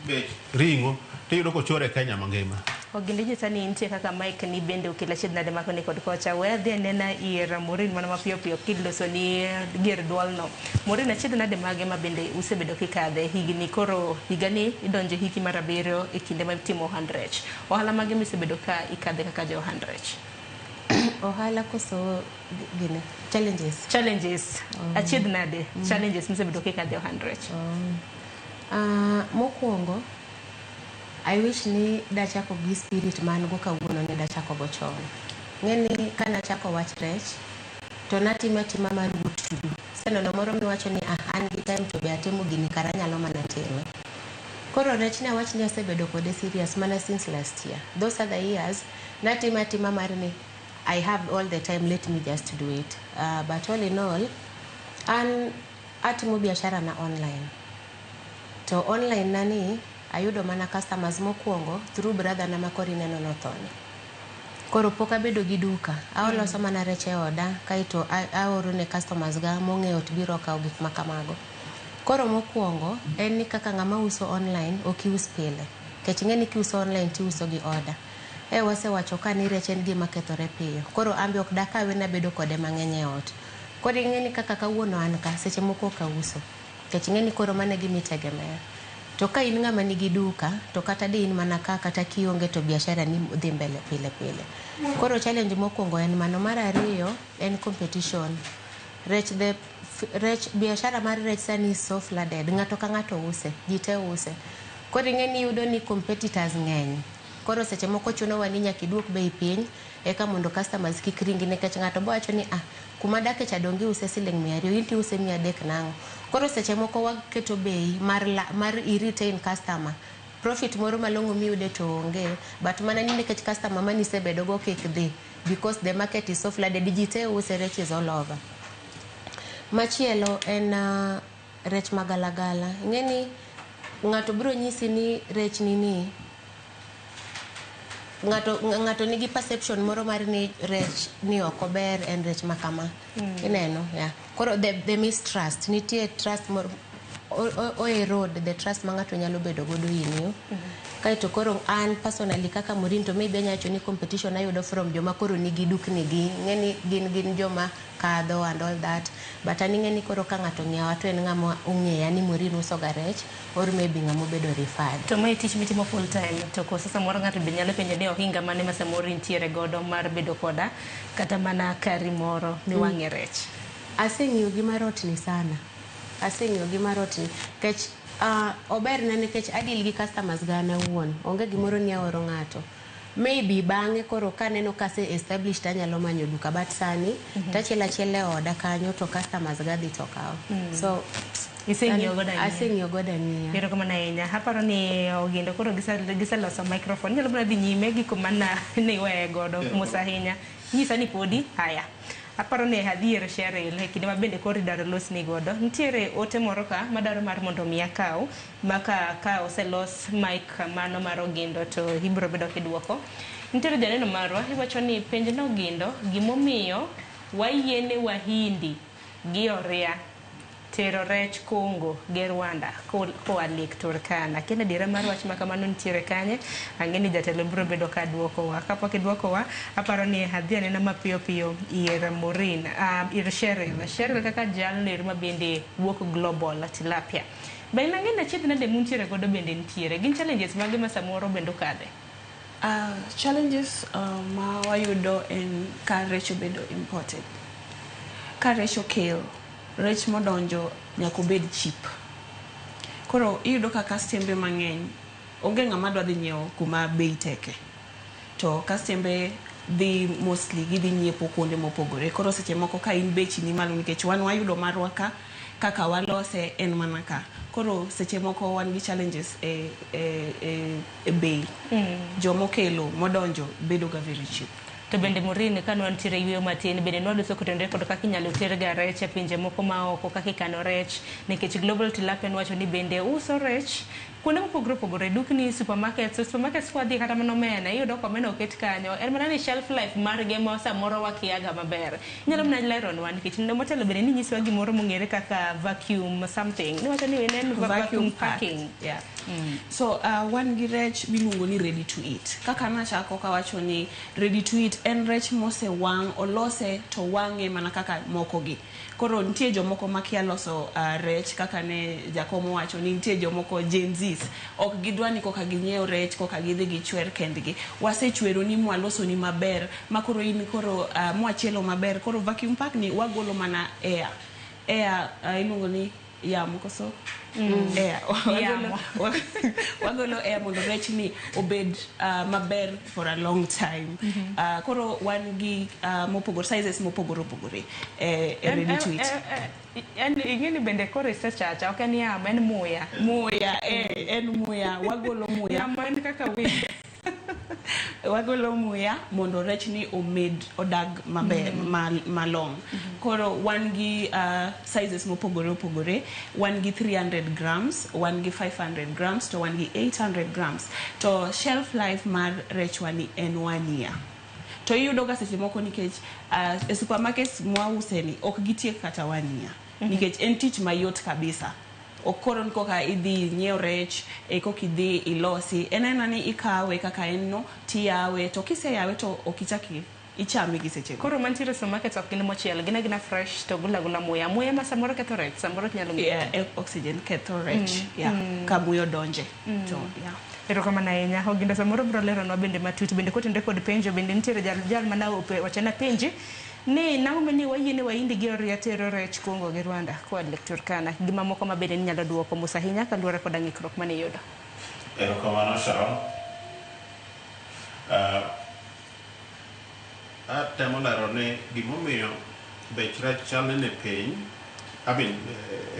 bech ring'o tiyudo kochor e Kenya mangima. Oginde nyisa ni nitie kaka Mike ni bende okelo achiedh nade ma koni kod kocha. We adhi anena ir Maureen mana mapiyo piyo kiloso ni gir duol no. Maureen, achiedh nade mage ma bende usebedo kikadhe higni koro higani idonje hiki mar 7 e kinde ma itimo ohand rech. Ohala mage misebedo ka ikadhe kaka jo ohand rech? Ohala koso gine challenges. Challenges. Achiedh nade challenges misebedo kikadhe ohand rech? Mokwongo I wish ni dachako gi spirit man go kawuono ni dachako go chon. Ng'eni kanachako wach rech to natimo atima mar what to do. Senono moro miwacho ni an gi time to be atimo gini kara anyalo mana time. Koro rech ne awach ni asebedo kode serious mana since last year. Those other years natimo atima mar ni I have all the time, let me just do it. But all in all, an atimo biashara na online. To online nani ayudo mana customers mokwongo through brother na makoro ineno nothoni. Koro pok abedo gi duka, aoloso mana rech e oda kaeto aoro ne customers ga mong'eyo ot biro kawo gik ma kamago. Koro mokwongo en ni kaka ng'ama uso online ok ius pile. Nikech ing'e ni kiuso online tiuso gi order. E wasewacho ka ni rech en gima kethore piyo. Koro an be ok dakawe nabedo kode mang'eny e ot. Koro ing'e ni kaka kawuono an ka, seche moko ok auso. Nikech ing'e ni koro mano e gima itegemea. To ka in ng'ama nigi duka, to kata di in mana ka kata kionge to biashara ni dhi mbele pile pile. Koro challenge mokwongo en mano. Mar ariyo en competition. Rech the rech biashara mar rech sani is so flooded. Ng'ato ka ng'ato use, ji te use. Koro ing'e ni iyudo ni competitors ng'eny. Koro seche moko chunowa ni nyaka iduok bei piny eka mondo customers kik ringi nikech ng'ato bo wacho ni kuma adake cha donge iuse siling 200, in tiuse 300 nang'o. Koro seche moko waketo bei mar i retain customer. Profit moro malong'o miyude to onge, but mana ni nikech customer manisebedo go kik dhi because the market is so flooded, ji te use, rech is all over. Machielo en rech magalagala. Ing'e ni ng'ato biro nyisi ni rech ni ni ng'ato nigi perception moro mar ni rech ni ok ober en rech ma kama. Ineno, yeah. Koro the mistrust, nitie trust moro o erode the trust ma ng'ato nyalo bedo godo in you. Kaeto koro an personally kaka Maureen to maybe anyalo wacho ni competition ayudo from joma koro nigi dukni gi. Ing'e ni gin joma kadho and all that. But an ing'e ni koro ka ng'ato ong'iewa to en ng'ama ong'eya ni Maureen uso ga rech or maybe ng'ama obedo referred. To mae tich mitimo full time to koso samoro ng'ato be nyalo penjo ni ohinga mane ma samoro intiere godo mar bedo koda kata mana kari moro miwang'e rech. Aseng'iyo gi marotni sana. Aseng'iyo gi marotni. Nikech oberna nikech adil gi customers ga an awuon. Onge gimoro ni aoro ng'ato. Maybe bang'e koro kaneno kase established anyalo manyo duka, but sani tachiel achiel e oda kanyo to customers ga dhi to kawo. So Iseng'iyo godo ang'iya? Aseng'iyo godo ang'iya. Erokamano ahinya. Aparo ni Ogindo koro giseloso microphone. Inyalo mana dhi nyime gi kuma ne iweye godo mos ahinya. Nyisa ni podi, haya. Aparo ni adhi ir Cheryl e kinde ma bende koro idwaro losni godo. Nitiere ote moro ka madwaro mar mondo mi akaw ma ka oselos mic mano mar Ogindo to ibiro bedo kiduoko. Nitiere janeno marwa iwacho ni penj ne Ogindo gimomiyo wayiene Wahindi gi Oria tero rech Congo gi Rwanda koa Lake Turkana. Kendo adiera mar wach ma kamano nitiere kanye? Ang'e ni jatelo biro bedo ka duokowa. Kapok iduokowa, aparo ni adhi anena mapiyo piyo ir Maureen, ir Cheryl. Cheryl kaka jalno ero ma bende wuok Global Tilapia. Be in ang'e ni achiedh nade muntiere godo bende nitiere? Gin challenges mage ma samoro bende ukadhe? Challenges ma wayudo en ka rech obedo imported. Ka rech okel, rech modonjo nyaka obed cheap. Koro iyudo ka kastembe mang'eny onge ng'ama dwa dhi nyiewo kuma bei teke. To kastembe dhi mostly gidhi nyiepo kuonde mopogore. Koro seche moko ka in bechi ni malo nikech wan wayudo marwa ka kaka walose en mana ka. Koro seche moko wan gi challenges e bei. Jomokelo modonjo bedo ga very cheap. To bende Maureen, ka nwantiere yueyo matin, bende nwaloso kotenore kod kaka inyalo ter ga rech e pinje moko ma oko, kaka ikano rech, nikech Global Tilapia nwacho ni bende uso rech kuonde mopogore opogore, dukni, supermarkets, supermarkets kwadhi kata mana omena, iyudo ka omena oket kanyo, en mana ni shelf life margi ma samoro wakiaga maber. Inyalo mana leronwa nikech motelo bende ninyisowa gimoro mong'ere kaka vacuum something. Niwacho ni en vacuum packing. Yeah. So wan gi rech miluongo ni ready to eat. Kaka nachako kawacho ni ready to eat en rech mosewang', olose to wang'e mana kaka moko gi. Koro nitie jomoko makia loso rech kaka ne jakom owacho ni nitie jomoko Gen Zs ok gidwa ni koka ginyiew rech koka gidhi gichwer kendgi. Wasechwero ni mwaloso ni maber ma koro in koro mwachielo maber koro vacuum pack ni wagolo mana air. Air iluongo ni yamo koso? Air. Yamo. Wagolo air mondo rech ni obed maber for a long time. Koro wan gi mopogore sizes mopogore opogore ready to eat. En ing'e ni bende koro isechacha, ok en yamo, en muya. Muya, en muya, wagolo muya. Yamo en kaka wind. Wagolo muya mondo rech ni omed odag maber malong. Koro wan gi sizes mopogore opogore. Wan gi 300 grams, wan gi 500 grams, to wan gi 800 grams. To shelf life mar rechwa ni en 1 year. To iyudo ga seche moko nikech e supermarkets mwause ni ok gitiek kata 1 year. Nikech en tich mayot kabisa. Ok koro ni koka idhi nyiew rech e koka idhi ilosi. En aena ni ikawe kaka en no tiyawe to kiseyawe to ok ichak ichame gi sechego. Koro mantiere e supermarket ok gin mochiel, gin agina fresh to golo agola muya. Muya ma samoro ketho rech, samoro ok nyalo ng'eyo. Yeah, oxygen ketho rech. Yeah, ka muya odonje. To yeah. Erokamano ahinya. Ogindo samoro biro leronwa bende matut bende kotenore kod penjo bende nitiere jal mana wachona penji ni nang'o mani wayiene Wahindi gi Oria tero rech Congo gi Rwanda koa Lake Turkana. Gi mamoko ma bende ninyalo duoko mos ahinya kaluwore kod ng'ikruok mane iyudo. Erokamano Sharon. Atemo lero ni gimomiyo bech rech chal ni piny, I mean,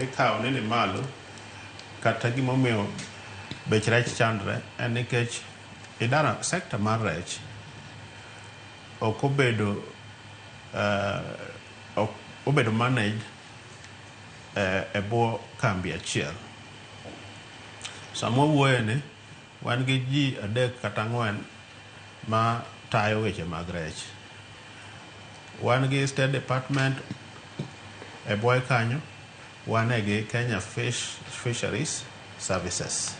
ikawo ni malo, kata gimomiyo bech rech chandre en nikech idara sector mar rech ok obedo ok obedo managed e bwo kambi achiel. Sama wawuoye ni wan gi ji 3 kata 4 ma tayo weche mag rech. Wan gi State Department e bwoye kanyo, wan e gi Kenya Fisheries Services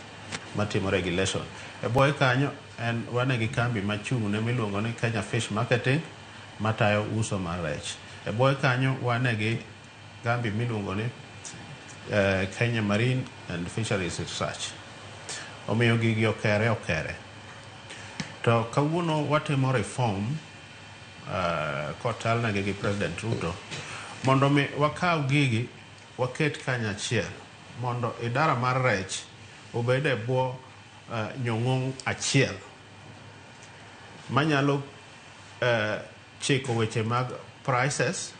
matimo regulation. E bwoye kanyo en wan e gi kambi machung' ne miluongo ni Kenya Fish Marketing matayo uso mar rech. E bwoye kanyo wan e gi kambi miluongo ni Kenya Marine and Fisheries Research. Omiyo gigi okere. To kawuono watimo reform kotelnegi gi President Ruto mondo mi wakaw gigi waket kanyachiel mondo idara mar rech obed e bwo nyong'ong achiel manyalo chiko weche mag prices,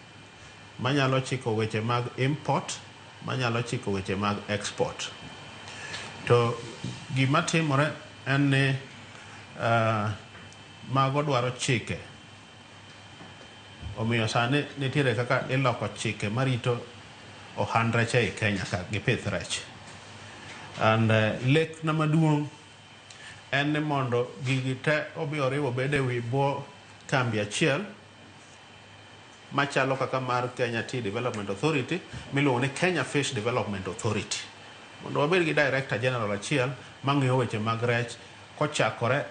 manyalo chiko weche mag import, manyalo chiko weche mag export. To gima timore en ni mago dwaro chike. Omiyo sani nitiere kaka iloko chike marito ohand rech ei Kenya ka gi pith rech. And lek na maduong' en ni mondo gigi te obi oriw obed e wi bwo kambi achiel machalo kaka mar Kenya Tea Development Authority miluongo ni Kenya Fish Development Authority. Mondo wabed gi Director General achiel mang'iyo weche mag rech kochakore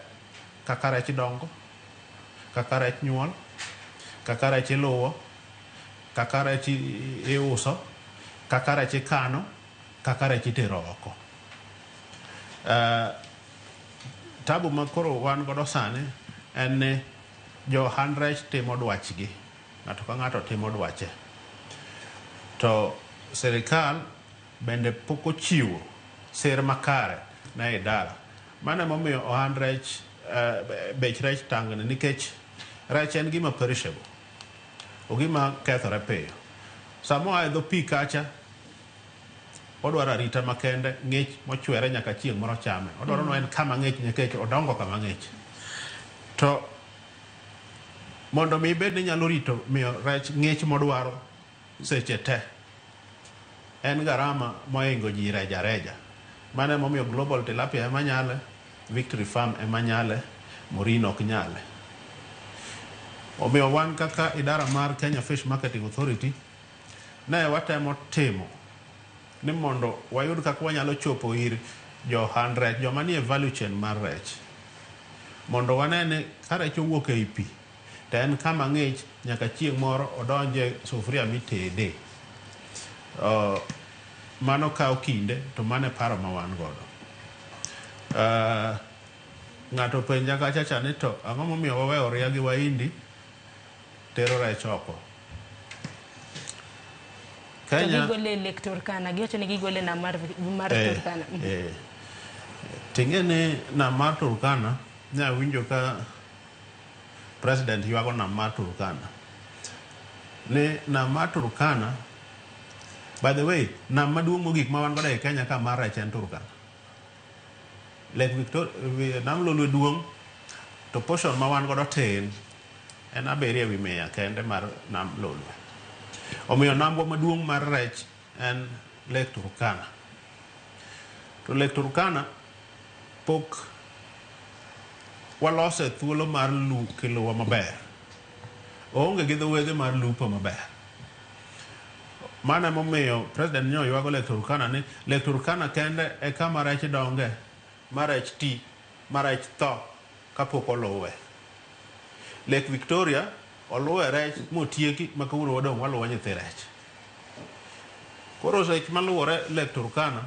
kaka rech dongo, kaka rech nyuol, kaka rech iluwo, kaka rech iuso, kaka rech ikano, kaka rech itero oko. Tabu ma koro wan godo sani en ni jo ohand rech timo dwachgi. Ng'ato ka ng'ato timo dwache. To sirikal bende pok ochiwo sir makare ne idara. Mano emomiyo ohand rech bech rech tangni nikech rech en gima perishable. Ogima kethore piyo. Sama oa e dho pi kacha, odwaro arita makende, ng'ich mochwere nyaka chieng' moro chame. Odwaro ni en kama ng'ich nikech odongo kama ng'ich. To mondo mi ibed ni inyalo rito miyo rech ng'ich modwaro seche te, en garama mohingo ji reja reja. Mano emomiyo Global Tilapia ema nyale, Victory Farm ema nyale, Maureen ok nyale. Omiyo wan kaka idara mar Kenya Fish Marketing Authority ne watemo timo ni mondo wayud kaka wanyalo chopo ir jo ohand rech, joma nie value chain mar rech. Mondo wane ni ka rech owuok ei pi, to en kama ng'ich nyaka chieng' moro odonje sufuria mitede. Mano kawo kinde to mano e paro ma wan godo. Ng'ato penja kacha cha ni to ang'o momiyo waweyo oria gi Wahindi tero rech oko? Kenya, to gigole Lake Turkana, giwacho ni gigole nam mar Turkana. Ting'e ni nam mar Turkana, ne awinjo ka president ywago nam mar Turkana. Ni nam mar Turkana, by the way, nam maduong' mogik ma wan godo e Kenya ka mar rech en Turkana. Lake Victoria, nam Lolwe duong' to portion ma wan godo tin en 7 1/100 kende mar nam Lolwe. Omiyo nambwa maduong' mar rech en Lake Turkana. To Lake Turkana pok walose thuolo mar kiluwa maber. Oonge gi dho wedhe mar lupo maber. Mano emomiyo president nyo ywago Lake Turkana ni Lake Turkana kende e kama rech donge, ma rech ti, ma rech tho kapok oluwe. Lake Victoria oluwe rech motieki ma kawuono wadong' waluwo nyithi rech. Koro rech maluwore Lake Turkana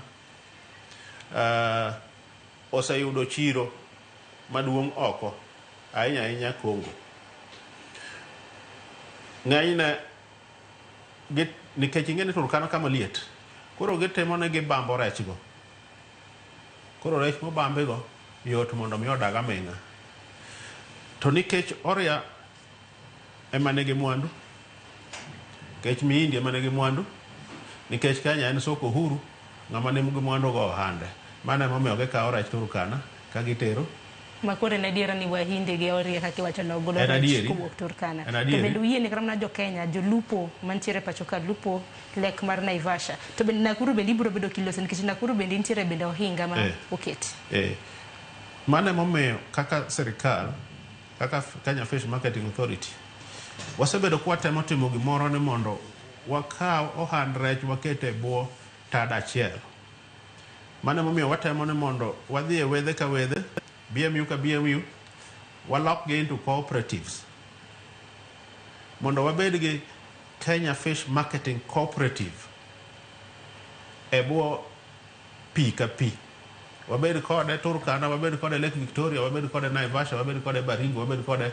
oseyudo chiro maduong' oko ahinya ahinya Congo. Ng'enyne nikech ing'e ni Turkana kama liet, koro gitimo ni gibambo rech go. Koro rech mobambi go yot mondo mi odag aming'a. To nikech oria ema nigi mwandu, nikech Mihindi ema nigi mwandu, nikech Kenya en soko huru, ng'ama nigi mwandu go ohande. Mano emomiyo gikawo rech Turkana ka gitero. Ma koro en adiera ni Wahindi gi Oria kaka iwacho no golo En rech adieri. kowuok Turkana. En To adieri. bende uyie ni kata mana jo Kenya, jolupo mantiere pacho ka lupo lek mar Naivasha. To bende Nakuru bende ibiro bedo kiloso nikech Nakuru bende nitiere bende ohinga ma oket. Mano emomiyo kaka sirikal, kaka Kenya Fish Marketing Authority, wasebedo kwatemo timo gimoro ni mondo wakaw ohand rech waket e bwo tada achiel. Mano emomiyo watemo ni mondo wadhi e wedhe ka wedhe, BMU ka BMU, walokgi into cooperatives. Mondo wabed gi Kenya Fish Marketing Cooperative e bwo pi ka pi. Wabed kode Turkana, wabed kode Lake Victoria, wabed kode Naivasha, wabed kode Baringo, wabed kode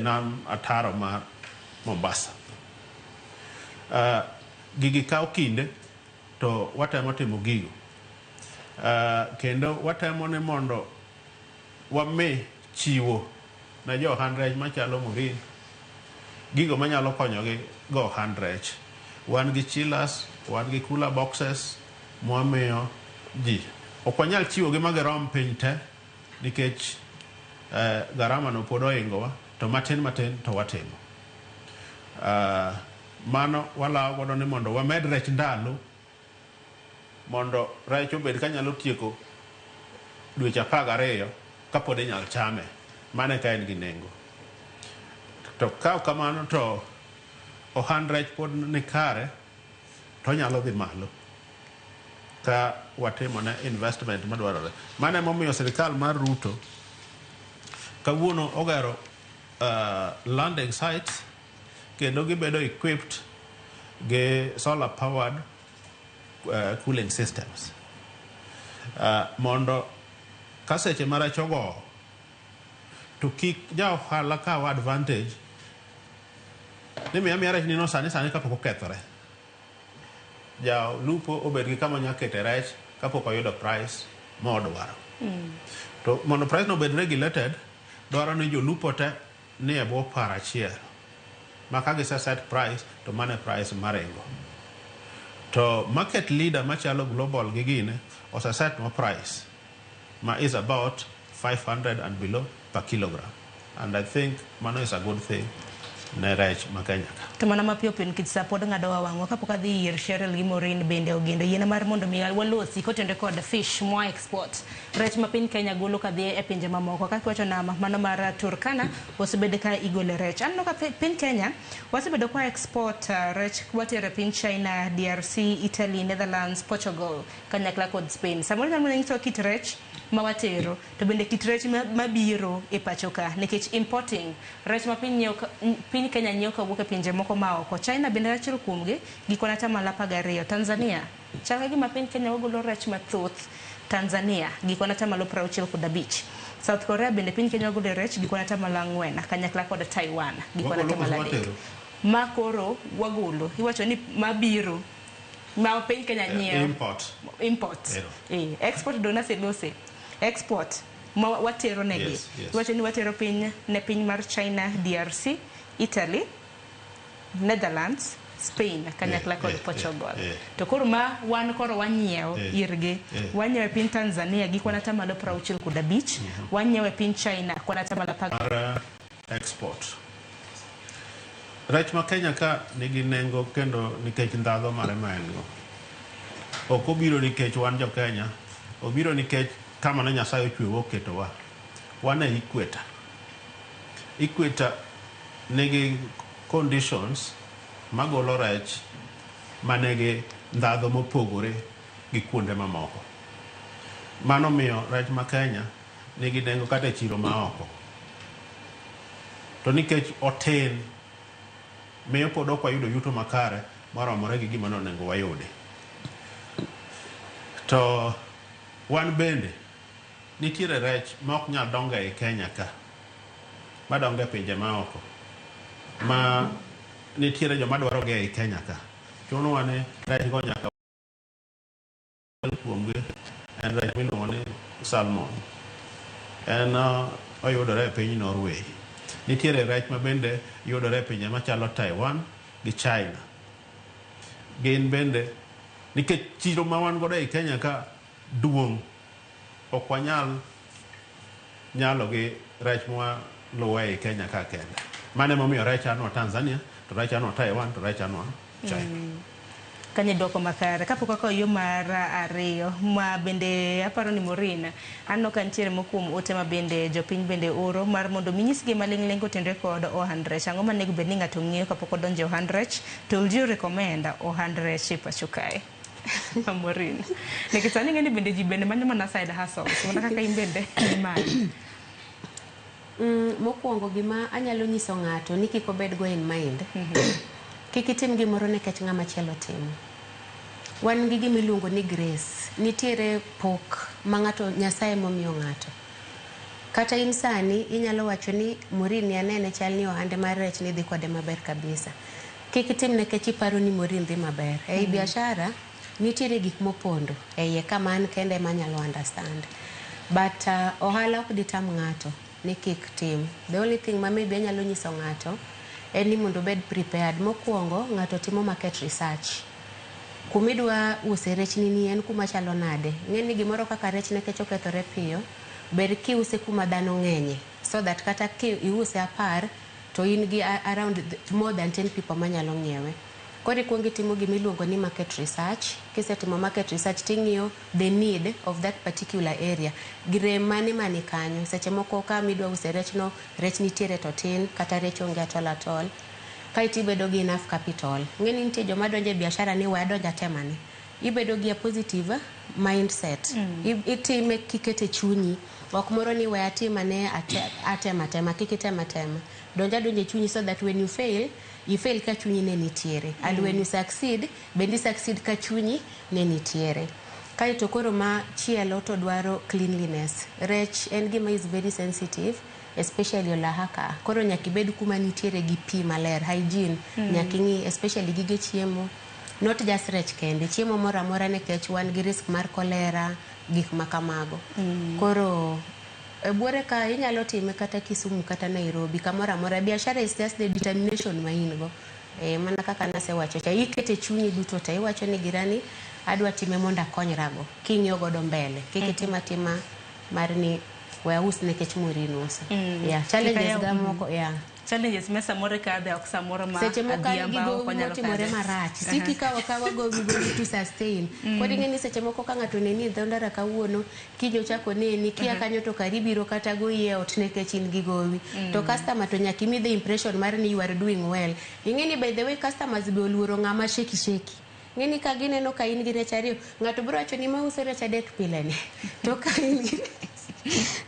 nam ataro mar Mombasa. Gigi kawo kinde to watemo timo gigo. Kendo watemo ni mondo wami chiwo ne jo ohand rech machalo Maureen gigo manyalo konyogi go ohand rech. Wan gi chillers Wan gi cooler boxes mwamiyo ji. Ok wanyal chiwogi ma girom piny te nikech garama no pod ohingowa to matin matin to watimo. Mano walawo godo ni mondo wamed rech ndalo mondo rech obed kanyalo tieko dweche 12 kapod inyal chame. Mano eka en gi nengo. To ka ok kamano to ohand rech pod ni kare to onyalo dhi malo ka watimo ne investment madwarore. Mano emomiyo sirikal mar Ruto kawuono ogero landing sites kendo gibedo equipped gi solar powered cooling systems mondo ka seche ma rech ogowo to kik ja ohala kaw advantage ni miya miya rech nino sani sani kapok okethore. Jalupo obed gi kama onyalo kete rech kapok oyudo price modwaro. To mondo price no obed regulated, dwaro ni jolupo te ni e bwo paro achiel. Ma ka gise set price to mano e price maringo. To market leader machalo Global gi gine ose set nwa price ma is about 500 and below per kilogram. And I think mano is a good thing ne rech ma Kenya ka. To mana mapiyo piyo nikech sa pod ng'adowa wang'wa kapok adhi ir Cheryl gi Maureen bende ogendo yiena mar mondo mi walosi kotenore kod fish mwa export rech ma piny Kenya golo kadhi e pinje mamoko kaka iwacho nama mano mar Turkana osebed ka igole rech. Aneno ka piny Kenya wasebedo kwa export rech watero e piny China, DRC, Italy, Netherlands, Portugal kanyakla kod Spain. Samoro inyalo mana nyisowa kit rech ma watero to bende kit rech mabiro e pacho ka nikech importing rech ma piny nyiewo piny Kenya nyiewo kawuok e pinje moko ma oko. China bende en achiel kuomgi gi kwan atamalo 12. Tanzania chal ka gima piny Kenya wagolo rech mathoth Tanzania gi kwan atamalo 65. South Korea bende piny Kenya wagolo rech gi kwan atamalo 4 kanyakla kod Taiwan gi kwan Wagolo koso atamalo 3. watero? Ma koro wagolo iwacho ni mabiro ma piny Kenya nyiewo. Import. Import. Ero. Export do naselose. Export ma watero negi. Yes. Iwacho ni watero piny ne piny mar China, DRC, Italy, Netherlands, Spain kanyakla kod Portugal. To koro ma wan koro wanyiewo irgi. Wanyiewo e piny Tanzania gi kwan atamalo 65, wanyiewo e piny China kwan atamalo 10. Mar export. Rech ma Kenya ka nigi nengo kendo nikech ndhadho mare ma en go. Ok obiro nikech wan jo Kenya, obiro nikech kama ne Nyasaye ochweyowa oketowa. Wan e equator. Equator nigi conditions magolo rech manigi ndhadho mopogore gi kuonde mamoko. Mano miyo rech ma Kenya nigi nengo kata e chiro ma oko. To nikech otin, miyo pod ok wayudo yuto makare maromore gi gima nonego wayudi. To wan bende nitiere rech ma ok nyal dongo ei Kenya ka, madongo e pinje ma oko, ma nitiere joma dwaro gi ei Kenya ka. Chunowa ni rech go nyaka kuomgi en rech miluongo ni salmon. En oyudore e piny Norway. Nitiere rech ma bende yudore e pinje machalo Taiwan gi China. Gin bende nikech chiro ma wan godo ei Kenya ka duong', ok wanyal nyalo gi rech mwaluwo ei Kenya ka kende. Mano emomiyo rech anwa Tanzania, to rech anwa Taiwan, to rech anwa China. Kanyo dwoko makare. Kapok akawo yo mar ariyo ma bende aparo ni Maureen, aneno ka nitiere moko kuom ote ma bende jopiny bende oro mar mondo mi nyisgi maling'ling' kotenore kod ohand rech. Ang'o manego bed ni ng'ato ng'eyo kapok odonjo e ohand rech? To would you recommend ohand rech e pacho kae? Maureen. Nikech sani ing'e ni bende ji bende manyo mana side hustles. Mana kaka in bende imanyo. Mokwongo gima anyalo nyiso ng'ato ni kik obed go in mind. Kik itim gimoro nikech ng'ama chielo timo. Wan gi gima iluongo ni grace. Nitiere pok ma ng'ato Nyasaye momiyo ng'ato. Kata in sani inyalo wacho ni Maureen ni anene chal ni ohande mar rech ni dhi kode maber kabisa. Kik itim nikech iparo ni Maureen dhi maber. Ei biashara nitiere gik mopondo e iye kama an kende ema anyalo understand. But ohala ok ditam ng'ato ni kik tim. The only thing ma maybe anyalo nyiso ng'ato en ni mondo obed prepared. Mokwongo ng'ato timo market research. Kumidwa use rechni ni en kuma chalo nade? Ng'e ni gimoro kaka rech nikech okethore piyo, ber kiuse kuma dhano ng'enye. So that kata ki iuse 10 to in gi around more than 10 people manyalo ng'iewe. Koro ikuongo itimo gima iluongo ni market research. Kisetimo market research ting'iyo the need of that particular area. Rem mane mani kanyo. Seche moko kama idwa use rech no, rech nitiere to tin, kata rech onge at all at all. Kaeto ibedo gi enough capital. Ng'e ni nitie joma donjo e biashara ni we adonj atemane. Ibedo gi a positive mindset. Itime kikete chunyi. Ok moro ni we atim ane atema atema. Kik item atema. Donj adonja e chunyi so that when you fail, you fail ka chunyi ne nitiere. And when you succeed, bende i succeed ka chunyi ne nitiere. Kaeto koro machielo to dwaro cleanliness. Rech en gima is very sensitive, especially olaha ka. Koro nyaka ibed kuma nitiere gi pi maler, hygiene. Nyaka ing'i, especially gige chiemo. Not just rech kende, chiemo moro amora nikech wan gi risk mar cholera, gik ma kamago. Koro e buore ka inyalo time kata Kisumu kata Nairobi, kamoro amora. Biashara is just the determination ma in go. Mana kaka nasewacho cha, ikete chunyi duto te, iwacho ni girani adwa time mondo akonyrago. King'iyo godo mbele, kik itim atima mar ni we aus nikech Maureen uso. Yeah, challenges ga moko, yeah. Challenges me samoro kadhe ok samoro ma Seche moko an gi adhiambo gowi ok onyalo motimore kadhe. marach. Siki kawa kawa gowi gowi to sustain. Koro ing'e ni seche moko ka ng'ato oneni e dho ndara kawuono, kiny ochako oneni, kia kanyo to kari biro kata goyi e ot nikech in gi gowi. To customer to nyaka imi the impression mar ni you are doing well. Ing'e ni by the way customers be oluoro ng'ama shaky shaky. Ng'e ni ka gineno ka in gi rech 2, ng'ato biro wacho ni ma uso rech 3 pile ni. To ka in gi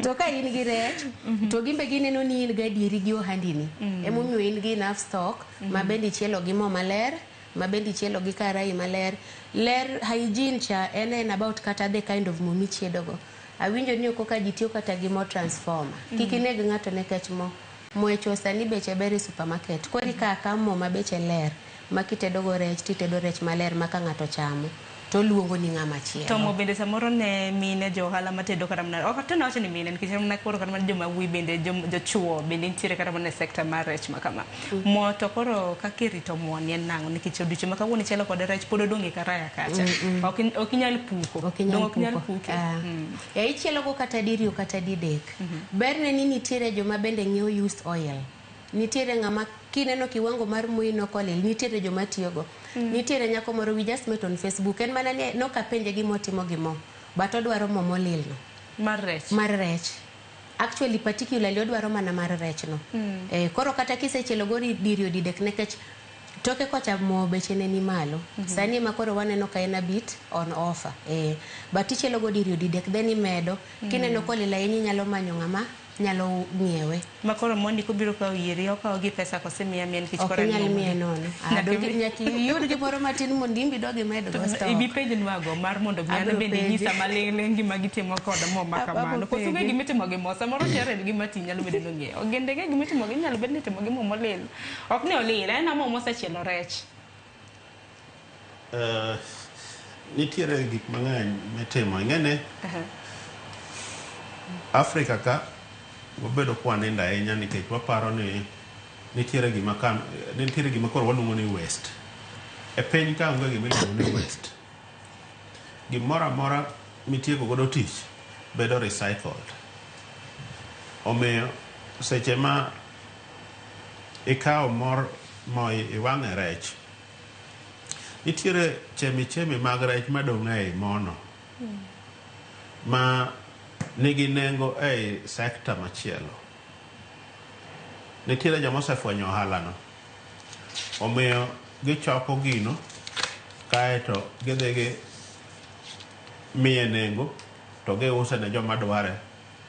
to ka in gi rech, to gimbe gineno ni in gadieri gi ohandini. Emomiyo in gi enough stock, ma bende ichielo gi mo maler, ma bende ichielo gi karai maler. Ler hygiene cha en about kata the kind of mo michiedogo. Awinjo ni oko ka ji tiyo kata gi mo transformer. Kik ineg ng'ato nikech mo. Mo echo sani beche ber e supermarket. Koro ikawo akawa mo ma beche ler, ma kitedogo rech titedo rech maler ma ka ng'ato chamo to luongo ni ng'ama chielo. To mo bende samoro ne mine jo ohala matedo kata mana ok to nawacho ni mine nikech mana koro kata mana joma wuoyi bende jochuo bende nitiere kata mana e sekta mar rech ma kama. Mo to koro kaka irito mo ni en nang'o nikech odiochieng' ma kawuono ichielo kode rech pod odong' e karaya kacha. Ok inyal puko. Ok inyal Dong' ok inyal puko. puke. Ichielo go kata diriyo kata didek. Berne ni nitiere joma bende ng'iewo used oil. Nitiere ng'ama kineno kiwango mar moi nokolil, nitiere joma tiyogo. Nitiere nyako moro we just met on Facebook. En mana ni nokapenje gima otimo gi mo, but odwaro mo molil no. Mar rech. Mar rech. Actually particularly odwaro mana mar rech no. Koro kata kisechielo go diriyo didek nikech toke kocha mo beche ne ni malo. Sani ema koro waneno ka en a bit on offer. But ichielo go diriyo didek then imedo. Kineno kolil ahinya inyalo manyo ng'ama nyalo ng'iewe. Ma koro mondi kobiro kawo yieri, okawo gi pesa kose miya miya nikech Ok koro en inyal mo miye mondi. nono. Nyaka Nyaka iyud gimoro matin mondo in be idog imed go stock. Ibi penjnwago mar mondo mi an Abiro bende penji. inyisa maling'ling' gima gitimo kod mo ma Abiro kamano. Koso ung'e penji. gima itimo gi mo, samoro Sharon gi Martin nyalo bedo ni ong'eyo. Ogende ng'e gima itimo gi, inyalo bed ni itimo gi mo molil. Ok ni olil, en mo mosechielo rech. Nitiere gik mang'eny mitimo. Ing'e ni Afrika ka wabedo kwanindo ahinya nikech waparo ni nitiere gima ka, nitiere gima koro waluongo ni waste. E piny ka onge gima iluongo ni waste. Gimoro amora mitieko godo tich bedo recycled. Omiyo seche ma ikawo mor mo iwang'e rech, nitiere chemichemi mag rech madong' ei mono ma nigi nengo ei sekta machielo. Nitiere joma osefwenyo ohalano. Omiyo gichoko gino kaeto gidhi gi miye nengo to giuse ne joma dware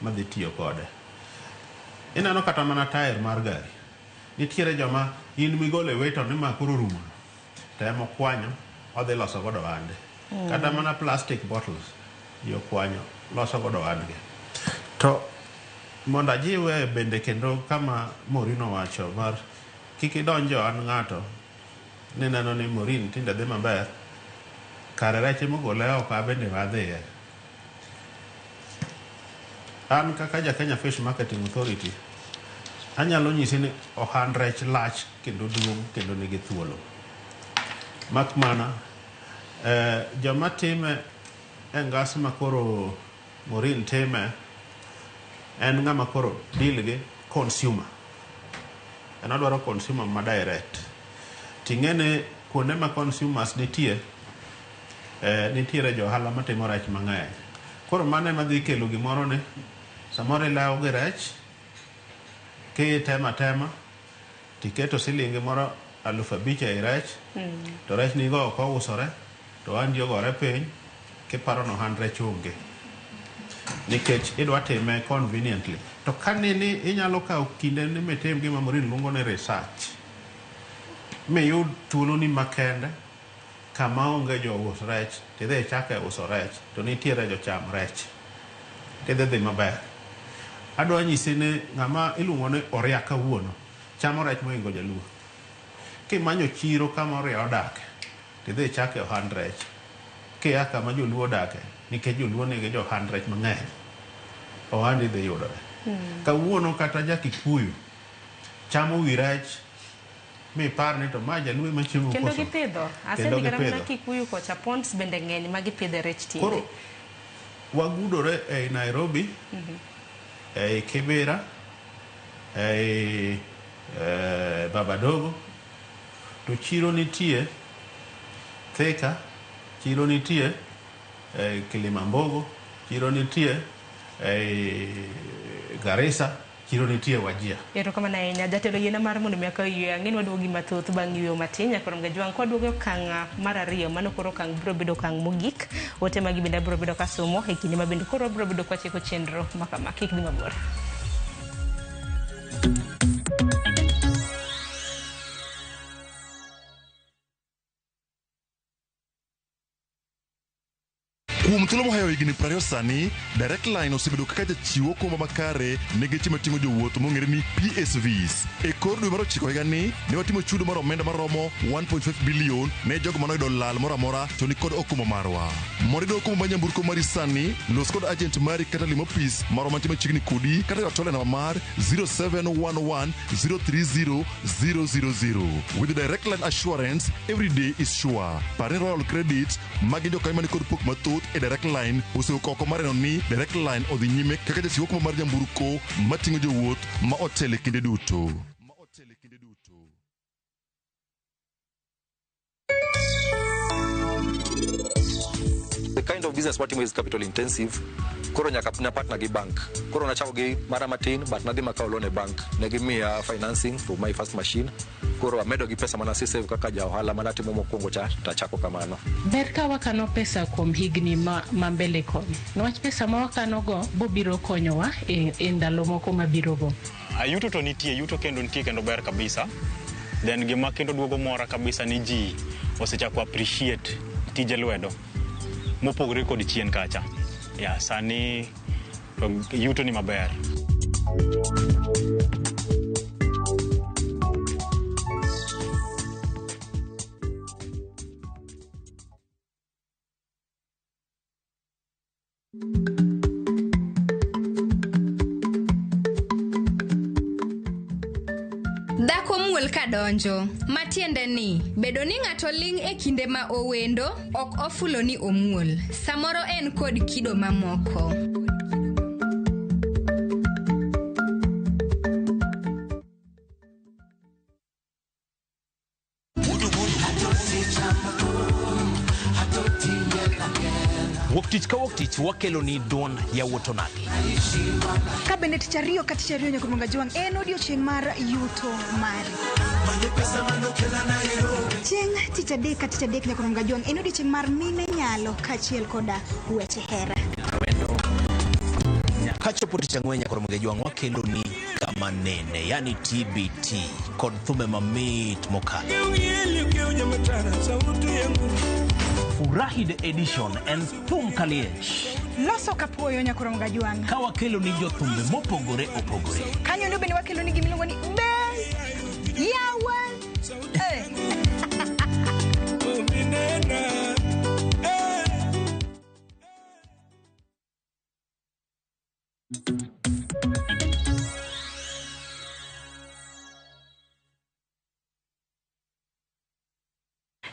madhi tiyo kode. Ineno kata mana tair mar gari. Nitiere joma in migolo e wito ni ma koro orumo. To ema okwanyo odhi loso godo ohande. Kata mana plastic bottles ji okwanyo loso godo ohandgi. To mondo ajiwe bende kendo kama Maureen owacho mar kik idonj e ohand ng'ato nineno ni Maureen tinde dhi maber, kare reche mogole oko abende wadhiye. An kaka ja Kenya Fish Marketing Authority anyalo nyisi ni ohand rech lach kendo duong' kendo nigi thuolo. Mak mana Joma time e ngas ma koro Maureen time en ng'ama koro deal gi consumer. En odwaro consumer ma direct. Ting'e ni kuonde ma consumers nitie, nitiere jo ohala matimo rech mang'eny. Koro mano ema dhi kelo gimoro ni samoro ilawo gi rech kitemo atema tiketo silingi moro 5,000 ei rech to rech nigo ok ousore to ohandi ogore piny kiparo ni ohand rech onge nikech idwa time conveniently. To ka nini inyalo kawo kinde ni mitim gima Maureen luongo ni research miyud thuoloni makende kama onge jous rech tidhi ichake uso rech to nitiere jocham rech tidhi dhi maber. Adwa nyisi ni ng'ama iluongo ni Oria kawuono chamo rech mohingo jaluo. Kimanyo chiro kama Oria odake tidhi ichake ohand rech. Kia kama joluo odake nikech joluo nigi johand rech mang'eny, ohandi dhi yudore. Kawuono kata ja Kikuyu chamo wi rech mipar ni to ma jaluo ema chiemo Kendo koso. gipidho. Kendo Asedhi kata mana gipidho. Kikuyu kocha ponds bende ng'eny ma gipidhe rech tinde. Koro wagudore ei Nairobi, ei Kibera, ei Babadogo, to chiro nitie Thika, chiro nitie ei Kilimambogo, chiro nitie ei Garissa, chiro nitie Wajir. Erokamano ahinya jatelo yiena mar mondo mi akaw yweyo. Ang'e ni waduogo gi mathoth bang' yweyo matin. Nyaka Gajwang' kwaduogo e okang' mar ariyo, mano koro okang' biro bedo okang' mogik. Ote magi bende abiro bedo kasomo e kinde ma bende koro wabiro bedo kwachiko chenro ma kama. Kik dhi mabor. Kuom thuolo mohewo higni 20 sani, Direct Line osebedo kaka jachiw okumba makare ne geche mating'o jowuoth mong'ere ni PSVs. E kor dwe mar ochiko higani, ne watimo chudo mar omenda maromo 1.5 bilion ne jogo manoyudo lal moro amora to nikod okumba marwa. Mondo iyud okumba mar nyamburko mari sani, los kod agent mari kata lim opis marwa mantie machiegni kodi kata ywa tol e namba mar 0711 030 000. With Direct Line Assurance, every day is sure. Par ni Royal Credit ma gin jokanyo mani kod pok mathoth e Direct Line osewuok oko mar neno ni Direct Line odhi nyime kaka jachiw okumba mar nyamburko mating'o jowuoth ma otelo e kinde duto. The kind of business watimo is capital intensive. Koro nyaka na partner gi bank. Koro nachako gi mara matin but nadhi makawo loan e bank. Ne gimiya financing for my first machine. Koro amedo gi pesa mana save kaka ja ohala manatimo mokwongo cha tachako kamano. Ber ka wakano pesa kuom higni ma mbele koni. Niwach pesa ma wakano go bobiro konyowa e ndalo moko mabiro go. Yuto to nitie, yuto kendo nitie kendo ber kabisa. Then gima kendo duogo mora kabisa ni ji osechako appreciate tije lwedo mopogore kod chien kacha. Ya, sani to yuto ni maber. Dhako muol kadonjo, matiende ni bedo ni ng'ato ling' e kinde ma owendo ok ofulo ni omuol. Samoro en kod kido mamoko. Wuok tich ka wuok tich wakelo ni duond yawuot onagi. Ka bende tich ariyo ka tich ariyo nyaka Jwang' en odiochieng' mar yuto mari. Chieng' tich adek ka tich adek nyaka Jwang' en odiochieng' mar mine nyalo kaachiel koda weche hera. Kachopo tich ang'wen nyaka Jwang' wakelo ni kama nene, yani TBT kod thumbe mamit mokalo. Furahi the edition en thum kaliech. Loso kapuoyo nyaka Jwang'. Ka wakelo ni jothumbe mopogore opogore. Kanyo ndo bende wakelo ni gimiluongo ni be yawa.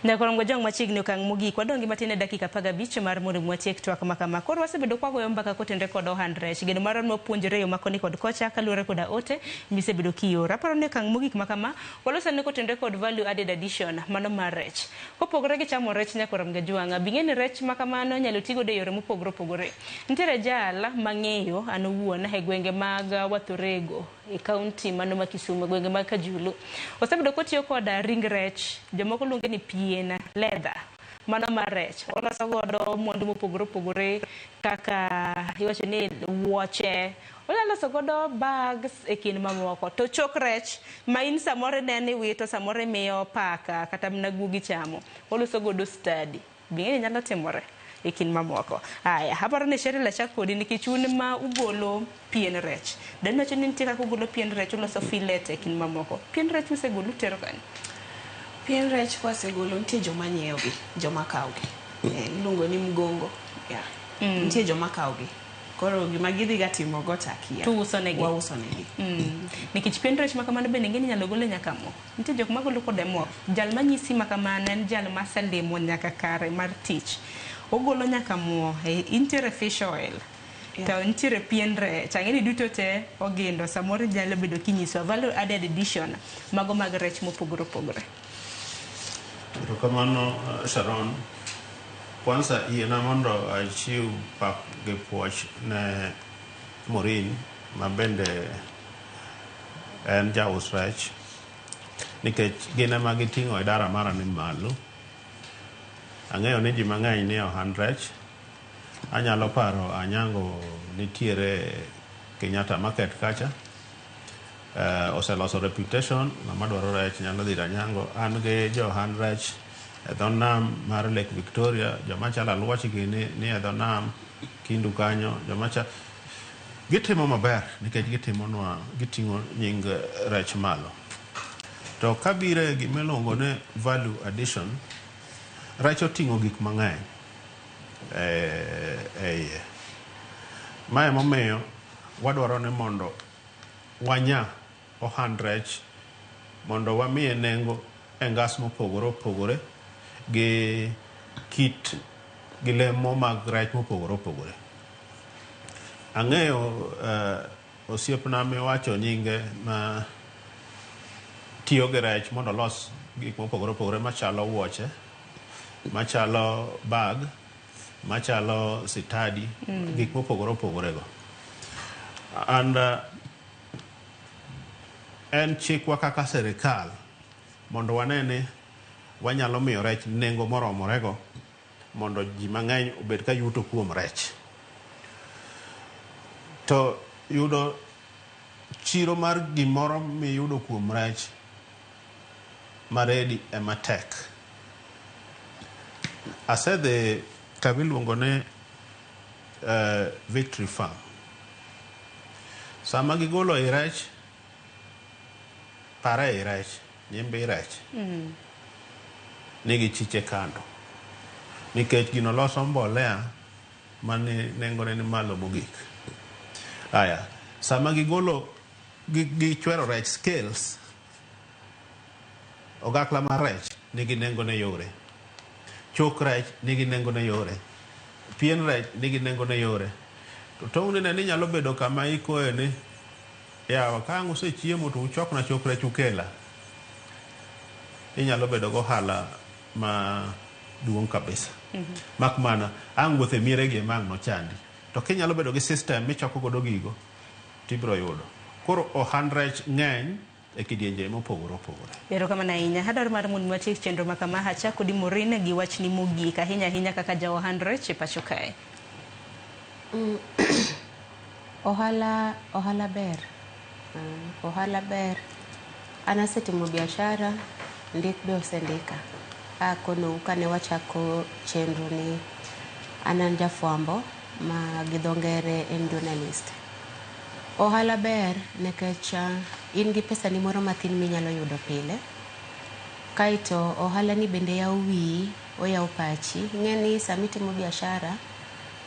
Nyakorongo jong machiegni okang' mogik wadong' gi matin e dakika 15 mar mondo watiek twak ma kama. Koro wasebedo kwagoyo mbaka kotenore kod ohand rech. Geno marwa ni wapuonjore yo makoni kod kocha kaluwore koda ote misebedo kioro. Aparo ni okang' mogik ma kama waloso ne kotenore kod value added addition mano mar rech. Kopogore gi chamo rech nyakorom gajwang', bing'e ni rech ma kamano inyalo ti godo e yore mopogore opogore. Nitiere jal mang'eyo an owuon e gwenge mag Wathorego e kaunti mano ma Kisumu, gwenge mag Kajulu. Osebedo kotiyo koda ring rech, jomoko luonge ni pien, leather, mano mar rech. Oloso godo mwandu mopogore opogore kaka iwacho ni wuoche, onyalo loso godo bags e kind mamoko. To chok rech ma in samoro ineno iwito, samoro imiyo paka kata mana guogi chamo, oloso godo study. Bing'e ni nyalo timore e kind mamoko. Aya, aparo ni Cheryl achak kodi nikech un ma ugolo pien rech. Dani wacho ni nitie kaka ugolo pien rech, uloso fillet e kind mamoko. Pien rech usegolo utero kanye? Pien rech kwasegolo nitie joma nyiewogi, joma kawogi. Iluongo ni mgongo. Yeah. Nitie joma kawogi. Koro gima gidhi ga timo go to akia. To uso negi? Wauso negi. Nikech pien rech ma kamano bende ing'e ni inyalo gole nyaka mo. Nitie jok magolo kode mo. Jal manyisi ma kamano en jal maselimo nyaka kare mar tich. Ogolo nyaka mo, nitiere fish oil. To nitiere pien rech. Ang'e ni duto te ogindo. Samoro inyalo bedo kinyisowa value added addition mago mag rech mopogore opogore. Erokamano Sharon. Kwanza yiena mondo achiw pak gi puoch ne Maureen ma bende en jaus rech nikech gin ema giting'o idara mara ni malo. Ang'eyo ni ji mang'eny ni ohand rech. Anyalo paro Anyango nitiere Kenyatta Market kacha. Oseloso reputation, ng'ama dwaro rech nyalo dhi ir Anyango. An gi jo ohand rech e dho nam mar Lake Victoria, joma chalo Aluoch gini ni e dho nam Kindu kanyo, joma cha gitimo maber nikech gitimonwa giting'o nying rech malo. To kabire gima iluongo ni value addition, rech oting'o gik mang'eny e iye. Ma emomiyo wadwaro ni mondo wanya ohand rech mondo wamiye nengo e ngas mopogore opogore gi kit gi lemo mag rech mopogore opogore. Ang'eyo osiepna miwacho nyinge ma tiyo gi rech mondo olos gik mopogore opogore machalo wuoche, machalo bag, machalo sitadi, gik mopogore opogore go. And en chikwa kaka sirikal mondo wane ni wanyalo miyo rech nengo moromorego mondo ji mang'eny obed ka yuto kuom rech. To yudo chiro mar gimoro miyudo kuom rech maredi ema tek. Asedhi kama iluongo ni Victory Farm. Sama gigolo i rech, pare i rech, nyimbi rech, nigi chiche kando. Nikech gino loso mbolea mane nengone ni malo mogik. Aya, sama gigolo gichwero rech scales, ogakla mar rech nigi nengone yore. Chok rech nigi nengone yore. Pien rech nigi nengone yore. To tong'ni ne ni nyalo bedo kama ikoe ni yawa ka ang' usechiemo to uchokna chok rech ukela. Inyalo bedo gohala ma duong' kabisa. Mak mana ang' wuoth e miere gi ema ang' nochandi. To kinyalo bedo gi system michoko godo gigo tibiro yudo. Koro ohand rech ng'eny e kidienje mopogore opogore. Erokamano ahinya. Adwaro mar mondo watiek chenro ma kama achak kodi Maureen gi wachni mogik ahinya ahinya kaka ja ohand rech e pacho kae. Ohala ber. Ohala ber. An asetimo biashara, ndik be osendika. Akonou kane wachako chenro ni an jafwambo ma gi dho ngere en journalist. Ohala ber nikech in gi pesa ni moro mathin minyalo yudo pile. Kaeto ohala ni bende yawo wiyi, oyawo pachi. Ing'e ni sama itimo biashara,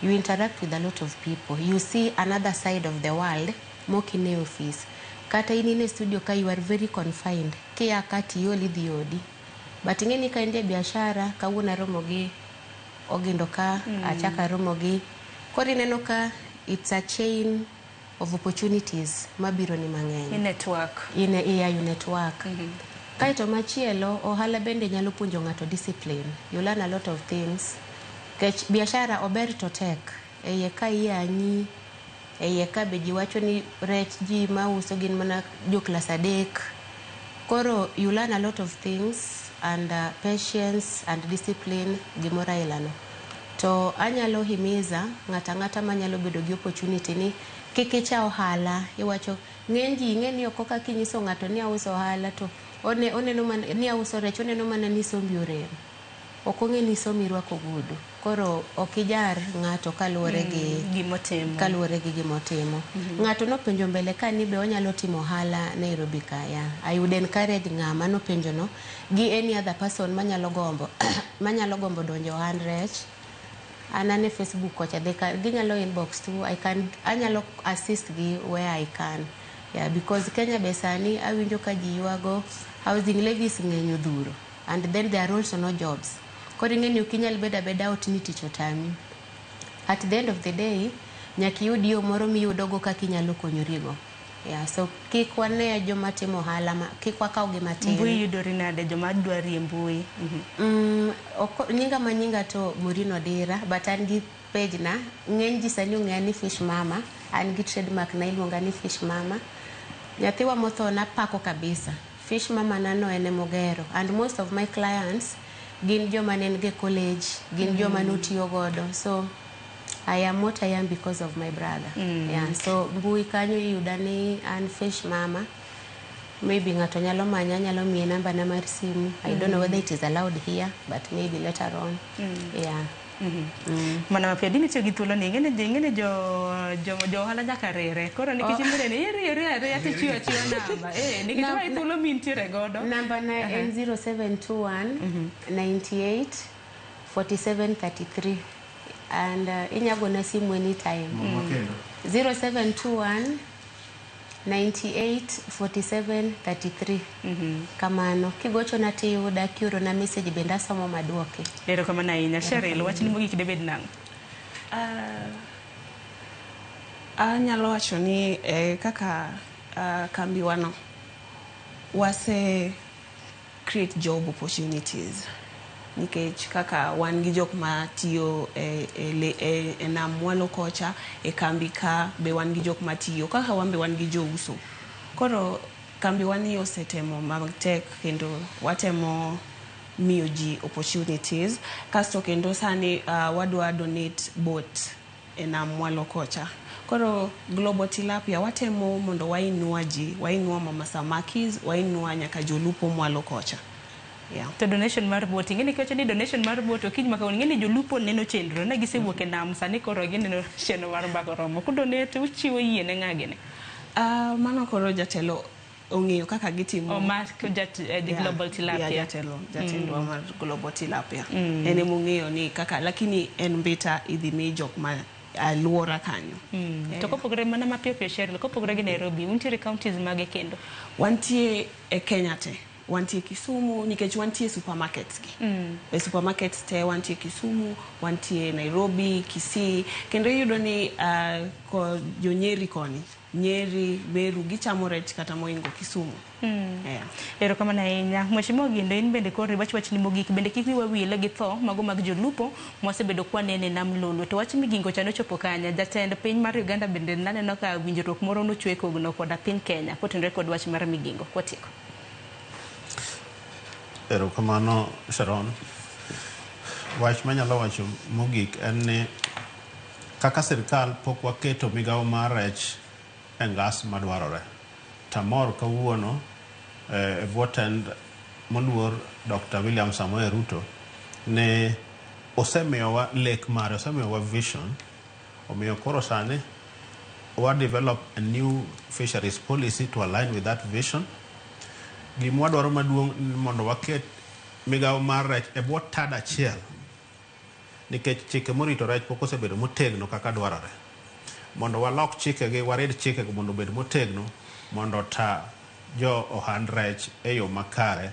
you interact with a lot of people. You see another side of the world mok ine ofis. Kata in e studio ka you are very confined. Kia ka tiol idhi odi. But ing'e ni ka in ja biashara, kawuono aromo gi Ogindo ka, achako aromo gi, koro ineno ka it's a chain of opportunities mabiro ni mang'eny. I network. In yeah, you network. Kaeto machielo, ohala bende nyalo puonjo ng'ato discipline. You learn a lot of things. Kech biashara ober to tek. E iye ka iyanyi, e iye ka be ji wacho ni rech ji mauso gin mana jo klas 3. Koro you learn a lot of things and patience and discipline, gimoro aila no. To anyalo himiza ng'ato ang'ata manyalo bedo gi opportunity ni kik icha ohala. Iwacho ng'eny ji ing'e ni oko ka kinyiso ng'ato ni auso ohala to oneno mana ni auso rech, oneno mana ni sombi orem. Ok ong'e ni sombi irwako ogudu. Koro ok ijar ng'ato kaluwore gi gimotimo. Kaluwore gi gimotimo. Ng'ato nopenjo mbele ka ni be onyalo timo ohala Nairobi ka. Yeah. I would encourage ng'ama nopenjo no gi any other person manyalo gombo donjo ohand rech. An ane Facebook kocha, they can, ginyalo inbox too. I can, anyalo assist gi where I can. Yeah, because Kenya be sani awinjo ka ji ywago housing levies ng'eny odhuro, and then there are also no jobs. Koro ing'e ni ok inyal bedo abeda ot ni tich otami. At the end of the day, nyaka iyud yo moro miyudogo kaka inyalo konyorigo. Yeah, so kik wane joma timo ohala ma, kik wakaw gi matin. Mbui yudori nade joma dwari e mbui? Nyinga ma nyinga to Maureen Odira, but an gi page na. Ng'eny ji sani ong'eya ni Fish Mama. An gi trademark na, iluonga ni Fish Mama. Nyathiwa motho napako kabisa. Fish Mama na no en emogero. And most of my clients gin joma ne en go e college, gin joma notiyo godo. So I am what I am because of my brother. Yeah, so mbui kanyo iyuda ni an Fish Mama. Maybe ng'ato nyalo manya, anyalo miye namba na mar simu. I don't know whether it is allowed here, but maybe later on. Yeah. Mana mapiyo dini tiyo gi thuolo ni ing'eni jo ohala nyaka rere koro nikech in bende iriere ariya tichiwo achiwa namba nikech mae thuolo mintiere godo. Namba na en 0721 98 47 33 and inya gona simu anytime. Mama kendo. 0721 98 47 33. Kamano kigochona tiyuda, kiorona message bende asomo maduoki. Erokamano ahinya. Cheryl, wachni mogik debed nang'o? Anyalo wacho ni kaka kambiwa no wase create job opportunities nikech kaka wan gi jok matiyo e nam mwalo kocha, e kambi ka be wan gi jok matiyo, kaka wan be wan gi jouso. Koro kambiwa ni osetemo matek kendo watemo miyo ji opportunities. Kasto kendo sani wadwa donate boat e nam mwalo kocha. Koro Global Tilapia watemo mondo wainua ji, wainua mama samakis, wainua nyaka jolupo mwalo kocha, yeah. To donation mar boat, ing'eni kiwacho ni donation mar boat okinyi ma kawuono, ing'eni jolupo neno chenro ne gisewuok e nam, sani koro gineno chenro mar mbaka oromo kudonate uchiwo yie ne ng'a gini? Mano koro jatelo ong'eyo kaka gitimo. Omak Global Tilapia. Yeah, jatelo, jatendwa mar Global Tilapia. En emong'eyo ni kaka, lakini en mbita idhi mi jok ma alwora kanyo. To kopogore mana mapiyo piyo, Cheryl, kopogore gi Nairobi, untiere counties mage kendo? Wantie e Kenya te, wantie Kisumu nikech wantie supermarkets gi. E supermarkets te wantie Kisumu, wantie Nairobi, Kisii, kendo iyudo ni ko jo Nyeri koni, Nyeri, Meru gichamo rech kata moingo Kisumu. Yeah. Erokamano ahinya. Mheshimiwa Ogindo, in bende koro iwach wachni mogik, bende kik wiwa wil gi tho mago mag jolupo mwasebedo kwanene e nam Lolwe. To wach Migingo cha nochopo kanye? Jatend piny mar Uganda bende naneno ka winjruok moro nochwe kogno koda piny Kenya kotenore kod wach mar Migingo. Kwatieko. Erokamano, Sharon. Wach manyalo wacho mogik en ni kaka sirkal pok waketo migawo mar rech e ngas madwarore. Tamor kawuono e bwo tend moluor Dr. William Samoei Ruto ne osemiyowa lek mare, osemiyowa vision, omiyo koro sani wa develop a new fisheries policy to align with that vision. Gima wadwaro maduong' ni mondo waket migawo mar rech e bwo tad achiel nikech chike morito rech pok osebedo motegno kaka dwarore. Mondo walok chikegi, warid chikego mondo obed motegno mondo ota jo ohand rech e yo makare.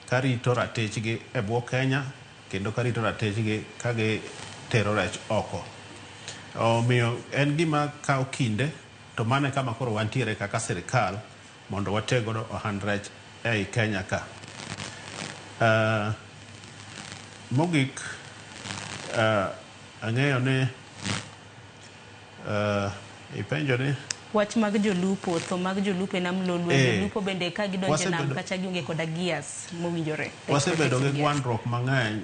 Karito ratichgi e bwo Kenya kendo karito ratichgi ka gitero rech oko. Omiyo en gima kawo kinde to mano e kama koro wantiere kaka sirikal mondo wateg godo ohand rech ei Kenya ka. Mogik ang'eyo ni ipenjo ni Wach mag jolupo, tho mag jolupo e nam Lolwe, jolupo bende ka gidonjo e nam kacha gionge koda gears mowinjore. Like Wasebedo gi protective gears. Gwandruok mang'eny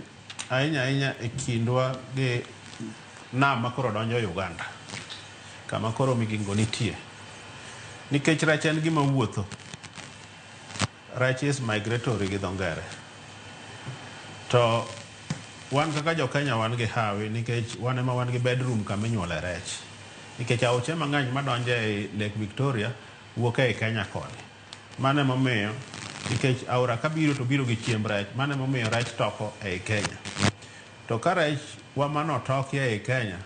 ahinya ahinya e kindwa gi nam ma koro donjo Uganda kama koro Migingo nitie. Nikech rech en gima wuotho. Rech is migratory gi dho ngere. To wan kaka jo Kenya wan gi hawi nikech wan ema wan gi bedroom kama inyuole rech. Nikech aoche mang'eny madonjo e Lake Victoria wuok ei Kenya koni. Mano emomiyo nikech aora kabiro to biro gi chiemb rech, mano emomiyo rech toko ei Kenya. To ka rech wa manotoki ei Kenya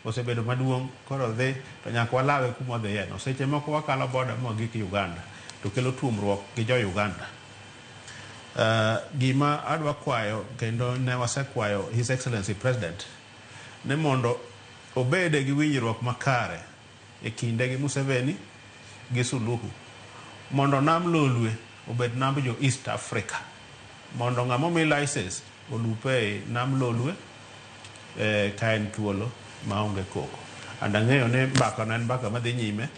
osebedo maduong' koro dhi to nyaka walawe kuma odhiye no. Seche moko wakalo boda mwagik Uganda to kelo tuomruok gi jo Uganda. Gima adwa kwayo kendo ne wasekwayo His Excellency President ni mondo obede gi winjruok makare e kinde gi Museveni gi Suluhu mondo nam Lolwe obed namb jo East Africa mondo ng'ama omi license olupe e nam Lolwe ka en thuolo maonge koko. And ang'eyo ni mbaka no en mbaka madhi nyime,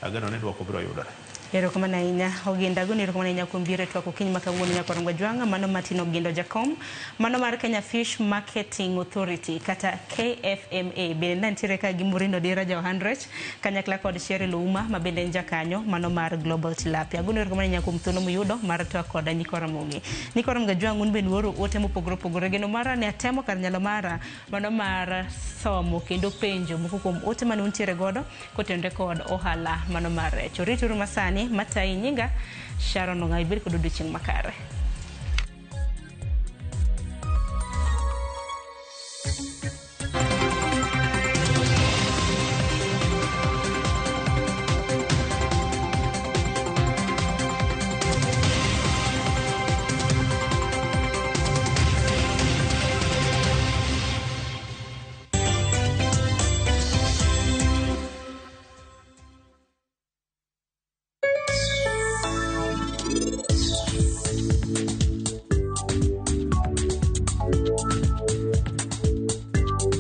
ageno ni duoko biro yudore. Erokamano ahinya Oginda, agoni erokamano ahinya kuom biro e twak okinyi ma kawuono nyakwar Ngwajwang', mano Martin Ogindo Jakom, mano mar Kenya Fish Marketing Authority kata KFMA. Bende nantiere ka gi Maureen Odira ja ohand rech kanyakla kod Cheryl Ouma ma bende en jakanyo mano mar Global Tilapia. Agoni erokamano ahinya kuom thuolo muyudo mar twak koda nyikwa Ramogi. Nyikwa Ramogi Ajwang' un bende uoro ote mopogore opogore. Geno mara ne atemo kar nyalo mara mano mar somo kendo penjo moko kuom ote mane untiere godo kotenore kod ohala mano mar rech. Orituru masani matayi nyinga Sharon Ong'ayi bed kod odiochieng' makare.